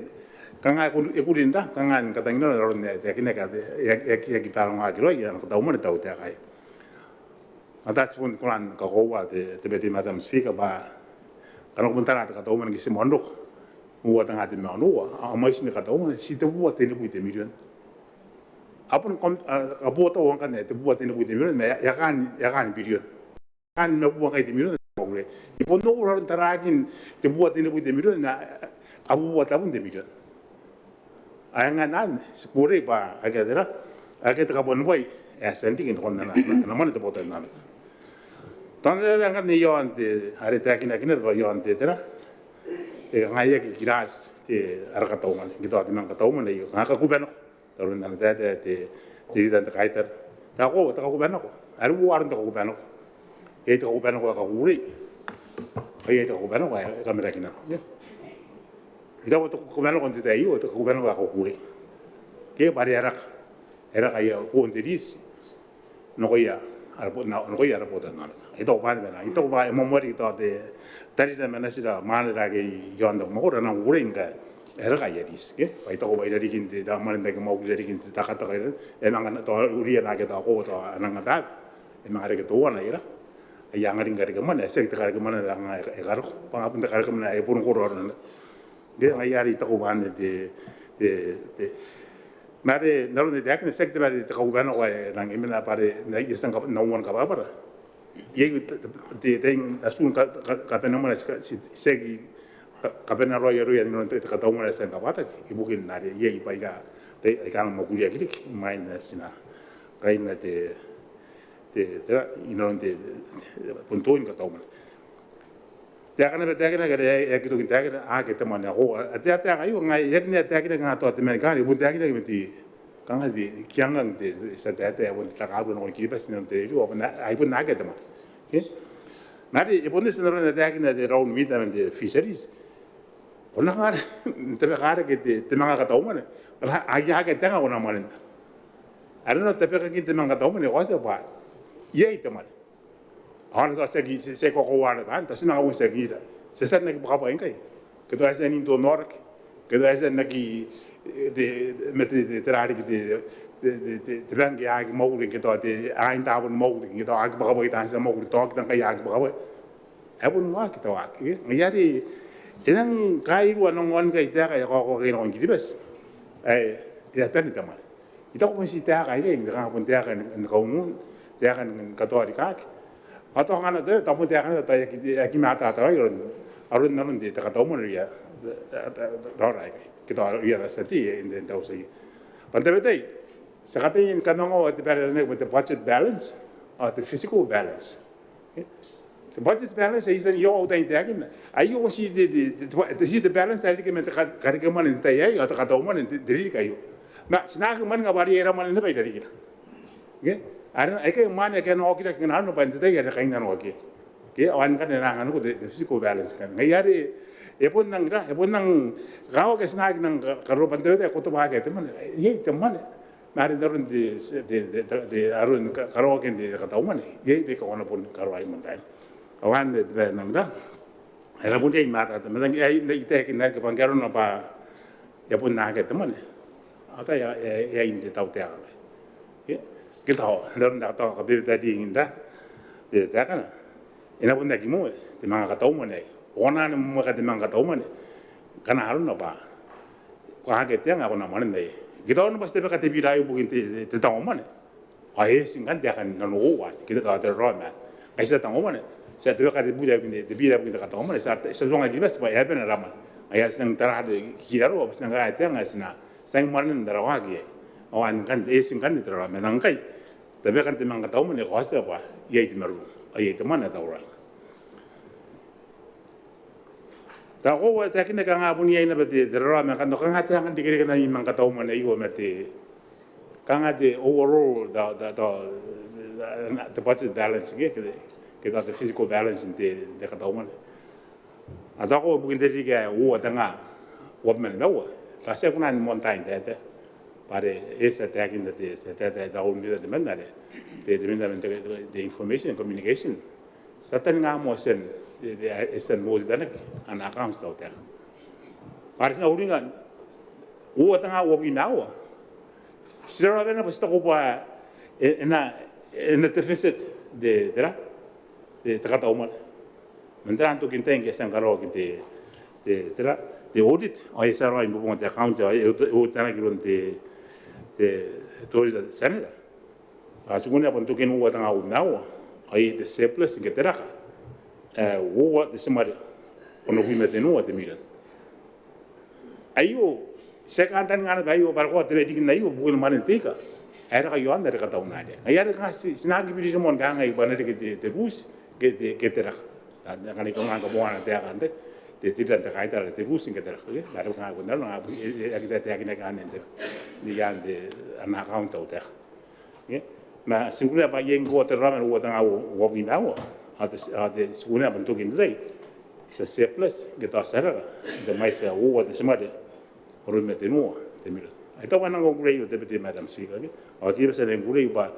kanga e kuri, e kuri n ra, kanga ni katanginano aron ae e taekinaki ae e aki, e aki barongaki raoi ana kataumwane te tautaeka aei. Ao tao ti bon kona ni kakoaua te, te Deputy Madam Speaker bwa ngkana ko bon tara te kataumwane ngke ti moan roko, uoua te ngaa tebwi ma onoua, a, a mwaiti ni kataumwane tii tebubua tenibwi te mirion. A bon kom-, a, kabotauaki ngkanne tebubua tenibwi te mirion ma e a, e a kaan, e a kaan birion. Kaan nimabubua ngkai te mirion. I bon okoro aron taraakin tebubua tenibwi te mirion ma abubua tabun te mirion. Ae ngaia anne ti kukurei bwa akea tera, akea te kabuanibwai ae e a tia n riki nakon ana, ana mwane te botannaomata. Tao n taetae ngkanne iaon te, are taekinaki naba iaon te tera, e kangai, e aki kirati te ara kataumwane ngke tao te manga kataumwane aio, kanga kakubanako. Tao n aron ana taetae te, te Leader n te Kaitara, tao ko, te kakubanako, are uoua aron te kakubanako. Iai te kakubanako ae kakukurei ao iai te kakubanako ae kamarakinako. I taku bwa te kakubanako n te tai aio te kakubanako ae kakukurei, ke bwa are e a raka, e a raka aia, boon te lease nakoia ara bo-, na-, nakoia ara botannaomata. I taku bwa anne bwa, I taku bwa e moamoa riki tao te, tarira ma natira mwanera ake iaon abamwakoro a nang kukurei ngkai e a raka aia lease, ke? Bwa I taku bwa irarikin te, tao mwanen ake mwakuri irarikin te takataka, e manga tao uriana ake tao ko tao a nang ababa, e manga reke teuana ira aia angaring karekemwane, e tiaki te karekemwane ae kanga e, e karako, bwa kanga bon te karekemwane ae e boni koro arona. Ke ngaia are I taku bwa anne te, te, te, ma are n aron ae I taekinna, tiaki te, ma are te kakubanako ae e nang, e mena bwa are n ae I a tia n kab-, n aunga ni kabwarabwara. iai te, te, te, te, a tuai ni ka, ka, kabanemwane, ti, ti, ti aki ka, kabanea raoi aroia inanon te, te kataumwane ae ti a kabwataki ibukin are iai baika te, aika a na mwakuriaki riki imwain ae ti na kaina te, te, te, inanon te, te, te, bon tokin kataumwane. Taekana bwa taekana ke e aki toki n taekina ake te mwane ao a, a, te, a taeka aio ngai e aki, e aki taekina kanga tao te mwane kanga e bon taekina ke ma te, kanga te kiangang te, te, te, te, bon te takabura nakon Kiribati n te rerio, a bon, a, a bon akea te mwane. Ke? Ma are e bon eti n aron ae taekina te Raun Mita man te Fisheries. Ko na kanga n tabeka rake te, te manga kataumwane. Ara, a, a, ake te anga ko na mwanena. Are n tabekakin te manga kataumwane, ko a tia bwa iai te mwane. Ao n tao ti aki, ti, ti kakoauaa bwa n tao ti na kabun ti aki ira. Ti a tia n aki bwakabwai ngkai. Ke tao ti a tia n intonoraki. Ke tao ti a tia n aki, e, te, ma te, te, te rariki te, te, te, te, te bangke ae aki mauri, ke tao te, ain tabo ni mauri, ke tao aki bwakabwai taan tia mauri, tao aki tangkai aki bwakabwai. E bon waaki te waaki, ke? Ngaia are e nang kairua n ongo ngkai taeka ae e kaoki nakon Kiribati. Ae, e a bane te mwane. I taku bon ti taeka aikai, kanga bon taeka ni, ni kaunun, taeka ni, ni katoa rikaaki. Ao tao ngkana tao, tao bon taeka naba tao e aki, e aki mataata raoi aron, aron, aron te, te kataumwane irouia, raora aikai. Ke tao irouia ara tia tei, e, n te, n te auti aei. Bwa n tabetai, ti a kataia ni kamangaoa te bwai ae aranaki bwa te budget balance, ao te fiscal balance. Te budget balance, e tia n iowawa au tai n taekinna. Aio ti te, te, te, te, ti te balance ae riki man te ka, karekemwane n te tai aei, ao te kataumwane n te, te ririki aio. Ma ti na aki mwaninga bwa are e a mwane naba irarikira. Ke? Are aikai mwane ake a na okiraki ngkana arona bwa n te tai are kainnanoaki. Ke? Ao ngkanne e na anganiko te, te fiscal balance ngkanne. Ngaia are e bon nang ra, e bon nang kakawaki ti na aki nang ka, kararoa bwa n te tai ae ko tabe akea te mwane. Iai te mwane. Ma are n aron te, te, te, te, te, aron ka, karaoakin te kataumwane, iai baika ko na bon karaoa i moan tai. Ao anne te bwai ae nang ra, e na bon riai ni mataata, ma tang, e, n, I taekinna riki bwa ngke arona bwa e a bon akea te mwane, ao tao e, e, e a in te tautaeka. Ke, ke tao n aron te, tao kabebeteaingin ra te taekana. E na bon aki moa te manga kataumwane aei. Ko kona ni mweka te manga kataumwane ngkana arona bwa ko akea te anga ae ko na mwanena iai. Ke tao naba ti tabeka te bira aio ibukin te, te, te tangomwane. Ao e eti ngkanne taekan nanououa, ke tao te raraoma. Ngkai ti a tangomwane, ti a tabeka te bira ibukin te, te bira ibukin te katangomwane, ti a, ti a tuanga Kiribati bwa e a bane ara mwane. Ngaia ti nang tara te kiraroa, ti nang akea te anga ae ti na, ti nang mwanena n taraaki iai. Ao ngkanne, e eti ngkanne te raraoma, nang ngkai tabekan te manga kataumwane, ko a tia bwa iai te marurung, ao iai te mwane ae tauraoi. Tao koaua e taekinaki kanga bon iai naba te, te raraoma, kanga, kanga te anga n irekereke n te manga kataumwane aio ma te, kanga te overall, te, te, te, te budget balance ke, ke, ke tao te fiscal balance n te, te kataumwane. Ao tao koaua ibukin te ririki ae uoua tenga uabwi ma nimaua, tao ti a kona ni moan tai n taetae. Bwa are e tia n taekinna te, tia taetae te Raun Mita temanna are te, te Minita man te, te, te Information and Communication. Ti a taninga moa tia n, te, te, e tia n audit-anaki ana accounts te tautaeka. Bwa are ti na uringa uoua tenga uabwi ma aua. Ti raraoma naba bwa ti taku bwa e, e na, e na deficit te, tera, te, te kataumwane. Man tera n tokin tai ngke e a tia ni karaoaki te, te, tera, te audit, ao e a tia raoi ni bobonga te account, ao e, e audit-anaki iroun te, te, te Auditor General. Ao ti kunea bwa n tokin uoua tenga uabwi ma aua, ao iai te surplus ngke te raka ae uoua te timare onobwi ma tenua te mirion. Aio, ti a kantaninga naba aio, bwa are koaua te bwai riki n aio, ibukin mwanen te ika ae raka iaon are kataunari. Ngaia are kanga ti, ti na aki biririmoa ni kangai bwa e na reke te, te ruuti ke te, ke te raka. Ngkana I kaunga ngkai moana taekan te, te, te ririki n te kaitara, te ruuti ke te raka. Ke? Ma are kanga bon arona, e, e, e aki taetaekinaki anne n te, n te, iaan te, ana account te tautaeka. Ke? Ma ti kunea bwa iai ngkoa te raraoma n uoua tenga uabwi ma aua. Ao te, ao te, ti kunea bwa n tokin te tai ti a surplus, ke tao ti a raka n te mwaiti ae uoua te timare onobwi ma tenua te mirion. Ai tao bwa N nang kukurei aio te Deputy Madam Speaker, ke? Ao I aki bati n kukurei bwa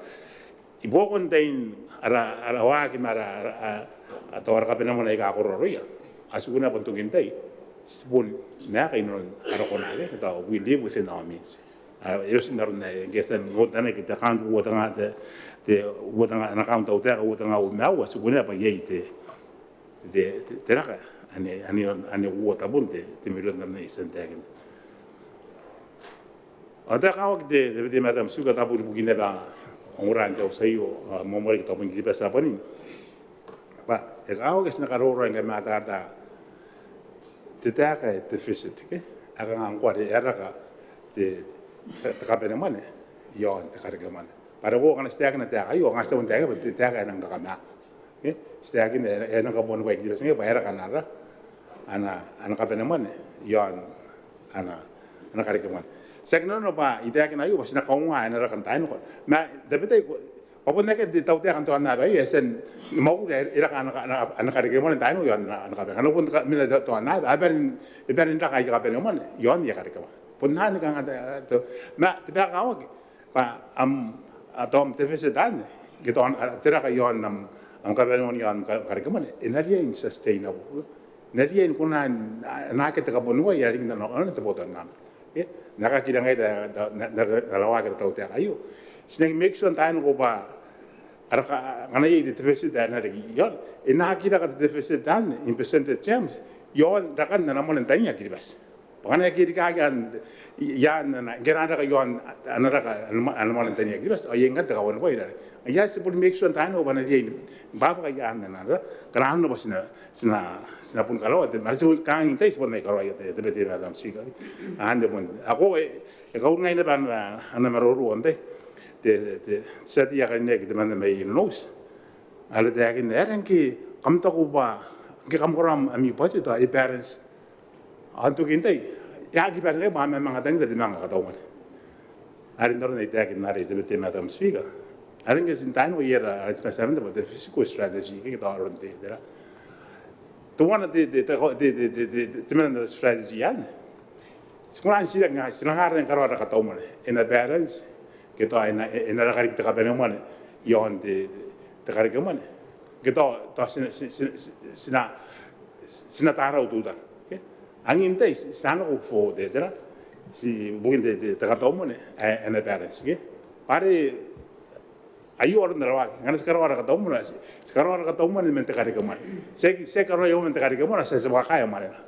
ibuakon tain ara, ara waaki ma ara, ara, a, a, tao ara kabanemwane aika a koro aroia. Ao ti kunea bwa n tokin tai ti bon maeka inanon ara konaa, ke? Tao we live within our means. A, e oti n aron ae ngke e a tia n audit-anaki te account uoua tenga, te, te uoua tenga, ana account te tautaeka uoua tenga uabwi ma aua, ti kunea bwa iai te, te, te, te raka ane, ane, ane uoua tabun te, te mirion n aron ae I tia n taekinna. Ao tao e kakawaki te, te, te Madam Speaker, tabun ibukin naba ongora n te auti aio, a, moa moa riki tabun Kiribati ae bwanin. e kakawaki ti na karaurau ni kamatata te taeka ae te deficit, ke? Ae kanga ngkoa are e a raka te, te, te kabanemwane iaon te karekemwane. Bwa are ko kanga ti taekina taeka aio, kanga ti taekina bwa te taeka ae e nang kakamaaka, ke? Ti taekina ae e nang kabuanibwai Kiribati ngkai bwa e raka ana, ana, ana kabanemwane iaon ana, ana karekemwane. Tiaki nanona bwa I taekina aio bwa ti na kaunga ae e na raka n taai nako. Ma tabetai ko bwa bon akea te tautaeka n te aonnaba aio ae e tia ni mwakuri ae e raka ana, ana, ana karekemwane n taai nako iaon ana, ana kabanemwane. Ngkana bon mena te aonnaba, a bane, e bane n raka aia kabanemwane iaon aia karekemwane. Bon anne kanga te, te, ma te bwai ae kakawaki bwa am, a, tao am deficit anne, ke tao, a, te raka iaon am, am kabanemwane iaon ka, karekemwane, e na riai n sustainable. E na riai ni kona n, a, n akea te kabuanibwai ae riki n ana, ana te botannaomata. Ke? N na kakirangai n, n, n, n rawaki ara tautaeka aio. Ti na make sure n taai nako bwa ara ka, ngkana iai te deficit ae e na riki iaon, e na aki raka te deficit anne in percentage terms iaon rakan ana mwane n tania Kiribati. Bwa ngkana e aki rikaaki anne, i, i aan ana, ngke e na raka iaon ana raka ana mwa, ana mwane n tania Kiribati, ao iai ngkanne te kabuanibwai ae e na riki. Ngaia ti bon make sure n taai nako bwa e na riai ni bwabwaka i aan ana raka, ngkana nanona bwa ti na, ti na, ti na bon karaoa te, ma are ti bon kangai n tai ti bon aki karaoa te, te, te, te Madam Speaker. Anne bon. Ao e, e kauringai naba ana, ana maroro n tai te, te, te tia tei ae karineaki temanna mai Nonouti are e taekinna, e aera ngke kam taku bwa ngke kam karaoa ami budget ao e balance. Ao n tokin tai e aki balance ngkai bwa a manga tangira te manga kataumwane. Are n aron ae I taekinna are te, te, te Madam Speaker. Are ngke ti n taai nako iai ara, ara, ti bati n aranna bwa te fiscal strategy, ke tao aron te, tera. Teuana te, te, te, te, te, te, te, te mena n te strategy anne. Ti kona n titiraki, ti na karaoa ara kataumwane, e na balance, ke tao e na, e na raka riki te kabanemwane iaon te, te karekemwane, ke tao, tao ti na, ti, ti, ti, ti na, ti na tarau teutana, ke? Angin tai ti, ti na nako for te, tera, ti, ibukin te, te, te kataumwane ae e na balance, ke? Are aio aron ara waaki, ngkana ti karaoa ara kataumwane, ti, ti karaoa ara kataumwane man te karekemwane. Ti aki, ti aki karaoa iaon te karekemwane ao ti a tia ni bwaka kaaia mwanena.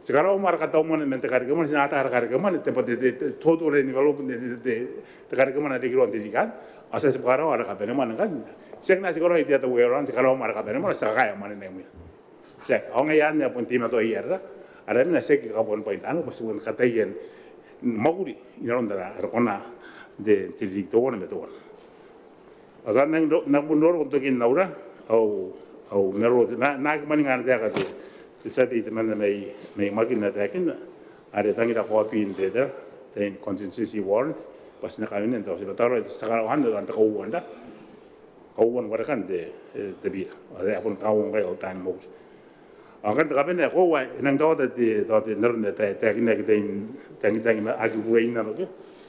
Ti karaoa moa ara kataumwane man te karekemwane, ti na ata ara karekemwane, te, te, te, te total envelope n te, te, te, te karekemwane are e riki iroun te ririki anne, ao ti a tia ni bwaka raoi ara kabanemwane ngkanne. Ti aki, ti karaoa iai te other way around, ti karaoa moa ara kabanemwane ao ti a kaaia mwanena imwina. Tiaki, ao ngaia anne ae bon teimatoa iai ara, ara mena, ti aki kabuanibwai n taai nako bwa ti bon kataia ni mwakuri inanon ara, ara kona n te, te ririki teuana ma teuana. Ao tao N nang, N nang bon roroko n tokin au ra, au, au maroro, N na, N na aki mwaninga ana taeka te, te tia tei temanna mai, mai Makin ae taekinna, are tangira kaobiin te, tera, te contingency warrant bwa ti na kawenea n tao ti bataroa, ti a karaoa anne, tao n te kauoua n ra, kauoua n warekan te, e, te bira. Ao e a bon kauoua ngkai au taani mwakuri. Ao ngkanne te kabanea ae koaua, e nang rawata te, tao te, n aron ae taekinaki, tangitang ma aki kukurei n aron, ke,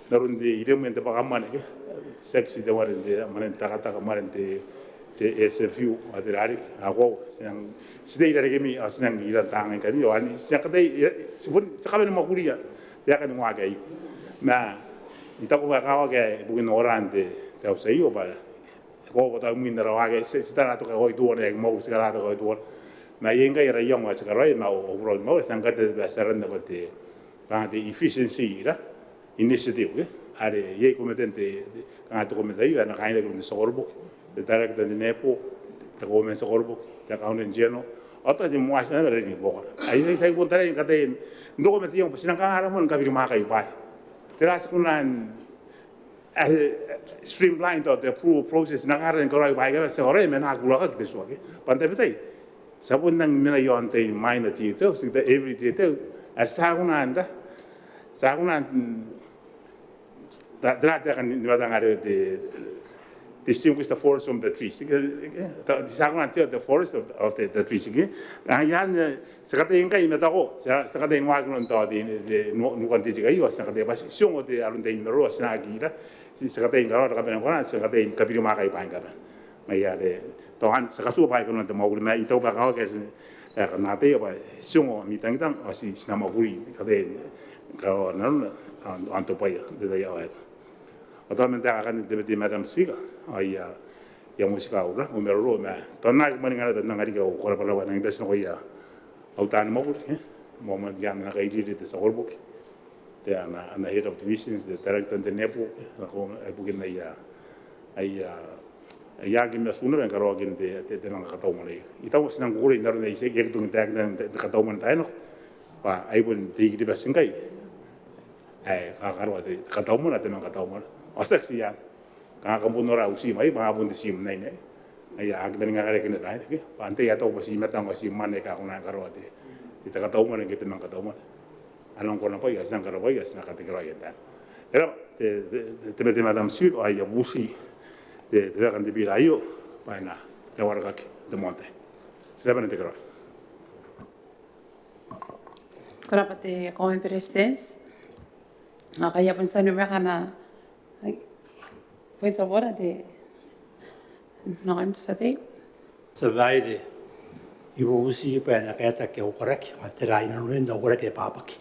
n aron te iremwe n te bwakamwane, ke, tiaki ti te ware n te, mwane n takataka, mwane n te, te S F U ao tera riki. Ao koaua ti nang, ti tei i rarikimi ao ti nang ira n taanga ngkanne, ao anne ti nang kataia, ti bon, ti kabane ni mwakuria te aeka ni waaki aio. Ma I taku bwa e kakawaki ae ibukin noran te, te auti aio bwa e koaua bwa tao imwin ara waaki ae ti, ti tara te kakawaki teuana, e aki mwakuri, ti tara te kakawaki teuana. Ma iai ngkai ara iango ae ti karaoia, ma au, au, au, ma au, ti nang kataia bwa ti aranna bwa te, kanga te efficiency, ira, initiative, ke? Are iai kometan te, te, kanga te komete aio ae na kainaki iroun te tia koroboki, te director n te NEPO, te government tia koroboki, te accountant general, ao tao te moa tina naba are e ribuakora. Ai, ai, ti a bon tarai ni kataia n roko ma te iango bwa ti nang kanga ara moan kabirimwaaka i bwaai. Tera ti kona n ae, e, streamline tao te approval process, n na kanga ni karaoa i bwaai aika a bati, ti karaoia ma e na aki urakaki te tua, ke? Bwa n tabetai ti a bon nang mena iaon te minor detail, ti te every detail ae ti a kona n ra, ti a kona n, tera te aeka ni matang are te, distinguish the forest from the trees, ke, ke, ti a kona n tell the forest of, of the, the trees, ke? Ngaia anne, e, ti kataia ngkai, I mataku, ti a, ti kataia n waaki inanon tao te, te, nu, nukan te ririki aio, ti a kataia bwa ti, ti ongo te aron te maroro, ti na aki ira, ti, ti kataia ni karaoa ara kabanea ngkoa, ti kataia ni kabirimwaaka i bwaai ni kabane. Ngaia are tao anne, ti katuka bwaai kanoan te mwakuri, ma I taku bwa e kakawaki ae ti, e, kam na ataia bwa ti ongo ami tangitang, ao ti, ti na mwakuri, kataia ni karaoa nanona, ao, ao n tobwaia n te tai ae waekoa. Ao tao man taeka akanne te, te Madam Speaker, ao I a, I a motika au ra, au maroro, ma tao N na aki mwaninga naba n anga riki au karabwarabwa, N nang bati nakoia au taani mwakuri, e, moa moa n tian ana kairiri te tia koroboki, te ana, ana head of divisions, te director n te NEPO, e, nako, e, ibukin aia, aia, Ai aki matu naba ni karaoaki te, te, te manga kataumwane. I taku ti nang kukurei n aron ae I taku e aki tuai n taekinna te, te kataumwane n taai nako bwa ai bon te I-Kiribati ngkai ae kakaraoa te, te kataumwane, te manga kataumwane. Ao tiaki ti a kanga kam bon nora au tiim, ai manga bon te tiim n aine. Ai aki bane ni karaoaki naba aine ke bwa antai ae tau bwa ti mataata ao ti mwaane aika a kona ni karaoa te, te kataumwane ke te manga kataumwane. A nang kona bwa I a ti nang karaoa, I a ti nang katekeraoa n taai. Era te, te, te, te Madam Speaker, ao I a bubuti te, te waaki n te biira aio bwa e na warekaki n te moan tai. Ti a bane n tekeraoi. Ko rabwa te Kauoman ni Beretitenti. Ao ngkai I a bon tia ni mwakuri n ana point of order te, nakoim te tia tei. Tia Babaire, I bubuti bwa e na kaetaki au koraki, ao tera inanon au koraki ae bwabwaka?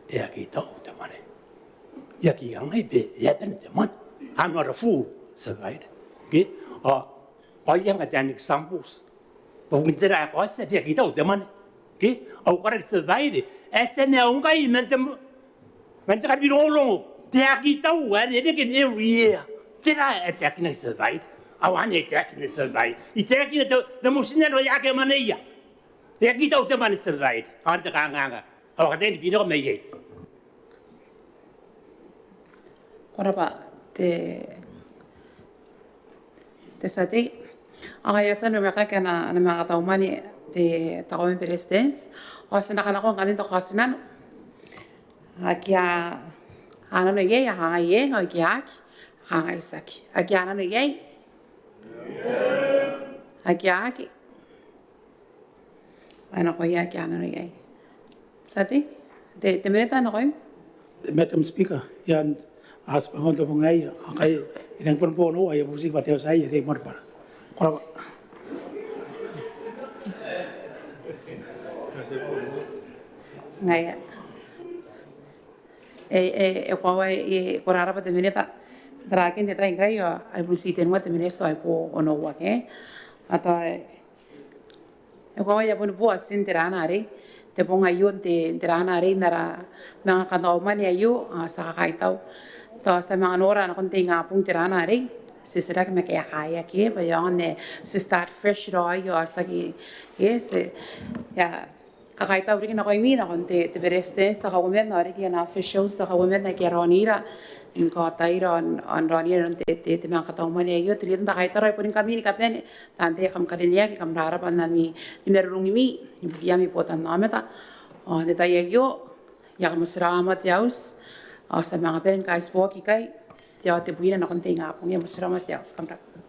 E aki tau te mwane. I aki kangai bwa e a bane te mwane. I'm not a fool, Tia Babaire. Okay? Ao, ao I a anga te examples bwa bukin tera ae kaotia bwa e aki tau te mwane. Okay? Au koraki, Tia Babaire, e a tia ni maiu ngkai man te, man te kabirongorongo bwa e aki tau are e reke n every year. Tera ae taekinaki, Tia Babaire? Ao anne ae I taekinna, Tia Babaire. I taekinna te, te motinnano ae akea mwaneia. E aki tau te mwane, Tia Babaire. Ao anne te kanganga ae I kataia ni biri nako mai iai. Ko rabwa te, te tia tei. Ao ngkai e a tia ni mwakuri ana, ana manga kataumwane te, te Kauoman ni Beretitenti. Ao ti na kanakoa ngkanne te kaotinano. Aki a, a nano iai a kangai eng, ao ike aki a kangai tiaki. Aki a nano iai? Aki, aki. Ao nakoia aki a nano iai. Tia tei, te, te minita nakoim. Madam Speaker, I a, a tibwa nako n te bong aei, ao ngkai I rang bon bon, ao I a bubuti bwa te auti aei e reke moan bwara. Ko rabwa. Ngaia. E, e, e koaua, e, ko rabwa te minita. Tarakin te tai ngkai ao ai bon ti tenua te miniti ao ai bon onoua ke. Ao tao e, e koaua ae bon bua ti n te rana arei. Te bong aio n te, te rana arei n ara manga kataumwane aio, ao ti a kakaitau. Tao ti a manga nora nakon te ingabong te rana arei. Ti titiraki ma kaekaia ke bwa e aonga n ti start fresh raoi ao tiaki ke ti, ia. Kakaitau riki nakoimi nakon te, te Beretitenti, te Kauoman, ao riki ana officials, te Kauoman aike a raonira ni kaotaira ao n, ao n raonira n te, te, te manga kataumwane aio. Te Leader n te Kaitara, ai bon ngkami ni kabane, taan tei ae kam karineaki, kam rarabwa n ami, ni marurungimi ibukia ami botannaomata. Ao n te tai aio I a kamotirawa moa te auti, ao ti a manga bane ni kaitibo ikai, te, ao tebwina nakon te ingabong. I a motirawa moa te auti, kam rabwa.